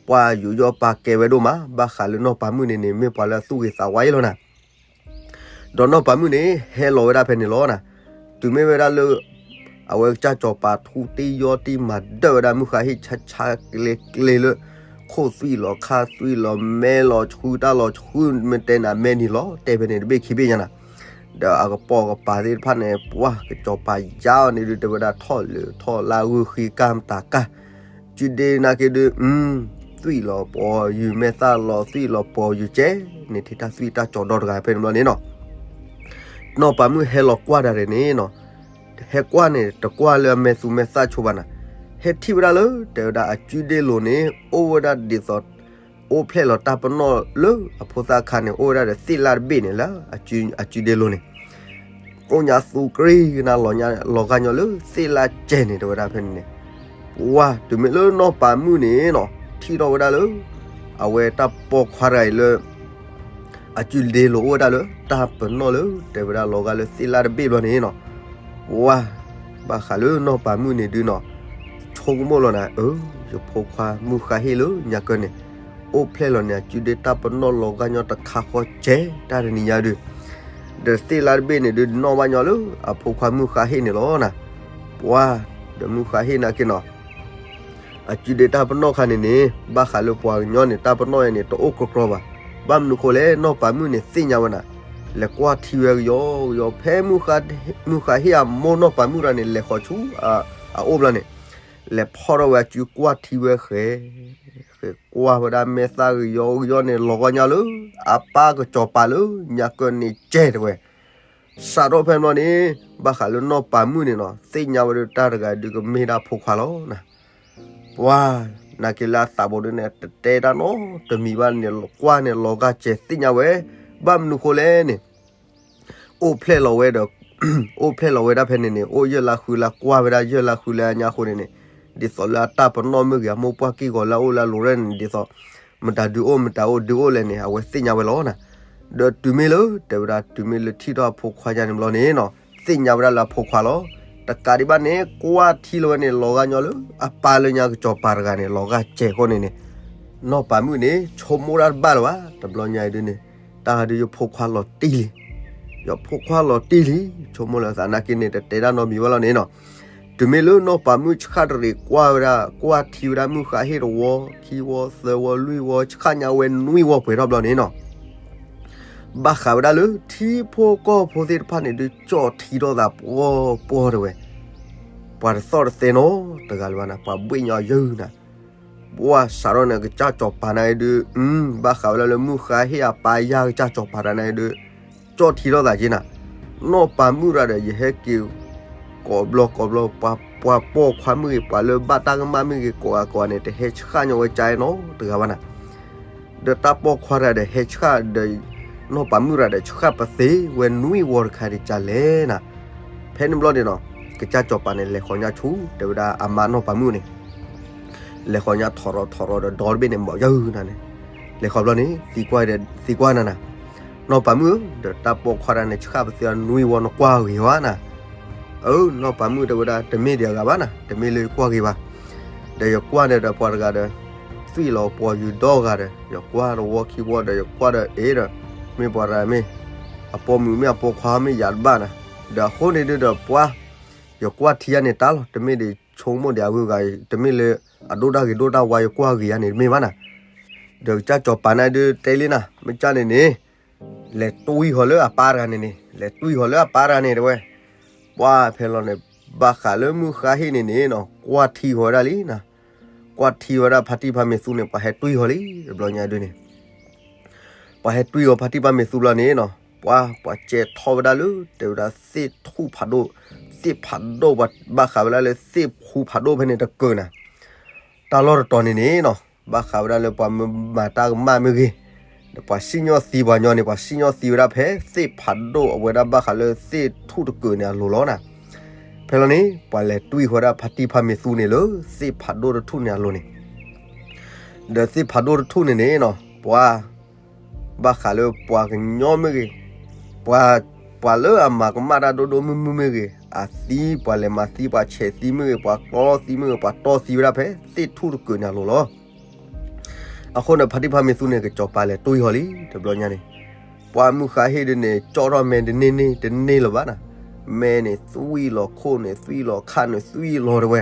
ပှၤယူးယီၣ်ပာ်ကဲဝဲဒိၣ်မး, ဘၣ်ဃးလၢနီၢ်ပၤမုၣ်န့ၣ်န့ၣ် မ့ၢ်ပှၤလၢအသူၣ်ဂ့ၤသးဝါအံၤလီၤနၤ. ဒီးနီၢ်ပၤမုၣ်န့ၣ် ဟဲလီၤဝဲဒၣ်ဖဲန့ၣ်လီၤနၤ. တုၤမ့ၢ်ဝဲဒၣ်လၢ အဝဲကစၢ်စီၤပၤထူတံၢ်ယီၢ်တံၢ်မၤဒၢၣ်ဝဲဒၣ်မုၢ်ဃါဟ့ၣ်ဆါဆါကျဲကျဲလၢ ခိၣ်သွံၣ်လီၤခါသွံၣ်လီၤ မဲလီၤဆှုတၢ်လီၤဆှု မ့ၢ်တဲနၤမဲနံၤလီၤ တဲဖဲန့ၣ်တဘ့ၣ်ခံဘ့ၣ်ညါနၤ. ဒီးအကပိာ်ကပၤသ့ၣ်တဖၣ်န့ၣ် ပှၤကစီၤပၤယါအီၤန့ၣ်ဒုး တဲဝဲဒၣ်ထီၣ်လၢထီၣ်လၢဂုာ်ဃံကၢ်မတၤကၢ် စုဒ့နာ်က့ဒုး သွံၣ်လီၤပိာ်ယုာ်မဲာ်သၣ်လီၤသွံၣ်လီၤပိာ်ယုာ်ကဲ န့ၣ်ထံၣ်တၢ်သွံၣ်တၢ်စီၤဒီတဂၤဖဲန့ၣ်ဘျီန့ၣ်နီၤ. နီၢ်ပၤမုၣ်ဟဲလီၤကွၢ်တၢ်န့ၣ်နီၤ, ဟဲကွၢ်န့ၣ် တကွၢ်လၢအမဲာ်သူမဲာ်သၣ်ဆိဘၣ်နၤ, ဟဲထံၣ်ဝဲဒၣ်လၢ တဲဝဲဒၣ်အစုဒ့လိၤန့ၣ် အိၣ်ဝဲဒၣ်ဒ်သိး အိၣ်ဖျဲၣ်လီၤတၢ်ပနီၣ်လၢအဖိသၣ်ခါန့ၣ် အိၣ်ဝဲဒၣ်ဒီးသ့ၣ်လၣ်တဘ့ၣ်န့ၣ်လၢ အစုဒ့လိၤန့ၣ် အိၣ်ညါသူကရံကနၤ လီၤဂာ်ညီလၢသ့ၣ်လၣ်ကဲန့ၣ် တဲဝဲဒၣ်ဖဲန့ၣ်န့ၣ်. ပှၤတုၤမ့ၢ်လၢနီၢ်ပၤမုၣ်န့ၣ်နီၤ ထံၣ်ထီၣ်ဝဲဒၣ်လၢ အဝဲတၢ်ပိာ်ခွါတဂၤအံၤလၢ အစုဒ့လိၤအိၣ်ဝဲဒၣ်လၢတၢ်ပနီၣ်လၢ တဲဝဲဒၣ်လီၤဂာ်လၢသ့ၣ်လၣ်တဘ့ၣ်ဘျီန့ၣ်နီၤ. ပှၤ ဘၣ်ဃးလၢနီၢ်ပၤမုၣ်န့ၣ်ဒုးနီၤ ဆိကမိၣ်လီၤနၤ အၢ ယဖိခွါမုၢ်ဃါဟ့ၣ်လၢညါကၢန့ၣ် အိၣ်ဖျဲၣ်လီၤန့ၣ် အစုဒ့တၢ်ပနီၣ်လီၤဂာ်ညီတခါဃီကဲ တၢ်တနံၤညါဒုး ဒီးသ့ၣ်လၣ်တဘ့ၣ်န့ၣ်ဒုး နီၣ်ဘၣ်ညီလၢအဖိခွါမုၢ်ဃါဟ့ၣ်န့ၣ်လီၤနၤ. ပှၤ ဒီးမုၢ်ဃါဟ့ၣ်နာ်က့နီၤ အစုဒ့တၢ်ပနီၣ်ခါန့ၣ်န့ၣ် ဘၣ်ဃးလၢပှၤကညီန့ၣ် တၢ်ပနီၣ်အံၤန့ၣ် တအိၣ်ကြီကြီဘၣ်. ဘၣ်မနုၤဃိလဲၣ် နီၢ်ပၤမုၣ်န့ၣ်သ့ၣ်ညါဝဲနၤ လဲၤကွၢ်ထံဝဲကယီကယီ ဖဲမုၢ်ဃါဟ့ၣ်အမိၢ်နီၢ်ပၤမုၣ်တဂၤန့ၣ် လဲၤဃီၤဆူ အအိၣ်ဘျီန့ၣ် လဲၤဖီၣ်ထီၣ်ဝဲအစုကွၢ်ထံဝဲဃဲ ဃဲကွၢ်ဝဲဒၣ်မဲာ်သၣ်ကယီကယီန့ၣ် လီၤဂာ်ညီလၢ အပၢ်ကစီၤပၤလၢညါကၢန့ၣ်ကဲတဲဝဲ စးထီၣ်ဖဲဘျီန့ၣ် ဘၣ်ဃးလၢနီၢ်ပၤမုၣ်န့ၣ်နီၤ သ့ၣ်ညါဝဲဒၣ်တၢ်တဂၤဒုးကမ့ၢ်ဒၣ်ဖိခွါလီၤနၤ. ပှၤ နာ်က့လၢအသးဘိဒုးန့ၣ် တတဲတၢ်နီတမံၤဘၣ်န့ၣ် ကွၢ်န့ၣ်လီၤဂာ်စဲၤသ့ၣ်ညါဝဲ ဘၣ်မနုၤဃိလဲၣ်န့ၣ် အိၣ်ဖျဲၣ်လီၤဝဲဒီး အိၣ်ဖျဲၣ်လီၤဝဲဒၣ်ဖဲန့ၣ်န့ၣ် အိၣ်ယဲၢ်လါဃုလါ ကွၢ်ဝဲဒၣ်ယဲၢ်လါဃုလါညါအဃိန့ၣ်န့ၣ် ဒ်သိးလၢအတၢ်ပနီၣ်မ့ၢ်ဂ့ၤ အမိၢ်ပှၢ်ကံၢ်ဂီၤလၢအအိၣ်လၢအလိၤရဲၣ်န့ၣ် ဒ်သိး မတၤဒုးအိၣ်မတၤအိၣ်ဒုးအိၣ်လဲၣ်န့ၣ် အဝဲသ့ၣ်ညါဝဲလီၤနၤ. ဒီးတုၤမ့ၢ်လၢ တဲဝဲဒၣ် တုၤမ့ၢ်လၢထံၣ်ထီၣ်အဖိခွါယါန့ၣ်ဘျီန့ၣ်နီၤ သ့ၣ်ညါဝဲဒၣ်လၢအဖိခွါလီၤ. တကးဒံးဘၣ်န့ၣ် ကွၢ်ထံလီၤဝဲန့ၣ် လီၤဂာ်ညီလၢ အပၢ်လၢညါကစီၤပၤတဂၤန့ၣ် လီၤဂာ်စဲၤအဃိန့ၣ်န့ၣ် နီၢ်ပၤမုၣ်န့ၣ် ဆိကမိၣ်တၢ်တဘၣ်လၢၤဘၣ် တဘျီညါအံၤဒုးန့ၣ် တၢ်ဒုးယဖိခွါလီၤတံၢ်လံ ယဖိခွါလီၤတံၢ်လံ ဆိကမိၣ်လၢအသးနာ်က့န့ၣ် တတဲတၢ်နီတမံၤဘၣ်လီၤန့ၣ်နီၤ. တုၤမ့ၢ်လၢနီၢ်ပၤမုၣ်ဆှၣ်တရံးကွၢ်ဝဲဒၣ် ကွၢ်ထံဝဲဒၣ်မုၢ်ဃါဟ့ၣ်တဝီ ခံဝီ သၢဝီ လွံၢ်ဝီ ဆှၣ်ညါဝဲနွံဝီပှဲၤထီၣ်ဘျီန့ၣ်နီၤ ဘၣ်ဃးဝဲဒၣ်လၢထံဖိကီၢ်ဖိသ့ၣ်တဖၣ်န့ၣ်ဒုး ကၠီၣ်ထံထီၣ်သးပှီၢ်ပှီၢ်တဲဝဲ, ပှၤတသီၣ်တသဲနီတဂၤလၢၤဘၣ်နၤ ပှၤဘှ့ၣ်ညီယုာ်နၤ ပှၤစးထီၣ်န့ၣ် ကစၢ်စီၤပၤနာ်က့ဒုး ဘၣ်ဃးဝဲဒၣ်လၢမုၢ်ဃါဟ့ၣ်အပၢ်ယါကစၢ်စီၤပၤတဂၤနာ်က့ဒုး ကၠီၣ်ထံထီၣ်သးက့နၤ, နီၢ်ပၤမုၣ်ရၤဒီး ယဟဲက့ၤ ကိးဘျီကိးဘျီ ပှၤပိာ်ခွါမ့ၢ်ဂ့ၤ ပှၤလၢဘၣ်တၢ်ကမၣ်မ့ၢ်ဂ့ၤ ကိးဂၤကိးဂၤန့ၣ် တဟဲဆှၣ်ညီဝဲကါနီတဂၤဘၣ်နၤ. ဒီးတၢ်ပိာ်ခွါရၤဒီးဟဲဆှၣ်ဒီး နီၢ်ပၤမုၣ်ရၤဒီးဆှၣ်ပသ့ဝဲနွံဝီတခါဒံးကလဲၣ်နၤ. ဖဲန့ၣ်ဘျီန့ၣ်နီၤ ကစၢ်စီၤပၤန့ၣ် လဲၤဃီၤညါဆူ တဲဝဲဒၣ်အမါနီၢ်ပၤမုၣ်န့ၣ် လဲၤဃီၤညါထီၣ်ရီၤထီၣ်ရီၤဒီးဒီတဘ့ၣ်န့ၣ် မီၤယၤနၤန့ၣ်, လဲၤဃီၤဘျီန့ၣ် သံကွၢ်နၤနၤ, နီၢ်ပၤမုၣ်ဧၢ ဒီးတၢ်ပိာ်ခွါတၢ်န့ၣ် ဆှၣ်ပသ့အနွံဝီနကွၢ်ဂ့ၤဝဲနၤ. အၢ နီၢ်ပၤမုၣ်တဲဝဲဒၣ် တမ့ၢ်ဒံးအဂၤဘၣ်နၤ တမ့ၢ်လၢကွၢ်ဂ့ၤဘၣ်, ဒီးယကွၢ်န့ၣ်ဒီးပှၤတဂၤဒီး သွံၣ်လီၤပှီၤယူၤဒီဂၤဒီး ယကွၢ်တဝီခံဝီဒီး ယကွၢ်ဒီးအ့ဒီး မ့ၢ်ပှၤတဂၤမ့ၢ် အပိာ်မုၣ်မ့ၢ်အပိာ်ခွါမ့ၢ်ယၤတဘၣ်နၤ, ဒီးအဃိန့ၣ်ဒုဒီးပှၤ ယကွၢ်ထံယါန့ၣ်တၢ်လီၤ တမ့ၢ်ဒံးဆိကမိၣ်ဒံးအဂုၤအဂၤ တမ့ၢ်လၢ အဒိၣ်တၢ်ဂ့ၤဒိၣ်တၢ်ဝါယကွၢ်ဂ့ၤယါန့ၣ်တမ့ၢ်ဘၣ်နၤ. ဒီးကစၢ်စီၤပၤန့ၣ်ဒုတဲလံနၤ မ့ၢ်ကၢ်န့ၣ်န့ၣ် လဲၤတွံၢ်ဃီၤလၢအပၢ်တဂၤန့ၣ်န့ၣ် လဲၤတွံၢ်ဃီၤလၢအပၢ်တဂၤန့ၣ်တဲဝဲ, ပှၤဖဲလီၤန့ၣ် ဘၣ်ဃးလၢမုၢ်ဃါဟ့ၣ်န့ၣ်န့ၣ်နီၤ ကွၢ်ထံဃီၤဝဲဒၣ်လံနၤ, ကွၢ်ထံဝဲဒၣ်ဖါတံၢ်ဖါမ့ၢ်သူန့ၣ် ပှၤဟဲတွံၢ်ဃီၤလံ တဘျီညါဒုန့ၣ် ပှၤဟဲတွံၢ်ဃီၤဖါတံၢ်ဖါမ့ၢ်သူဘျီန့ၣ်နီၤ ပှၤ ပှၤကဲထီၣ်ဝဲဒၣ်လၢ တဲဝဲဒၣ်သ့ၣ်ထူၣ်ဖးဒိၣ်, သ့ၣ်ဖးဒိၣ်ပှၤဘၣ်ဃးဝဲဒၣ်လၢသ့ၣ်ထူၣ်ဖးဒိၣ်ဖဲန့ၣ်တကၢၢ်နၤ, တၢ်လီၢ်တတီၤန့ၣ်န့ၣ်နီၤ ဘၣ်ဃးဝဲဒၣ်လၢပှၤမၤတၢ်ကမၣ်မ့ၢ်ဂ့ၤ, ဒီးပှၤစံၣ်ညီၣ်သံပှၤညီန့ၣ် ပှၤစံၣ်ညီၣ်သံဝဲဒၣ်ဖဲသ့ၣ်ဖးဒိၣ်အဝဲဒၣ်ဘၣ်ဃးလၢသ့ၣ်ထူၣ်တကၢၢ်န့ၣ်အလိၤလီၤနၤ. ဖဲလီၤန့ၣ် ပှၤလဲၤတွံၢ်ဃီၤဝဲဒၣ်ဖါတံၢ်ဖါမ့ၢ်သူန့ၣ်လၢ သ့ၣ်ဖးဒိၣ်တထူၣ်န့ၣ်အလိၤန့ၣ် ဒီးသ့ၣ်ဖးဒိၣ်တထူၣ်န့ၣ်န့ၣ်နီၤ ပှၤ ဘၣ်ဃးလၢပှၤကညီမ့ၢ်ဂ့ၤ, ပှၤ ပှၤလၢအမၤကမၣ်တၢ်ဒိၣ်ဒိၣ်မုၢ်မုၢ်မ့ၢ်ဂ့ၤ, အသံ ပှၤလဲၤမၤသံ ပှၤဆဲးသံမ့ၢ်ဂ့ၤ, ပှၤကျီသံမ့ၢ်ဂ့ၤ, ပှၤတီၢ်သံဝဲဒၣ်ဖဲသ့ၣ်ထူၣ်တကၢၢ်န့ၣ်အလိၤလီၤ. အဃိန့ၣ် ဖါတံၢ်ဖါမ့ၢ်သူန့ၣ် ကစီၤပၤလဲၤတွံၢ်ဃီၤလံ တဘျီညါန့ၣ်, ပှၤမုၢ်ဃါဟ့ၣ်ဒုန့ၣ် ကၠီၣ်ထီၣ်မဲတန့ၢ်န့ၢ်တန့ၢ်လၢၤဘၣ်နၤ, မဲန့ၣ်သွံၣ်လီၤခိၣ်န့ၣ် သွံၣ်လီၤခၣ်န့ၣ် သွံၣ်လီၤတဲဝဲ,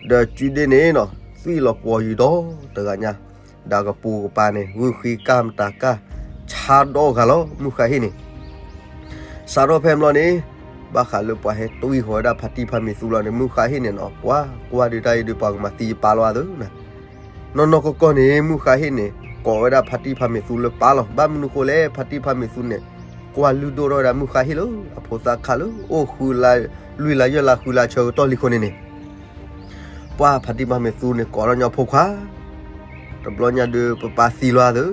ဒီးစုဒ့န့ၣ်နီၤ သွံၣ်လီၤပှီၤယူၤဒီတဂၤညါ ဒီးကပိာ်ကပၤန့ၣ် ဂုၢ်ဃံကၢ်မတၤကၢ် ဆါဒီဂၤလီၤ မုၢ်ဃါဟ့ၣ်န့ၣ် စးထီၣ်ဖဲဘျီန့ၣ် ဘၣ်ဃးလၢပှၤဟဲတွံၢ်ဃီၤဝဲဒၣ်ဖါတံၢ်ဖါမ့ၢ်သူလီၤန့ၣ် မုၢ်ဃါဟ့ၣ်န့ၣ်နီၤ ပှၤကွၢ်ဒုးတၢ်အံၤဒုး ပှၤကမၤသံယပၢ်လီၤအသးနၤ, နီၢ်နီၢ်ကီၢ်ကီၢ်န့ၣ် မုၢ်ဃါဟ့ၣ်န့ၣ် ကိးဝဲဒၣ်ဖါတံၢ်ဖါမ့ၢ်သူလၢပၢ်လီၤ. ဘၣ်မနုၤဃိလဲၣ် ဖါတံၢ်ဖါမ့ၢ်သူန့ၣ် ကွၢ်လုၢ်ဒိၣ်ထီၣ်ဝဲဒၣ်မုၢ်ဃါဟ့ၣ်လၢ အဖိသၣ်ခါလၢ အိၣ်ဃုလါ လွံၢ်လါယဲၢ်လါဃုလါဆၢကတီၢ်လံအဃိန့ၣ်န့ၣ် ပှၤဖါတံၢ်ဖါမ့ၢ်သူန့ၣ် ကိးထီၣ်ညီဖိခွါ တဘျီညါဒုး ပပၢ်သံလီၤသး,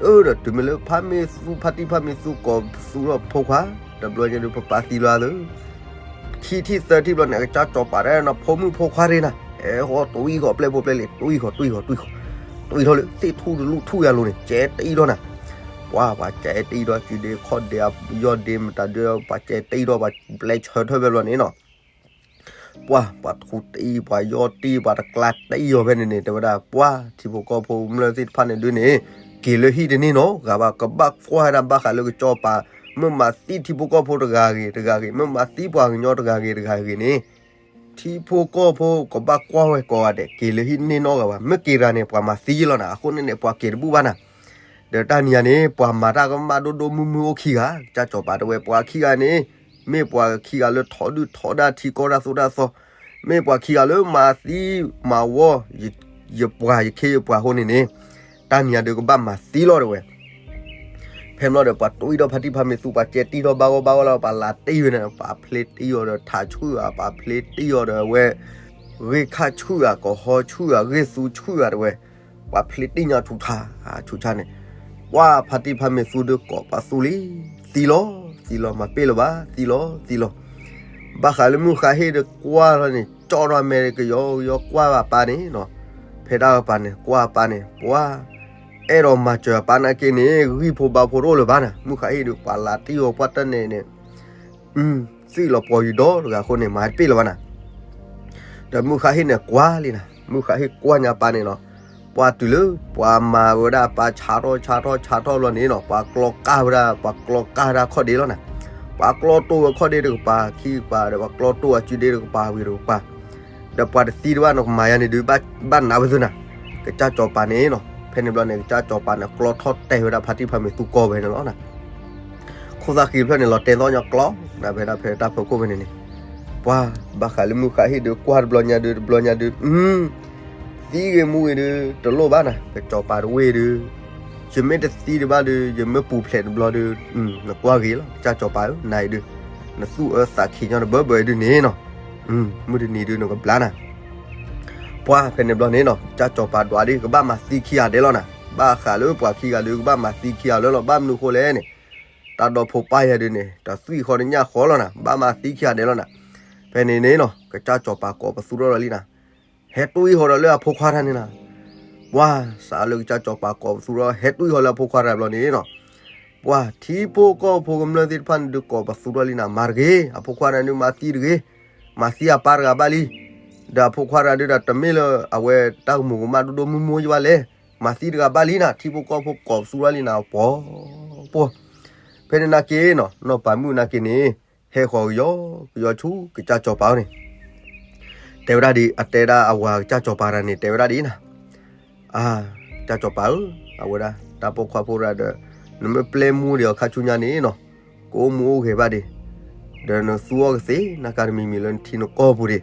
အၢ ဒီးတုၤမ့ၢ်လၢဖါမ့ၢ်သူ ဖါတံၢ်ဖါမ့ၢ်သူကိးသူထီၣ်ဖိခွါ တဘျီညါဒုး ပပၢ်သံလီၤသး, ခံထံၣ်သၢထံၣ်ဘျီန့ၣ် အကစၢ်စီၤပၤတဲနီၤ ဖိမုၣ်ဖိခွါရ့နၤ ဟဲဃီၤတွံၢ်ဃီၤပျဲၢ်ဖိပျဲၢ်လံ တွံၢ်ဃီၤတွံၢ်ဃီၤတွံၢ်ဃီၤ တွံၢ်ထီၣ်လၢသ့ၣ်ထူၣ်တလူၢ်ထူၣ်ယၤလိၤန့ၣ် ကဲတအံၣ်ထီၣ်နၤ, ပှၤ ပှၤကဲတအံၣ်ထီၣ် စုဒ့ခီၣ်ဒ့ ယီၢ်ဒ့မတၤဒုး ပှၤကဲတအံၣ်ထီၣ် ပှၤဘျဲၣ်ဆၢထၢၣ်ဖဲဘျီန့ၣ်နီၤ ပှၤ ပှၤထူတအံၣ် ပှၤယီၢ်တအံၣ် ပှၤတကျါတအံၣ်အီၤဖဲန့ၣ်န့ၣ် တဲဝဲဒၣ် ပှၤ ထံဖိကီၢ်ဖိမျၢ်သ့ၣ်တဖၣ်န့ၣ်ဒုးန့ၣ် က့ၤလၢဟံၣ်တန့ၢ်နီတဂၤဘၣ် ကဘၣ်ကွၢ်ဝဲဒၣ်ဘၣ်ဃးလၢကစီၤပၤ မ့ၢ်မၤသံထံဖိကီၢ်ဖိတဂၤဂ့ၤတဂၤဂ့ၤ မ့ၢ်မၤသံပှၤကညီတဂၤဂ့ၤတဂၤဂ့ၤန့ၣ် ထံဖိကီၢ်ဖိကဘၣ်ကွၢ်ဝဲကိးဂၤဒဲး က့ၤလၢဟံၣ်တန့ၢ်နီတဂၤဘၣ် မ့ၢ်က့ၤတဂၤန့ၣ် ပှၤမၤသံလီၤနၤ အဃိန့ၣ်န့ၣ် ပှၤက့ၤတဘူၣ်ဘၣ်နၤ ဒီးတၢ်နံၤယၤန့ၣ် ပှၤမၤတၢ်ကမၣ်ဒိၣ်ဒိၣ်မုၢ်မုၢ်အိၣ်ခံဂၤ ကစၢ်စီၤပၤတဲဝဲ ပှၤခံဂၤန့ၣ် မ့ၢ်ပှၤခံဂၤလၢထီဒုၣ်ထီဒါထံကီၢ်တၢ်သိၣ်တၢ်သီ မ့ၢ်ပှၤခံဂၤလၢမၤသံမၤဝီ ယပှၤယခ့ယပှၤအဃိန့ၣ်န့ၣ် တၢ်နံၤယၤဒုးကဘၣ်မၤသံလီၤတဲဝဲ ဖဲဘျီဒီး ပှၤတွံၢ်ထီၣ်ဖါတံၢ်ဖါမ့ၢ်သူ ပှၤကဲတံၢ်ထီၣ်ဘၣ်ဂီၢ်ဘၣ်ဂီၢ်လီၤ ပှၤလၤတံၢ်ဝဲန့ၣ် ပှၤဖျ့တံၢ်အီၤဒီးထးဆှုၣ်ဧါ ပှၤဖျ့တံၢ်အီၤဒီးအဝဲ ဂ့ၢ်ခၣ်ဆှုၣ်ဧါ ကီၤဟီဆှုၣ်ဧါ ဂ့ၢ်သူဆှုၣ်ဧါတဲဝဲ ပှၤဖျ့တံၢ်ညါဆူးဆါ ဆူးဆါန့ၣ် ပှၤဖါတံၢ်ဖါမ့ၢ်သူဒုးကိးပှၤသူလံ သံလီၤ သံလီၤ မၤပ့ၢ်လၢၤဘၣ် သံလီၤ သံလီၤ ဘၣ်ဃးလၢမုၢ်ဃါဟ့ၣ်ဒီးကွၢ်လီၤန့ၣ် ကၠီၣ်ထီၣ်မဲာ်ကယီကယီကွၢ်ဘၣ်ပၢ်န့ၣ်နီၤ ဖဲတၢ်ကပၤန့ၣ် ကွၢ်ပၢ်န့ၣ် ပှၤ အဲၣ်ဒိးမၤစၢၤအပၢ်နာ်က့န့ၣ် ဂံၢ်ဖိဘါဖိတအိၣ်လၢၤဘၣ်နၤ မုၢ်ဃါဟ့ၣ်ဒီးပှၤလၤတံၢ်အီၤပှၢ်တၢ်နဲန့ၣ် သွံၣ်လီၤပှီၤယူၤဒီတဂၤအဃိန့ၣ် မၤတပ့ၢ်လၢၤဘၣ်နၤ ဒီးမုၢ်ဃါဟ့ၣ်န့ၣ်ကွၢ်လံနၤ မုၢ်ဃါဟ့ၣ်ကွၢ်ညါပၢ်န့ၣ်နီၤ ပှၤတုၤလၢ ပှၤမၤဝဲဒၣ်ပၢ်ဆါထီၣ်ဆါထီၣ်ဆါထီၣ်လီၤန့ၣ်နီၤ ပှၤကျီကၢ်ဝဲဒၣ် ပှၤကျီကၢ်ဝဲဒၣ်ခီၣ်ဒ့လီၤနၤ ပှၤကျီတိၢ်ဝဲခီၣ်ဒ့တကပၤ ခံကပၤဒီး ပှၤကျီတိၢ်ဝဲစုဒ့တကပၤဝံၤတကပၤ ဒီးပှၤတသံတဘၣ်နီၤ ကမၤယါန့ၣ်ဒုး ဘၣ်နးဝဲသုနၤ ကစၢ်စီၤပၤန့ၣ်နီၤ ဖဲန့ၣ်ဘျီန့ၣ် ကစၢ်စီၤပၤန့ၣ် ကျီထီၣ်တဲာ်ဝဲဒၣ်ဖါတံၢ်ဖါမ့ၢ်သူကီၢ်ဝဲန့ၣ်လီၤနၤ ခိၣ်သၣ်ဃံဖျၢၣ်န့ၣ် လီၤတဲာ်သီၣ်ညီကျီ နၤဖဲဒၣ်ဖဲတၢ်ဖီခိၣ်ဖဲန့ၣ်န့ၣ် ပှၤ ဘၣ်ဃးလၢမုၢ်ဃါဟ့ၣ်ဒုး ကွၢ်တဘျီညါဒုး တဘျီညါဒုး သံဂ့ၤမူဂ့ၤဒုး တလိၣ်ဘၣ်နၤ ကစီၤပၤတဝ့ၢ်ဒုး ယမ့ၢ်တသံဒံးဘၣ်ဒီး ယမ့ၢ်ပူၤဖျဲးတဘျီဒီး နကွၢ်ဂ့ၤလီၤ ကစၢ်စီၤပၤဧၢ, နအံၤဒုး နသူၣ်အၢသးခံညီတဘၢဘၢအံၤဒုးန့ၣ်နီၤ, မုၢ်တနံၤဒုးနကဘျါနၤ, ပှၢ်ဖဲန့ၣ်ဘျီန့ၣ်နီၤ ကစၢ်စီၤပၤဒွးဒ် ကဘၣ်မၤသံခံဂၤဒဲးလီၤနၤ, ဘၣ်ဃးလၢပှၤခံဂၤဒုး ကဘၣ်မၤသံခံဂၤလၢလီၤ, ဘၣ်မနုၤဃိလဲၣ်န့ၣ်, တၢ်ဒီဖိပၢ်ယၤဒုးန့ၣ် တသွံၣ်ဃီတညၣ်ဃီလီၤနၤ, ဘၣ်မၤသံခံဂၤဒဲးလီၤနၤ, ဖဲန့ၣ်န့ၣ်နီၤ ကစၢ်စီၤပၤကိးပသူထီၣ်လီၤလံနၤ ဟဲတွံၢ်ဃီဒီးလၢအဖိခွါတဂၤန့ၣ်နၤ, ပှၢ်စးလၢကစၢ်စီၤပၤကိးပသူထီၣ် ဟဲတွံၢ်ဃီလၢအဖိခွါတဂၤဘျီန့ၣ်နီၤ, ပှၢ်ထံဖိကီၢ်ဖိကမျၢၢ်သ့ၣ်တဖၣ်န့ၣ်ဒုး ကိးပသူထီၣ်လံနၤ မၤတဂ့ၤ, အဖိခွါတဂၤဒုးမၤသံတဂ့ၤ, မၤသံအပၢ်တဂၤဘၣ်လံ, ဒီးအဖိခွါတဂၤဒုးဒီး တမ့ၢ်လၢအဝဲတၢ်ကမူၤကမၣ်ဒိၣ်ဒိၣ်မုၢ်မုၢ်ယဘၣ်လဲၣ်, မၤသံတဂၤဘၣ်လံနၤ, ထံဖိကီၢ်ဖိကိးပသူထီၣ်လံနၤ ပှီၤပှီၤ, ဖဲန့ၣ်နာ်က့နီၤ နီၢ်ပၤမုၣ်နာ်က့န့ၣ် ဟဲဃီၤကယီကယီဆူကစၢ်စီၤပၤအအိၣ်န့ၣ် တဲဝဲဒၣ်ဒ် အတဲဒၣ်အဝၤကစၢ်စီၤပၤတဂၤန့ၣ် တဲဝဲဒၣ်ဒ်နၤ, အါ, ကစၢ်စီၤပၤဧၢ, အဝဲဒၣ် တၢ်ပိာ်ခွါဖိတဂၤဒီး နမ့ၢ်ပျဲမူဒံးအီၤခါဆူညါန့ၣ်နီၤ, ကအိၣ်မူအိၣ်ဂဲၤဘၣ်ဒံး, ဒီးနသူအီၤကသ့ နကါတမံၤမံၤလၢနထံနကီၢ်ပူၤဒံး,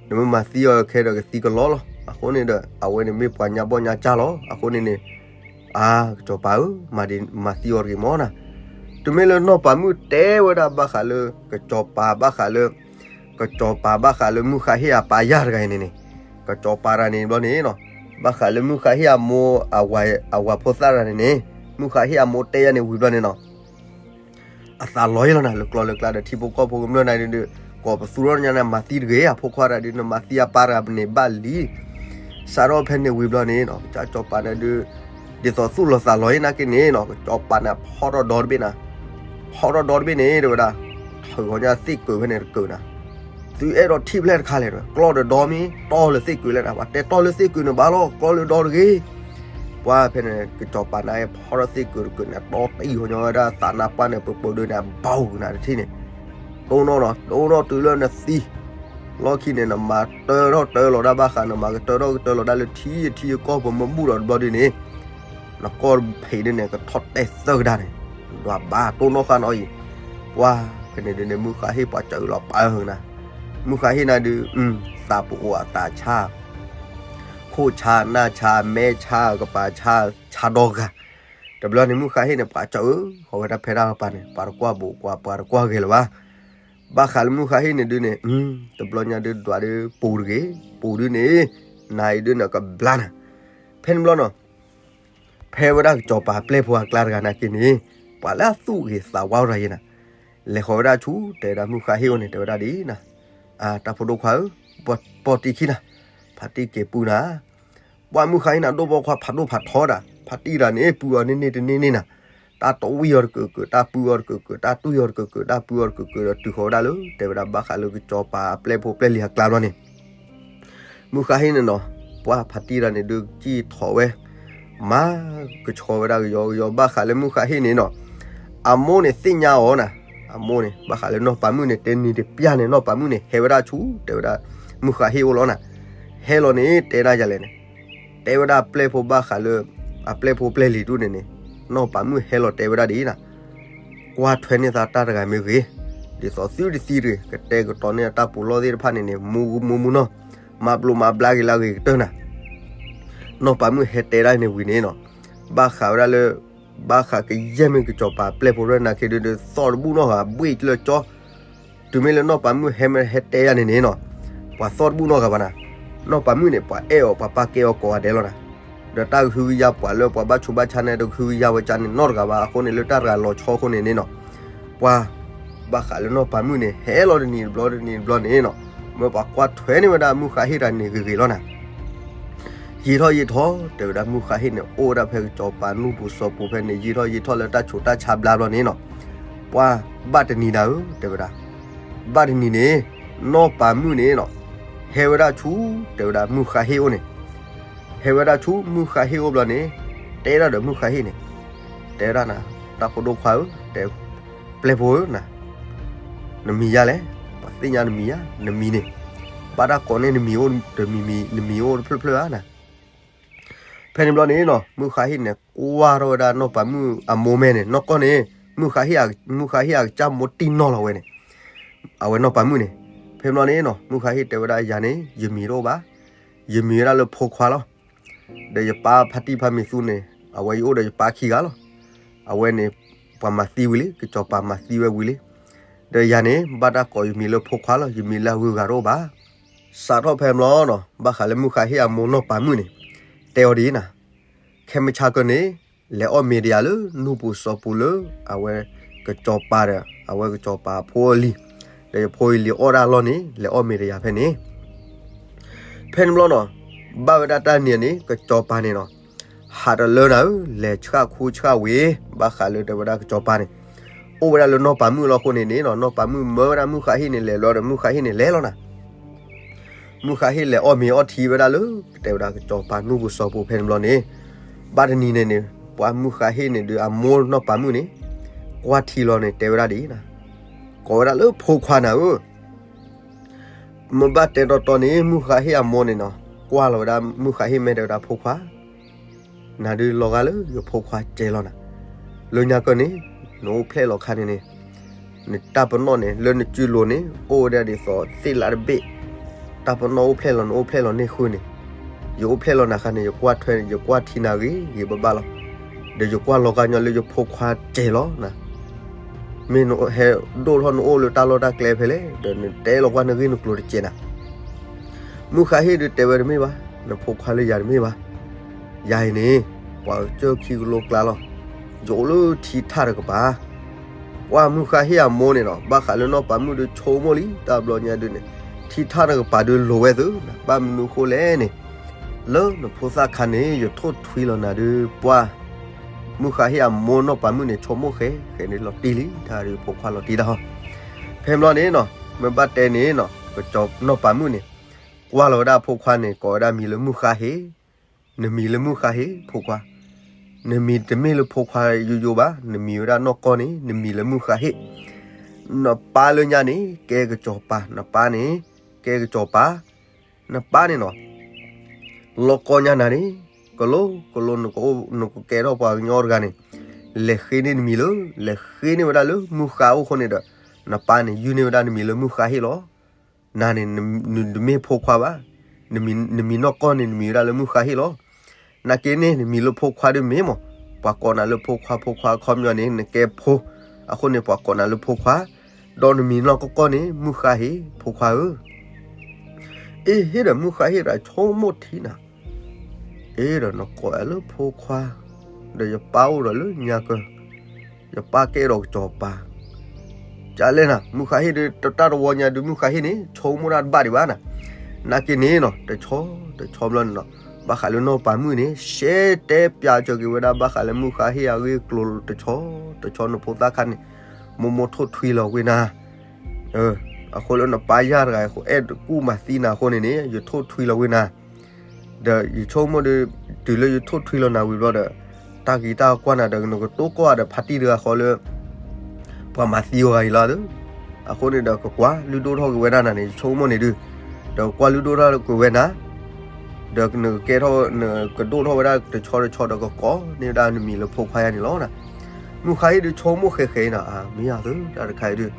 နမ့ၢ်မၤသံအီၤခဲဒီးကသံကလီလီၤ, အဃိန့ၣ်ဒီး အဝဲန့ၣ်မ့ၢ်ပှၤညါဘီၣ်ညါကၢ်လီၤ, အဃိန့ၣ်န့ၣ် အါ, ကစၢ်စီၤပၤဧၢ, မၤသံအီၤတဂ့ၤမးနၤ, တုၤမ့ၢ်လၢနီၢ်ပၤမုၣ်တဲဝဲဒၣ်ဘၣ်ဃးလၢ ကစၢ်စီၤပၤဘၣ်ဃးလၢ ကစၢ်စီၤပၤဘၣ်ဃးလၢမုၢ်ဃါဟ့ၣ်အပၢ်ယၢ်တဂၤအံၤန့ၣ်န့ၣ်, ကစၢ်စီၤပၤတဂၤန့ၣ်ဘျီန့ၣ်နီၤ, ဘၣ်ဃးလၢမုၢ်ဃါဟ့ၣ်အမိၢ် အဝၤဖိသၣ်တဂၤန့ၣ်န့ၣ်, မုၢ်ဃါဟ့ၣ်အမိၢ်တဲယၤန့ၣ်ဝံၤဘျီန့ၣ်နီၤ အသးလီၤယဲလီၤနၤ လၢကျီလၢကျါဒီးထံဖိကီၢ်ဖိကမျၢၢ်နၤဒုး ကိးပသူထီၣ်ညါန့ၣ် မၤသံတဂ့ၤ အဖိခွါတဂၤဒုး နမၤသံအပၢ်တဂၤန့ၣ်ဘၣ်လံ, စးထီၣ်ဖဲန့ၣ်ဝံၤဘျီန့ၣ်နီၤ ကစၢ်စီၤပၤန့ၣ်ဒုး ဒ်သိးသူၣ်လီၤသးလီၤအံၤနာ်က့န့ၣ်နီၤ ကစၢ်စီၤပၤန့ၣ်ဖီထီၣ်ဒီတဘ့ၣ်နၤ, ဖီထီၣ်ဒီတဘ့ၣ်န့ၣ် တဲဝဲဒၣ်, ထုးဃီညါသ့ၣ်ကုာ်ဖဲန့ၣ်တကုာ်နၤ, သုအဲၣ်ဒိးထံၣ်ဖျဲၣ်တခါလဲၣ် ကျီၢ်ဒီးဒီမ့ၢ်တီၢ်လၢသ့ၣ်ကုာ်လဲၣ်နၤ ပှၤတဲတီၢ်လၢသ့ၣ်ကုာ်န့ၣ်ဘၣ်လီၤ ကျီၢ်လၢဒီတဂ့ၤ ပှၢ်ဖဲန့ၣ် ကစၢ်စီၤပၤန့ၣ် ဖီထီၣ်သ့ၣ်ကုာ်တကုာ်န့ၣ် တီၢ်တံၢ်ဃီညီဝဲဒၣ်သးနါပှၢ်န့ၣ် ပပၢၤဒုးန့ၣ် ဘီဂုာ်နၤတထံၣ်န့ၣ်, တိၢ်နီၣ်နီၤ တိၢ်နီၣ်တုၤလၢနသံ, လီၢ်ခံန့ၣ် နမၤတၢထီၣ်တၢလီၤဒၣ်ဘၣ်ဃး နမၤကတၢထီၣ်ကတၢလီၤဒၣ်လၢထံထံကီၢ်ပမ့ၢ်ဘူၣ်ဒီးတဘျီဒုးန့ၣ်, နကီၢ်ဖံးဒုးန့ၣ် ကထီၣ်တဲသၢကဒါန့ၣ်, ဒွးဘၣ်တိၢ်နီၣ်ဃာ်နီၤအံၤ, ပှၢ်ဖဲန့ၣ်ဒုးန့ၣ် မုၢ်ဃါဟ့ၣ်ပှၤစၢၤလီၤပၢၤနၤ, မုၢ်ဃါဟ့ၣ်နၤဒုး သးပအိၣ်အသးဆါ ခိၣ်ဆါ နၢ်ဆါ မဲဆါ ကပၤဆါ ဆါဒီဂၤ, တဘျီန့ၣ် မုၢ်ဃါဟ့ၣ်န့ၣ် ပှၤစၢၤဧၢ, ဃီဝဲဒၣ်ဖဲတၢ်ကပၤန့ၣ် ပှၤတကွၢ်ဘူးကွၢ် ပှၤတကွၢ်ဂဲၤလၢၤဘၣ်, ဘၣ်ဃးလၢမုၢ်ဃါဟ့ၣ်န့ၣ်ဒုးန့ၣ်, တဘျီညါဒုးဒွးဒုးပူၤတဂ့ၤ, ပူၤဒုးန့ၣ်, နၤအံၤဒုးန့ၣ်ကဘျါနၤ, ဖဲန့ၣ်ဘျီနီၤ ဖဲဝဲဒၣ်ကစီၤပၤပျဲၢ်ဖိအကျါတဂၤနာ်က့န့ၣ်, ပှၤလၢအသူၣ်ဂ့ၤသးဝါတဂၤယဲနၤ, လဲၤဃီၤဝဲဒၣ်ဆူ တဲဝဲဒၣ်မုၢ်ဃါဟ့ၣ်အိၣ်န့ၣ် တဲဝဲဒၣ်ဒ်နၤ, တၢ်ဖိဒိၣ်ခွါဧၢ, ပီၢ်တံၢ်ခံနၤ, ဖးတံၢ်က့ၤပုၢ်နၤ, ပှၢ်မုၢ်ဃါဟ့ၣ်န့ၣ် ဒိၣ်ဘီခွါဖးဒိၣ်ဖးထီဒၣ်, ဖးတံၢ်တဂၤန့ၣ် ပုၢ်အီၤန့ၢ်န့ၢ်တန့ၢ်န့ၢ်နၤ, တၢ်တဝံၣ်အီၤတကုာ်ကုာ် တၢ်ပုၢ်အီၤတကုာ်ကုာ် တၢ်တွံၢ်အီၤတကုာ်ကုာ် တၢ်ပုၢ်အီၤတကုာ်ကုာ်ဒီးတုၤဃီၤဝဲဒၣ်လၢ တဲဝဲဒၣ်ဘၣ်ဃးလၢကစီၤပၤအပျဲၢ်ဖိပျဲၢ်လံၤအကျါဘျီန့ၣ် မုၢ်ဃါဟ့ၣ်န့ၣ်နီၤ, ပှၢ်ဖးတံၢ်တဂၤန့ၣ်ဒုးကံၣ်ထီၣ်ဝဲ, မၤကဆှီဝဲဒၣ်ကယီကယီ ဘၣ်ဃးလၢမုၢ်ဃါဟ့ၣ်န့ၣ်နီၤ, အမိၢ်န့ၣ်သ့ၣ်ညါအီၤနၤ, အမိၢ်န့ၣ် ဘၣ်ဃးလၢနီၢ်ပၤမုၣ်န့ၣ် တဲနံၤတပျၢ်န့ၣ် နီၢ်ပၤမုၣ်န့ၣ် ဟဲဝဲဒၣ်ဆူ တဲဝဲဒၣ် မုၢ်ဃါဟ့ၣ်အိၣ်လီၤနၤ, ဟဲလီၤန့ၣ် တဲဒၣ်ယၤလဲၣ်န့ၣ်, တဲဝဲဒၣ်ပျဲၢ်ဖိဘၣ်ဃးလၢ အပျဲၢ်ဖိပျဲၢ်လံၤဒူၣ်န့ၣ်န့ၣ်, နီၢ်ပၤမုၣ်ဟဲလီၤတဲဝဲဒၣ်ဒ်အံၤနၤ ကွၢ်ထွဲန့ၢ်သးတၢ်တဂၤမ့ၢ်ဂ့ၤ, ဒ်သိးသုတသံတဂ့ၤ, ကတဲာ်ကတီၤန့ၢ်တၢ်ပူၤလီၢ်သ့ၣ်တဖၣ်န့ၣ်န့ၣ် မူမူမူနီၤ, မၤဘျိးမၤဘျါက့ၤလၢအဂ့ၤကတၢၢ်နၤ, နီၢ်ပၤမုၣ်ဟဲတဲဒၣ်န့ၣ်ဝံၤန့ၣ်နီၤ, ဘၣ်ဃးဝဲဒၣ်လၢ ဘၣ်ဃးကယဲၢ်မ့ၢ်ကစီၤပၤပျဲၢ်ဖိရဲၣ်နာ်က့ဒုး သီၣ်တဘူၣ်နီတဂၤ ဘှ့ၣ်လၢကၠီ တုၤမ့ၢ်လၢနီၢ်ပၤမုၣ်ဟဲမ့ၢ်ဟဲတဲယၤန့ၣ်န့ၣ်နီၤ, ပှၤသီၣ်တဘူၣ်နီတဂၤဘၣ်နၤ, နီၢ်ပၤမုၣ်န့ၣ် ပှၤအဲၣ်အီၤ ပှၤပာ်ကဲအီၤကိးဂၤဒဲးလီၤနၤ, ဒီးတၢ်ကဟုကယာ်ပှၤလၢပှၤဘၣ်ဆိးဘၣ်ဆါန့ၣ် တကဟုကယာ်ဝဲကန့ၣ်နီတဂၤဘၣ်, အဃိန့ၣ်လၢတၢ်တဂၤလီၤဆီအဃိန့ၣ်န့ၣ်နီၤ, ပှၤ ဘၣ်ဃးလၢနီၢ်ပၤမုၣ်န့ၣ် ဟဲလီၤတနံၤတဘျီတနံၤတဘျီန့ၣ်နီၤ, မ့ၢ်ပှၤကွၢ်ထွဲန့ၢ်ဝဲဒၣ်မုၢ်ဃါဟ့ၣ်တဂၤန့ၣ်ဂ့ၤဂ့ၤလီၤနၤ ယံာ်ထီၣ်ယံာ်ထီၣ် တဲဝဲဒၣ်မုၢ်ဃါဟ့ၣ်န့ၣ် အိၣ်ဝဲဒၣ်ဖဲကစီၤပၤနူၢ်ပူၤစီၤပူၤဖဲန့ၣ် ယံာ်ထီၣ်ယံာ်ထီၣ်လၢတၢ်ဆိးတၢ်ဆါဘျါဘျီန့ၣ်နီၤ, ပှၤဘၣ်တနံၤနၤဧၢ တဲဝဲဒၣ်, ဘၣ်တနံၤန့ၣ် နီၢ်ပၤမုၣ်န့ၣ်နီၤ, ဟဲဝဲဒၣ်ဆူ တဲဝဲဒၣ်မုၢ်ဃါဟ့ၣ်အိၣ်န့ၣ်, ဟဲဝဲဒၣ်ဆူမုၢ်ဃါဟ့ၣ်အိၣ်ဘျီန့ၣ်, တဲဒၣ်ဒီးမုၢ်ဃါဟ့ၣ်န့ၣ်, တဲဒၣ်နၤ, တၢ်ဖိဒိၣ်ခွါဧၢ, တဲ ပျဲၢ်ဖိဧၢနၤ နမံၤယၤလဲၣ်, ပှၤသ့ၣ်ညါနမံၤယၤ, နမံၤန့ၣ်, ဘၣ်တၢ်ကိးန့ၢ်နမံၤအိၣ်တဖျၢၣ်ဖျၢၣ်ဧါနၤ, ဖဲန့ၣ်ဘျီန့ၣ်နီၤ မုၢ်ဃါဟ့ၣ်န့ၣ် ကွၢ်ထီၣ်ဝဲဒၣ်နီၢ်ပၤမုၣ်အမိၢ်မဲာ်န့ၣ် နီၢ်ကီၢ်န့ၣ်, မုၢ်ဃါဟ့ၣ်အကစၢ်မိၢ်တံၢ်နီၢ်လီၤဝဲန့ၣ်, အဝဲနီၢ်ပၤမုၣ်န့ၣ်, ဖဲဘျီန့ၣ်နီၤ မုၢ်ဃါဟ့ၣ်တဲဝဲဒၣ်ယၤန့ၣ် ယမံၤတအိၣ်ဘၣ်, ယမံၤဝဲဒၣ်လၢဖိခွါလီၤ, ဒီးယပၢ်ဖါတံၢ်ဖါမံၤသူန့ၣ် အဝဲယအိၣ်ဒီးယပၢ်ခံဂၤလီၤ. အဝဲန့ၣ် ပှၤမၤသံဝံၤလံ, ကစီၤပၤမၤသံဝဲဝံၤလံ. ဒီးယၤန့ၣ် ဘၣ်တၢ်ကိးယမံၤလၢဖိခွါလီၤ, ယမံၤလၢအဂုၤအဂၤတအိၣ်ဘၣ်. စးထီၣ်ဖဲန့ၣ်ဘျီနီၤ, ဘၣ်ဃးလၢမုၢ်ဃါဟ့ၣ်အမိၢ်နီၢ်ပၤမုၣ်န့ၣ် တဲအီၤဒ်အံၤနၤ, ခဲမုၢ်ဆါကန့ၣ် လဲၤအီၣ်မ့ၤတယၤလၢနူၢ်ပူၤစီၤပူၤလၢ အဝဲကစီၤပၤဒီး အဝဲကစီၤပၤအဖိအလံၤ, ဒီးယဖိအလံၤအီၣ်ဒၣ်အလီၢ်န့ၣ် လဲၤအီၣ်မ့ၤတယၤဖဲန့ၣ်. ဖဲန့ၣ်ဘျီနီၤ, ဘၣ်ဝဲဒၣ်တၢ်န့ၣ်န့ၣ် ကစီၤပၤန့ၣ်နီၤ, ဟးတလၢနၤဧၢ, လဲၤဆှၣ်ခူဆှၣ်ဝ့ၤ, ဘၣ်ဃးလၢတဲဝဲဒၣ်ကစီၤပၤန့ၣ် အိၣ်ဝဲဒၣ်လၢနီၢ်ပၤမုၣ်လီၤအဃိန့ၣ်န့ၣ်နီၤ, နီၢ်ပၤမုၣ်မၢဝဲဒၣ်မုၢ်ဃါဟ့ၣ်န့ၣ် လဲၤလီၤဒီး မုၢ်ဃါဟ့ၣ်န့ၣ်လဲၤလီၤနၤ. မုၢ်ဃါဟ့ၣ်လဲၤအီၣ်မ့ၤအီထံဝဲဒၣ်လၢ တဲဝဲဒၣ်ကစီၤပၤနူၢ်ပူၤစီၤပူၤဖဲန့ၣ်ဘျီန့ၣ်, ဘၣ်တနံၤန့ၣ်န့ၣ် ပှၤမုၢ်ဃါဟ့ၣ်န့ၣ်ဒုးအမိၢ်နီၢ်ပၤမုၣ်န့ၣ် ကွၢ်ထံလီၤန့ၣ် တဲဝဲဒၣ်ဒ်အံၤနၤ, ကိးဝဲဒၣ်လၢဖိခွါနၤဧၢ. မ့ၢ်ဘၣ်တဲတီတီန့ၣ် မုၢ်ဃါဟ့ၣ်အမိၢ်န့ၣ်နီၤ, ကွၢ်လီၤဝဲဒၣ်မုၢ်ဃါဟ့ၣ်မဲာ်တဲဝဲဒၣ်ဖိခွါ နၤဒုးလီၤဂာ်လၢယဖိခွါစဲးလီၤနၤ. လၢညါကီၢ်န့ၣ် နအိၣ်ဖျဲၣ်လီၤခါန့ၣ်န့ၣ်, နတၢ်ပနီၣ်န့ၣ် လၢနစုလိၤန့ၣ် အိၣ်ဝဲဒၣ်ဒ်သိးသ့ၣ်လးတဘ့ၣ်, တၢ်ပနီၣ်အိၣ်ဖျဲၣ်လီၤ နအိၣ်ဖျဲၣ်လီၤန့ၢ်ဃုာ်န့ၣ်, ယအိၣ်ဖျဲၣ်လီၤနၤခါန့ၣ် ယကွၢ်ထွဲ ယကွၢ်ထံနၤဂ့ၤဂ့ၤဘၣ်ဘၣ်လီၤ. ဒီးယကွၢ်လီၤဂာ်ညီလၢယဖိခွါစဲးလီၤနၤ. မ့ၢ်နဟဲဒိၣ်ထီၣ်နအိၣ်လၢတၢ်လီၢ်တၢ်ကျဲဖဲလဲၣ်, ဒီးနတဲလီၤကွၢ်နဂ့ၢ်နကျိၤတစဲးနၤ. မုၢ်ဃါဟ့ၣ်ဒုးတဲဝဲတမ့ၢ်ဘၣ်, နဖိခွါလၢယၤတမ့ၢ်ဘၣ်. ယၤအံၤန့ၣ် ပှၤကစၢၢ်ခံကလိကျါလီၤ. ယအိၣ်လၢထံထၣ်တကပၤ. ပှၤမုၢ်ဃါဟ့ၣ်အမိၢ်န့ၣ်နီၤ, ဘၣ်ဃးလၢနီၢ်ပၤမုၣ်ဒုးဆိကမိၣ်လံ တၢ်ဘျီညါဒုးန့ၣ်, ထံထၣ်တကပၤဒုးလိၤဝဲသု, ဘၣ်မနုၤဃိလဲၣ်န့ၣ်, လၢနဖိသၣ်ခါန့ၣ် ယထိၣ်ထွံလီၤနၤဒုး ပှၤ မုၢ်ဃါဟ့ၣ်အမိၢ်နီၢ်ပၤမုၣ်န့ၣ် ဆိကမိၣ်ဃဲဃဲန့ၣ်လီၤတံၢ်လံ, တၢ်ဒုးဖိခွါလီၤတံၢ်တၢ်ဟီ. ဖဲဘျီန့ၣ်နီၤ, မ့ၢ်ဘၣ်တဲန့ၣ်နီၤ, ကစီၤနီၢ်ပၤမုၣ်န့ၣ် ကွၢ်လီၤဝဲဒၣ်ဖိခွါန့ၣ် ကိးဝဲဒၣ်မံၤလၢမုၢ်ဃါဟ့ၣ်, နမံၤလၢမုၢ်ဃါဟ့ၣ် ဖိခွါ, နမံၤတမ့ၢ်လၢဖိခွါယိယိဘၣ်, နမံၤဝဲဒၣ်နီၢ်ကီၢ်န့ၣ် နမံၤလၢမုၢ်ဃါဟ့ၣ်. နပၢ်လၢညါန့ၣ် ကဲကစီၤပၤ, နပၢ်န့ၣ် ကဲကစီၤပၤ, နပၢ်န့ၣ်နီၤ လီၤကီညါနၤန့ၣ် ကလိကလိ နကကဲထီၣ်ပှၤကညီတဂၤန့ၣ် လဲၤဃ့န့ၢ်နမံၤလၢ လဲၤဃ့န့ၢ်ဝဲဒၣ်လၢမုၢ်ဃါအိၣ်အဃိန့ၣ်ဒီး နပၢ်န့ၣ် ယုၢ်န့ၢ်ဝဲဒၣ်နမံၤလၢမုၢ်ဃါဟ့ၣ်လီၤ. နၤန့ၣ် နတမ့ၢ်ဖိခွါဘၣ်, နမံၤနီၢ်ကီၢ်န့ၣ် နမံၤဝဲဒၣ်လၢမုၢ်ဃါဟ့ၣ်လီၤ. နာ်က့န့ၣ် နမံၤလၢဖိခွါဒုးမ့ၢ်မး, ပှၤကိးနၤလၢဖိခွါ ဖိခွါအခီပညီန့ၣ် နကဲဖိ, အဃိန့ၣ် ပှၤကိးနၤလၢဖိခွါ, ဒီးနမံၤနီၢ်ကီၢ်န့ၣ် မုၢ်ဃါဟ့ၣ် ဖိခွါဧၢ. အ့ ဟ့ၣ်ဒီးမုၢ်ဃါဟ့ၣ်ဒီးဆိကမိၣ်ထံနၤ, အ့ဒီးနကိးလၢဖိခွါ, ဒီးယပၢ်အိၣ်ဒီးလၢညါကၢၢ်, ယပၢ်ကဲဒီးကစီၤပၤ, ကလဲၣ်နၤ မုၢ်ဃါဟ့ၣ်ဒုး တၢ်တဝီညါဒုး မုၢ်ဃါဟ့ၣ်န့ၣ် ဆိကမိၣ်တၢ်တဘၣ်ဒံးဘၣ်နၤ. နာ်က့န့ၣ်နီၤ တဆီတဆီဘျီန့ၣ်နီၤ ဘၣ်ဃးလၢနီၢ်ပၤမုၣ်န့ၣ် ရှဲတဲပၠးစၢၤက့ၤဝဲဒၣ် ဘၣ်ဃးလၢမုၢ်ဃါဟ့ၣ်အဂ့ၢ်အကျိၤတဆီတဆီ နဖိသၣ်ခါန့ၣ် မိၢ်မိၢ်ထိၣ်ထွံလီၤဝ့ၢ်နၤ အဃိလၢနပၢ်ယၢ်တဂၤ အဲၣ်ဒိးကူၣ်မၤသံနၤအဃိန့ၣ်န့ၣ် ယထိၣ်ထွံလီၤဝ့ၢ်နၤ, ဒီးယဆိကမိၣ်ဒီး တုၤလၢယထိၣ်ထွံလီၤနၤဝံၤဘျီဒီး တၢ်ဂ့ၤတၢ်ကွၢ်နၤဒီး နကတိၢ်ကီၢ်ဒီးဖါတံၢ်တဂၤဃီလၢ ပှၤမၤသံအီၤဂၤအံၤလီၤ. အဃိန့ၣ်ဒီး ကကွၢ်လုၢ်ဒိၣ်ထီၣ်က့ၤဝဲဒၣ်နၤန့ၣ် ယဆိကမိၣ်န့ၣ်ဒုး ဒီးကကွၢ်လုၢ်ဒိၣ်ထီၣ်က့ၤဝဲနၤ ဒီးနကကဲထီၣ် နကဒိၣ်ထီၣ်ဝဲဒၣ်တဆီတဆီဒီးကကိးန့ၢ်ဝဲဒၣ်နမံၤလၢဖိခွါယၤန့ၣ်လီၤ. မုၢ်ဃါဟ့ၣ်ဒုးဆိကမိၣ်ဃဲဃဲနၤ အမ့ၢ်ယၤသု တၢ်တခါအံၤဒုး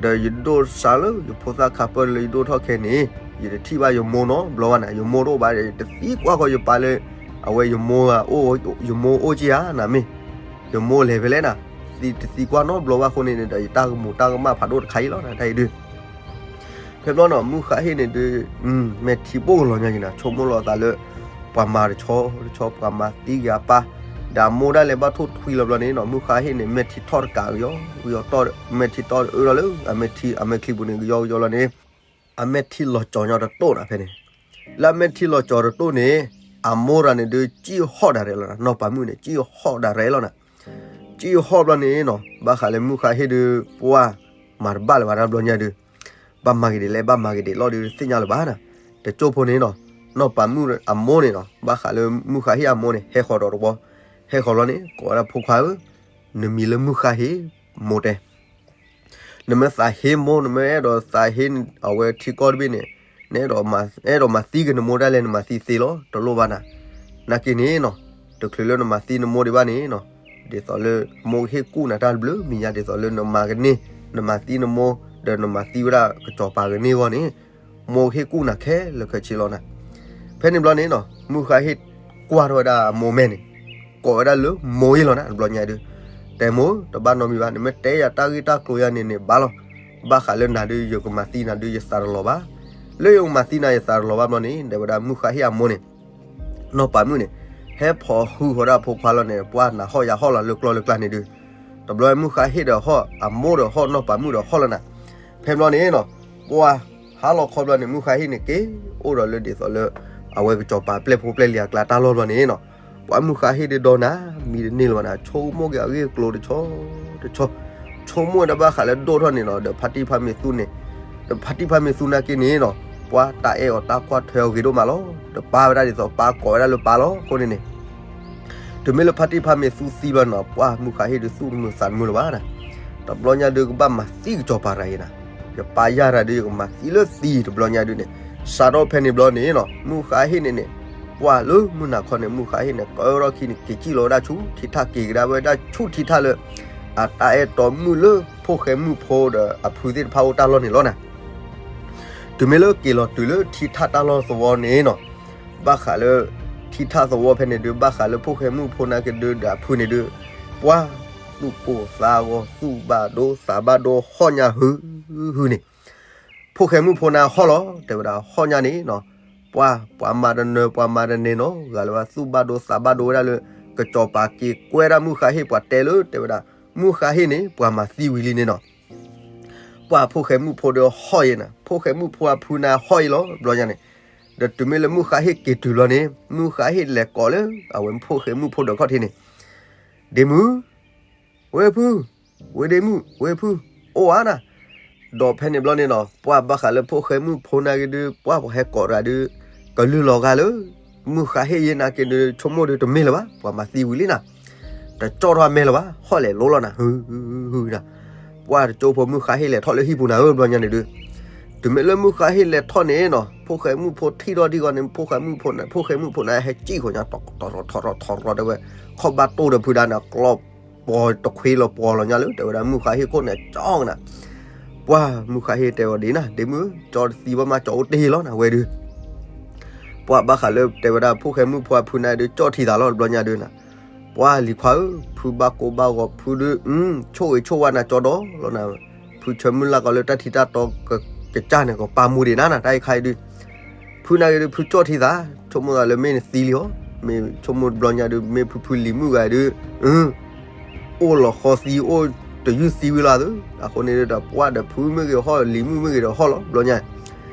ဒီးယဒိၣ်စးလၢယဖိသၣ်ခါပၢၢ်လၢယဒိၣ်ထီၣ်ခဲန့ၣ် ယတထံၣ်ဘၣ်ယမိၢ်နီတဘျီဘၣ်နၤ ယမိၢ်တအိၣ်ဘၣ် ယတသံကွၢ်ဃီယပၢ်လၢ အဝဲယမိၢ် ယမိၢ်အိၣ်က့ၤဧါနၤမ့ၢ် ယမိၢ်လဲၤဖဲလဲၣ်နၤ တသံကွၢ်နီတဘျီဘၣ်အဃိန့ၣ်ဒီး ယတၢ်ကမူၤတၢ်ကမၣ်ဖးဒိၣ်တခါအံၤလီၤ တၢ်အံၤဒုး ဖဲဘျီနီၤ မုၢ်ဃါဟ့ၣ်န့ၣ်ဒုး မဲာ်ထံဘိၣ်ကလီၤညါက့ၤနၤ ဆိကမိၣ်လီၤအသးလၢ ပှၤမၤတဆီတဆီ ပှၤမၤသံက့ၤအပၢ် ဒီးအမိၢ်ဒၣ်လဲာ်ဘၣ်ထိၣ်ထွံလီၤဘျီန့ၣ်နီၤ မုၢ်ဃါဟ့ၣ်န့ၣ် မဲာ်ထံထီၣ်တကးကယီကယီ မဲာ်ထံတီၢ်အၢလီၤလၢ အမဲာ်ထံ အမဲာ်ချံပူၤန့ၣ် ကယီကယီလီၤန့ၣ် အမဲာ်ထံလီၤကၠီၤညီတတိၢ်နၤဖဲန့ၣ် လၢအမဲာ်ထံလီၤကၠီၤတတိၢ်န့ၣ် အမိၢ်တဂၤန့ၣ်ဒုး ကံၣ်ဟီၣ်ဒၣ်ရဲၣ်လီၤနၤ နီၢ်ပၤမုၣ်န့ၣ် ကံၣ်ဟီၣ်ဒၣ်ရဲၣ်လီၤနၤ ကံၣ်ဟီၣ်ဘျီန့ၣ်နီၤ ဘၣ်ဃးလၢမုၢ်ဃါဟ့ၣ်ဒုး ပှၤမၤတဘၣ်လၢၤဘၣ်တၢ်ဘျီညါဒုး ဘၣ်မၤက့ၤဒံးလဲၣ် ဘၣ်မၤက့ၤဒံးလီၤဒုး သ့ၣ်ညါလၢၤဘၣ်နၤ တကၠိၢ်ဖိန့ၣ်နီၤ နီၢ်ပၤမုၣ်အမိၢ်န့ၣ်နီၤ ဘၣ်ဃးလၢမုၢ်ဃါဟ့ၣ်အမိၢ်န့ၣ် ဟဲဃီၤဒီးတဝီ ဟဲဃီၤလီၤန့ၣ် ကိးဝဲဒၣ်ဖိခွါဧၢ နမံၤလၢမုၢ်ဃါဟ့ၣ် မိၢ်တဲ နမ့ၢ်သးဟ့မိၢ် နမ့ၢ်အဲၣ်ဒိးသးဟ့အဝဲထံကီၢ်တဘ့ၣ်န့ၣ် နအဲၣ်ဒိး အဲၣ်ဒိးမၤသံက့ၤနမိၢ်ဒၣ်လဲာ် နမၤသံသ့လီၤ တလိၣ်ဘၣ်နၤ နာ်က့န့ၣ်နီၤ တချုးလၢနမၤသံနမိၢ်ဒံးဘၣ်န့ၣ်နီၤ ဒ်သိးလၢ မိၢ်ကဟ့ၣ်ကူၣ်နၤတၢ်တဘျုးမံၤညါ ဒ်သိးလၢနမၤကန့ၢ် နမၤသံနမိၢ် ဒီးနမၤသံဝဲဒၣ်ကစီၤပၤကန့ၢ်အဂီၢ်န့ၣ် မိၢ်ကဟ့ၣ်ကူၣ်နၤခဲလၢာ်ခဲဆ့လီၤနၤ ဖဲန့ၣ်ဘျီန့ၣ်နီၤ မုၢ်ဃါဟ့ၣ်ကွၢ်ထီၣ်ဝဲဒၣ်အမိၢ်မဲာ်န့ၣ် ကိးဝဲဒၣ်လၢမိၢ်အံၤလီၤနၤ တဘျီညါဒုး, တဲမိၢ် တဘၣ်နီတမံၤဘၣ်, နမ့ၢ်တဲယၤတၢ်ဂ့ၢ်တၢ်ကျိၤယၤန့ၣ်န့ၣ် ဘၣ်လီၤ. ဘၣ်ဃးလၢနၤဒုး ယကမၤသံနၤဒုး ယသးတလီၤဘၣ်. လၢယကမၤသံနၤ ယသးတလီၤဘၣ်ဘျီန့ၣ် တဲဝဲဒၣ်မုၢ်ဃါဟ့ၣ်အမိၢ်န့ၣ် နီၢ်ပၤမုၣ်န့ၣ် ဟဲဖိးဟုဃီၤဒၣ်ဖိခွါလီၤန့ၣ် ပှၢ်နၤဟီၣ်ယၤဟီၣ်လီၤ လၢကျီၢ်လၢကျါန့ၣ်ဒုး, တဘျီမုၢ်ဃါဟ့ၣ်ဒီးဟီၣ် အမိၢ်ဒီးဟီၣ် နီၢ်ပၤမုၣ်ဒီးဟီၣ်လီၤနၤ. ဖဲဘျီန့ၣ်နီၤ ပှၢ်ဟါလီၤခီဘျီန့ၣ် မုၢ်ဃါဟ့ၣ်န့ၣ်က့ၤ အိၣ်ဒီးလၢဒ်သိးလၢ အဝဲကစီၤပၤပျဲၢ်ဖိပျဲၢ်လံၤအကျါတၢ်လီၢ်ဘျီန့ၣ်နီၤ, ပှၢ်မုၢ်ဃါဟ့ၣ်ဒုးဒီနၤ မံတန့ၢ်လၢၤဘၣ်နၤ ဆိကမိၣ်က့ၤအဂ့ၢ်အကျိၤတဆီတဆီ ဆိကမိၣ်ဝဲဒၣ်ဘၣ်ဃးလၢဒိၣ်ထီၣ်န့ၣ်နီၤ ဒီးဖါတံၢ်ဖါမ့ၤသူန့ၣ်, ဒီးဖါတံၢ်ဖါမ့ၤသူနာ်က့န့ၣ်နီၤ ပှၢ်တၢ်အဲၣ်အီၤတၢ်ကွၢ်ထွဲအီၤဂ့ၤဒိၣ်မးလီၤ. ဒီးပၢ်ဝဲဒၣ်ဒ်သိးပၢ်ကိးဝဲဒၣ်လၢပၢ်လီၤ. အဃိန့ၣ်န့ၣ် တုၤမ့ၢ်လၢဖါတံၢ်ဖါမ့ၤသူသံဘျီနီၤ ပှၢ်မုၢ်ဃါဟ့ၣ်ဒုးသူၣ်တမုာ်သးတမုာ်လၢၤဘၣ်နၤ, တဘျီညါဒုးကဘၣ်မၤသံကစီၤပၤတဂၤအံၤနၤ, ယပၢ်ယၢ်တဂၤဒုး ယကမၤသံလၢသံတဘျီညါဒုးန့ၣ်, စးထီၣ်ဖဲန့ၣ်ဘျီန့ၣ်နီၤ မုၢ်ဃါဟ့ၣ်န့ၣ်န့ၣ် ပှၢ်လၢမုၢ်နၤခီန့ၣ် မုၢ်ဃါဟ့ၣ်န့ၣ် ကၢထီၣ်ခံန့ၣ် က့ၤစံၣ်လီၤဝဲဒၣ်ဆူထံထၣ် က့ၤကဒါဝဲဒၣ်ဆူထံထၣ်လၢ အတၢ်အဲၣ်တီမုၣ်လၢဖိၣ်ဃဲမုၣ်ဖိဒီးအဖုသ့ၣ်တဖၣ်အိၣ်တၢ်လီၢ်န့ၣ်လီၤနၤ. တုၤမ့ၢ်လၢက့ၤလီၤတုၤလၢထံထၣ်တၢ်လီၢ်သဝီန့ၣ်နီၤ, ဘၣ်ဃးလၢ ထံထၣ်သဝီဖဲန့ၣ်ဒုး ဘၣ်ဃးလၢဖိၣ်ဃဲမုၣ်ဖိနာ်က့ဒုးဒီးအဖုန့ၣ်ဒုး ပှၢ်သူၣ်ကိၢ်သးဂီၤ သူၣ်ဘၣ်ဒိသးဘၣ်ဒိဟီၣ်ညါဟုဟုန့ၣ်, ဖိၣ်ဃဲမုၣ်ဖိနၤဟီၣ်လီၤ တဲဝဲဒၣ်ဟီၣ်ညါန့ၣ်နီၤ, ပှၢ်ပှၤမၤတနၢၤ ပှၤမၤတန့ၢ်နီတဂၤလၢၤဘၣ် သူၣ်ဘၣ်ဒိသးဘၣ်ဒိဝဲဒၣ်လၢ ကစီၤပၤက့ၤကွဲဒၣ်မုၢ်ဃါဟ့ၣ် ပှၤတဲလၢ တဲဝဲဒၣ် မုၢ်ဃါဟ့ၣ်န့ၣ် ပှၤမၤသံဝံၤလံန့ၣ်နီၤ. ပှၢ်ဖိၣ်ဃဲမုၣ်ဖိဒီးဟီၣ်အံၤနၤ, ဖိၣ်ဃဲမုၣ်ဖိအဖုနၤဟီၣ်အံၤလီၤ ဘျီညါန့ၣ်, ဒီးတုၤမ့ၢ်လၢမုၢ်ဃါဟ့ၣ်က့ၤတုၤလီၤန့ၣ် မုၢ်ဃါဟ့ၣ်လဲၤကိးလၢ အဝဲဖိၣ်ဃဲမုၣ်ဖိဒီးခီၣ်ထံးန့ၣ်, ဒ့မုၣ်, ဝဲၢ်ဖု, ဝဲၢ်ဒ့မုၣ် ဝဲၢ်ဖု, အိၣ်ဧါနၤ, ဒီးဖဲန့ၣ်ဘျီန့ၣ်နီၤ ပှၢ်ဘၣ်ဃးလၢဖိၣ်ဃဲမုၣ်ဖိနာ်က့ဒုး ပှၢ်ပှၤဟဲကိးတဂၤဒုး ကလုၢ်လီၤဂာ်လၢ မုၢ်ဃါဟ့ၣ်ယဲနာ်က့ဒုး ဆိကမိၣ်ဒုးတမ့ၢ်လၢၤဘၣ် ပှၤမၤသံဝံၤလံနၤ, တကၠီၣ်ထီၣ်အမဲလၢၤဘၣ် ဟီၣ်လဲၤလိလီၤနၤ ဟုဟုဟုနၤ, ပှၢ်တကၠိဖိမုၢ်ဃါဟ့ၣ်လဲၤထီၣ်လၢဟံၣ်ပူၤနၤဧၢ ဘျီညါန့ၣ်ဒုး, တုၤမ့ၢ်လၢမုၢ်ဃါဟ့ၣ်လဲၤထီၣ်န့ၣ်နီၤ ဖိၣ်ဃဲမုၣ်ဖိထံၣ်ထီၣ်ဒံးဂီၢ်န့ၣ် ဖိၣ်ဃဲမုၣ်ဖိန့ၣ် ဖိၣ်ဃဲမုၣ်ဖိန့ၣ် ဟဲစံၣ်ဃီၤညါ ထီထီထီထီထီထီထီတဲဝဲ, ခီၣ်ဘၣ်တိၢ်ဒီးဖုဒါန့ၣ် ကျီပီၤတခွ့လီၤပီၤလီၤညါလၢ တဲဝဲဒၣ်မုၢ်ဃါဟ့ၣ်ခိၣ်န့ၣ် ကၠီကနၤ, ပှၢ်မုၢ်ဃါဟ့ၣ်တဲဝဲဒၣ်နၤ ဒ့မုၣ် ကၠီတသံဘၣ်မး ကၠီအိၣ်တ့ၢ်လီၤနၤ ဝဲဒုး ပှၢ်ဘၣ်ဃးလၢတဲဝဲဒၣ် ဖိၣ်ဃဲမုၣ်ဖိအဖုနၤဒုး ကၠီၣ်ထံသးလီၤ တဘျီညါဒုးနၤ, ပှၢ်လံၤခွါဧၢ ဖုဘၣ်ကိၢ်ဘၣ်ဂီၤ ဖုဒုး ဆိၣ်ဂ့ၤဆိၣ်ဝါနၤကၠီဒီလီၤနၤ, ဖုဆၢမုၢ်လၢ်ကီးလၢတၢ်ထံတၢ်တီကစၢ်န့ၣ် ကပာ်မူဒံးနၤနၤ တၢ်အံၤခါအံၤဒုး, ဖုနာ်က့ဒုး ဖုကၠီၣ်ထံသး ဆိကမိၣ်သးလၢမ့ၢ်နသံလံဟီ, မ့ၢ်ဆိကမိၣ်တဘျီညါဒုး မ့ၢ်ဖုဖုလံၤမုၣ်ဂၤဒုး အိၣ်လီၤဃီသံ အိၣ်တယုၢ်သံဝံၤလီၤသု, အဃိန့ၣ်ဒုးဒီး ပှၢ်ဒီးဖုမ့ၢ်ဂ့ၤဟီၣ် လံၤမုၣ်မ့ၢ်ဂ့ၤဒီးဟီၣ်လီၤ ဘျီညါ,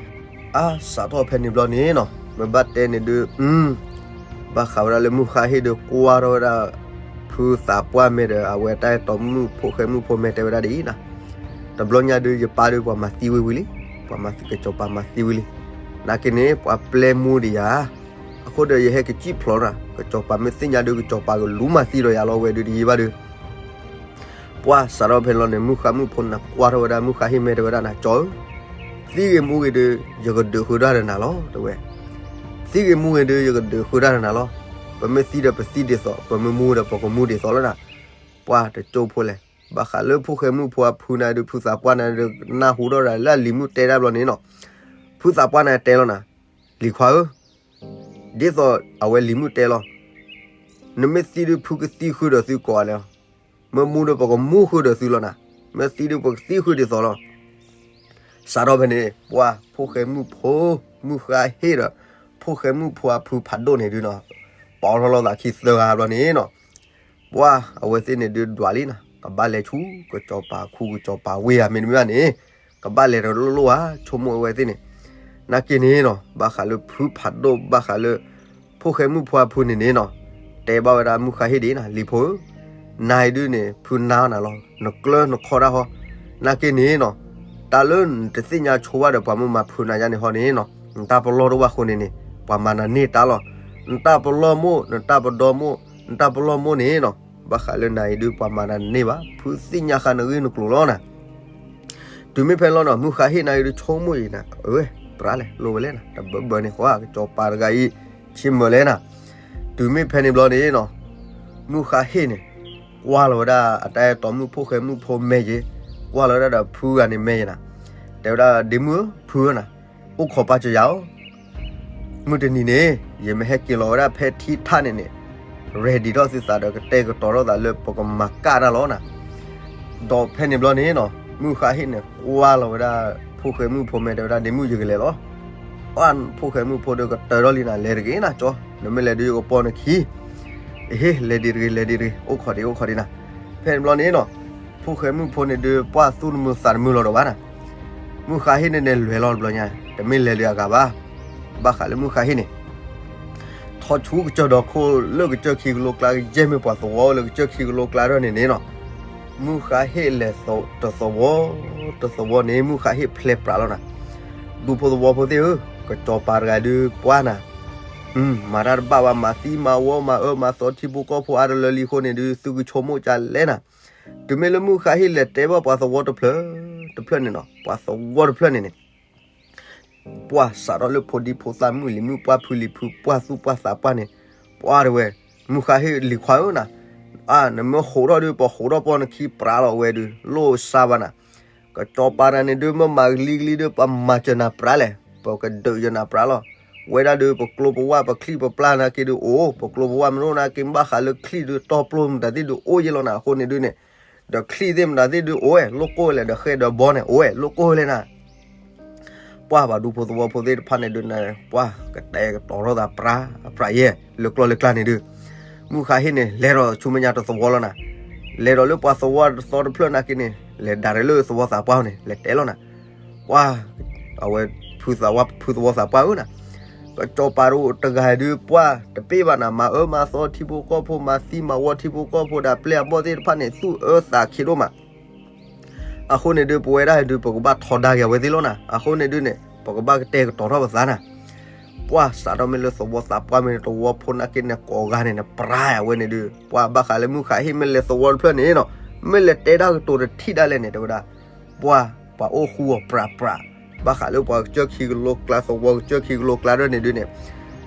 အါ စးထီၣ်ဖဲန့ၣ်ဘျီန့ၣ်နီၤ မ့ၢ်ဘၣ်တဲန့ၣ်ဒုး ဘၣ်ဃးဝဲဒၣ်လၢမုၢ်ဃါဟ့ၣ်ဒုးကွၢ်ထီၣ်ဝဲဒၣ် ဖုသးပှၢ်မဲာ်ဒီး အဝဲတၢ်အဲၣ်တီမုၣ်ဖိၣ်ဃဲမုၣ်ဖိမဲာ်တဲဝဲဒၣ်ဒ်အံၤနၤ, တဘျီညါဒုး ယပၢ်ဒုး ပှၤမၤသံဝံၤဝံၤလံ, ပှၤမၤသံကစီၤပၤမၤသံဝံၤလံ, နာ်က့န့ၣ် ပှၤပျဲမူဒံးယၤ, အဃိဒီးယဟဲကစံၣ်ဖျိးနၤ, ကစီၤပၤမ့ၢ်သ့ၣ်ညါဒုး ကစီၤပၤကလူၤမၤသံဒီးယၤလီၤဝဲဒုးတယံာ်ဘၣ်ဒုး ပှၢ်စးထီၣ်ဖဲလီၤန့ၣ် မုၢ်ဃါမုၣ်ဖိနၤကွၢ်ထီၣ်ဝဲဒၣ် မုၢ်ဃါဟ့ၣ်မဲာ်တဲဝဲဒၣ်နၤ ကၠီဧၢ, သံဂ့ၤမူဂ့ၤဒုး ယကဒုးဃုာ်တၢ်ဒီးနၤလီၤ တဲဝဲ, သံဂ့ၤမူဂ့ၤဒုး ယကဒုးဃုာ်တၢ်ဒီးနၤလီၤ, ပမ့ၢ်သံဒီးပသံဒ်သိး ပမ့ၢ်မူဒီးပကမူဒ်သိးလီၤနၤ, ပှၢ်တကၠိဖိလဲၣ်, ဘၣ်ဃးလၢဖိၣ်ဃဲမုၣ်ဖိအဖုနၤဒုး ဖုသးပှၢ်နၤဒုး နၢ်ဟူထီၣ်ဒၣ်လၢအလံၤမုၣ်တဲတၢ်ဘျီန့ၣ်နီၤ, ဖုသးပှၢ်နၤတဲလီၤနၤ, လံၤခွါဧၢ ဒ်သိးအဝဲလံၤမုၣ်တဲလီၤ, နမ့ၢ်သံဒုး ဖုကသံဃုာ်ဒီးသုကိးဂၤလီၤ, မ့ၢ်မူဒီးပကမူဃုာ်ဒီးသုလီၤနၤ, မ့ၢ်သံဒုးပကသံဃုာ်ဒ်သိးလီၤ, စးထီၣ်ဖဲန့ၣ် ပှၢ်ဖိၣ်ဃဲမုၣ်ဖိ မုၢ်ဃါဟ့ၣ်ဒီး ဖိၣ်ဃဲမုၣ်ဖိအဖုဖးဒိၣ်န့ၣ်ဒုးနီၤ, ပီထီၣ်လီၤသးခံသၢဂၤဘျီန့ၣ်နီၤ, ပှၢ်အဝဲသ့ၣ်န့ၣ်ဒုးဒွးလံနၤ, ကဘၣ်လဲၤဆူ ကစီၤပၤခူ ကစီၤပၤဝ့ၢ်ဧါ မ့တမ့ၢ်ဘၣ်န့ၣ်, ကဘၣ်လဲၤတလိၣ်လိၣ်ဧါ ဆိကမိၣ်အဝဲသ့ၣ်န့ၣ်, နာ်က့န့ၣ်နီၤ ဘၣ်ဃးလၢဖုဖးဒိၣ် ဘၣ်ဃးလၢ ဖိၣ်ဃဲမုၣ်ဖိအဖုန့ၣ်န့ၣ်နီၤ, တဲဘၣ်ဝဲဒၣ်မုၢ်ဃါဟ့ၣ်ဒ်အံၤနၤ လံၤဖိဧၢ, နၤအံၤဒုးန့ၣ် ဖုနါနၤလီၤ, နကျၢနခီတၢ်ဟီ, နာ်က့န့ၣ်နီၤ, တၢ်လၢနတသ့ၣ်ညါဆိဘၣ်ဒီးပှၤမ့ၢ်မၤဖုးနၤယါန့ၣ်ဟီန့ၣ်နီၤ, နတၢ်ပလီၢ်တအိၣ်ဘၣ်အဃိန့ၣ်န့ၣ် ပှၤမၤနၤန့ၢ်တၢ်လီၤ, နတၢ်ပလီၢ်မိၢ် နတၢ်ပဒီမိၢ် နတၢ်ပလီၢ်မိၢ်န့ၣ်နီၤ, ဘၣ်ဃးလၢနၤအံၤဒုး ပှၤမၤနၤန့ၢ်ဘၣ်, ဖုသ့ၣ်ညါဃာ်နဂ့ၢ်နကျိၤလီၤနၤ တုၤမ့ၢ်ဖဲလီၤနီၤ မုၢ်ဃါဟ့ၣ်နၤအံၤဒုး ဆိကမိၣ်အံၤနၤ, အဝဲ ပြးလဲၣ် လိၣ်ဝဲလဲၣ်နၤ တဘၢဘၢန့ၣ် ပှၤကစီၤပၤတဂၤအံၤ ဆ့မၢၤလဲၣ်နၤ, တုၤမ့ၢ်ဖဲန့ၣ်ဘျီန့ၣ်နီၤ, မုၢ်ဃါဟ့ၣ်န့ၣ် ကွၢ်လီၤဝဲဒၣ်အတၢ်အဲၣ်တီမုၣ်ဖိၣ်ဃဲမုၣ်ဖိမဲာ်ယ့ၤ, ကွၢ်လီၤဝဲဒၣ်ဒီးဖုဂၤန့ၣ်မဲာ်ယ့ၤနၤ, တဲဝဲဒၣ်ဒ့မုၣ်ဧၢ ဖုဧၢနၤ, အိၣ်ခိးပာ်စယၤဧၢ မုၢ်တနံၤန့ၣ် ယမ့ၢ်ဟဲက့ၤလီၤဝဲဒၣ်ဖဲထံထၣ်န့ၣ်န့ၣ်, ready ထီၣ်သုသးဒီးကတဲာ်ကတီၤထီၣ်သးလၢပကမၤကၣ်တၢ်လီၤနၤ. ဒီးဖဲန့ၣ်ဘျီန့ၣ်နီၤ မုၢ်ဃါဟ့ၣ်န့ၣ်ကွၢ်လီၤဝဲဒၣ် ဖိၣ်ဃဲမုၣ်ဖိမဲ တဲဝဲဒၣ် ဒ့မုၣ်ယကလဲၤလီၤ. အ ဖိၣ်ဃဲမုၣ်ဖိဒီးကတၢၢ်ထီၣ်လံနၤ လဲၤတဂ့ၤနၤကၠီ နမ့ၢ်လဲၤဒုးယကပီနခံ အဟ့ၣ် လဲၤဒံးတဂ့ၤ လဲၤဒံးတဂ့ၤ အိၣ်ခိးဒံး အိၣ်ခိးဒံးနၤ. ဖဲန့ၣ်ဘျီန့ၣ်နီၤ ဖိၣ်ဃဲမုၣ်ဖိန့ၣ်ဒုး ပှၢ်သူၣ်တမုာ်သးတမုာ်လီၤဒီးဘၣ်နၤ. မုၢ်ဃါဟ့ၣ်န့ၣ်န့ၣ် လဲၤလီၤတဘျီညါ တမ့ၢ်လဲၤလၢအဂၤဘၣ်. ဘၣ်ဃးလၢမုၢ်ဃါဟ့ၣ်န့ၣ် ထီၣ်ဆူကစၢၢ်ဒီခိၣ်လၢကစၢၢ်ခံကလိကျါ ကယဲၢ်မ့ၢ်ပှၤသဝီလၢကစၢၢ်ခံကလိကျါထီၣ်န့ၣ်န့ၣ်နီၤ မုၢ်ဃါဟ့ၣ်လဲၤတသဝီ တသဝီန့ၣ် မုၢ်ဃါဟ့ၣ်ဖျဲးပြးလီၤနၤ. ဒူဖိသဝီဖိသ့ၣ်ဧၢ, ကစီၤပၤတဂၤဒုးပှၢ်နၤ, မၤတၢ်တဘၣ်ဘၣ် မၤသံမၤဝီ မၤအၢမၤသီထံဖိကီၢ်ဖိအါတလၢလံအဃိန့ၣ်ဒုး သုကဆိကမိၣ်ကလဲၣ်နၤ. တုၤမ့ၢ်လၢမုၢ်ဃါဟ့ၣ်လဲၤတဲဘၣ်ပှၤသဝီတဖျၢၣ် တဖျၢၣ်န့ၣ်နီၤ ပှၤသဝီတဖျၢၣ်န့ၣ်န့ၣ် ပှၢ်စးထီၣ်လၢဖိဒံဖိသၣ် မုၢ်လံၤမုၢ်ပှၢ် ဖုလံၤဖု ပှၢ်သူၣ်ပှၢ်သးပှၢ်န့ၣ် ပှၢ်တဝဲ မုၢ်ဃါဟ့ၣ်လံၤခွါဧၢနၤ, အါ နမ့ၢ်ဟိးထီၣ်ဒုး ပှၤဟိးထီၣ်ပီၢ်နခံပြးလီၤဝဲဒုး လိၣ်စါဘၣ်နၤ. ကစီၤပၤတဂၤန့ၣ်ဒုး မ့ၢ်မၤကလံကလံဒုး ပှၤမၤစၢၤနၤပြးလဲၣ်, ပကဒုးယနၤပြးလီၤ. ဝဲဒၣ်ဒုး ပကျိပဝၢ်ပချံၣ်ပပျၢ်နာ်က့ဒုးအိၣ်, ပကျိပဝၢ်မ့ၢ်တအိၣ်နာ်က့ ဘၣ်ဃးလၢချံၣ်ဒုး တီပျိမတၤသ့ၣ်ဒုးအိၣ်ယဲလီၤနၤ အဃိန့ၣ်ဒုးန့ၣ် ဒီးချံၣ်သ့ၣ်မတၤသ့ၣ်ဒုးအိၣ်ဝဲ လိၣ်ကိၢ်ဝဲလဲၣ်, ဒီးဃဲၢ်ဒီးဘီန့ၣ် အိၣ်ဝဲ လိၣ်ကိၢ်ဝဲလဲၣ်နၤ. ပှၢ်ပှၤဒူဖိသဝီဖိသ့ၣ်တဖၣ်န့ၣ်ဒုးန့ၣ် ပှၢ်ကတဲာ်ကတီၤထီၣ်သးပြးပြးယဲ လၢကျီၢ်လၢကျါန့ၣ်ဒုး မုၢ်ဃါဟ့ၣ်န့ၣ် လဲၤဒီးဆူမဲာ်ညါတသဝီလီၤနၤ. လဲၤဒီးလၢပှၤသဝီတသီတဖျၢၣ်နာ်က့န့ၣ် လဲၤဒၣ်ရဲၣ်လၢသဝီသးပှၢ်န့ၣ် လဲၤတဲလီၤနၤ. ပှၢ် အဝဲ ဖုသဝီသးပှၢ်ဧၢနၤ, ကစီၤပၤတဂၤဒုး ပှၢ်တပ့ၢ်ဘၣ်နၤ မၤအၢမၤသီထံဖိကီၢ်ဖိ မၤသံမၤဝီထံဖိကီၢ်ဖိဒီးပျဲၢ်အဘီၣ်သ့ၣ်တဖၣ်န့ၣ် သူၣ်အၢသးခံဒိၣ်မး. အဃိန့ၣ်ဒုး ပဝဲဒၣ်ဒုး ပကဘၣ်ထီဒါက့ၤအဝဲသ့ၣ်လီၤနၤ. အဃိန့ၣ်ဒုးန့ၣ် ပကဘၣ်ကတဲာ်ကတီၤထီၣ်ပသးနၤ. ပှၢ်စးထီၣ်မ့ၢ်လၢသဝီသးပှၢ်မ့ၢ်န့ၣ် သဝီဖိနာ်က့န့ၣ် ကိးဂၤန့ၣ် နပြးအဝဲန့ၣ်ဒုး ပှၢ်ဘၣ်ဃးလၢမုၢ်ဃါဟ့ၣ်မ့ၢ်လဲၤသဝီတဖျၢၣ်န့ၣ်နီၤ မ့ၢ်လဲၤတဲတၢ်ကတိၤတထံၣ်ဒၣ်လဲာ်န့ၣ် တဲဝဲဒၣ် ပှၢ်ပှၤအိၣ်ဃူအီၤပြးပြး, ဘၣ်ဃးလၢပှၤကစၢၢ်ခံကလိကျါ သဝီကစၢၢ်ခံကလိကျါဒၣ်န့ၣ်ဒုးန့ၣ်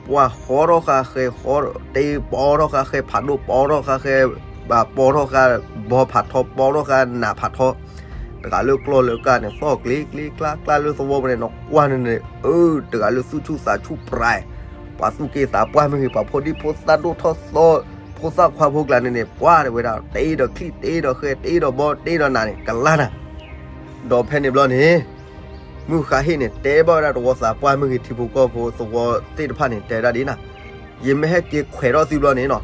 ပှၢ်ဃီထီၣ်ဃာ်ဃဲၤဃီ တ့ပီထီၣ်ဃာ်ဃဲၤဖးဒိၣ် ပီထီၣ်ဃာ်ဃဲၤ ဘၣ်ပီထီၣ်ဃာ် ဘီဖးထီ ပီထီၣ်ဃာ်နးဖးထီ, တဂၤလၢကျီၢ်လၢကၢ်န့ၣ် သီၣ်ကျ့ကျ့ကျါကျါလၢသဝီပူၤန့ၣ် နကွၢ်န့ၣ်န့ၣ် အၢ တဂၤလၢသူၣ်ဆူၣ်သးဆူၣ်ပြး ပှၤသူၣ်က့သးပှၢ်မ့ၢ်ဂ့ၤ ပှၤဖိဒံဖိသၣ်ဒိၣ်ထီၣ်သီ ဖိသၣ်ခွါဖိကျါန့ၣ်န့ၣ် ပှၢ်တဲဝဲဒၣ် တ့ဒီးချံၣ် တ့ဒီးဃဲၤ တ့ဒီးဘီ တ့ဒီးနးန့ၣ် ကလါနၤ. ဒီးဖဲန့ၣ်ဘျီန့ၣ် မုၢ်ဃါဟ့ၣ်န့ၣ် တဲဘၣ်ဝဲဒၣ်သဝီသးပှၢ်မ့ၢ်ဂ့ၤ ထံဖိကီၢ်ဖိသဝီသ့ၣ်တဖၣ်န့ၣ် တဲဝဲဒၣ်ဒ်နၤ, ယမ့ၢ်ဟဲက့ၤခွဲးထီၣ်သုဘျီန့ၣ်နီၤ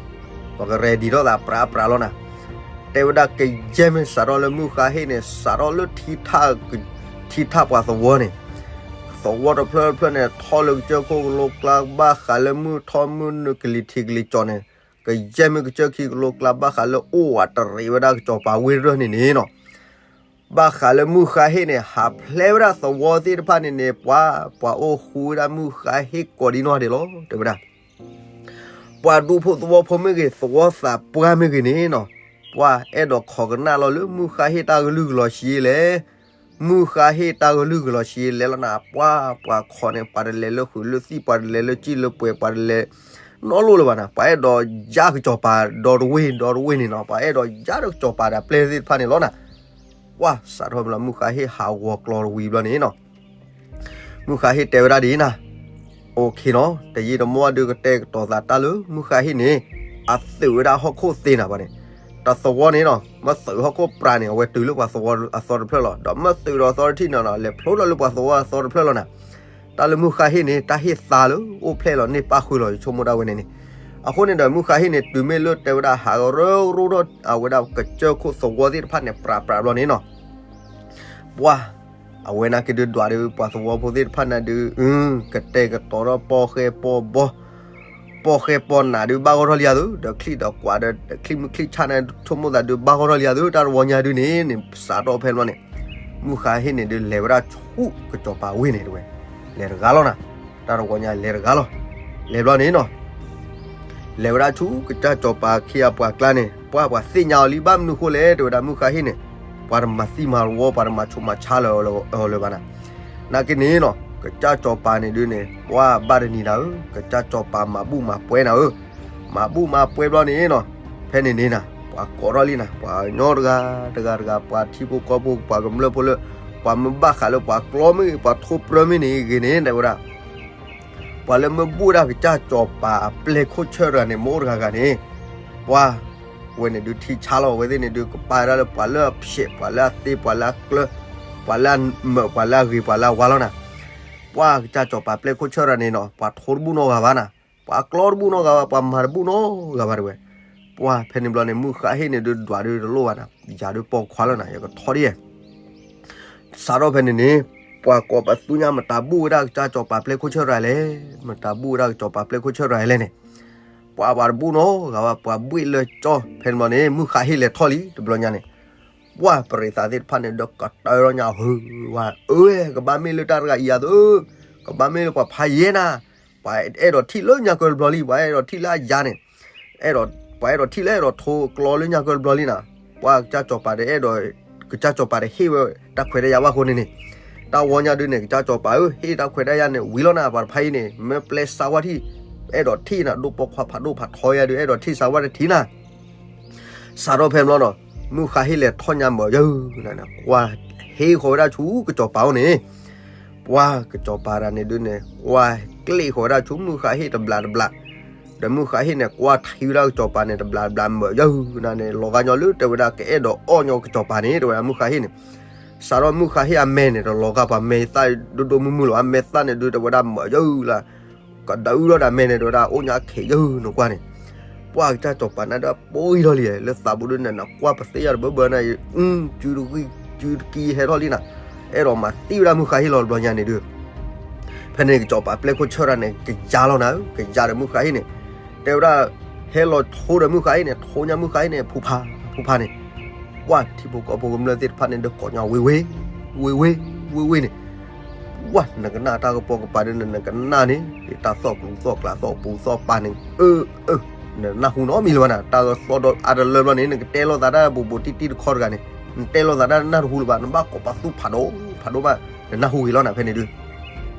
ပကရဲၣ်ဒံးထီၣ်သးပြးပြးလီၤနၤ. တဲဝဲဒၣ်ကယဲၢ်မ့ၢ်စးထီၣ်လၢမုၢ်ဃါဟ့ၣ်န့ၣ် စးထီၣ်လၢ ထံထၣ်ပှၤသဝီန့ၣ် သဝီတဖျၢၣ်တဖျၢၣ်န့ၣ် ထီၣ်လၢကစၢၢ်ခိၣ်ကလိကျါ ဘၣ်ဃးလၢမုၢ်ထီၣ်မုၢ်နုာ်ကလံၤထံးကလံၤကၠီန့ၣ် ကယဲၢ်မ့ၢ်ကစၢၢ်ခံကလိကျါ ဘၣ်ဃးလၢအိၣ်ဝးတရံးဝဲဒၣ်ကစီၤပၤဝ့ၢ်ရၢၢ်န့ၣ်န့ၣ်နီၤ ဘၣ်ဃးလၢမုၢ်ဃါဟ့ၣ်န့ၣ် ဟးဖျဲးဝဲဒၣ်သဝီသ့ၣ်တဖၣ်န့ၣ်န့ၣ် ပှၤ ပှၤအိၣ်ဃူဝဲဒၣ်မုၢ်ဃါဟ့ၣ်ကိးဒံနီၢ်ဒဲးလီၤ တဲဝဲဒၣ် ပှၤဒူဖိသဝီဖိမ့ၢ်ဂ့ၤ သဝီသးပှၢ်မ့ၢ်ဂ့ၤန့ၣ်နီၤ ပှၤအဲၣ်ဒိးခိးကနၣ်လီၤလၢမုၢ်ဃါဟ့ၣ်တၢ်ကလုၢ်ကလီၤဆံးလဲၣ်, မုၢ်ဃါဟ့ၣ်တၢ်ကလုၢ်ကလီၤဆံးလဲၣ်လီၤနၤ ပှၤ ပှၤခိးန့ၣ် ပှၤတလဲၤလၢဃုာ်လၢသံၣ် ပှၤတလဲၤလၢကံၣ်လၢပှဲၤ ပှၤတလဲၤနီတလိၣ်လၢၤဘၣ်နၤ ပှၤအဲၣ်ဒိးယါကစီၤပၤဒီတဝ့ၢ်ဒီတဝ့ၢ်န့ၣ်နီၤ ပှၤအဲၣ်ဒိးယါဒီးကစီၤပၤဒီးပျဲၢ်သ့ၣ်တဖၣ်န့ၣ်လီၤနၤ ပှၢ်စးထီၣ်မ့ၢ်လီၤ မုၢ်ဃါဟ့ၣ်ဟးဂီၤကျီတဝံၤဘျီန့ၣ်နီၤ မုၢ်ဃါဟ့ၣ်တဲဝဲဒၣ်ဒ်နၤ အိၣ်ခ့နီၤ တယံာ်တမီၢ်ဒုးကတဲာ်ကတီၤသးတၢ်လၢ မုၢ်ဃါဟ့ၣ်န့ၣ် အသုးဝဲဒၣ်ဟီၣ်ခိၣ်သ့နၤဘၣ်န့ၣ် တသဝီန့ၣ်နီၤ မ့ၢ်သုးဟီၣ်ခိၣ်ပြးန့ၣ် အဝဲတုၤလၢပှၤသဝီအသီတဖျၢၣ်လီၤ ဒီးမ့ၢ်သုးဒီးအသီတထံၣ်န့ၣ်နီၤ လဲၤဖျိထီၣ်လၢပှၤသဝီအသီတဖျၢၣ်လီၤနၤ တၢ်လၢမုၢ်ဃါဟ့ၣ်န့ၣ် တၢ်ဟ့ၣ်သါလၢအိၣ်ဖျဲၣ်လီၤန့ၢ်ပၣ်ဃုာ်လီၤ ယဆိကမိၣ်ဒၣ်ဝဲန့ၣ်န့ၣ် အဃိန့ၣ်ဒီး မုၢ်ဃါဟ့ၣ်န့ၣ် တုၤမ့ၢ်လၢတဲဝဲဒၣ်ဟးကရၢကရိထီၣ် အဝဲဒၣ်ကစၢၢ်ခိၣ်သဝီသ့ၣ်တဖၣ်န့ၣ် ပြးပြးဘျီန့ၣ်နီၤ ပှၢ် အဝဲနာ်က့ဒုးဒွးဒီးပှၤသဝီဖိသ့ၣ်တဖၣ်န့ၣ်ဒုး ကတဲာ်ကတီၤထီၣ်ပီၣ်ဃဲပီၣ်ဘီ ပီၣ်ဃဲပီၣ်နးဒုးဘၣ်ဂီၢ်ထီၣ်လံဧါသု ဒီးချံၣ်ဒီးကွးဒီးချံၣ်မုၢ်ချံၣ်ဆၣ်န့ၣ် ဆိကမိၣ်သးဒုးဘၣ်ဂီၢ်ထီၣ်လံဧါသု တၢ်တဝီညါဒုးန့ၣ် စးထီၣ်ဖဲဘျီန့ၣ် မုၢ်ဃါဟ့ၣ်န့ၣ်ဒုးလဲၤဝဲဒၣ်ဆူကစီၤပၤဝ့ၢ်န့ၣ်တဝဲ လဲၤတဂၤလီၤနၤ တၢ်တဝီညါလဲၤတဂၤလီၤ လဲၤဘျီန့ၣ်နီၤ လဲၤဝဲဒၣ်ဆူကစၢ်စီၤပၤခံဂၤပှၤကျါန့ၣ် ပှၢ်ပှၤသ့ၣ်ညါအီၤလံ ဘၣ်မနုၤဃိလဲၣ် တဲဝဲဒၣ်မုၢ်ဃါဟ့ၣ်န့ၣ် ပှၤတမၤသံမၤဝီ ပှၤတမၤဆိးမၤဆါလၢၤအီၤလၢၤဘၣ်နၤ နာ်က့န့ၣ်နီၤ ကစၢ်စီၤပၤန့ၣ်ဒုးန့ၣ် ပှၢ်ဘၣ်တနံၤနၤဧၢ ကစၢ်စီၤပၤမၤဘူၣ်မၤပှဲၤနၤဧၢ မၤဘူၣ်မၤပှဲၤဘျီန့ၣ်နီၤ ဖဲန့ၣ်န့ၣ်နၤ ပှၤကိးထီၣ်လံနၤ ပှၤကညီတဂၤတဂၤတဂၤ ပှၤထံဖိကီၢ်ဖိ ပှၤကမျၢၢ်ဖိလၢ ပှၤမ့ၢ်ဘၣ်ဃးလၢပှၤကျီမ့ၢ်ဂ့ၤ ပှၤထိပြၢမ့ၢ်န့ၣ်ဂ့ၤန့ၣ် တဲဝဲဒၣ် ပှၤလၢမ့ၢ်ဘူၣ်ဝဲဒၣ်ကစၢ်စီၤပၤအပျဲၢ်ခိၣ်ဆၢၣ်တဂၤန့ၣ် မ့ၢ်အိၣ်တဂၤဂၤန့ၣ် ပှၢ်ဝဲန့ၣ်ဒုးထံဆါလီၤ အဝဲသ့ၣ်န့ၣ်ဒုး ကပာ်ဝဲဒၣ်လၢပှၤလၢအဖျဲး ပှၤလၢအသ့ ပှၤလၢအကျၢၤ ပှၤလၢအမၢး ပှၤလၢအဂ့ၤ ပှၤလၢအဝါလီၤနၤ. ပှၢ်ကစၢ်စီၤပၤပျဲၢ်ခိၣ်ဆၢၣ်ရၤန့ၣ်နီၤ ပှၤထိတဘူၣ်နီတဂၤဘၣ်နၤ, ပှၤကျီတဘူၣ်နီတဂၤဘၣ် ပှၤမၤတဘူၣ်နီတဂၤဘၣ်တဲဝဲ. ပှၢ်ဖဲန့ၣ်ဘျီန့ၣ် မုၢ်ဃါဟ့ၣ်န့ၣ်ဒုးဒွးဒုးတလိၣ်ဘၣ်နၤ, ယၤဒုးပိာ်ခွါလီၤနၤ ယကထီဒ်ယဲ စးထီၣ်ဖဲန့ၣ်န့ၣ် ပှၤကိးပသူညါ မတၤဘူၣ်ဝဲဒၣ်ကစၢ်စီၤပၤပျဲၢ်ခိၣ်ဆၢၣ်ရၤလဲၣ်, မတၤဘူၣ်ဝဲဒၣ်ကစီၤပၤပျဲၢ်ခိၣ်ဆၢၣ်ရၤလဲၣ်န့ၣ်, ပှၤပှၤတဘူၣ်နီတဂၤဘၣ် ပှၤဘှ့ၣ်လၢကၠီ. ဖဲန့ၣ်ဘျီန့ၣ် မုၢ်ဃါဟ့ၣ်လဲၤထီၣ်လံ တဘျီညါန့ၣ်, ပှၢ်ပရံးသးသ့ၣ်တဖၣ်န့ၣ်ဒီးကတၢၢ်ထီၣ်ညါ ဟုဝဲ အၢဝဲ ကဘၣ်မ့ၢ်လၢတၢ်တဂၤအံၤယၤသၢ, ကဘၣ်မ့ၢ်လၢပှၤဖးယဲၢ်နၤ, ပှၤအဲၣ်ဒိးထံၣ်လၢညါကၢတဘျီလံ, ပှၤအဲၣ်ဒိးထံၣ်လၢအယၤန့ၣ် အဲၣ်ဒိး ပှၤအဲၣ်ဒိးထံၣ်လၢအဲၣ်ဒိးထိကျီလၢညါကၢတဘျီလံနၤ. ပှၢ်ကစၢ်စီၤပၤဒီးအဲၣ်ဒိး ကစၢ်စီၤပၤဒီးဟ့ၣ်ဝဲတၢ်ခွဲးတၢ်ယာ်ဘၣ်အဃိန့ၣ်န့ၣ်, တၢ်ဝီညါဒုးန့ၣ် ကစၢ်စီၤပၤဧၢ ဟ့ၣ်တၢ်ခွဲးတၢ်ယာ်န့ၣ် ဝံၤလီၤနၤ ပှၤတဖၣ်အံၤန့ၣ် မ့ၢ်ပျဲစါဝါထံၣ် အဲၣ်ဒိးထံၣ်နၤ ဒိၣ်ပိာ်ခွါဖးဒိၣ်ဖးထီယၤဒုး အဲၣ်ဒိးထံၣ်စါဝါတထံၣ်နၤ စးထီၣ်ဖဲန့ၣ်ဘျီနီၤ, မုၢ်ဃါဟ့ၣ်လဲၤထီၣ်ညါမၢာ်ယၢနၤ, ကွၢ်ဟ့ၣ်ဃီၤဝဲဒၣ်ဆူကစီၤပၤအိၣ်န့ၣ်, ပှၢ်ကစီၤပၤတဂၤန့ၣ်ဒုးန့ၣ် ကွၢ်ကျ့ၣ်ဃီၤဝဲဒၣ်ဆူမုၢ်ဃါဟ့ၣ်တဘျးတဘျး, ဒီးမုၢ်ဃါဟ့ၣ်န့ၣ် ကွၢ်ထံဝဲဒၣ်ကစီၤပၤန့ၣ် တဘျးတဘျးမၢာ်ယၢနၤန့ၣ် လီၤဂာ်ညီလၢတဲဝဲဒၣ် ကအဲၣ်ဒိးအီၣ်ညီကစီၤပၤန့ၣ် တဲဝဲဒၣ်မုၢ်ဃါဟ့ၣ်န့ၣ်, စးထီၣ်မုၢ်ဃါဟ့ၣ်အမဲာ်န့ၣ် တလီၤဂာ်ပှၤမဲာ်သၣ်ဒိၣ်ဒိၣ်မုၢ်မုၢ်လီၤ, အမဲာ်သၣ်န့ၣ်ဒုး တဲဝဲဒၣ်မၢာ်ယၢလၢ ကဒုးအုၣ်ထီၣ်ဒီးအမဲာ်န့ၣ် တဲဝဲဒၣ်အိၣ်ညါခဲးယၢနကွၢ်န့ၣ်, ပှၢ်ကစၢ်စီၤပၤန့ၣ်ဒီးပှ့ၤထီၣ်လံ လၢသးပူၤဒုးန့ၣ် နကွၢ်ပသ့ၣ်ညါတဘၢဘၢနၤ, စုတကံ စုတကံဟဲထီၣ်လံနၤ, အဲၣ်ဒိးမၤသံဝဲဒၣ်မုၢ်ဃါဟ့ၣ်လီၤတဘျီညါန့ၣ်ဒုး ဖဲန့ၣ်ကစီၤပၤပျဲၢ်ခိၣ်ဆၢၣ်တဂၤန့ၣ် ကယၤလီၤနၤဧၢ, ကယၤဒီးမုၢ်ဃါဟ့ၣ်န့ၣ်, တဲဝဲဒၣ် ဟဲလီၤထိဒီးမုၢ်ဃါဟ့ၣ်န့ၣ် ထိညါမုၢ်ဃါဟ့ၣ်န့ၣ် ဖူဖး ဖူဖးန့ၣ်, ပှၢ်ထံဖိကီၢ်ဖိကမျၢၢ်သ့ၣ်တဖၣ်န့ၣ်ဒီးကိးညါဝ့ၤဝ့ၤ ဝ့ၤဝ့ၤ ဝ့ၤဝ့ၤန့ၣ်, ပှၢ်နကနၣ်တၢ်ကပိာ်ကပၤဒုး နကနၣ်န့ၣ် တၢ်သီၣ်ကျူသီၣ်ကျးသီၣ်ပူၤသီၣ်ပၤန့ၣ် အၢ အၢ နနၢ်ဟူနီတမံၤလၢၤဘၣ်နၤ, တၢ်သီၣ်အါတလၢဘျီန့ၣ် နကတဲလိာ်သးတၢ်ဘူးဘူးတံၢ်တံၢ်တခီတဂၤန့ၣ်, နတဲလိာ်သးတၢ်နၢ်တဟူလၢၤဘၣ်, နဘၣ်ကိးပသူဖးဒိၣ်ဖးဒိၣ်ဘၣ်, နနၢ်ဟူဂ့ၤလီၤနၤဖဲန့ၣ်ဒုး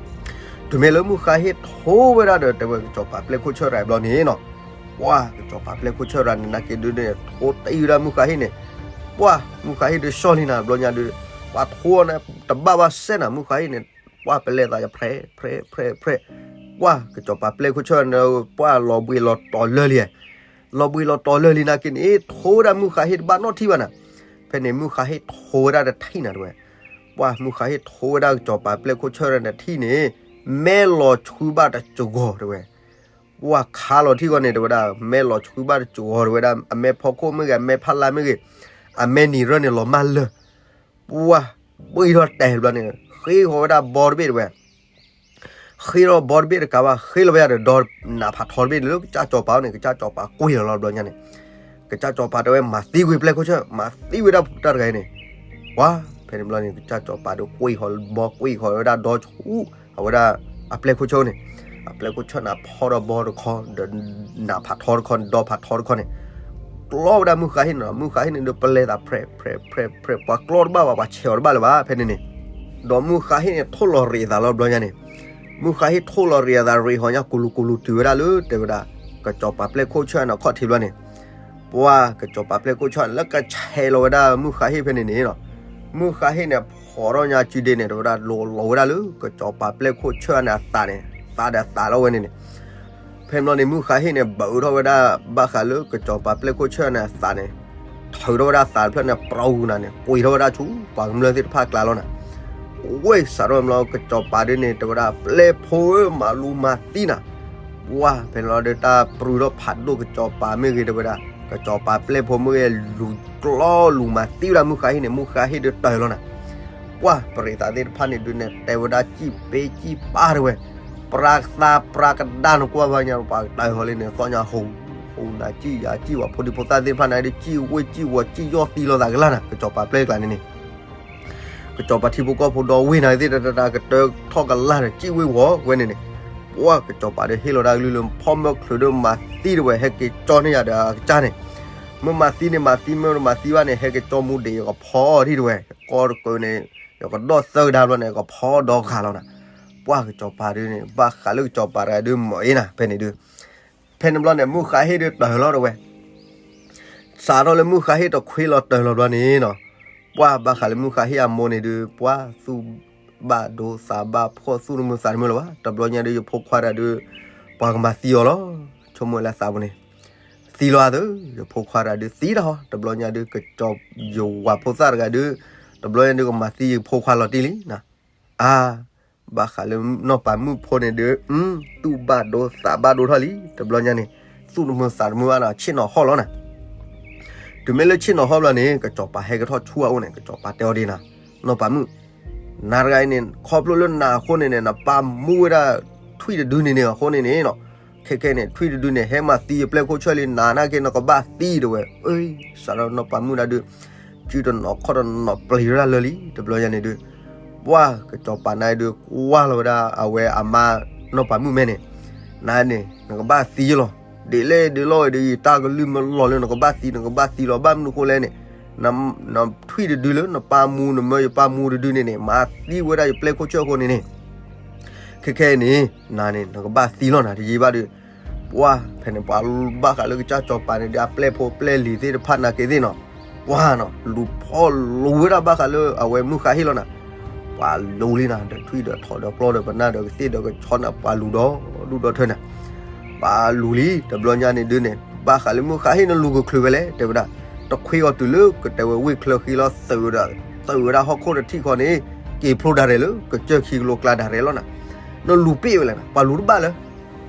တုၤမ့ၢ်လၢမုၢ်ဃါဟ့ၣ်ထိဝဲဒၣ်ဒီး တဲဝဲကစီၤပၤပျဲၢ်ခိၣ်ဆၢၣ်တဂၤဘျီန့ၣ်နီၤ, ပှၢ်ကစီၤပၤပျဲၢ်ခိၣ်ဆၢၣ်တဂၤန့ၣ် နာ်က့ဒုးန့ၣ် ထိတံၢ်ဝဲဒၣ်မုၢ်ဃါဟ့ၣ်န့ၣ်, ပှၢ်မုၢ်ဃါဟ့ၣ်ဒုးဆီၣ်လံနၤဘျီညါဒုး, ပှၢ်ထိန့ၣ် တဘၣ်ဘၣ်စဲးနၤ မုၢ်ဃါဟ့ၣ်န့ၣ်, ပှၢ်ပလဲၤသးယဖျဲး ဖျဲး ဖျဲး ဖျဲး, ပှၢ်ကစီၤပၤပျဲၢ်ခိၣ်ဆၢၣ်န့ၣ် ပှၢ်လီၤဘှံးလီၤတီၤလၢလံ လီၤဘှံးလီၤတီၤလၢလံနာ်က့န့ၣ် ထိဝဲဒၣ်မုၢ်ဃါဟ့ၣ်တဘၣ်နီတထံၣ်ဘၣ်နၤ, ဖဲန့ၣ်မုၢ်ဃါဟ့ၣ်ထိဝဲဒၣ်တထံၣ်နၤတဲဝဲ, ပှၢ်မုၢ်ဃါဟ့ၣ်ထိဝဲဒၣ်ကစီၤပၤပျဲၢ်ခိၣ်ဆၢၣ်တထံၣ်န့ၣ်, မဲလီၤဆှုဘၣ်တစှီၤတဲဝဲ, ပှၢ်ခးလီၤထံၣ်ဂီၢ်န့ၣ် တဲဝဲဒၣ် မဲလီၤဆှုဘၣ်တစှီၤတဲဝဲဒၣ် အမဲဖီခိၣ်မ့ၢ်ဂ့ၤ အမဲဖးလါမ့ၢ်ဂ့ၤ, အမဲနံၤရၢၢ်န့ၣ်လီၤမၢ်လၢၢ်, ပှၢ်ဘှံးထီၣ်တဲာ်ဘျီန့ၣ် ဃ့ဃီၤဝဲဒၣ်ဘီတဘ့ၣ်တဲဝဲ ဃ့ထီၣ်ဘီတဘ့ၣ်တကးဘၣ် ဃ့လီၤဝဲဒၣ်ဒီး နးဖးထီတဘ့ၣ်န့ၣ်လၢကစၢ်စီၤပၤန့ၣ် ကစၢ်စီၤပၤကွံာ်လီၤလီၤဘျီညါန့ၣ်, ကစၢ်စီၤပၤတဲဝဲမၤသံကွံာ်ပျဲၢ်ခိၣ်ဆၢၣ် မၤသံဝဲဒၣ်တၢ်တဂၤအံၤန့ၣ်, ပှၢ်ဖဲန့ၣ်ဘျီန့ၣ် ကစၢ်စီၤပၤဒီးကွံာ်ဃီၤဘီကွံာ်ဃီၤဝဲဒၣ်ဒီဆူ အဝဲဒၣ်အပျဲၢ်ခိၣ်ဆၢၣ်န့ၣ်, အပျဲၢ်ခိၣ်ဆၢၣ်န့ၣ်ဖီဒီးဘီတခီ ဒီးနးဖးထီတခီ ဒီဖးထီတခီန့ၣ် ကျီဝဲဒၣ်မုၢ်ဃါဟ့ၣ်န့ၣ် မုၢ်ဃါဟ့ၣ်န့ၣ်ဒီးပလဲၤသးဖြဲး ဖြဲး ဖြဲး ဖြဲး ပှၤကျီတဘၣ်ဘၣ် ပှၤဆဲးအီၤတဘၣ်လၢၤဘၣ် ဖဲန့ၣ်န့ၣ်, ဒီးမုၢ်ဃါဟ့ၣ်န့ၣ်ထိၣ်လီၤရံးအသးလီၤဘျီညါန့ၣ်, မုၢ်ဃါဟ့ၣ်ထိၣ်လီၤရံးအသးရံးဟီၣ်ညါကူလူကူလူတုၤဝဲဒၣ်လၢတဲဝဲဒၣ် ကစီၤပၤပျဲၢ်ခိၣ်ဆၢၣ်န့ၣ်အခီၣ်ထံးဘျီန့ၣ်, ပှၢ်ကစီၤပၤပျဲၢ်ခိၣ်ဆၢၣ်န့ၣ် လၢကဆဲးလီၤဝဲဒၣ်မုၢ်ဃါဟ့ၣ်ဖဲန့ၣ်န့ၣ်လီၤ, မုၢ်ဃါဟ့ၣ်န့ၣ်ဖီထီၣ်ညါစုဒ့န့ၣ် တဲဝဲဒၣ်လီၤလီၤဝဲဒၣ်လၢ ကစီၤပၤပျဲၢ်ခိၣ်ဆၢၣ်န့ၣ်အသးန့ၣ်, သးဒီးသးလီၤဝဲန့ၣ်န့ၣ် ဖဲန့ၣ်ဘျီန့ၣ် မုၢ်ဃါဟ့ၣ်န့ၣ် ဘၣ်အၢထီၣ်ဝဲဒၣ် ဘၣ်ဃးလၢကစီၤပၤပျဲၢ်ခိၣ်ဆၢၣ်န့ၣ်အသးန့ၣ်, ထုးထီၣ်ဝဲဒၣ်သးတဖျၢၣ်န့ၣ် ပြူနၤန့ၣ် ကွံာ်ထီၣ်ဝဲဒၣ်ဆူပှၤကမျၢၢ်သ့ၣ်တဖၣ်အကျါလီၤနၤ, ဝဲစးထီၣ်ဘျီကစီၤပၤဒုးန့ၣ် တဲဝဲဒၣ် ပျဲၢ်ဖိဧၢ မၤလူၤမၤသံနၤ, ပှၢ်ဖဲန့ၣ်ဘျီဒီးတၢ်ပြူထီၣ်ဖးဒိၣ်ကစီၤပၤမ့ၢ်ဂ့ၤတဲဝဲဒၣ် ကစီၤပၤပျဲၢ်ဖိမ့ၢ်ဂ့ၤ လူၤကျီလူၤမၤသံဝဲဒၣ်မုၢ်ဃါဟ့ၣ်န့ၣ် မုၢ်ဃါဟ့ၣ်ဒုးတၢၢ်လီၤနၤ ပှၢ်ပရံးသးသ့ၣ်တဖၣ်န့ၣ်ဒုးန့ၣ် တဲဝဲဒၣ်စံၣ်ပ့စံၣ်ပၢ်တဲဝဲ, ပြးသးပြးကဒါနကွၢ်ဘၣ်ညါ ပှၤကတၢၢ်ဃီၤလံန့ၣ် သီၣ်ညါဟူး, ဟူးနၤစံၣ်ယၤစံၣ်ဝဲ ဖိဒံဖိသၣ်သ့ၣ်တဖၣ်န့ၣ်ဒုး စံၣ်ဝ့ၢ်စံၣ်ဝီၤစံၣ်ယီၢ်သံလိာ်သးကလၢ်နၤ ကစီၤပၤပျဲၢ်ကျါန့ၣ်န့ၣ် ကစီၤပၤထံဖိကီၢ်ဖိဒီဝ့ၢ်နၤသ့ၣ်တတၢ်ကတၢၢ်ထီၣ်ကလၢ်ဒီးစံၣ်ဝ့ၢ်ဝီၤဝဲန့ၣ်န့ၣ်, ပှၢ်ကစီၤပၤဒုးဟ့ၣ်လီၤတၢ်ကလုၢ်လၢ ဖီမၢချုးဒုးမၤသံတဝဲ ဟဲက့ၤကၠီန့ၢ်ယၤဒီးအကစၢ်န့ၣ်, မ့ၢ်မၤသံန့ၣ်မၤသံ မ့ၢ်တမၤသံဘၣ်န့ၣ် ဟဲက့ၤကၠီမူဒံး ယကဖီအီၤဒံးတဝဲ, ကီတကၢၢ်န့ၣ် ယကဒီၣ်သၢကဒါဘျီန့ၣ် ယကဖီဒီဂၤလီၤနၤ, ပှၢ်ကစီၤပၤဒုးန့ၣ် ဘၣ်ဃးလၢကစီၤပၤတဂၤဒုးမၤအ့နၤ ဖဲန့ၣ်ဒုး ဖဲန့ၣ်ဘျီန့ၣ် မုၢ်ဃါဟ့ၣ်ဒုးတၢၢ်လီၤတဝဲ စးထီၣ်လၢမုၢ်ဃါဟ့ၣ်တခွ့လီၤတၢၢ်လီၤဘျီန့ၣ်နီၤ, ပှၢ်ဘၣ်ဃးလၢမုၢ်ဃါဟ့ၣ်အမိၢ်န့ၣ်ဒုး ပှၢ်သူၣ်ဘၣ်ဒိသးဘၣ်ဖှီၣ် သူၣ်တမုာ်သးတမုာ်လၢၤဘၣ်, တဘျီညါဒုးယဖိခွါတဂၤဒုး ပှၤကမၤသံအီၤလီၤ, ဆိကမိၣ်လၢသးပူၤန့ၣ်, သံလီၤအသး, ယဖိခွါတဂၤဒုးသံတၢ်ဟီ, တဘျီညါဒုး ကစီၤယဝၤဖိသၣ်တဂၤဒုး, တဘျီညါဒုးကမၤသံယဖိခွါလီၤတံၢ်လံနၤ. အါ, ဘၣ်ဃးလၢနီၢ်ပၤမုၣ်ဖိန့ၣ်ဒုး, သူၣ်ဘၣ်ဒိသးဘၣ်ဒိထီၣ်လံ, တဘျီညါန့ၣ်, သူၣ်တမုာ်သးတမုာ်ဘၣ်ဒီး ဆ့ၣ်နီၤဟီၣ်လီၤနၤ. တုၤမ့ၢ်လၢဆ့ၣ်နီၤဟီၣ်ဘျီန့ၣ် ကစီၤပၤဟဲကထီၣ်ဆူအအိၣ်န့ၣ် ကစီၤပၤတဲအီၤဒ်နၤ, နီၢ်ပၤမုၣ်, နၤတဂၤအံၤန့ၣ် ခီဖျိလၢနၤအဃိန့ၣ်န့ၣ် နပာ်မူဝဲဒၣ်ထွံၣ်တဒုန့ၣ်န့ၣ်အဃိန့ၣ်န့ၣ်နီၤ, ခဲခဲန့ၣ် ထွံၣ်တဒုန့ၣ် ဟဲမၤသံယပျဲၢ်ခိၣ်ဆၢၣ်လံ, နၤနာ်က့ နကဘၣ်သံတဲဝဲ, အ့, စးထီၣ်နီၢ်ပၤမုၣ်ဒၣ်ဒုး, စုတနီၤခီၣ်တနီၤပျံၤဝဲဒၣ်လၢာ်လံ, တဘျီညါန့ၣ်ဒုး, ပှၢ်ကစီၤပၤန့ၣ်ဒုး ကွၢ်လီၤဝဲဒၣ်အဝဲအမါနီၢ်ပၤမုၣ်မဲန့ၣ်, နၤန့ၣ် နကဘၣ်သံလီၤ, ဒ်လဲၣ်ဒ်လဲၣ်ဂ့ၤဒီး ယတၢ်ကလုၢ်မ့ၢ်လီၤလၢနကဘၣ်သံ နကဘၣ်သံလီၤ, ဘၣ်မနုၤဃိလဲၣ်န့ၣ်, နထွံၣ်တဒုလၢနပာ်မူ နမၢယပာ်မူတဒုန့ၣ်န့ၣ် မၤသံဝဲဒၣ်ယပျဲၢ်ခိၣ်ဆၢၣ်အဃိန့ၣ်န့ၣ်, ခဲခဲအံၤန့ၣ် နၤန့ၣ် နကဘၣ်သံလီၤနၤ တယံာ်ဘၣ်ဒီး, ပှၢ်ဖဲန့ၣ် ပှၤဘၣ်ဃးလၢကစၢ်စီၤပၤန့ၣ်ဒီး အပျဲၢ်ဖိပျဲၢ်လံၤသ့ၣ်တဖၣ်နာ်က့သ့ၣ်နီၤ, ပှၢ်နီၤ လူၤဖီၣ်လူၤဝဲဒၣ်ဘၣ်ဃးလၢအဝဲမုၢ်ဃါဟ့ၣ်လီၤနၤ, ပှၤလူၤလံနၤ ဒီးထွံၣ်ဒီးထိးဒီးကျီဒီးပနၢ်ဒီးကသ့ၣ်ဒီးကဆီန့ၣ် ပှၤလူၤဒီဒူၣ်ဒီထၢနၤ, ပှၤလူၤလံ တဘျီညါန့ၣ်ဒုးန့ၣ် ဘၣ်ဃးလၢမုၢ်ဃါဟ့ၣ်န့ၣ်လူၤကချုးဝဲလဲၣ် တဲဝဲဒၣ်, တခွ့အီၤတုၤလၢကတဲဝဲဝ့ၢ်ချၢဃံလီၤ သုးဝဲဒၣ်, သုးဝဲဒၣ်ဟီၣ်ခိၣ်တထံၣ်ဃီန့ၣ်, က့ၤဖျိဒၣ်ရဲၣ်လၢ ကစၢၢ်ခံကလိကျါဒၣ်ရဲၣ်လီၤနၤ, နလူၤပ့ၢ်ဝဲလဲၣ်နၤ ပှၤလူၤတဘၣ်လၢ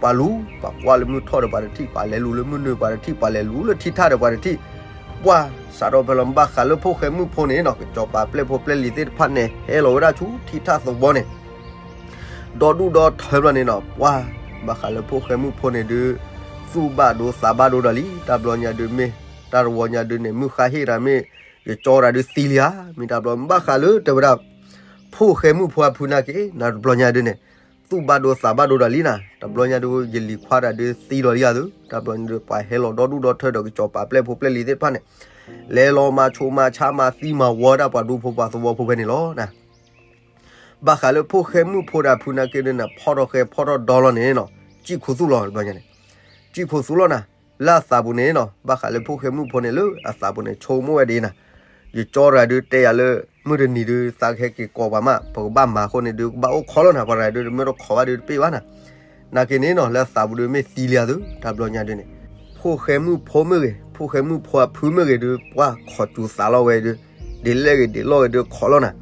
ပှၤလူၤ, ပှၤကွၢ်လၢမုၢ်ထီၣ်ဒီးပှၤတထံၣ်, ပှၤလဲၤလူၤလၢမုၢ်နုာ်ပှၤတထံၣ်, ပှၤလဲၤလူၤလၢထံထၣ်ဒီးပှၤတထံၣ်, ပှၢ်စးထီၣ်ဖဲလီၤ ဘၣ်ဃးလၢဖိၣ်ဃဲမုၣ်ဖိန့ၣ်နီၤ ကစီၤပၤပျဲၢ်ဖိပျဲၢ်လံၤသ့ၣ်တဖၣ်န့ၣ် ဟဲလီၤဝဲဒၣ်ဆူထံထၣ်သဝီန့ၣ်, ဒီဒူၣ်ဒီထၢဘျီန့ၣ်နီၤ ပှၢ်, ဘၣ်ဃးလၢဖိၣ်ဃဲမုၣ်ဖိန့ၣ်ဒုး, သူၣ်ဘၣ်ဒိသးဘၣ်ဒိဒီးလံ, တၢ်ဘျီညါဒုးမ့ၢ်, တၢ်တဝီညါဒုးန့ၣ် မုၢ်ဃါဟ့ၣ်တၢ်မ့ၢ်, ယကၠီတၢ်ဒုးသံလံဧါ, မ့ၢ်တၢ်ဘျီဘၣ်ဃးလၢတဲဝဲဒၣ်, ဖိၣ်ဃဲမုၣ်ဖိအဖုနာ်က့ၤ နၤတဘျီညါဒုးန့ၣ်, သူၣ်ဘၣ်ဒိသးဘၣ်ဒိဒီးလံနၤ, တဘျီညါဒုး ယလံၤခွါတၢ်ဒုးသံလီၤလံဧါသု, တၢ်ဘျီညါဒုးပှၤဟဲလီၤဒီဒူၣ်ဒီထၢဒီးကစီၤပၤပျဲၢ်ဖိပျဲၢ်လံၤသ့ၣ်တဖၣ်န့ၣ်, လဲၤလီၤမၤဆိမၤဆါမၤသံမၤဝီဒၣ်ပှၤဒူဖိပှၤသဝီဖိဖဲန့ၣ်လီၤနၤ ဘၣ်ဃးလၢဖိၣ်ဃဲမုၣ်ဖိဒီးအဖုနာ်က့ၤဒုးန့ၣ် ဖီၣ်ထီၣ်ဃဲဖီၣ်ထီၣ်ဒီလီၤန့ၣ်နီၤ, စံၣ်ခိၣ်သူလီၤနၤ, စံၣ်ခိၣ်သူလီၤနၤ, လၢအသးပူၤန့ၣ်နီၤ ဘၣ်ဃးလၢဖိၣ်ဃဲမုၣ်ဖိန့ၣ်လၢအသးပူၤန့ၣ် ဆိကမိၣ်ဝဲဒ်အံၤနၤ, ယကၠီတဂၤဒုးတဲယၤလၢ မုၢ်တနံၤဒုး သးကဟဲက့ၤကိးပှၤမး ပကဘၣ်မၤအဃိန့ၣ်ဒုး ကဘၣ်အိၣ်ခိးလီၤနၤ, ပှၤတဂၤဒုး တမ့ၢ်တခိးဘၣ်ဒုးတပ့ၢ်ဘၣ်နၤ, နာ်က့ၤန့ၣ်နီၤ လၢအသးပူၤဒုးမ့ၢ်သံလံဧါသု, တၢ်ဘျီညါဒုးန့ၣ်, ဖိၣ်ဃဲမုၣ်ဖိမ့ၢ်ဂ့ၤ ဖိၣ်ဃဲမုၣ်ဖိအဖုမ့ၢ်ဂ့ၤဒုး ပှၢ်ခိးစူၤသးလီၤဝဲဒုး, ဒ်လဲၣ်ဂ့ၤဒ်လဲၣ်ဂ့ၤဒုးခိးလီၤနၤ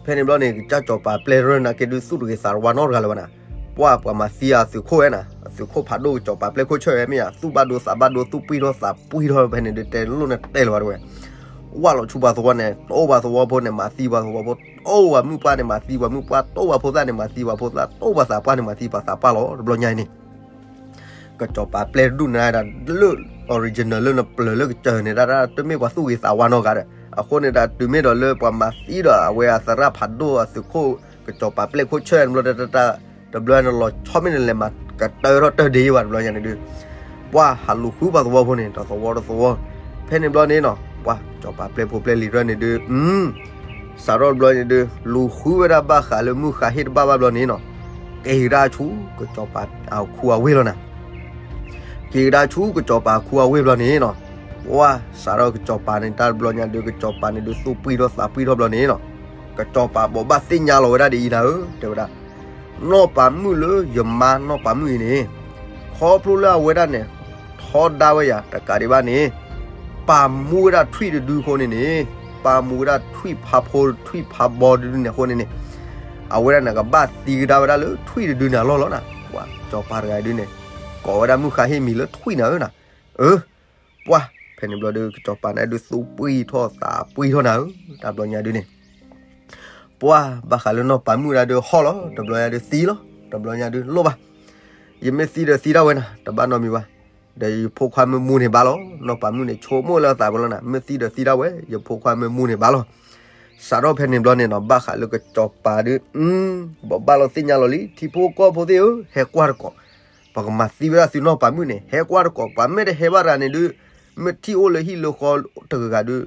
ဖဲန့ၣ်ဘျီန့ၣ် ကစၢ်စီၤပၤပျဲၢ်ရၢနာ်က့ၤဒုး သူၣ်တဂ့ၤသးတဝါနီတဂၤလၢၤဘၣ်နၤ, ပှၢ်ပှၤမၤသံအသုးခိၣ်ဝဲနၤ, အသုးခိၣ်ဖးဒိၣ်ကစီၤပၤပျဲၢ်ခိၣ်ဆၢၣ်ဝဲမ့ၢ်ဧါ, သူၣ်ဘၣ်ဒိသးဘၣ်ဒိ သူၣ်ပှံၢ်ထီၣ်သးပှံၢ်ထီၣ်ဖဲန့ၣ်ဒုး တဲလိၣ်န့ၣ်တဲလၢၤဘၣ်တဝဲ, ဝၢ်လီၤဆူပှၤသဝီန့ၣ် တိၢ်ပှၤသဝီဖိန့ၣ် မၤသံပှၤသဝီဖိ, တိၢ်ပှၤမုၣ်ပှၢ်န့ၣ် မၤသံပှၤမုၣ်ပှၢ်, တိၢ်ပှၤဖိသၣ်န့ၣ် မၤသံပှၤဖိသၣ်, တိၢ်ပှၤသးပှၢ်န့ၣ် မၤသံပှၤသးပှၢ်လီၤ တဘျီညါအံၤန့ၣ် ကစီၤပၤပျဲၢ်တဒူၣ်န့ၣ်ဒၣ်လၢ original လၢနပျၢၤလၢကစၢၢ်န့ၣ်ဒၣ် တမ့ၢ်ပှၤသူၣ်ဂ့ၤသးဝါနီတဂၤဒီး အဃိန့ၣ်ဒၣ် တုၤမ့ၢ်ဒီးလၢပှၤမၤသံဒီးအဝဲအသရၣ်ဖးဒိၣ်အသုးခိၣ် ကစီၤပၤပျဲၢ်ခိၣ်ဆၢၣ်န့ၣ်ဘျီ တဘျီန့ၣ်လီၤဆီမ့ၢ်န့ၣ်လဲၤမၤကတၢၢ်ထီၣ်တၢၢ်ဒ့ဘၣ်တဘျီညါန့ၣ်ဒုး ပှၢ်ဟးလူၤဃုပှၤသဝီဖိန့ၣ် တသဝီတသဝီ ဖဲန့ၣ်ဘျီန့ၣ်နီၤ ပှၢ်ကစီၤပၤပျဲၢ်ဖိပျဲၢ်လံၤရၢၢ်န့ၣ်ဒုး စးထီၣ်တဘျီန့ၣ်ဒုး လူၤဃုဝဲဒၣ်ဘၣ်ဃးလၢမုၢ်ဃါဟ့ၣ်တဘၣ်ဘၣ်ဘျီန့ၣ်နီၤ က့ၤကဒါဆူ ကစီၤပၤအခူအဝ့ၢ်လီၤနၤ က့ၤကဒါဆူကစီၤပၤအခူအဝ့ၢ်ဘျီန့ၣ်နီၤ ပှၢ်စးထီၣ်ကစီၤပၤန့ၣ် တၢ်တဘျီညါဒုး ကစီၤပၤန့ၣ်ဒုး သူၣ်ပှံၢ်ထီၣ်သးပှံၢ်ထီၣ်ဘျီန့ၣ်နီၤ ကစီၤပၤဘိးဘၣ်သ့ၣ်ညါလီၤဝဲဒၣ်ဒ်အံၤနၤဧၢ တဲဝဲဒၣ် နီၢ်ပၤမုၣ်လၢယမါနီၢ်ပၤမုၣ်အံၤန့ၣ် ခီဖျိလၢအဝဲဒၣ်န့ၣ် ထီဒါဝဲယၤတကးဒံးဘၣ်န့ၣ် ပာ်မူဝဲဒၣ်ထွံၣ်တဒုအဃိန့ၣ်န့ၣ် ပာ်မူဝဲဒၣ်ထွံၣ်ဖးဖိထွံၣ်ဖးဘီတဒုန့ၣ်အဃိန့ၣ်န့ၣ် အဝဲဒၣ်န့ၣ် ကဘၣ်သံကဒါဝဲဒၣ်လၢထွံၣ်တဒုန့ၣ်အလီၢ်လီၤနၤ ပှၤစီၤပၤတဂၤဒုန့ၣ် ကိးဝဲဒၣ်မုၢ်ဃါဟ့ၣ်မံၤလၢထွံၣ်နၤဧၢနၤ အၢ ပှၢ်ဖဲန့ၣ်ဘျီဒုး ကစီၤပၤန့ၣ်ဒုး သူၣ်ပှံၢ်ထီၣ်သးပှံၢ်ထီၣ်နၤဧၢ တၢ်ဘျီညါဒုးန့ၣ် ပှၢ်ဘၣ်ဃးလၢနီၢ်ပၤမုၣ်ဒၣ်ဒုးဟီၣ်လီၤ တဘျီညါဒုးသံလီၤ တဘျီညါဒုးလိၣ်ဘၣ် ယမ့ၢ်သံဒီးသံဒၣ်ဝဲနၤ တဘၣ်နီတမံၤဘၣ် ဒီးယဖိခွါမ့ၢ်မူန့ၣ်ဘၣ်လီၤ နီၢ်ပၤမုၣ်န့ၣ် ဆိကမိၣ်လၢအသးပူၤလီၤနၤ မ့ၢ်သံဒီးသံဒၣ်ဝဲ ယဖိခွါမ့ၢ်မူန့ၣ်ဘၣ်လီၤ စးထီၣ်ဖဲန့ၣ်ဘျီန့ၣ်နီၤ ဘၣ်ဃးလၢကစီၤပၤဒုး ဘိးဘၣ်လီၤသ့ၣ်ညါလီၤလံ ထံဖိကီၢ်ဖိသ့ၣ်ဧၢ ဟဲကွၢ်တကိး ပကမၤသံဝဲဒၣ်သုနီၢ်ပၤမုၣ်န့ၣ် ဟဲကွၢ်တကိး ပှၤမ့ၢ်တဟဲဘၣ်တဂၤန့ၣ်ဒုး မ့ၢ်ထံၣ်အိၣ်လၢဟံၣ်လၢဃီတဂၤဂၤဒုး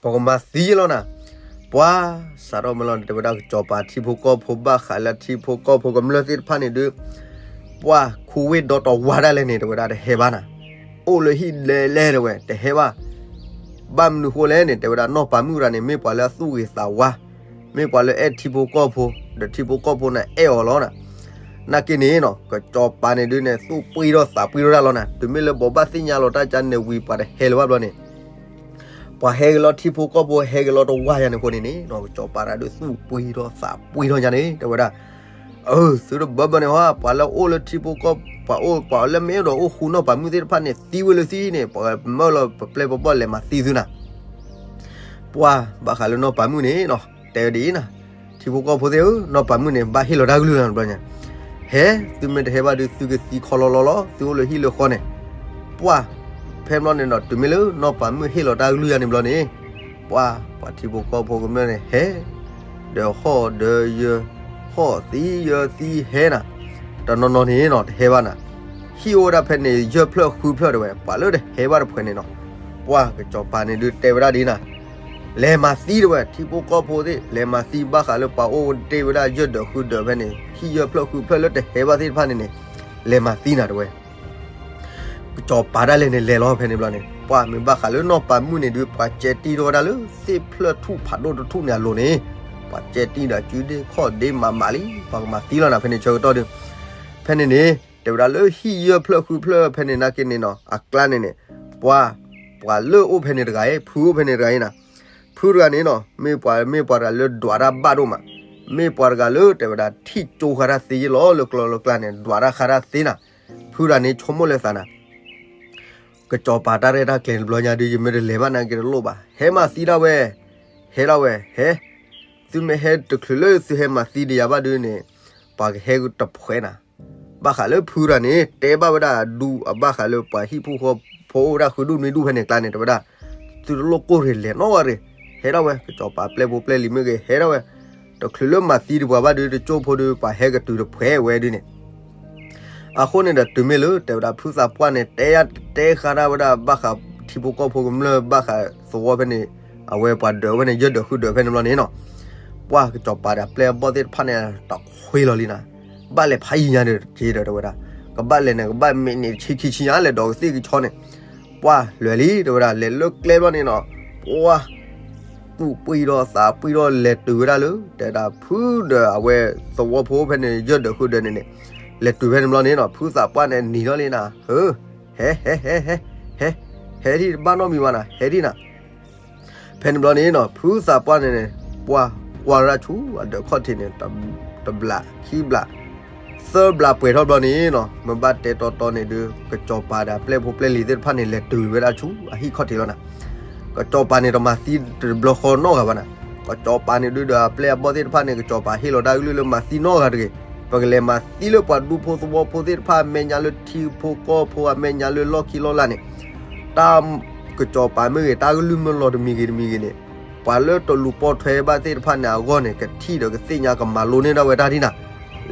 ပကမၤသံလီၤနၤ ပှၢ်စးထီၣ်မ့ၢ်လီၤန့ၣ် တဲဝဲဒၣ်ကစီၤပၤထံဖိကီၢ်ဖိဘၣ်ဃးလၢထံဖိကီၢ်ဖိကမျၢၢ်သ့ၣ်တဖၣ်န့ၣ်ဒုး ပှၢ်ခူဝ့ၢ်ဒီတဝါဒၣ်လဲာ်န့ၣ် တဲဝဲဒၣ်တဟဲဘၣ်နၤ အိၣ်လၢဟံၣ်လဲၤလဲၤတဲဝဲ တဟဲဘၣ် ဘၣ်မနုၤဃိလဲၣ်န့ၣ် တဲဝဲဒၣ်နီၢ်ပၤမုၣ်တဂၤန့ၣ် မ့ၢ်ပှၤလၢအသူၣ်ဂ့ၤသးဝါ မ့ၢ်ပှၤလၢအဲၣ်ထံဖိကီၢ်ဖိ ဒီးထံဖိကီၢ်ဖိန့ၣ်အဲၣ်အီၤလီၤနၤ နာ်က့န့ၣ်နီၤ ကစီၤပၤန့ၣ်ဒုးန့ၣ် သူၣ်ပှံၢ်ထီၣ်သးပှံၢ်ထီၣ်ဒၣ်လီၤနၤ, တုၤမ့ၢ်လၢဘိးဘၣ်သ့ၣ်ညါလီၤတၢ်ကန့ၣ်ဝံၤ ပှၤတဟဲလၢၤဘၣ်ဘျီန့ၣ် ပှၤဟဲက့ၤလီၤထံဖိကီၢ်ဖိ ဟဲက့ၤလီၤတဝၢ်ညါန့ၣ်အဃိန့ၣ်န့ၣ်နီၤ ကစီၤပၤတၢ်ဒုးသူၣ်ပှံၢ်ထီၣ်သးပှံၢ်ထီၣ်ညါန့ၣ် တဲဝဲဒၣ် အၢ သုတဘၣ်ဘၣ်န့ၣ်ဟီ ပှၤလၢအိၣ်လၢထံဖိကီၢ် ပှၤအိၣ် ပှၤလၢမ့ၢ်အဲၣ်ဒိးအိၣ်ဃူနီၢ်ပၤမုၣ်သ့ၣ်တဖၣ်န့ၣ် သံဝဲလၢသံန့ၣ် ပှၤမၢလီၤပပျဲၢ်ပဘီၣ်လဲၤမၤသံသုနၤ ပှၤဘၣ်ဃးလၢနီၢ်ပၤမုၣ်န့ၣ်နီၤ တဲဝဲဒ်အံၤနၤ, ထံဖိကီၢ်ဖိသ့ၣ်ဧၢ, နီၢ်ပၤမုၣ်န့ၣ် ဘၣ်ဟ့ၣ်လီၤတၢ်ကလုၢ်နၤတဘျီညါ, ဟဲ, သုမ့ၢ်တဟဲဘၣ်ဒုး သုကသံခီလီလီလီၤ, သုအိၣ်လၢဟံၣ်လၢဃီန့ၣ်, ပှၤ, ဖဲဘျီန့ၣ်ဒီး တုၤမ့ၢ်လၢနီၢ်ပၤမုၣ်ဟ့ၣ်လီၤတၢ်ကလုၢ်ယါန့ၣ်ဘျီန့ၣ်, ပှၤ, ပှၤထံဖိကီၢ်ဖိကမျၢၢ်န့ၣ် ဟဲ ဒီးဟီၣ်ဒီးယၢၤ, ဟီၣ်သံယၢၤသံဟဲနၤ, တနီၤနီၤန့ၣ်နီၤ တဟဲဘၣ်နၤ, ဟံၣ်အိၣ်ဝဲဒၣ်ဖဲန့ၣ် ယဲၢ်ဖျၢၣ်ဃုဖျၢၣ်တဲဝဲ, ပှၤလၢတဟဲဘၣ်တဖှဲးန့ၣ်နီၤ, ပှၤကစီၤပၤန့ၣ်ဒုးတဲဝဲဒၣ်ဒ်နၤ, လဲၤမၤသံတဲဝဲ, ထံဖိကီၢ်ဖိသ့ၣ် လဲၤမၤသံဘၣ်ဃးလၢပှၤအိၣ်တ့ၢ်ဝဲဒၣ်ယဲၢ်ဒၢးဃုဒၢးဖဲန့ၣ် ဟံၣ်ယဲၢ်ဖျၢၣ်ဃုဖျၢၣ်လၢတဟဲဘၣ်သ့ၣ်တဖၣ်န့ၣ်န့ၣ်, လဲၤမၤသံနၤတဲဝဲ ကစီၤပၤဒၣ်လဲာ်န့ၣ် လဲၤလီၤဖဲန့ၣ်ဘျီန့ၣ် ပှၤမ့ၢ်ဘၣ်ဃးလၢနီၢ်ပၤမုၣ်န့ၣ်ဒုး ပှၤကဲတံၢ်ထီၣ်ဝဲဒၣ်လၢသ့ၣ်ဖျၢၣ်ထူၣ်ဖးဒိၣ်တထူၣ်န့ၣ်အလိၤန့ၣ်, ပှၤကဲတံၢ်ဒီးစုဒ့ခီၣ်ဒ့မးမးလံ, ပှၤကမၤသံလီၤနၤဖဲန့ၣ်ဆၢကတီၢ်ဒုး, ဖဲန့ၣ်န့ၣ် တဲဝဲဒၣ်လၢဟံၣ်ယဲၢ်ဖျၢၣ်ဃုဖျၢၣ်ဖဲန့ၣ်နာ်က့န့ၣ်နီၤ အကျါန့ၣ်န့ၣ်, ပှၤ, ပှၤလၢအိၣ်ဖဲန့ၣ်တဂၤအံၤ ဖုအိၣ်ဖဲန့ၣ်တဂၤအံၤနၤ, ဖုတဂၤန့ၣ်နီၤ မ့ၢ်ပှၤ မ့ၢ်ပှၤတဂၤလၢဒွးတၢ်ဘၣ်ဒိၣ်မး, မ့ၢ်ပှၤတဂၤလၢတဲဝဲဒၣ်ထံၣ်ကၠိဃာ်တၢ်သ့ယ့ၢ်လီၤ လၢကျီလၢကျါန့ၣ် ဒွးတၢ်ဃာ်တၢ်သ့နၤ, ဖုတဂၤန့ၣ်ဆိကမိၣ်လၢသးနၤ ကစီၤပၤတၢ်ရဲၣ်တၢ်ကျဲၤတဘျီညါဒုး ယမ့ၢ်တလဲၤဘၣ်နာ်က့တလိၣ်ဘၣ်, ဟဲမၤသံဒၣ်ဝဲ, ဟဲဒၣ်ဝဲ, ဟဲ, သုမ့ၢ်ဟဲတချုးလၢသုဟဲမၤသံဒီးယၤဘၣ်ဒုးန့ၣ်, ပှၤကဟဲတဖှဲးနၤ, ဘၣ်ဃးလၢဖုတဂၤန့ၣ် တဲဘၣ်ဝဲဒၣ်ဒူအဘၣ်ဃးလၢပှၤဟံၣ်ဖိဃီဖိအိၣ်ဝဲဒၣ်ဃုဒူၣ်နွံဒူၣ်ဖဲန့ၣ်ကျါန့ၣ် တဲဝဲဒၣ်, သုတလိၣ်ကိၢ်ရ့ၣ်လဲၤနီတဂၤရ့ၣ်, ဟဲဒၣ်ဝဲ ကစီၤပၤပျဲၢ်ဖိပျဲၢ်လံၤမ့ၢ်ဂ့ၤ ဟဲဒၣ်ဝဲ, တချုးလၢမၤသံဒံးပှၤဘၣ်ဒုးတကၠိဖိဒုး ပှၤဟဲကတုၤတဖှဲးဝဲဒုးန့ၣ် အဃိန့ၣ်ဒီးတုၤမ့ၢ်လၢတဲဝဲဒၣ်ဖုသးပှၢ်န့ၣ် တဲယါတဲဃာ်ဒၣ်ဝဲဒၣ်ဘၣ်ဃးထံဖိကီၢ်ဖိကမျၢၢ်ဘၣ်ဃးသဝီဖဲန့ၣ်, အဝဲပှၤဒၢးဝဲန့ၣ် ယဲၢ်ဒၢးဃုဒၢးဖဲန့ၣ်ဘျီန့ၣ်နီၤ, ပှၤကစီၤပၤဒီးအပျဲၢ်အဘီၣ်သ့ၣ်တဖၣ်န့ၣ် တခွ့လီၤလံနၤ, ဘၣ်လဲၤဖးယံၤညါဒီးက့ဒီးတဲဝဲဒၣ်, ကဘၣ်လဲၤန့ၣ် ကဘၣ်မ့ၢ်န့ၣ်ဆံခံဆံညါလဲၤဒီးကသ့ၣ်ကဆီန့ၣ် ပှၤလွဲၤလံ တဲဝဲဒၣ် လဲၤလၢကျဲဘျီန့ၣ်နီၤ, ပှၤ သူၣ်ပှံၢ်ထီၣ်သးပှံၢ်ထီၣ်လဲၤတုၤဝဲဒၣ်လၢ တဲဒၣ်ဖုဒီးအဝဲသဝီဖိဖဲန့ၣ် ယဲၢ်ဒၢးဃုဒၢးန့ၣ်န့ၣ်, လဲၤတုၤဖဲန့ၣ်ဘျီန့ၣ်နီၤ ဖုသးပှၢ်န့ၣ်နံၤထီၣ်လံနၤ, ဟဲ ဟဲ ဟဲ ဟဲ ဟဲ ဟဲထံၣ်တဘၣ်နီတမံၤဘၣ်နၤ ဟဲထံၣ်နၤ ဖဲန့ၣ်ဘျီန့ၣ်နီၤ ဖုသးပှၢ်န့ၣ်န့ၣ် ပှၤကွၢ်ရၣ်ဆူအဒၢးခီၣ်ထံးန့ၣ် တဘျးခံဘျး သၢဘျးပှဲၤထီၣ်ဘျီန့ၣ်နီၤ မ့ၢ်ဘၣ်တဲတီတီန့ၣ်ဒုး ကစီၤပၤဒီးအပျဲၢ်ဖိပျဲၢ်လံၤသ့ၣ်တဖၣ်န့ၣ် လဲၤတုၤဝဲဒၣ်ဆူအဟံၣ်ခီၣ်ထံးလီၤနၤ, ကစီၤပၤန့ၣ်တမၤသံတဘျီဃီနီတဂၤဘၣ်နၤ, ကစီၤပၤန့ၣ်ဒုးဒီးအပျဲၢ်အဘီၣ်သ့ၣ်တဖၣ်န့ၣ် ကစီၤပၤဟ့ၣ်လီၤတၢ်ကလုၢ်လၢမၤသံနီတဂၤတဂ့ၤ, ပကလဲၤမၤသံလၢပှၤဒူဖိသဝီဖိသ့ၣ်တဖၣ်အမဲာ်ညါလၢထံဖိကီၢ်ဖိအမဲာ်ညါလၢလီၢ်ခံလီၢ်လၢ်န့ၣ် တၢ် ကစီၤပၤမ့ၢ်ဂ့ၤ တၢ်ကလုၢ်မ့ၢ်လီၤတမံၤဂ့ၤတမံၤဂ့ၤန့ၣ်, ပှၤလၢတလူၤပိာ်ထွဲဘၣ်သ့ၣ်တဖၣ်န့ၣ် အဂီၢ်န့ၣ် ကထံၣ်ဒီးကသ့ၣ်ညါကမၤလိန့ၢ်ဒၣ်ဝဲတၢ်ဒ်နၤ,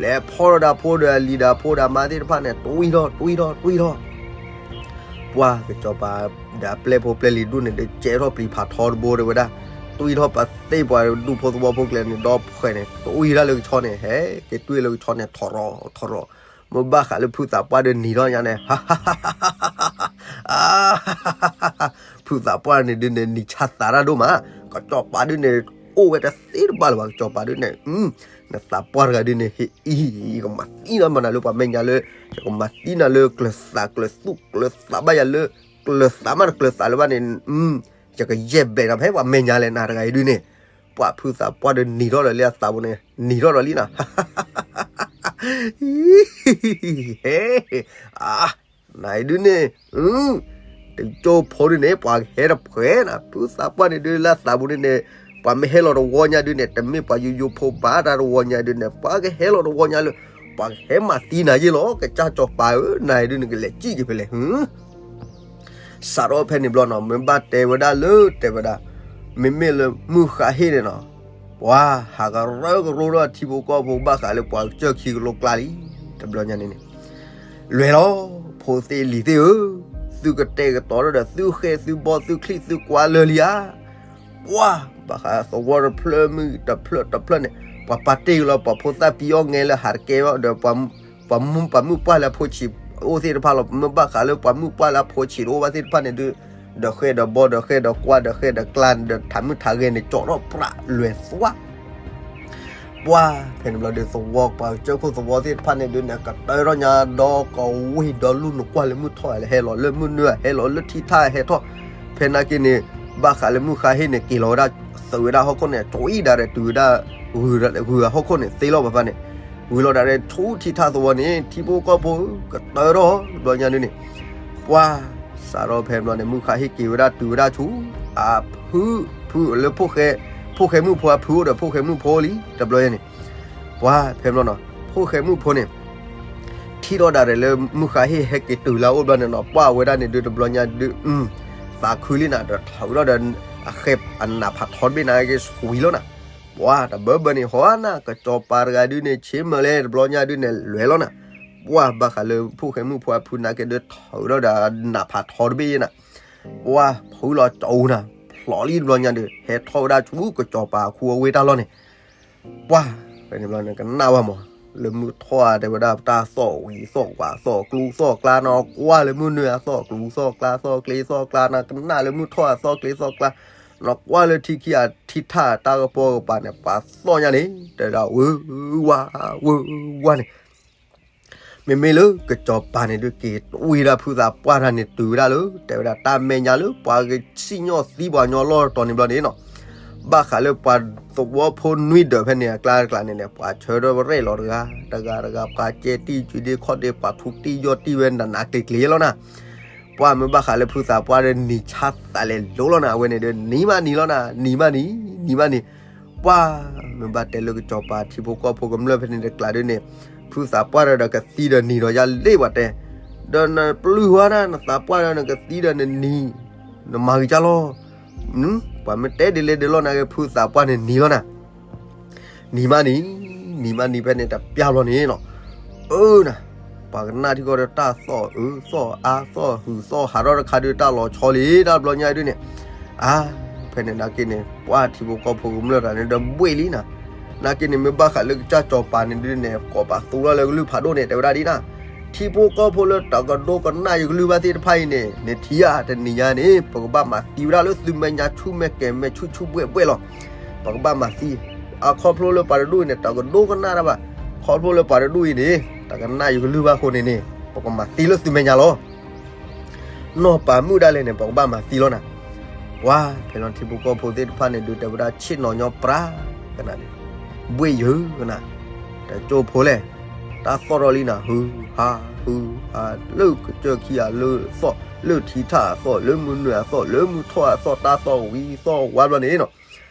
လဲၤဖီၣ်ဒီးဖိဒီးအလံၤဒီးဖိဒီးအမါသ့ၣ်တဖၣ်န့ၣ် တွံၢ်ထီၣ်တွံၢ်ထီၣ်တွံၢ်ထီၣ် ပှၤကစီၤပၤဒီးအပျဲၢ်ဖိပျဲၢ်လံၤဒူၣ်န့ၣ် ဒီးကဲထီၣ်ပျံၤဖးထီတဘိတဲဝဲဒၣ်, တွံၢ်ထီၣ်ပှၤသ့ၣ်ပှၤဒူဖိသဝီဖိကျဲန့ၣ် ဒီဖှဲးန့ၣ် တွံၢ်ဒၣ်လၢကဆီန့ၣ် ဟဲက့ၤတွံၢ်လၢကဆီန့ၣ် ထီၣ်ရီၣ်ထီၣ်ရီၣ်, မ့ၢ်ဘၣ်ဃးလၢဖုသးပှၢ်ဒုးနံၤထီၣ်ညါန့ၣ် ဖုသးပှၢ်န့ၣ်ဒုးန့ၣ် နံၤဆါသးတၢ်ဒိၣ်မး, ကစီၤပၤဒုးန့ၣ် အိၣ်ဝဲတသ့တဘၣ်လၢၤဘၣ် ကစီၤပၤဒုးန့ၣ်, နသးပှၢ်တဂၤဒုးန့ၣ် ဟ့ၣ်အံၤ ယကမၤသံနၤမနၤလၢပှၤမဲာ်ညါလၢ, ယကမၤသံနၤလၢကျၢၤသးကျၢၤသူၣ်ကျၢၤသးဘၣ်ယၤလၢ, ကျၢၤသးမးတကျၢၤသးလၢၤဘၣ်န့ၣ်, ယကယဲၢ်ဘျဲးနၤဖဲပှၤမဲာ်ညါလဲၣ်နၤတဂၤအံၤဒုးန့ၣ်, ပှၤဖုသးပှၢ်ဒုးနံၤထီၣ်ဒီးလၢအသးပူၤန့ၣ် နံၤထီၣ်ဒီးလံနၤ ဟဲ, အါ, နဒုးန့ၣ်, တကၠိဖိဒုးန့ၣ် ပှၤကဟဲတဖှဲးနၤ ဖုသးပှၢ်န့ၣ်ဒုးလၢအသးပူၤန့ၣ်န့ၣ်, ပှၤမ့ၢ်ဟဲလီၤတဝီညါဒုးန့ၣ် တမ့ၢ်ပှၤယိယိဖိဘၣ်တၢ်တဝီညါဒုးန့ၣ် ပှၤကဟဲလီၤတဝီညါလၢ, ပှၤကဟဲမၤသံနၤယ့ၢ်လီၤ ကစၢ်စီၤပၤဧၢ နဒုးန့ၣ် ကလဲၤစံၣ်က့ၤဖဲလဲၣ် စးထီၣ်ဖဲန့ၣ်ဘျီနီၤ မ့ၢ်ဘၣ်တဲဝဲဒၣ်လၢတဲဝဲဒၣ်, မ့မ့ၢ်လၢမုၢ်ဃါဟ့ၣ်န့ၣ်နီၤ, ပှၤဟးကရၢကရိထီၣ်ထံဖိကီၢ်ဖိဘၣ်ဃးလၢပှၤကစၢၢ်ခံကလိကျါလံ, တဘျီညါန့ၣ်န့ၣ်, လွဲၢ်လီၤ, ဖိသ့ၣ်လံၤသ့ၣ်ဧၢ, သုကတဲာ်ကတီၤထီၣ်ဒီး သုဃဲသုဘီသုချံၣ်သုကွါလၢာ်လံဧါ, ပှၤ, ဘၣ်ဃးသဝီတဖျၢၣ်မုၢ်တဖျၢၣ်တဖျၢၣ်န့ၣ် ပှၤပာ်တ့ၢ်က့ၤလီၤ ပှၤဖိသၣ်ပံအီၣ်ငဲလၢဟးတကဲဘၣ်ဒီး ပှၤမုၣ်ပှၢ်မုၣ်ပှၢ်လၢအဖိဆံးအိၣ်သ့ၣ်တဖၣ်လီၤ မ့ၢ်ဘၣ်ဃးလၢပှၤမုၣ်ပှၢ်လၢအဖိဆံးတအိၣ်ဘၣ်သ့ၣ်တဖၣ်န့ၣ်ဒုး, ဒီးဃဲဒီးဘီဒီးဃဲဒီးကွၢ်ဒီးဃဲဒီးကျါဒီးထးမုၢ်ထးဂဲၤန့ၣ် ကၠီထီၣ်ပြးလွဲၢ်သွါ, ပှၢ်ဖဲန့ၣ်ဘျီဒီး သဝီပှၤကစၢၢ်ခိၣ်သဝီသ့ၣ်တဖၣ်န့ၣ်ဒုးန့ၣ် ကတၢၢ်ထီၣ်ညါဒီးကဝ့ၢ်ဒီလူၢ် နကွၢ်လၢမုၢ်ထီၣ်လဲၣ် ဟဲလီၤလၢမုၢ်နွံ ဟဲလီၤလၢထံထၣ်ဟဲထီၣ်, ဖဲနာ်က့န့ၣ် ဘၣ်ဃးလၢမုၢ်ဃါဟ့ၣ်န့ၣ် က့ၤလီၤဝဲဒၣ် သုးဝဲဒၣ်ဟီၣ်ခိၣ်န့ၣ် တဝံၣ်ဒၣ်ဒီးတုၤဝဲဒၣ် ဂုၤအဟီၣ်ခိၣ်န့ၣ် သ့လီၤပၤပၤန့ၣ်, ဝံၤလီၤဒၣ်ဒီးဆူထံထၣ်သဝီန့ၣ် ထံဖိကီၢ်ဖိ ကတၢၢ်ထီၣ်တဘျီညါဒုးန့ၣ် ပှၢ်စးထီၣ်ဖဲဘျီန့ၣ် မုၢ်ဃါဟ့ၣ်က့ၤဝဲဒၣ်တုၤဝဲဒၣ်ဆူ အဖု ဖုလၢ ဖိၣ်ဃဲမုၣ်ဖိအဖုအိၣ်ဒီး ဖိၣ်ဃဲမုၣ်ဖိလံ တဘျီညါန့ၣ်, ပှၢ်ဖဲဘျီနီၤ ဖိၣ်ဃဲမုၣ်ဖိန့ၣ် ထံၣ်ထီၣ်ဒၣ်ဒီးလၢမုၢ်ဃါဟ့ၣ်ဟဲက့ၤတုၤလၢအအိၣ်ဘျီန့ၣ်နီၤ ပှၢ်ဝဲဒၣ်န့ၣ်ဒုးတဘျီညါဒုး သးခုလံနၤ ဒီးထီၣ်ဝဲဒၣ်ဒီး အဃဲအနးဖးထီတဘ့ၣ်နၤက့ၤ ဆွံလီၤနၤ, ပှၢ်တဘၢဘၢန့ၣ် ဟီနၤ ကစီၤပၤတဂၤဒုးန့ၣ် ဆ့မၢၤလဲၣ် တဘျီညါဒုးန့ၣ် လဲၤလီၤနၤ, ပှၢ်ဘၣ်ဃးလၢဖိၣ်ဃဲမုၣ်ဖိအဖုနာ်က့ဒုး ထီၣ်ဝဲဒၣ်ဒီးနးဖးထီတဘ့ၣ်နၤ, ပှၢ်ဖုလီၤကၠီနၤ ဖျိးလံတဘျီညါဒုး ဟဲထီၣ်ဝဲဒၣ်ဆူကစီၤပၤအခိအဝ့ၢ်တၢ်လီၢ်န့ၣ် ပှၢ်ဖဲန့ၣ်ဘျီန့ၣ် ကနၣ်ဝဲမး လၢမုၢ်ထီၣ်တဲဝဲဒၣ် တၢ်သီၣ်ဝံၤသီၣ်ဝါ သီၣ်ကျူသီၣ်ကျါ နကွၢ်လၢမုၢ်နွံအသီၣ်ကျူသီၣ်ကျါ သီၣ်ကျ့သီၣ်ကျါ နကနၣ်လၢမုၢ်ထီၣ်အသီၣ်ကျ့သီၣ်ကျါ နကွၢ်လၢထံခံအထံထၣ်တၢ်ကပီၤကပၤန့ၣ် ပှၤသီၣ်ညါန့ၣ် တဲဒၣ်ဝုဝါ ဝုဝါန့ၣ် မ့မ့ၢ်လၢကစီၤပၤန့ၣ်ဒုးက့ၤတွံၢ်ဝဲဒၣ်ဖုသးပှၢ်တၢ်န့ၣ် တုၤဝဲဒၣ်လၢ တဲဝဲဒၣ်တၢ်မဲာ်ညါလၢပှၤကစံၣ်ညီၣ်သံပှၤညီလီၢ်တတီၤန့ၣ်ဘျီန့ၣ်နီၤ, ဘၣ်ဃးလၢပှၤသဝီဖိနွံဒၢးဖဲန့ၣ်အကျါတကျါန့ၣ်န့ၣ် ပှၤဆၢထၢၣ်ရဲၣ်လီၤတဂၤ တဂၤတဂၤ ပှၤကဲတံၢ်ကွံာ်ဒ့ခီၣ်ဒ့ ပှၤထူတံၢ်ယီၢ်တံၢ်ဝဲနးနးကျ့ၤကျ့ၤလီၤနၤ, ပှၢ်မ့ၢ်ဘၣ်ဃးလၢဖုသးပှၢ်ဒီးနံၤဆါသးလဲၤလိၤလီၤနၤ အဝဲန့ၣ်ဒီး နံၤမးနံၤလီၤနၤ နံၤမးနံၤ နံၤမးနံၤ ပှၢ်မ့ၢ်ဘၣ်တဲလၢကစီၤပၤထံဖိကီၢ်ဖိကမျၢၢ်ဖဲန့ၣ်တကျါဒုးန့ၣ် ဖုသးပှၢ်ဒီးဒီးကသံဒီးနံၤဒီးယၤလ့ၣ်ပှၤတဲ, ဒီးနပျုၢ်ဝဲဒၣ်နသးပှၢ်ဒီးနကသံဒီးနနံၤ, နမၤဂ့ၤကၢ်လီၤ, ပှၤမ့ၢ်တဲဒ်လဲၣ်ဒ်လဲၣ်နၤဂ့ၤ ဖုသးပှၢ်န့ၣ်နံၤလီၤနၤ နံၤမးနံၤ, နံၤမးနံၤဖဲန့ၣ်တပျၢ်ဘျီန့ၣ်နီၤ, အၢနၤ, ပှၤကနၣ်ထံကီၢ်ဒီးတၢ်သီၣ်အၢသီၣ်အါသီၣ်ဟုးသီၣ်ဟးထီၣ်တခါဒုးတၢ်လီၤဆီလံ တၢ်ဘျီညါဒုးန့ၣ်, အါ, ဖဲန့ၣ်နာ်က့န့ၣ် ပှၢ်ထံဖိကီၢ်ဖိကမျၢၢ်တဂၤန့ၣ်ဒီးဘှ့ၣ်လံနၤ, နာ်က့န့ၣ်မ့ၢ်ဘၣ်ဃးလၢကစၢ်စီၤပၤန့ၣ်ဒုးန့ၣ် ကိးပသူထီၣ်လၢကလုၢ်ဖးဒိၣ်န့ၣ် တဲဝဲဒၣ်ဒ်နၤ ထံဖိကီၢ်ဖိလၢတကဒိကနၣ်ယကလုၢ်ဘၣ်သ့ၣ်တဖၣ်အံၤန့ၣ် နထံၣ်ဧါ တနံၤညါန့ၣ် ပကဘၣ်မၤသံဝဲဒၣ်လၢသုမဲာ်ညါဆူၣ်မဲာ်ကဲၤမဲာ်ဆူၣ်ဆူၣ်ဘှဲၣ်ဘှဲၣ်လီၤ. ပကဘၣ်မၤသံ, အခီဖျိလၢပှၤတဒူၣ်အံၤန့ၣ် တကဒိကနၣ်တၢ်ဘၣ်, ခီဖျိလၢပှၤတဒူၣ်အံၤန့ၣ် တကနၣ်ယကလုၢ်ဘၣ်အဃိန့ၣ်န့ၣ် ပကမၤသံလၢသုမဲာ်ညါလီၤ. နီၢ်ပၤမုၣ်ဒၣ်လဲာ်န့ၣ် ပကဘၣ်မၤသံလီၤနၤ. ပှၤဖဲလီၤထံဖိကီၢ်ဖိသ့ၣ်တဖၣ်န့ၣ် ဒုးတဲဝဲဒၣ်ဆ့ၣ်နီၤညီပြါကနၤန့ၣ်, ဘှ့ၣ်ယုာ်ကနၤ, တကၠိဖိလဲၣ်, တၢ်သီၣ်ထီၣ်လံနၤ ဟုဟးဟုဟး လၢကစၢၢ်ခံဂၤလၢသီၣ် လၢထံထၣ်အသီၣ် လၢမုၢ်နွံအသီၣ် လၢမုၢ်ထီၣ်အသီၣ် တၢ်သီၣ်ဝံၤသီၣ်ဝါဘျီန့ၣ်နီၤ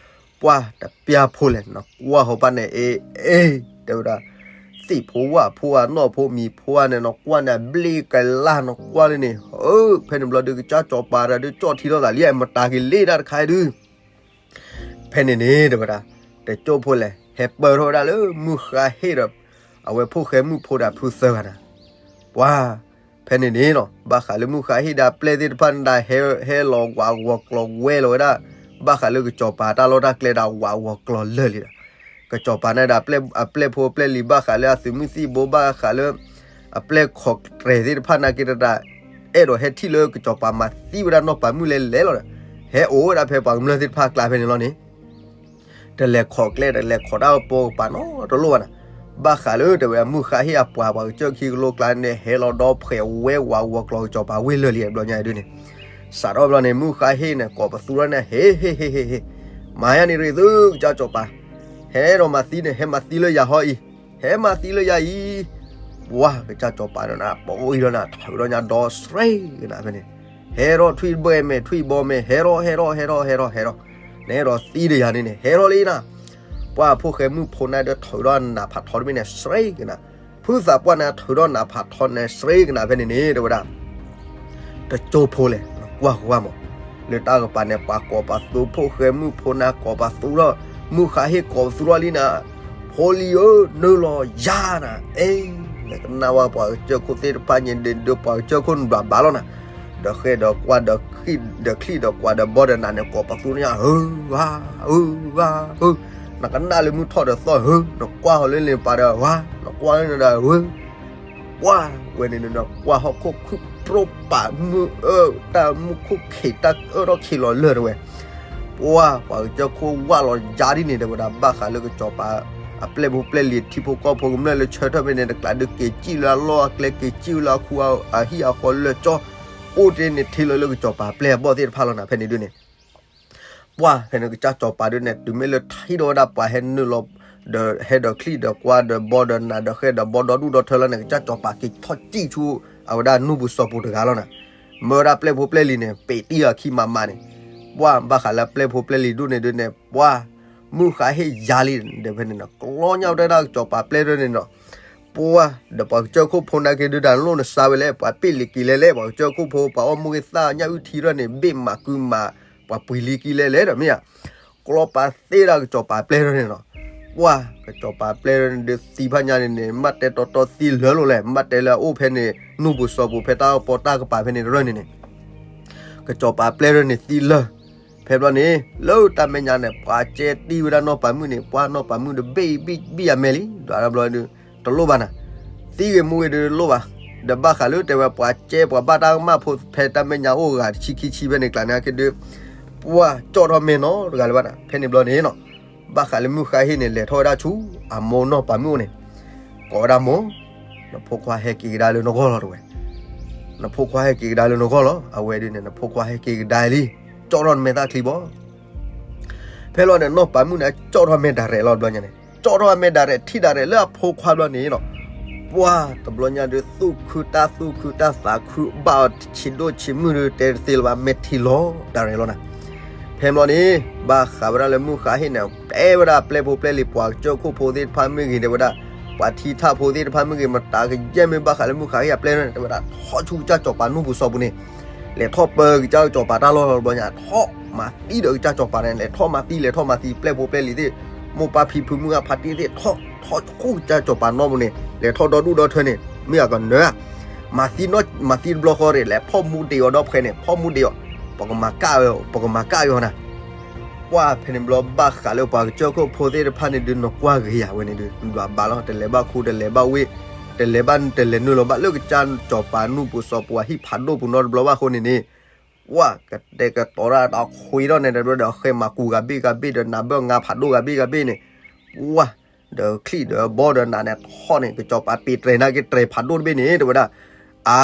ပှၢ်တပျၢ်ဖိလဲၣ် နကွၢ်ဟီၣ်ဘၣ်န့ၣ် အ့ အ့ တဲဝဲဒၣ်, သ့ၣ်ဖိဝၣ်ဖိဧါ နီၢ်ဖိမံၤဖိဧါန့ၣ် နကွၢ်န့ၣ် အဘျ့ကလာ် နကွၢ်လၢန့ၣ် အၢ ဖဲန့ၣ်ဘျီဒုး ကစၢ်စီၤပၤတဂၤဒုး ကၠီၣ်ထံထီၣ်သးလံ မတၤက့ၤလ့တၢ်တခါဒုး ဖဲန့ၣ်န့ၣ် တဲဝဲဒၣ်, တကၠိဖိလဲၣ် ဟဲပၢၢ်ထီၣ်ဝဲဒၣ်လၢမုၢ်ဃါဟ့ၣ်ဒီး အဝဲဖိၣ်ဃဲမုၣ်ဖိဒီးဖုသၢဂၤန့ၣ်, ပှၢ် ဖဲန့ၣ်န့ၣ်နီၤ ဘၣ်ဃးလၢမုၢ်ဃါဟ့ၣ်ဒီးအပျဲၢ်သ့ၣ်တဖၣ်န့ၣ်ဒၣ် ဟဲလီၤဝးဂီၤကျီၤဝဲလီၤဝဲဒၣ်, ဘၣ်ဃးလၢကစီၤပၤတၢ်လီၢ်တၢ်ကျဲဒၣ် ဝးဂီၤကျီၤလၢာ်လံဒီး, ကစီၤပၤန့ၣ်ဒၣ် အပျဲၢ်ဖိအပျဲၢ်လံၤ ဘၣ်ဃးလၢအသုးမုၢ်သံၣ်ဘိ ဘၣ်ဃးလၢ အပျဲၢ်ခိးတြဲၤသ့ၣ်တဖၣ်နာ်က့တဒၣ် အဲၣ်ဒိးဟဲထံၣ်လၢကစီၤပၤမၤသံဝဲဒၣ်နီၢ်ပၤမုၣ်လဲၤလဲၤလီၤဒီး ဟဲအိၣ်ဝဲဒၣ်ဖဲပှၤကမျၢၢ်သ့ၣ်တဖၣ်အကျါဖဲန့ၣ်လီၤန့ၣ် တလဲၤခိးကျဲ တလဲၤခိးတၢ်ကပီၤကပၤနီတလိၣ်ဘၣ်နၤ, ဘၣ်ဃးလၢတဲဝဲမုၢ်ဃါဟ့ၣ်အပှၤ ပှၤကစၢၢ်ခံကလိကျါန့ၣ် ဟဲလီၤဒီဖှဲးဝဲဝးဂီၤကျီၤကစီၤပၤဝ့ၢ်လၢာ်လံ ဘျီညါဒုးန့ၣ်, စးထီၣ်ဘျီန့ၣ် မုၢ်ဃါဟ့ၣ်န့ၣ် ကိးပသူထီၣ်န့ၣ် ဟ့ၣ် ဟ့ၣ် ဟ့ၣ် ဟ့ၣ် ဟ့ၣ်, မၤယါန့ၣ်ရ့ၣ်သုကစၢ်စီၤပၤ, ဟဲဒီးမၤသံန့ၣ် ဟဲမၤသံလၢယၤဟီအံၤ, ဟဲမၤသံလၢယၤအံၤ, ပှၢ်ကစၢ်စီၤပၤန့ၣ် ပိာ်အံၤလီၤနၤ ထီၣ်ဒီးညါဒီးစရ့ကနၤဖဲန့ၣ်, ဟဲထီၣ်ထွံၣ်ဘှဲၣ်မဲာ်ထွံၣ်ဘီမဲာ် ဟဲထီၣ် ဟဲထီၣ် ဟဲထီၣ် ဟဲထီၣ် နဟဲဒီးသံဒီးယၤန့ၣ်န့ၣ် ဟဲထီၣ်လံနၤ, ပှၢ်ဖိၣ်ဃဲမုၣ်ဖိန့ၣ်ဒီးထုးဒီးနးဖးထီတဘ့ၣ်န့ၣ် စရ့ကနၤ, ဖုသးပှၢ်န့ၣ် ထုးဒီးနးဖးထီန့ၣ်စရ့ကနၤဖဲန့ၣ်န့ၣ် တဲဝဲဒၣ် တကၠိဖိလဲၣ် ကွၢ်ဃီမး, လၢတၢ်ကပၤန့ၣ် ပှၤကိးပသူ ဖိၣ်ဃဲမုၣ်ဖိန့ၣ် ကိးပသူထီၣ်, မုၢ်ဃါဟ့ၣ်ကိးပသူထီၣ်လံနၤ, ဖိလံၤဧၢ နုာ်လီၤယၤနၤ, အ့ နကနၣ်ဝဲပှၤကစၢၢ်ခိၣ်သ့ၣ်တဖၣ်ညါ ဒုးပှၤကစၢၢ်ခိၣ်နဘျးဘၣ်လီၤနၤ, ဒီးဃဲဒီးကွၢ်ဒီးချံၣ်ဒီးကွၢ်ဒီး ဘီဒီးနၤန့ၣ် ကိးပသူန့ၣ် ဟု ဟါ ဟု ဟါ ဟု, နကနၣ်လၢမုၢ်ထီၣ်ဒီးသီၣ်ဟု, နကွၢ်ဟီၣ်လၢလ့ပၤဒီး ဟါ နကွၢ်လၢနဒီး ဟု ပှၢ်ဝဲန့ၣ် နကွၢ်ဟီၣ်ခိၣ်ခုၣ်ပြိပာ်မုၢ်အၢ တၢ်မုၢ်ခိၣ်ခံးတၢ်အၢထီၣ်ခံးလီၤလၢာ်တဲဝဲ, ပှၢ်ပှၤကစၢၢ်ခိၣ်ဝၢ်လီၤယါဒ်န့ၣ် တဲဝဲဒၣ် ဘၣ်ဃးလၢကစီၤပၤ အပျဲၢ်ဖိပျဲၢ်လံၤ ထံဖိကီၢ်ဖိကမျၢၢ်လၢဆၢထၢၣ်ဖဲန့ၣ် တကျးဒုးက့ၤစံၣ်လၢအလီၢ်အကျဲ က့ၤစံၣ်လၢအခူအဟံၣ်အဃီလၢကၠီ အိၣ်တ့ၢ်န့ၣ် ထံလၢလၢကစီၤပၤအပျဲၢ်အဘီၣ်သ့ၣ်တဖၣ်လီၤနၤ ဖဲန့ၣ်ဒုန့ၣ် ပှၢ်ဖဲန့ၣ်ကစၢ်စီၤပၤဒုန့ၣ် တုၤမ့ၢ်လၢထံၣ်ထီၣ်ဝဲဒၣ်ပှၤဟဲနုာ်လီၤ ဒီးဟဲဒီးချံၣ်ဒီးကွါဒီးဘီဒီးနးဒီးဃဲဒီးဘီဒီဒူၣ်ဒီထၢလီၤန့ၣ် ကစၢ်စီၤပၤက့ၤထီၣ်စံၣ်ဆူ အဝဲဒၣ်နူၢ်ပူၤစီၤပူၤတဂၤလီၤနၤ မၢဝဲဒၣ်ပျဲၢ်ဖိပျဲၢ်လံၤန့ၣ် ပ့းတံၢ်အခံမးမးန့ၣ် ပှၢ်ဘၣ်ဃးလၢပျဲၢ်ဖိပျဲၢ်လံၤဒိၣ်န့ၣ်ဒုန့ၣ် ပှၢ် မုၢ်ဃါဟ့ၣ်ယါလံ ဒီးဖဲန့ၣ်နီၤ ကျီညၣ်ဝဲဒၣ်ကစီၤပၤပျဲၢ်ဒိၣ်န့ၣ်နီၤ ပှၢ် ဒီးပှၤကစၢၢ်ခိၣ်ဖိနာ်က့ဒုတၢ်လိၣ်နစါဝဲလဲၣ် ပှၤပ့ၢ်လံၤက့ၤလဲၣ်လဲၣ် ပှၤကစၢၢ်ခိၣ်ဖိ ပှၤအီၣ်မူဂ့ၢ်သၣ်ညၣ်အုၣ်ထံရၢၣ်န့ၣ် ဘ့ၣ်မးကုမး ပှၤပှ့ၤလံက့ၤလဲၣ်လဲၣ်ဒီးမ့ၢ်ဧါ ကျီပာ်သ့ဒၣ်ကစီၤပၤပျဲၢ်ဒိၣ်န့ၣ်နီၤ ပှၢ် ကစီၤပၤပျဲၢ်ဒိၣ်န့ၣ်ဒုးသံဖးညါန့ၣ်န့ၣ် မ့ၢ်တဲတီတီသံလၢာ်လိၤလဲၣ် မ့ၢ်တဲလၢအအိၣ်ဖဲန့ၣ် နူၢ်ပူၤစီၤပူၤဖဲတၢ်ပီးတၢ်ကပၤဖဲန့ၣ်တရၢၣ်န့ၣ်န့ၣ် ကစီၤပၤပျဲၢ်ဒိၣ်န့ၣ်သံလၢာ် ဖဲဘျီန့ၣ် လၢတၢ်မဲာ်ညါန့ၣ် ပှၤကဲတံၢ်ဝဲဒၣ်နီၢ်ပၤမုၣ်န့ၣ် ပှၢ်နီၢ်ပၤမုၣ်ဒီးဘ့ၣ်ဘံၣ်ဘံၣ်အမဲာ်လံ ဒီးတဘျီဒုး တလိၣ်ဘၣ်နၤ သံဂ့ၤမူဂ့ၤဒုးတလိၣ်ဘၣ် ဒီးဘၣ်ဃးလၢတဲဝဲပှၤကဲပှၤဘၣ်တၢ်ကမၣ်ဖိဖဲတၢ်မဲာ်ညါအိၣ်ဂၤတဆံခံဆံဖဲန့ၣ်ကျါန့ၣ်က့ဒုး ပှၢ်ကၠီၣ်ထီၣ်မဲာ်နီတဂၤလၢၤဘၣ်နၤ ဖဲန့ၣ်ဘျီန့ၣ်နီၤ ဘၣ်ဃးလၢမုၢ်ဃါဟ့ၣ်န့ၣ် လဲၤထီၣ်ဝဲဒၣ်ဆူ အမိၢ်နီၢ်ပၤမုၣ်အိၣ်န့ၣ် ကိးဝဲဒၣ်မိၢ် နဖိခွါဟဲက့ၤကဒါလၢနဂီၢ်လီၤတဝဲ နဖိခွါဟဲက့ၤကဒါလၢနဂီၢ်လီၤ အဝဲဒုန့ၣ် နဖိခွါဟဲက့ၤကဒါလံ ကၠီၣ်ထီၣ်နမဲာ်သၣ်ချံဘီ ဖဲလီၤန့ၣ် နီၢ်ပၤမုၣ်န့ၣ် ကၠီၣ်ထီၣ်မဲာ်ဒၣ်ရဲၣ်လီၤတဘျီညါန့ၣ် ကၠီၣ်ထီၣ်မဲာ်ဒၣ်ရဲၣ်ထံၣ်ဒၣ်ရဲၣ်လၢအဖိခွါဘျီန့ၣ်နီၤ ပှၢ်တဘျီညါဒုး သူၣ်ခုတၢ်သူၣ်ခုတၢ်သးခုဘၣ်အီၤဆံးဒိၣ်ဆံးမုၢ်ဒုး တဲတသ့လၢၤဘၣ် မဲာ်ထံလီၤဒၣ်ရဲၣ်လီၤနၤ ဖဲဘျီန့ၣ် ဘၣ်ဃးဝဲဒၣ်လၢမုၢ်ဃါဟ့ၣ်န့ၣ် တဲဝဲဒၣ်ပျဲၢ်ဖိပျဲၢ်လံၤ ပှၤကစၢၢ်ခိၣ်ဖိသ့ၣ်တဖၣ်မ့ၢ်ဂ့ၤ တဲဝဲဒၣ် ပှၤထံထၣ်ဖိသ့ၣ်တဖၣ်မ့ၢ်ဂ့ၤ မတၤကယဲၢ်မ့ၢ်ဘၣ်ဃးလၢမုၢ်ဃါဟ့ၣ်အပျဲၢ်န့ၣ် တဲဝဲဒၣ် ထီၣ်ဆူကစၢ်စီၤပၤနူၢ်ပူၤစီၤပူၤန့ၣ် လဲၤထီၣ်ပၢကစၢ်စီၤပၤတၢ်လီၢ်လီၤတဘျီညါ ထီၣ်မၤသံဒီးကစၢ်စီၤပၤန့ၣ် လဲၤထီၣ်မၤသံ လဲၤထီၣ်မၤသံ ပျဲၢ်ဖိပျဲၢ်လံၤသ့ၣ် မိၢ်ပၢ်ဖံဖုမုၢ်ဂၢ်ဖါတံၢ်သ့ၣ် ထီၣ် ထီၣ်ဆူကစၢ်စီၤပၤနီၢ်ပူၤန့ၣ် လဲၤထီၣ်ဒီဒူၣ်ဒီထၢန့ၣ် မ့ၢ်အကနၢၤ မၤသံနီၢ် မၤသံတဘျီဃီန့ၣ် လဲၤဖီၣ်မူဒံးအီၤဒီးဖှဲးန့ၣ် ဖီၣ်မူဒံးအီၤ ပကမၤကၣ်ဝဲ ပကမၤကၣ်က့ၤအီၤနၤ ပှၢ်ဖဲန့ၣ်ဘျီဘၣ်ဃးလၢပှၤကစၢၢ်ခိၣ်ဖိသ့ၣ်တဖၣ်န့ၣ်ဒုး နကွၢ်ဂ့ၤယၤဝဲန့ၣ်ဒုး ဒွးဘၣ်လီၤ တလဲၤဘၣ်ခူတလဲၤဘၣ်ဝ့ၢ် တလဲၤဘၣ်နုာ်တလဲၤနုာ်လီၤဘၣ်လၢကစၢ်စီၤပၤနူၢ်ပူၤစီၤပူၤအဟံၣ်ဖးဒိၣ်ပူၤနီတဘျီဘၣ်အဃိန့ၣ်န့ၣ် ပှၢ်ကတဲာ်ကတီၤတၢ်ဒီးခွံထီၣ်န့ၣ် တဘျီဒီးဃဲမၤကူၤဂၤဘ့ၣ်ဂၤဘ့ၣ်ဒီးနၤဘၢၣ်ငါဖးဒိၣ်ဂၤဘ့ၣ်ဂၤဘ့ၣ်န့ၣ် ပှၢ် ဒီးချံၣ်ဒီးဘီဒီးနးန့ၣ်ထီၣ်န့ၣ် ကစီၤပၤပ့ၤတြဲၤနာ်က့တြဲၤဖးဒိၣ်တဘ့ၣ်န့ၣ် တဲဝဲဒၣ် အါ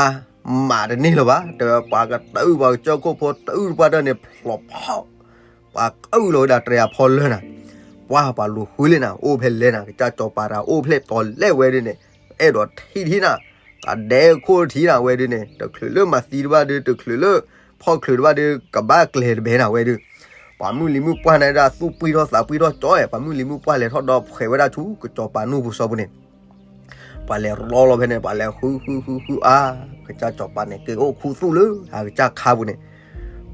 မၤတန့ၢ်လၢၤဘၣ် တဲဝဲပှၤကတၢၢ်ပှၤကစၢၢ်ခိၣ်ဖိတၢၢ်တပှၢ်တၢၢ်န့ၣ် ဖျိးဖီၣ် ပှၤကၢၣ်လီၤဝဲဒၣ်တြဲၤအဖီလၢနၤ ပှၢ်ပှၤလူၤဃုလံနၤ အိၣ်ဖဲလဲၣ်နၤ ကစၢ်စီၤပၤတၢ်အိၣ်ဖျဲၣ်တီၤလဲၣ်ဝဲဒၣ်န့ၣ် အဲၣ်ဒိးထံၣ်ထံၣ်နၤ ကဒဲခိၣ်ထံၣ်နၤဝဲဒၣ်န့ၣ် တချုးလၢမၤသံတဘၣ်ဒုး တချုးလၢ ဖီၣ်ချုးတဘၣ်ဒုး ကဘၣ်ကျဲၤတဘဲနၤဝဲဒၣ် ပှၤမုၢ်လံၤမုၢ်ပှၢ်န့ၣ်ဒၣ်သူၣ်ပှံၢ်ထီၣ်သးပှံၢ်ထီၣ်ကၠီ ပှၤမုၢ်လံၤမုၢ်ပှၢ်လဲၤထီၣ်ဒီးဖှဲးဝဲဒၣ်ဆူ ကစီၤပၤနူၢ်ပူၤစီၤပူၤန့ၣ် ပှၤလဲၤရီလီၤဖဲန့ၣ် ပှၤလဲၤဃုဃုဃုဃုအါ ကစၢ်စီၤပၤန့ၣ် က့ၤအိၣ်ခူသူၣ်လၢအကစၢ်ခါပူၤန့ၣ်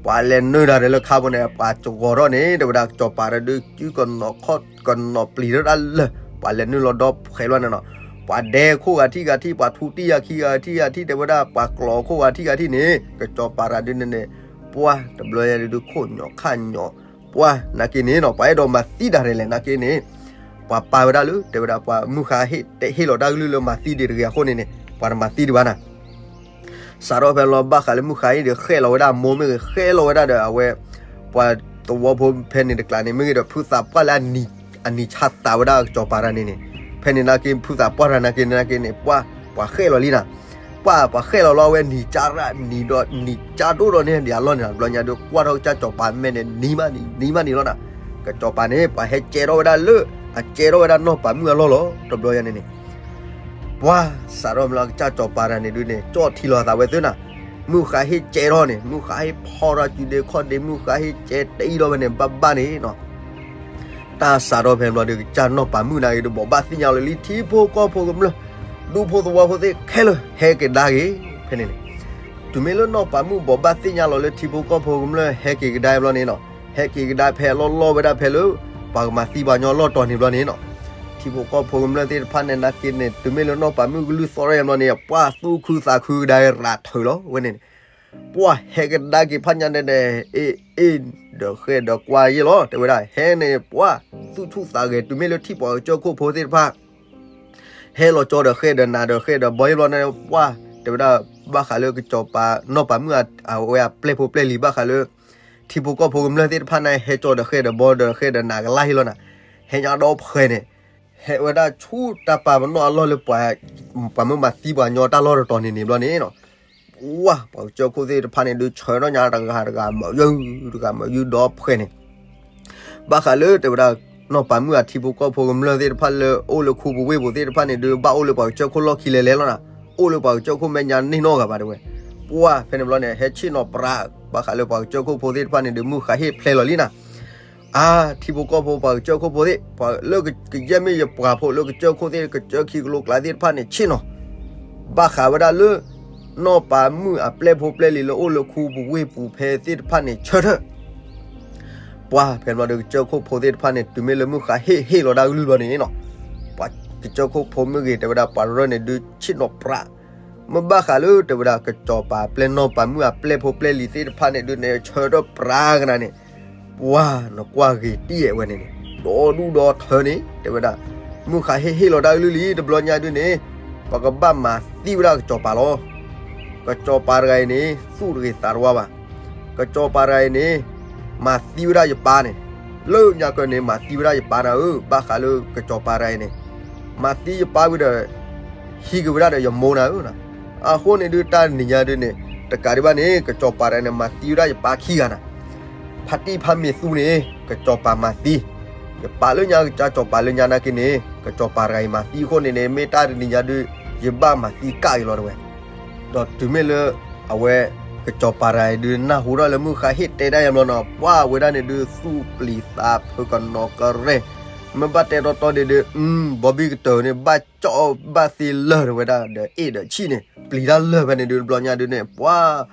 ပှၤလဲၤနုာ်တၢ်ဒီးလၢခါပူၤန့ၣ် ပှၤစှီၤထီၣ်န့ၣ် တဲဝဲဒၣ်ကစီၤပၤတဒုး စုကနီၤခီၣ်ကနီၤပျံၤထီၣ်တၢ်လၢာ် ပှၤလဲၤနုာ်လီၤဒီးဖှဲးလီၤန့ၣ်နီၤ ပှၤဒဲခိၣ်ဂၤထံၣ်ဂၤထံၣ် ပှၤထူတံၢ်ဂၤခံဂၤထံၣ်ဂၤထံၣ် တဲဝဲဒၣ် ပှၤကျီၤခိၣ်ဂၤထံၣ်ဂၤထံၣ်န့ၣ် ကစီၤပၤတဒုန့ၣ်န့ၣ် ပှၢ်တဘျီညါဒုးခိၣ်ညီၣ်ခၣ်ညီၣ် ပှၢ်နာ်က့န့ၣ်နီၤ ပှၤအဲၣ်ဒိးမၤသံတၢ်ရဲၣ်လဲၣ်နာ်က့န့ၣ် ပှၤပာ်ဝဲဒၣ်လၢ တဲဝဲဒၣ်ပှၤမုၢ်ဃါဟ့ၣ်တဲဟ့ၣ်လီၤတၢ်ကလုၢ်လၢမၤသံဒံးတဂ့ၤအဃိန့ၣ်န့ၣ် ပှၤတမၤသံဒံးဘၣ်နၤ စးထီၣ်ဖဲလီၤဘၣ်ဃးလၢမုၢ်ဃါဟ့ၣ်ဒီး ဃဲၣ်လီၤဝဲဒၣ်မိၢ်မ့ၢ်ဂ့ၤ ဃဲၣ်လီၤဝဲဒၣ်ဒီးအဝဲ ပှၤသဝီဖိဖဲန့ၣ်တကျါန့ၣ် မ့ၢ်ဂ့ၤဒီးဖုသးပှၢ်လၢ အနံၤဆါသးဝဲဒၣ်ကစီၤပၤတၢ်န့ၣ်န့ၣ် ဖဲန့ၣ်နာ်က့ ဖုသးပှၢ်တၢ်နာ်က့န့ၣ်နာ်က့န့ၣ် ပှၢ် ပှၤဃဲၣ်လီၤလံနၤ ပှၢ် ပှၤဃဲၣ်လီၤလီၤ အဝဲနံၤကၢ်ရၣ်နံၤဒီး နံၤကၢ်ဒိၣ်ဒီးန့ၣ်ဒံးအလီၢ်န့ၣ် တဘျီညါဒုး ကွၢ်ထီၣ်ကစၢ်စီၤပၤမဲာ်န့ၣ် နံၤမးနံၤ နံၤမးနံၤလီၤနၤ ကစီၤပၤန့ၣ် ပှၤဟဲကဲထီၣ်ဝဲဒၣ်လၢ အကဲထီၣ်ဝဲဒၣ်နီၢ်ပၤမုၣ်အလီၢ်လီၤ တဘျီညါန့ၣ်န့ၣ် ပှၢ် စးထီၣ်မ့ၢ်လီၤကစၢ်စီၤပၤတၢ်န့ၣ်ဒုးန့ၣ် ကၠီၣ်ထံလီၤသးဝဲသ့ၣ်နၤ မုၢ်ဃါဟ့ၣ်ကဲထီၣ်န့ၣ် မုၢ်ဃါဟ့ၣ်ဖီထီၣ်စုဒ့ခီၣ်ဒ့ မုၢ်ဃါဟ့ၣ်ကဲတအံၤထီၣ်ဖဲန့ၣ် ဘၣ်ဘၣ်န့ၣ်နီၤ တၢ်စးထီၣ်ဖဲဘျီဒီး ကစၢ်နီၢ်ပၤမုၣ်နာ်က့ဒီး ဘိးဘၣ်သ့ၣ်ညါလီၤလံ ထံဖိကီၢ်ဖိကမျၢၢ် ဒူဖိသဝီဖိသ့ၣ်ခဲလၢာ် ဟဲက့ၤကဒါက့ၤ ဖဲန့ၣ်န့ၣ် တုၤမ့ၢ်လၢနီၢ်ပၤမုၣ်ဘိးဘၣ်သ့ၣ်ညါလီၤလၢထံဖိကီၢ်ဖိကမျၢၢ် ဟဲက့ၤကဒါဘျီန့ၣ်နီၤ ဟဲက့ၤကဒါဖဲအလီၢ်လီၢ်ဝဲဒၣ်ဖဲလၢ ပှၤကမၤသံပှၤညီလီၢ်တီၤန့ၣ်ဘျီန့ၣ်နီၤ ထံဖိကီၢ်ဖိကမျၢၢ်သ့ၣ်တဖၣ်န့ၣ်နာ်က့န့ၣ် တုၤမ့ၢ်လၢနီၢ်ပၤမုၣ်ကလုၢ်သီၣ်ထီၣ်ဘျီန့ၣ် ပှၢ်သူၣ်ခုသးခုကဒါရၤထုးလီၤဝဲန့ၣ် ပှၢ်ဟဲကဒါက့ၤဖးညါဒဲးဒဲး အ့ၣ်အ့ၣ် ဒီးဃဲၣ်ဒီးကွါယဲၢ်လီၤ တဲဝဲဒၣ် ဟဲန့ၣ် ပှၢ်သူၣ်ဆူၣ်သးဂဲၤ တုၤမ့ၢ်လၢထံၣ်ပှၤကစၢၢ်ခိၣ်ဖိသ့ၣ်တဖၣ် ဟဲလီၤကၠီဒီးဃဲၣ်ဒီးနးဒီးဃဲၣ်ဒီးဘီယဲၢ်ဘျီန့ၣ် ပှၢ် တဲဝဲဒၣ် ဘၣ်ဃးလၢကစီၤပၤ နီၢ်ပၤမုၣ်အဝဲအပျဲၢ်ဖိပျဲၢ်လံၤ ဘၣ်ဃးလၢ ထံဖိကီၢ်ဖိကမျၢၢ်သ့ၣ်တဖၣ်န့ၣ် ဟဲကၠီဒီးဃဲၣ်ဒီးဘီဒီးဃဲၣ်ဒီးနးကလါဟ့လီၤနၤ ဟဲညါဒီးဖှဲးန့ၣ် ဟဲဝဲဒၣ်ဆူတၢ်ပာ်ပနီၣ်အလီၢ်လၢပှၤ, ပှၤမၢမၤသံပှၤညီတၢ်လီၢ်တတီၤန့ၣ်န့ၣ်ဘျီန့ၣ်နီၤ, ပှၤ, ပှၤကစၢၢ်ခိၣ်သ့ၣ်တဖၣ်န့ၣ်ဒုး ဆၢထၢၣ်ညါတဂၤတဂၤမၤယုၢ်, တဂၤမၤယုၢ်ဒီဖှဲးန့ၣ် ဘၣ်ဃးလၢတဲဝဲဒၣ် နီၢ်ပၤမုၣ်အထံဖိကီၢ်ဖိကမျၢၢ်သ့ၣ်တဖၣ်လၢအိၣ်လၢခူပူၤဝ့ၢ်ပူၤသ့ၣ်တဖၣ်န့ၣ်ဒုး ဘၣ်အိၣ်လၢပှၤကစၢၢ်ခိၣ်လီၢ်ခံလဲၤလဲၤလီၤနၤ, အိၣ်လၢပှၤကစၢၢ်ခိၣ်မဲာ်ညါန့ၢ်နီၢ်ဂၤဘၣ်တဲဝဲ, ပှၤဖဲန့ၣ်ဘျီန့ၣ် ဟဲဆ့ၣ်နီၤပြး, ဘၣ်ဃးလၢပှၤကစၢၢ်ခိၣ်ဖိသ့ၣ်တဖၣ်န့ၣ်ဒုး မုၢ်ဃါဟ့ၣ်ဖျဲလီၤလံနၤ အါ, ထံဖိကီၢ်ဖိပှၤကစၢၢ်ခိၣ်ဖိသ့ၣ်, ပှၤလၢကယဲၢ်မ့ၢ်ယပှၤဖိလၢကစၢၢ်ခိၣ်သ့ၣ် ကစၢၢ်ခံကလိကျါသ့ၣ်တဖၣ်န့ၣ် ဆ့ၣ်နီၤ, ဘၣ်ဃးဝဲဒၣ်လၢ နီၢ်ပၤမုၣ်အပျဲၢ်ဖိပျဲၢ်လံၤလၢအိၣ်လၢခူပူၤဝ့ၢ်ပူၤဖဲသ့ၣ်တဖၣ်န့ၣ် ဆၢထၢၣ် ပှၤဖဲန့ၣ်ဘျီဒီး ကစၢၢ်ခိၣ်ဖိသ့ၣ်တဖၣ်န့ၣ် တုၤမ့ၢ်လၢမုၢ်ဃါဟ့ၣ်ဟ့ၣ်လီၤဒၣ်ကလုၢ်ဘျီန့ၣ်နီၤ, ပှၤကစၢၢ်ခိၣ်ဖိမ့ၢ်ဂ့ၤ တဲဝဲဒၣ်ပှၤရၢၢ်န့ၣ်ဒုးဆ့ၣ်နီၤပြး, မ့ၢ်ဘၣ်ဃးလၢတဲဝဲဒၣ် ကစီၤပၤအပျဲၢ် နီၢ်ပၤမုၣ်အပျဲၢ်ဖိပျဲၢ်လံၤသ့ၣ်တဖၣ်န့ၣ်ဒုးန့ၣ် ဆၢထၢၣ်ပြးကနၤန့ၣ်, ပှၤနကွၢ်ဂ့ၤတံၢ်အဝဲန့ၣ်န့ၣ် ဒီဒူၣ်ဒီထၢန့ၣ် တဲဝဲဒၣ် မုၢ်ဃါဟ့ၣ်ဟ့ၣ်လီၤဒၣ်ကလုၢ်လံ တဘျီညါဒုးန့ၣ် ပကဘၣ်မၤသံဝဲဒၣ်ကစီၤပၤလီၤ. ကစီၤပၤတဂၤအံၤန့ၣ် သူၣ်တဂ့ၤသးတဝါဘၣ်. ကစီၤပၤတဂၤအံၤန့ၣ် မၤသံဝဲဒၣ်ယပၢ်န့ၣ်, လၢညါကၢၢ်န့ၣ် မၤသံဝဲဒၣ်ယပၢ်နၤဧၢ, ဘၣ်ဃးလၢကစီၤပၤတဂၤအံၤန့ၣ် မၤသံယပၢ်ဝံၤဒီး ဟံးက့ၤဝဲဒၣ်ဒီးယမိၢ်နၤဧၢ. အဃိန့ၣ်ဒုး တၢ်တနံၤညါဒုးန့ၣ် တကးဒံးဘၣ်န့ၣ် ကစီၤပၤတဂၤန့ၣ် မၤသံဝဲဒၣ်ယပၢ်ခံဂၤနၤ ဖါတံၢ်ဖါမ့ၤသူန့ၣ် ကစီၤပၤမၤသံ, ယပၢ်လၢညါ ကစၢ်စီၤပၤလၢညါနာ်က့န့ၣ် ကစီၤပၤတဂၤအံၤမၤသံအဃိန့ၣ်န့ၣ် မ့ၢ်တၢ်တနံၤညါဒုး ယဘၣ်မၤသံကၣ်အံၤလီၤတဲဝဲ. ဒီးတုၤမ့ၢ်လၢ အဝဲ ကစီၤပၤတဂၤအံၤဒုး နၢ်ဟူထီၣ်လၢမုၢ်ဃါဟ့ၣ်တဲဒၣ်ယါဘျီနီၤ ပှၢ်ဝဲဒၣ်န့ၣ်ဒုး သူၣ်ပျံၤသးဖုးကနီၤကရဲၣ်, မ့ၢ်ဘၣ်တဲတီတီဒ့ဒုး ဘီဘံၣ်ကတၢၢ်န့ၣ် ဘၣ်ကၠီၣ်ဘၣ်သ့လၢာ်တဲဝဲဒၣ် ဒီးအ့ၣ်ဒီးဆံၣ်န့ၣ် ပျံၤတၢ်လၢာ်ဖဲန့ၣ်ဒုး တဘျီညါဒုးန့ၣ် ပှၢ်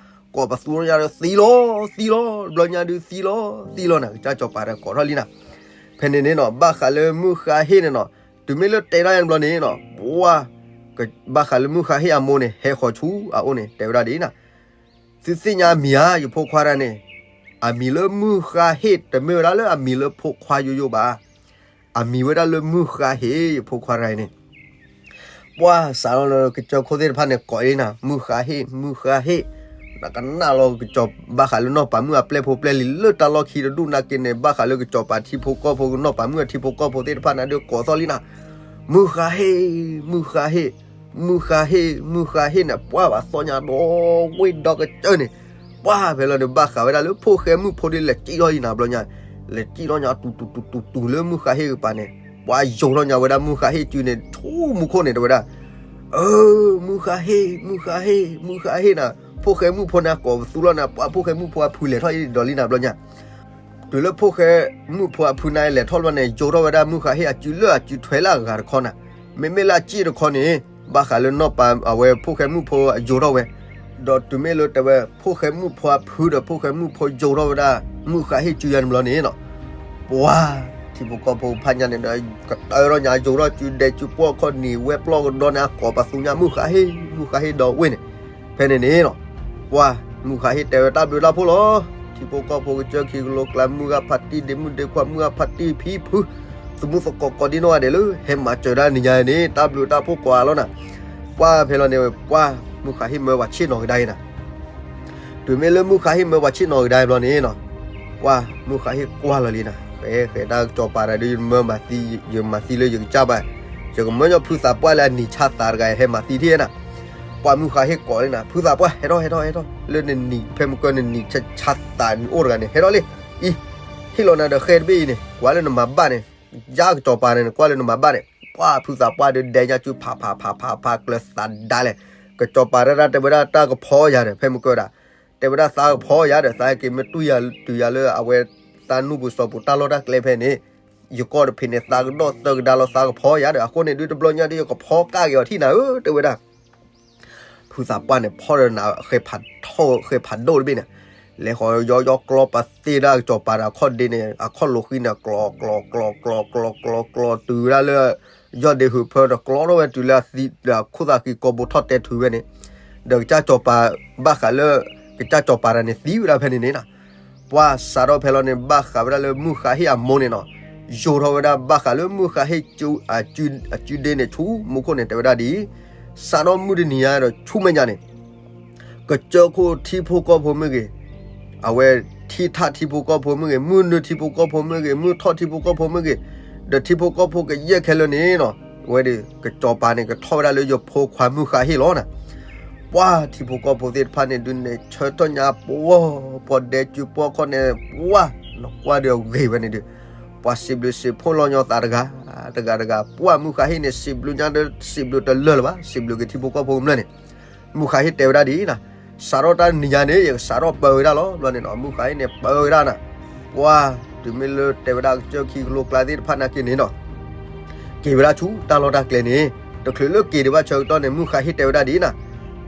ကိးပသူညါဒီးသံလီၤ သံလီၤ တဘျီညါဒုးသံလီၤ သံလီၤနၤ ကစၢ်စီၤပၤဒီးကိးထီၣ်လံနၤ. ဖဲန့ၣ်န့ၣ်နီၤ ဘၣ်ဃးလၢမုၢ်ဃါဟ့ၣ်န့ၣ်နီၤ တုၤမ့ၢ်လၢတဲဒၣ်ယါတဘျီန့ၣ်နီၤ ပှၢ် ဘၣ်ဃးလၢမုၢ်ဃါဟ့ၣ်အမိၢ်န့ၣ် ဟဲဃီၤဆူအအိၣ်န့ၣ် တဲဝဲဒၣ်ဒ်အံၤနၤ, သုသ့ၣ်ညါအမံၤဧါ ယဖိခွါတဂၤန့ၣ်, အမံၤလၢမုၢ်ဃါဟ့ၣ် တမ့ၢ်ဝဲဒၣ်လၢအမံၤလၢဖိခွါယိယိဘၣ်, အမံၤဝဲဒၣ်လၢမုၢ်ဃါဟ့ၣ် ယဖိခွါတဂၤအံၤန့ၣ် ပှၢ်စးထီၣ်လၢကစၢၢ်ခိၣ်သ့ၣ်တဖၣ်န့ၣ် ကိးအံၤနၤ မုၢ်ဃါဟ့ၣ် မုၢ်ဃါဟ့ၣ်, နကနၣ်လီၤကစီၤ ဘၣ်ဃးလၢနီၢ်ပၤမုၣ်အပျဲၢ်ဖိပျဲၢ်လံၤလၢတၢ်လီၢ်ခံတဒူၣ်နာ်က့န့ၣ် ဘၣ်ဃးလၢကစီၤပၤထံဖိကီၢ်ဖိ နီၢ်ပၤမုၣ်အထံဖိကီၢ်ဖိသ့ၣ်တဖၣ်န့ၣ်ဒုး ကိးသီၣ်လံနၤ, မုၢ်ဃါဟ့ၣ် မုၢ်ဃါဟ့ၣ်, မုၢ်ဃါဟ့ၣ် မုၢ်ဃါဟ့ၣ်န့ၣ် ပှၢ်ဘၣ်သီညါဒီဝ့ၢ်ဒီကစၢၢ်န့ၣ်, ပှၢ်ဖဲလီၤန့ၣ် ဘၣ်ဃးဝဲဒၣ်လၢဖိၣ်ဃဲမုၣ်ဖိဒုး လဲၤစံၣ်ထီၣ်လံနၤ ဘျီညါ, လဲၤစံၣ်ထီၣ်ညါ တူၤတူၤတူၤတူၤတူၤလၢမုၢ်ဃါဟ့ၣ်ကပၤန့ၣ် ပှၢ်ယိာ်ထီၣ်ညါဝဲဒၣ်မုၢ်ဃါဟ့ၣ်စုန့ၣ် ဆူမူခိၣ်န့ၣ် တဲဝဲဒၣ် အၢ မုၢ်ဃါဟ့ၣ် မုၢ်ဃါဟ့ၣ် မုၢ်ဃါဟ့ၣ်နၤ, ဖိၣ်ဃဲမုၣ်ဖိန့ၣ် ကိးပသူလီၤနၤ ပှၢ်ဖိၣ်ဃဲမုၣ်ဖိအဖုလဲၤထီၣ်အံၤဒီးလံနၤ ဘျီညါ, တုၤလၢဖိၣ်ဃဲမုၣ်ဖိအဖုန့ၣ်လဲၤထီၣ်ဘျီန့ၣ် ယိာ်ထီၣ်ဝဲဒၣ်မုၢ်ဃါဟ့ၣ်အစု လၢအစုထွဲလၢအဂၤတခီနၤ, မ့မ့ၢ်လၢအစ့ၣ်တခီန့ၣ် ဘၣ်ဃးလၢနီၢ်ပၤ အဝဲဖိၣ်ဃဲမုၣ်ဖိအယိာ်ထီၣ်ဝဲ, ဒီးတုၤမ့ၢ်လၢတဲဝဲ ဖိၣ်ဃဲမုၣ်ဖိအဖုဒီးဖိၣ်ဃဲမုၣ်ဖိယိာ်ထီၣ်ဝဲဒၣ် မုၢ်ဃါဟ့ၣ်စုယါန့ၣ်ဘျီန့ၣ်နီၤ ပှၤ ထံဖိကီၢ်ဖိဖးညါန့ၣ်ဒီး ကတၢၢ်ထီၣ်ညါ ယိာ်ထီၣ်စုဒဲစုပှီၢ်ခီၣ်နံၤဝဲပျီၢ်ကဒီးန့ၣ် အကိးပသူညါ မုၢ်ဃါဟ့ၣ် မုၢ်ဃါဟ့ၣ်ဒီဝ့ၢ်န့ၣ်, ဖဲန့ၣ်န့ၣ်နီၤ ပှၤ မုၢ်ဃါဟ့ၣ်တဲဝဲတၢ်ဘျုးတၢ်ဖှိၣ်လီၤ. ထံဖိကီၢ်ဖိကစၢၢ်ခံကလိကျါ မုၢ်ဂၤဖါတံၢ် ဒ့မုၣ်ဒ့ခွါ မုၢ်ဂၤဖါတံၢ်ဖံဖု သမူသကိးကိးဒံနီၢ်ဂၤဒဲးလၢ ဟဲမၤစၢၤဒၣ်နံၤညါန့ၣ် တၢ်ဘျုးတၢ်ဖှိၣ်ကိးဂၤလီၤနၤ. ပှၤဖဲလီၤန့ၣ် ပှၤ မုၢ်ဃါဟ့ၣ်မၢပှၤဆ့ၣ်နီၤကဒါအံၤနၤ တုၤမ့ၢ်လၢမုၢ်ဃါဟ့ၣ်မၢပှၤဆ့ၣ်နီၤကဒါအံၤဘျီန့ၣ်နီၤ, ပှၤ မုၢ်ဃါဟ့ၣ်ကွၢ်လီၤလံနၤ, ဃဲ ဃဲဒၣ်ကစီၤပၤတဂၤဒုး ယမၢမၤသံ ယမၤသံလၢယကစၢ်ဘၣ်, ယကမၢညီဖုသးပှၢ်လၢအနံၤဆါသးတဂၤ ဟဲမၤသံထံၣ်နၤ. ပှၤမုၢ်ဃါဟ့ၣ်ကိးလံနၤ, ဖုသးပှၢ် ဟဲထီၣ် ဟဲထီၣ် ဟဲထီၣ် လၢနနံၤဖဲမုၢ်ကၢၢ်နနံၤဆါသးနံၤအိၣ်တဂၤန့ၣ် ဟဲထီၣ်လံ, အံၤ ဟ့ၣ်လီၤနၤဒီးဃဲတဘ့ၣ်အံၤန့ၣ် ကွၢ်လၢနမၤဘၣ်န့ၣ်, ယါကစီၤပၤန့ၣ် နကွၢ်လၢနမၤဘၣ်န့ၣ်, ပှၤဖုသးပှၢ်ဒုးဒဲညါစုဖးဖးဖးဖးဖးကျၢၤသးဒါလဲၣ်, ကစီၤပၤတဒၣ်တဲဝဲဒၣ်တၢ်ကဖီယၤဒီး ဖဲမုၢ်ကၢၢ်ဒၣ် တဲဝဲဒၣ်သးကဖီယၤဒီး သးဟဲက့ၤမ့ၢ်တူၢ်ယၤလၢအဝဲ သးနူၢ်ပူၤစီၤပူၤတၢ်လီၢ်တၢ်ကျဲဖဲန့ၣ်, ယကီၢ်တဖံးန့ၣ် သးကဒီၣ်သၢကဒါလီၤ သးကဖီယၤဒီး အဃိန့ၣ်ဒုးတဘျီညါဒုး ယကဖီကၣ်က့ၤအီၤထံၣ်နၤဧၢ တဲဝဲဒၣ် ဖုသးပှၢ်န့ၣ် ဖီဒီးနၤ ဃဲဖးထီၣ် ဃဲဖးဒိၣ်တဘ့ၣ်န့ၣ်, လဲၤဃီၤယီယီကျီပသ့ၣ်ဒၣ်ကစီၤပၤဒီးအခီၣ်ဒ့န့ၣ် အခီၣ်လိာ်ဃံန့ၣ် ကျီၤကျီၤကျီၤကျီၤကျီၤကျီၤတုၤဝဲဒၣ်လၢ ယီၢ်ဒ့ဟုးဖၢဒီးကျီထီၣ်ဝဲတုၤလၢအသံ ဒီးခိၣ်သးဃံကိာ်ဘိထီၣ်တဲထုးဝဲန့ၣ်, ဒီးကစၢ်စီၤပၤ ဘၣ်ဃးလၢ ကစၢ်စီၤပၤတဂၤန့ၣ်သံဝဲဒၣ်ဖဲန့ၣ်န့ၣ်နီၤ. ပှၤစးထီၣ်ဖဲလီၤန့ၣ် ဘၣ်ဃးဝဲဒၣ်လၢမုၢ်ဃါဟ့ၣ်အမိၢ်န့ၣ်နီၤ, ယိာ်ထီၣ်ဝဲဒၣ်ဘၣ်ဃးလၢမုၢ်ဃါဟ့ၣ် အစုဒ့န့ၣ် ဆူမူခိၣ်န့ၣ် တဲဝဲဒၣ်ဒ်အံၤ, စးထီၣ်မုၢ်တနံၤညါဒီးဆူမဲာ်ညါန့ၣ် ကစၢၢ်ခိၣ်ထံဖိကီၢ်ဖိမ့ၢ်ဂ့ၤ, အဝဲထံထၣ်ထံဖိကီၢ်ဖိမ့ၢ်ဂ့ၤ, မုၢ်နုာ်ထံဖိကီၢ်ဖိမ့ၢ်ဂ့ၤ, မုၢ်ထီၣ်ထံဖိကီၢ်ဖိမ့ၢ်ဂ့ၤ, ဒီးထံဖိကီၢ်ဖိကယဲၢ်ခဲလၢာ်န့ၣ်နီၤ, ဝဲဒီး ကစီၤပၤန့ၣ် ကထီၣ်ဝဲဒၣ်လၢယဖိခွါမုၢ်ဃါဟ့ၣ်လီၤနၤ. ပှၤထံဖိကီၢ်ဖိသ့ၣ်တဖၣ်န့ၣ်ဒုးန့ၣ် ဆၢထၢၣ်ညါပှီၢ်, ပှၤဒဲးစုပှီၢ်ခီၣ်န့ၣ် ပှၤ နကွၢ်ဒီးအဂ့ၤဝဲန့ၣ်ဒီး ပှၤစံးဘျုးစံးဖှိၣ်လီၤညီသးတဂၤ, တဂၤတဂၤ, ပှၤမုၢ်ဃါဟ့ၣ်န့ၣ် စံးဘျုးညါဒီး စံးဘျုးတလၢာ်လၢၤဘၣ်, စံးဘျုးက့ၤထံဖိကီၢ်ဖိကမျၢၢ်န့ၣ် မုၢ်ဃါဟ့ၣ်တဲဝဲဒၣ်ဒ်အံၤနၤ, စးထီၣ်တၢ်နံၤညါန့ၣ် ယကစးထီၣ်ပၢဝဲဒၣ်လီၤ. ဘျီန့ၣ်နီၤ မုၢ်ဃါဟ့ၣ်န့ၣ် ပၢဝဲဒၣ်နၤ, ပှၤ တုၤမ့ၢ်လၢတဲဝဲဒၣ်ကစၢၢ်ခံကလိကျါသ့ၣ်တဖၣ်နာ်က့န့ၣ်နီၤ က့ၤဝဲဒၣ်ဆူတၢ်လီၢ်တၢ်ကျဲန့ၣ်, တချုးလၢက့ၤဒံးဘၣ်ဆၢကတီၢ်န့ၣ် မုၢ်ဃါဟ့ၣ်တဲဝဲဒၣ်ဒ်အံၤနၤ,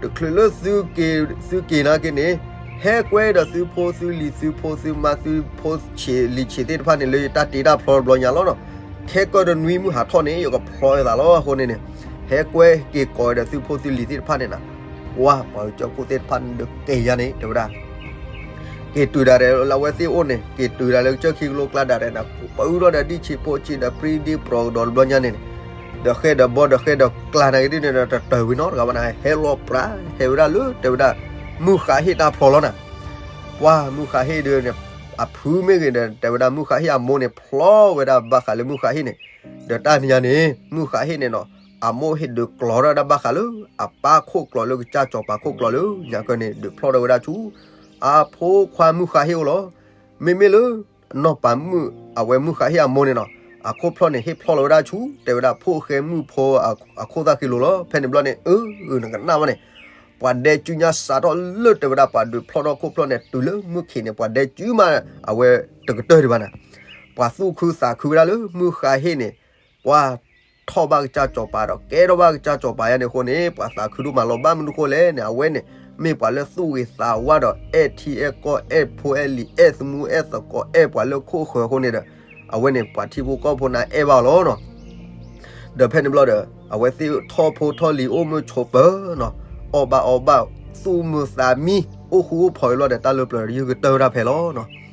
တချုးလၢသုက့ၤနာ်က့န့ၣ်, ဟဲကွဲဒီးသုဖိသုလံၤ သုဖိသုမါ သုဖိဆံးလံၤဆံးသ့ၣ်တဖၣ်န့ၣ် လၢယတၢ်တ့တၢ်ဖျီတဘျီညါလီၤနီၤ. ခဲကၢၢ်ဒီးနွံမုၢ်ဟးထီၣ်န့ၣ် ယကဖျီဝဲသးလီၤ. အဃိန့ၣ်န့ၣ် ဟဲကွဲက့ၤကိးဒီးသုဖိသုလံၤသ့ၣ်တဖၣ်န့ၣ်နၤ, ပှၤ ပှၤကစၢၢ်ခိၣ်သ့ၣ်တဖၣ်န့ၣ်ဒီးက့ၤယါန့ၣ် တဲဝဲဒၣ် က့ၤတုၤဒၣ်ဒီးလၢအဝဲသ့ၣ်အိၣ်န့ၣ် က့ၤတုၤဒၣ်လၢကစၢၢ်ခံကလိကျါဒၣ်ဒီးနၤ, ပၢအုၣ်ထီၣ်ဒီးဒံၣ်ဆံးဖိဆံးဒီးပြံဒ့ပြီကဒီးတဘျီညါန့ၣ်, ဒီးဃဲဒီးဘီဒီးဃဲဒီးကျါနာ်က့ဒ်န့ၣ်ဒီး တတၢၢ်ဝံၤနီတဂၤဘၣ်နၤ, ဟဲလီၤပြး ဟဲဝဲဒၣ်လၢတဲဝဲဒၣ် မုၢ်ဃါဟ့ၣ်တၢ်ဖျီလီၤနၤ. ပှၤမုၢ်ဃါဟ့ၣ်ဒီးန့ၣ် အဖုမ့ၢ်ဂ့ၤဒီး တဲဝဲဒၣ်မုၢ်ဃါဟ့ၣ်အမိၢ်န့ၣ် ဖျီဝဲဒၣ်ဘၣ်ဃးလၢမုၢ်ဃါဟ့ၣ်န့ၣ်, ဒီးတၢ်နံၤညါန့ၣ် မုၢ်ဃါဟ့ၣ်န့ၣ်နီၤ အမိၢ်ဟ့ၣ်ဒုးကျီထီၣ်ဒၣ်ဘၣ်ဃးလၢ အပၢ်ခိၣ်ကျိးလၢကစၢ်စီၤပၤခိၣ်ကျိးလၢညါကၢၢ်န့ၣ် ဒုးဖျီၣ်ထီၣ်ဝဲဒၣ်ဆူ အဖိခွါမုၢ်ဃါဟ့ၣ်အိၣ်လီၤ. မ့မ့ၢ်လၢ နီၢ်ပၤမုၣ် အဝဲမုၢ်ဃါဟ့ၣ်အမိၢ်န့ၣ်နီၤ အခိၣ်ဖျီၣ်န့ၣ် ဟ့ၣ်ဖျီၣ်လီၤဝဲဒၣ်ဆူ တဲဝဲဒၣ်ဖိၣ်ဃဲမုၣ်ဖိအခိၣ်သၣ်ဃံလိၤလီၤ. ဖဲန့ၣ်ဘျီန့ၣ် အၢ နကနၣ်ဘၣ်န့ၣ် ပှၤဒဲးစုညါစးထီၣ်လၢတဲဝဲဒၣ်ပှၤဒုးဖျီၣ်ထီၣ်ခိၣ်ဖျီၣ်န့ၣ် တုၤလၢမုၢ်ခံးန့ၣ် ပှၤဒဲးစုမး အဝဲတကတၢၢ်ဒံးဘၣ်နၤ. ပှၤသူၣ်ခုသးခုဝဲဒၣ်လၢမုၢ်ဃါဟ့ၣ်န့ၣ် ပှၤထီၣ်ဘၣ်ကစၢ်စီၤပၤဒီး ကဲထီၣ်ဘၣ်ကစၢ်စီၤပၤယါန့ၣ်အဃိန့ၣ် ပှၤသးခုဒိၣ်မးလီၤ. ဘၣ်မနုၤဃိလဲၣ်န့ၣ် အဝဲန့ၣ် မ့ၢ်ပှၤလၢသူၣ်ဂ့ၤသးဝါဒီး အဲၣ်ထံအဲၣ်ကီၢ် အဲၣ်ဖိအဲၣ်လံၤ အဲၣ်သမူအဲၣ်သကိး အဲၣ်ပှၤလၢခိၣ်ဃၢၤအဃိန့ၣ်ဒီး အဝဲန့ၣ် ပှၤထံဖိကီၢ်ဖိန့ၣ်အဲၣ်ဘၣ်အီၤလီၤနီၤ. ဒီးဖဲန့ၣ်ဘျီဒီး အဝဲသ့ၣ်ထီၣ်ဖိထီၣ်လံၤအိၣ်မုာ်ဆိးပၢၤနီၤ, အီၣ်ဘၣ်အီဘၣ် သူၣ်မုာ်သးမံ အိၣ်ဃူအိၣ်ဖိးအံၤလီၤဒီး တၢ်လၢပျၢၤယုၢ်ကတၢၢ်ဝဲဒၣ်ဖဲလီၤနီၤ.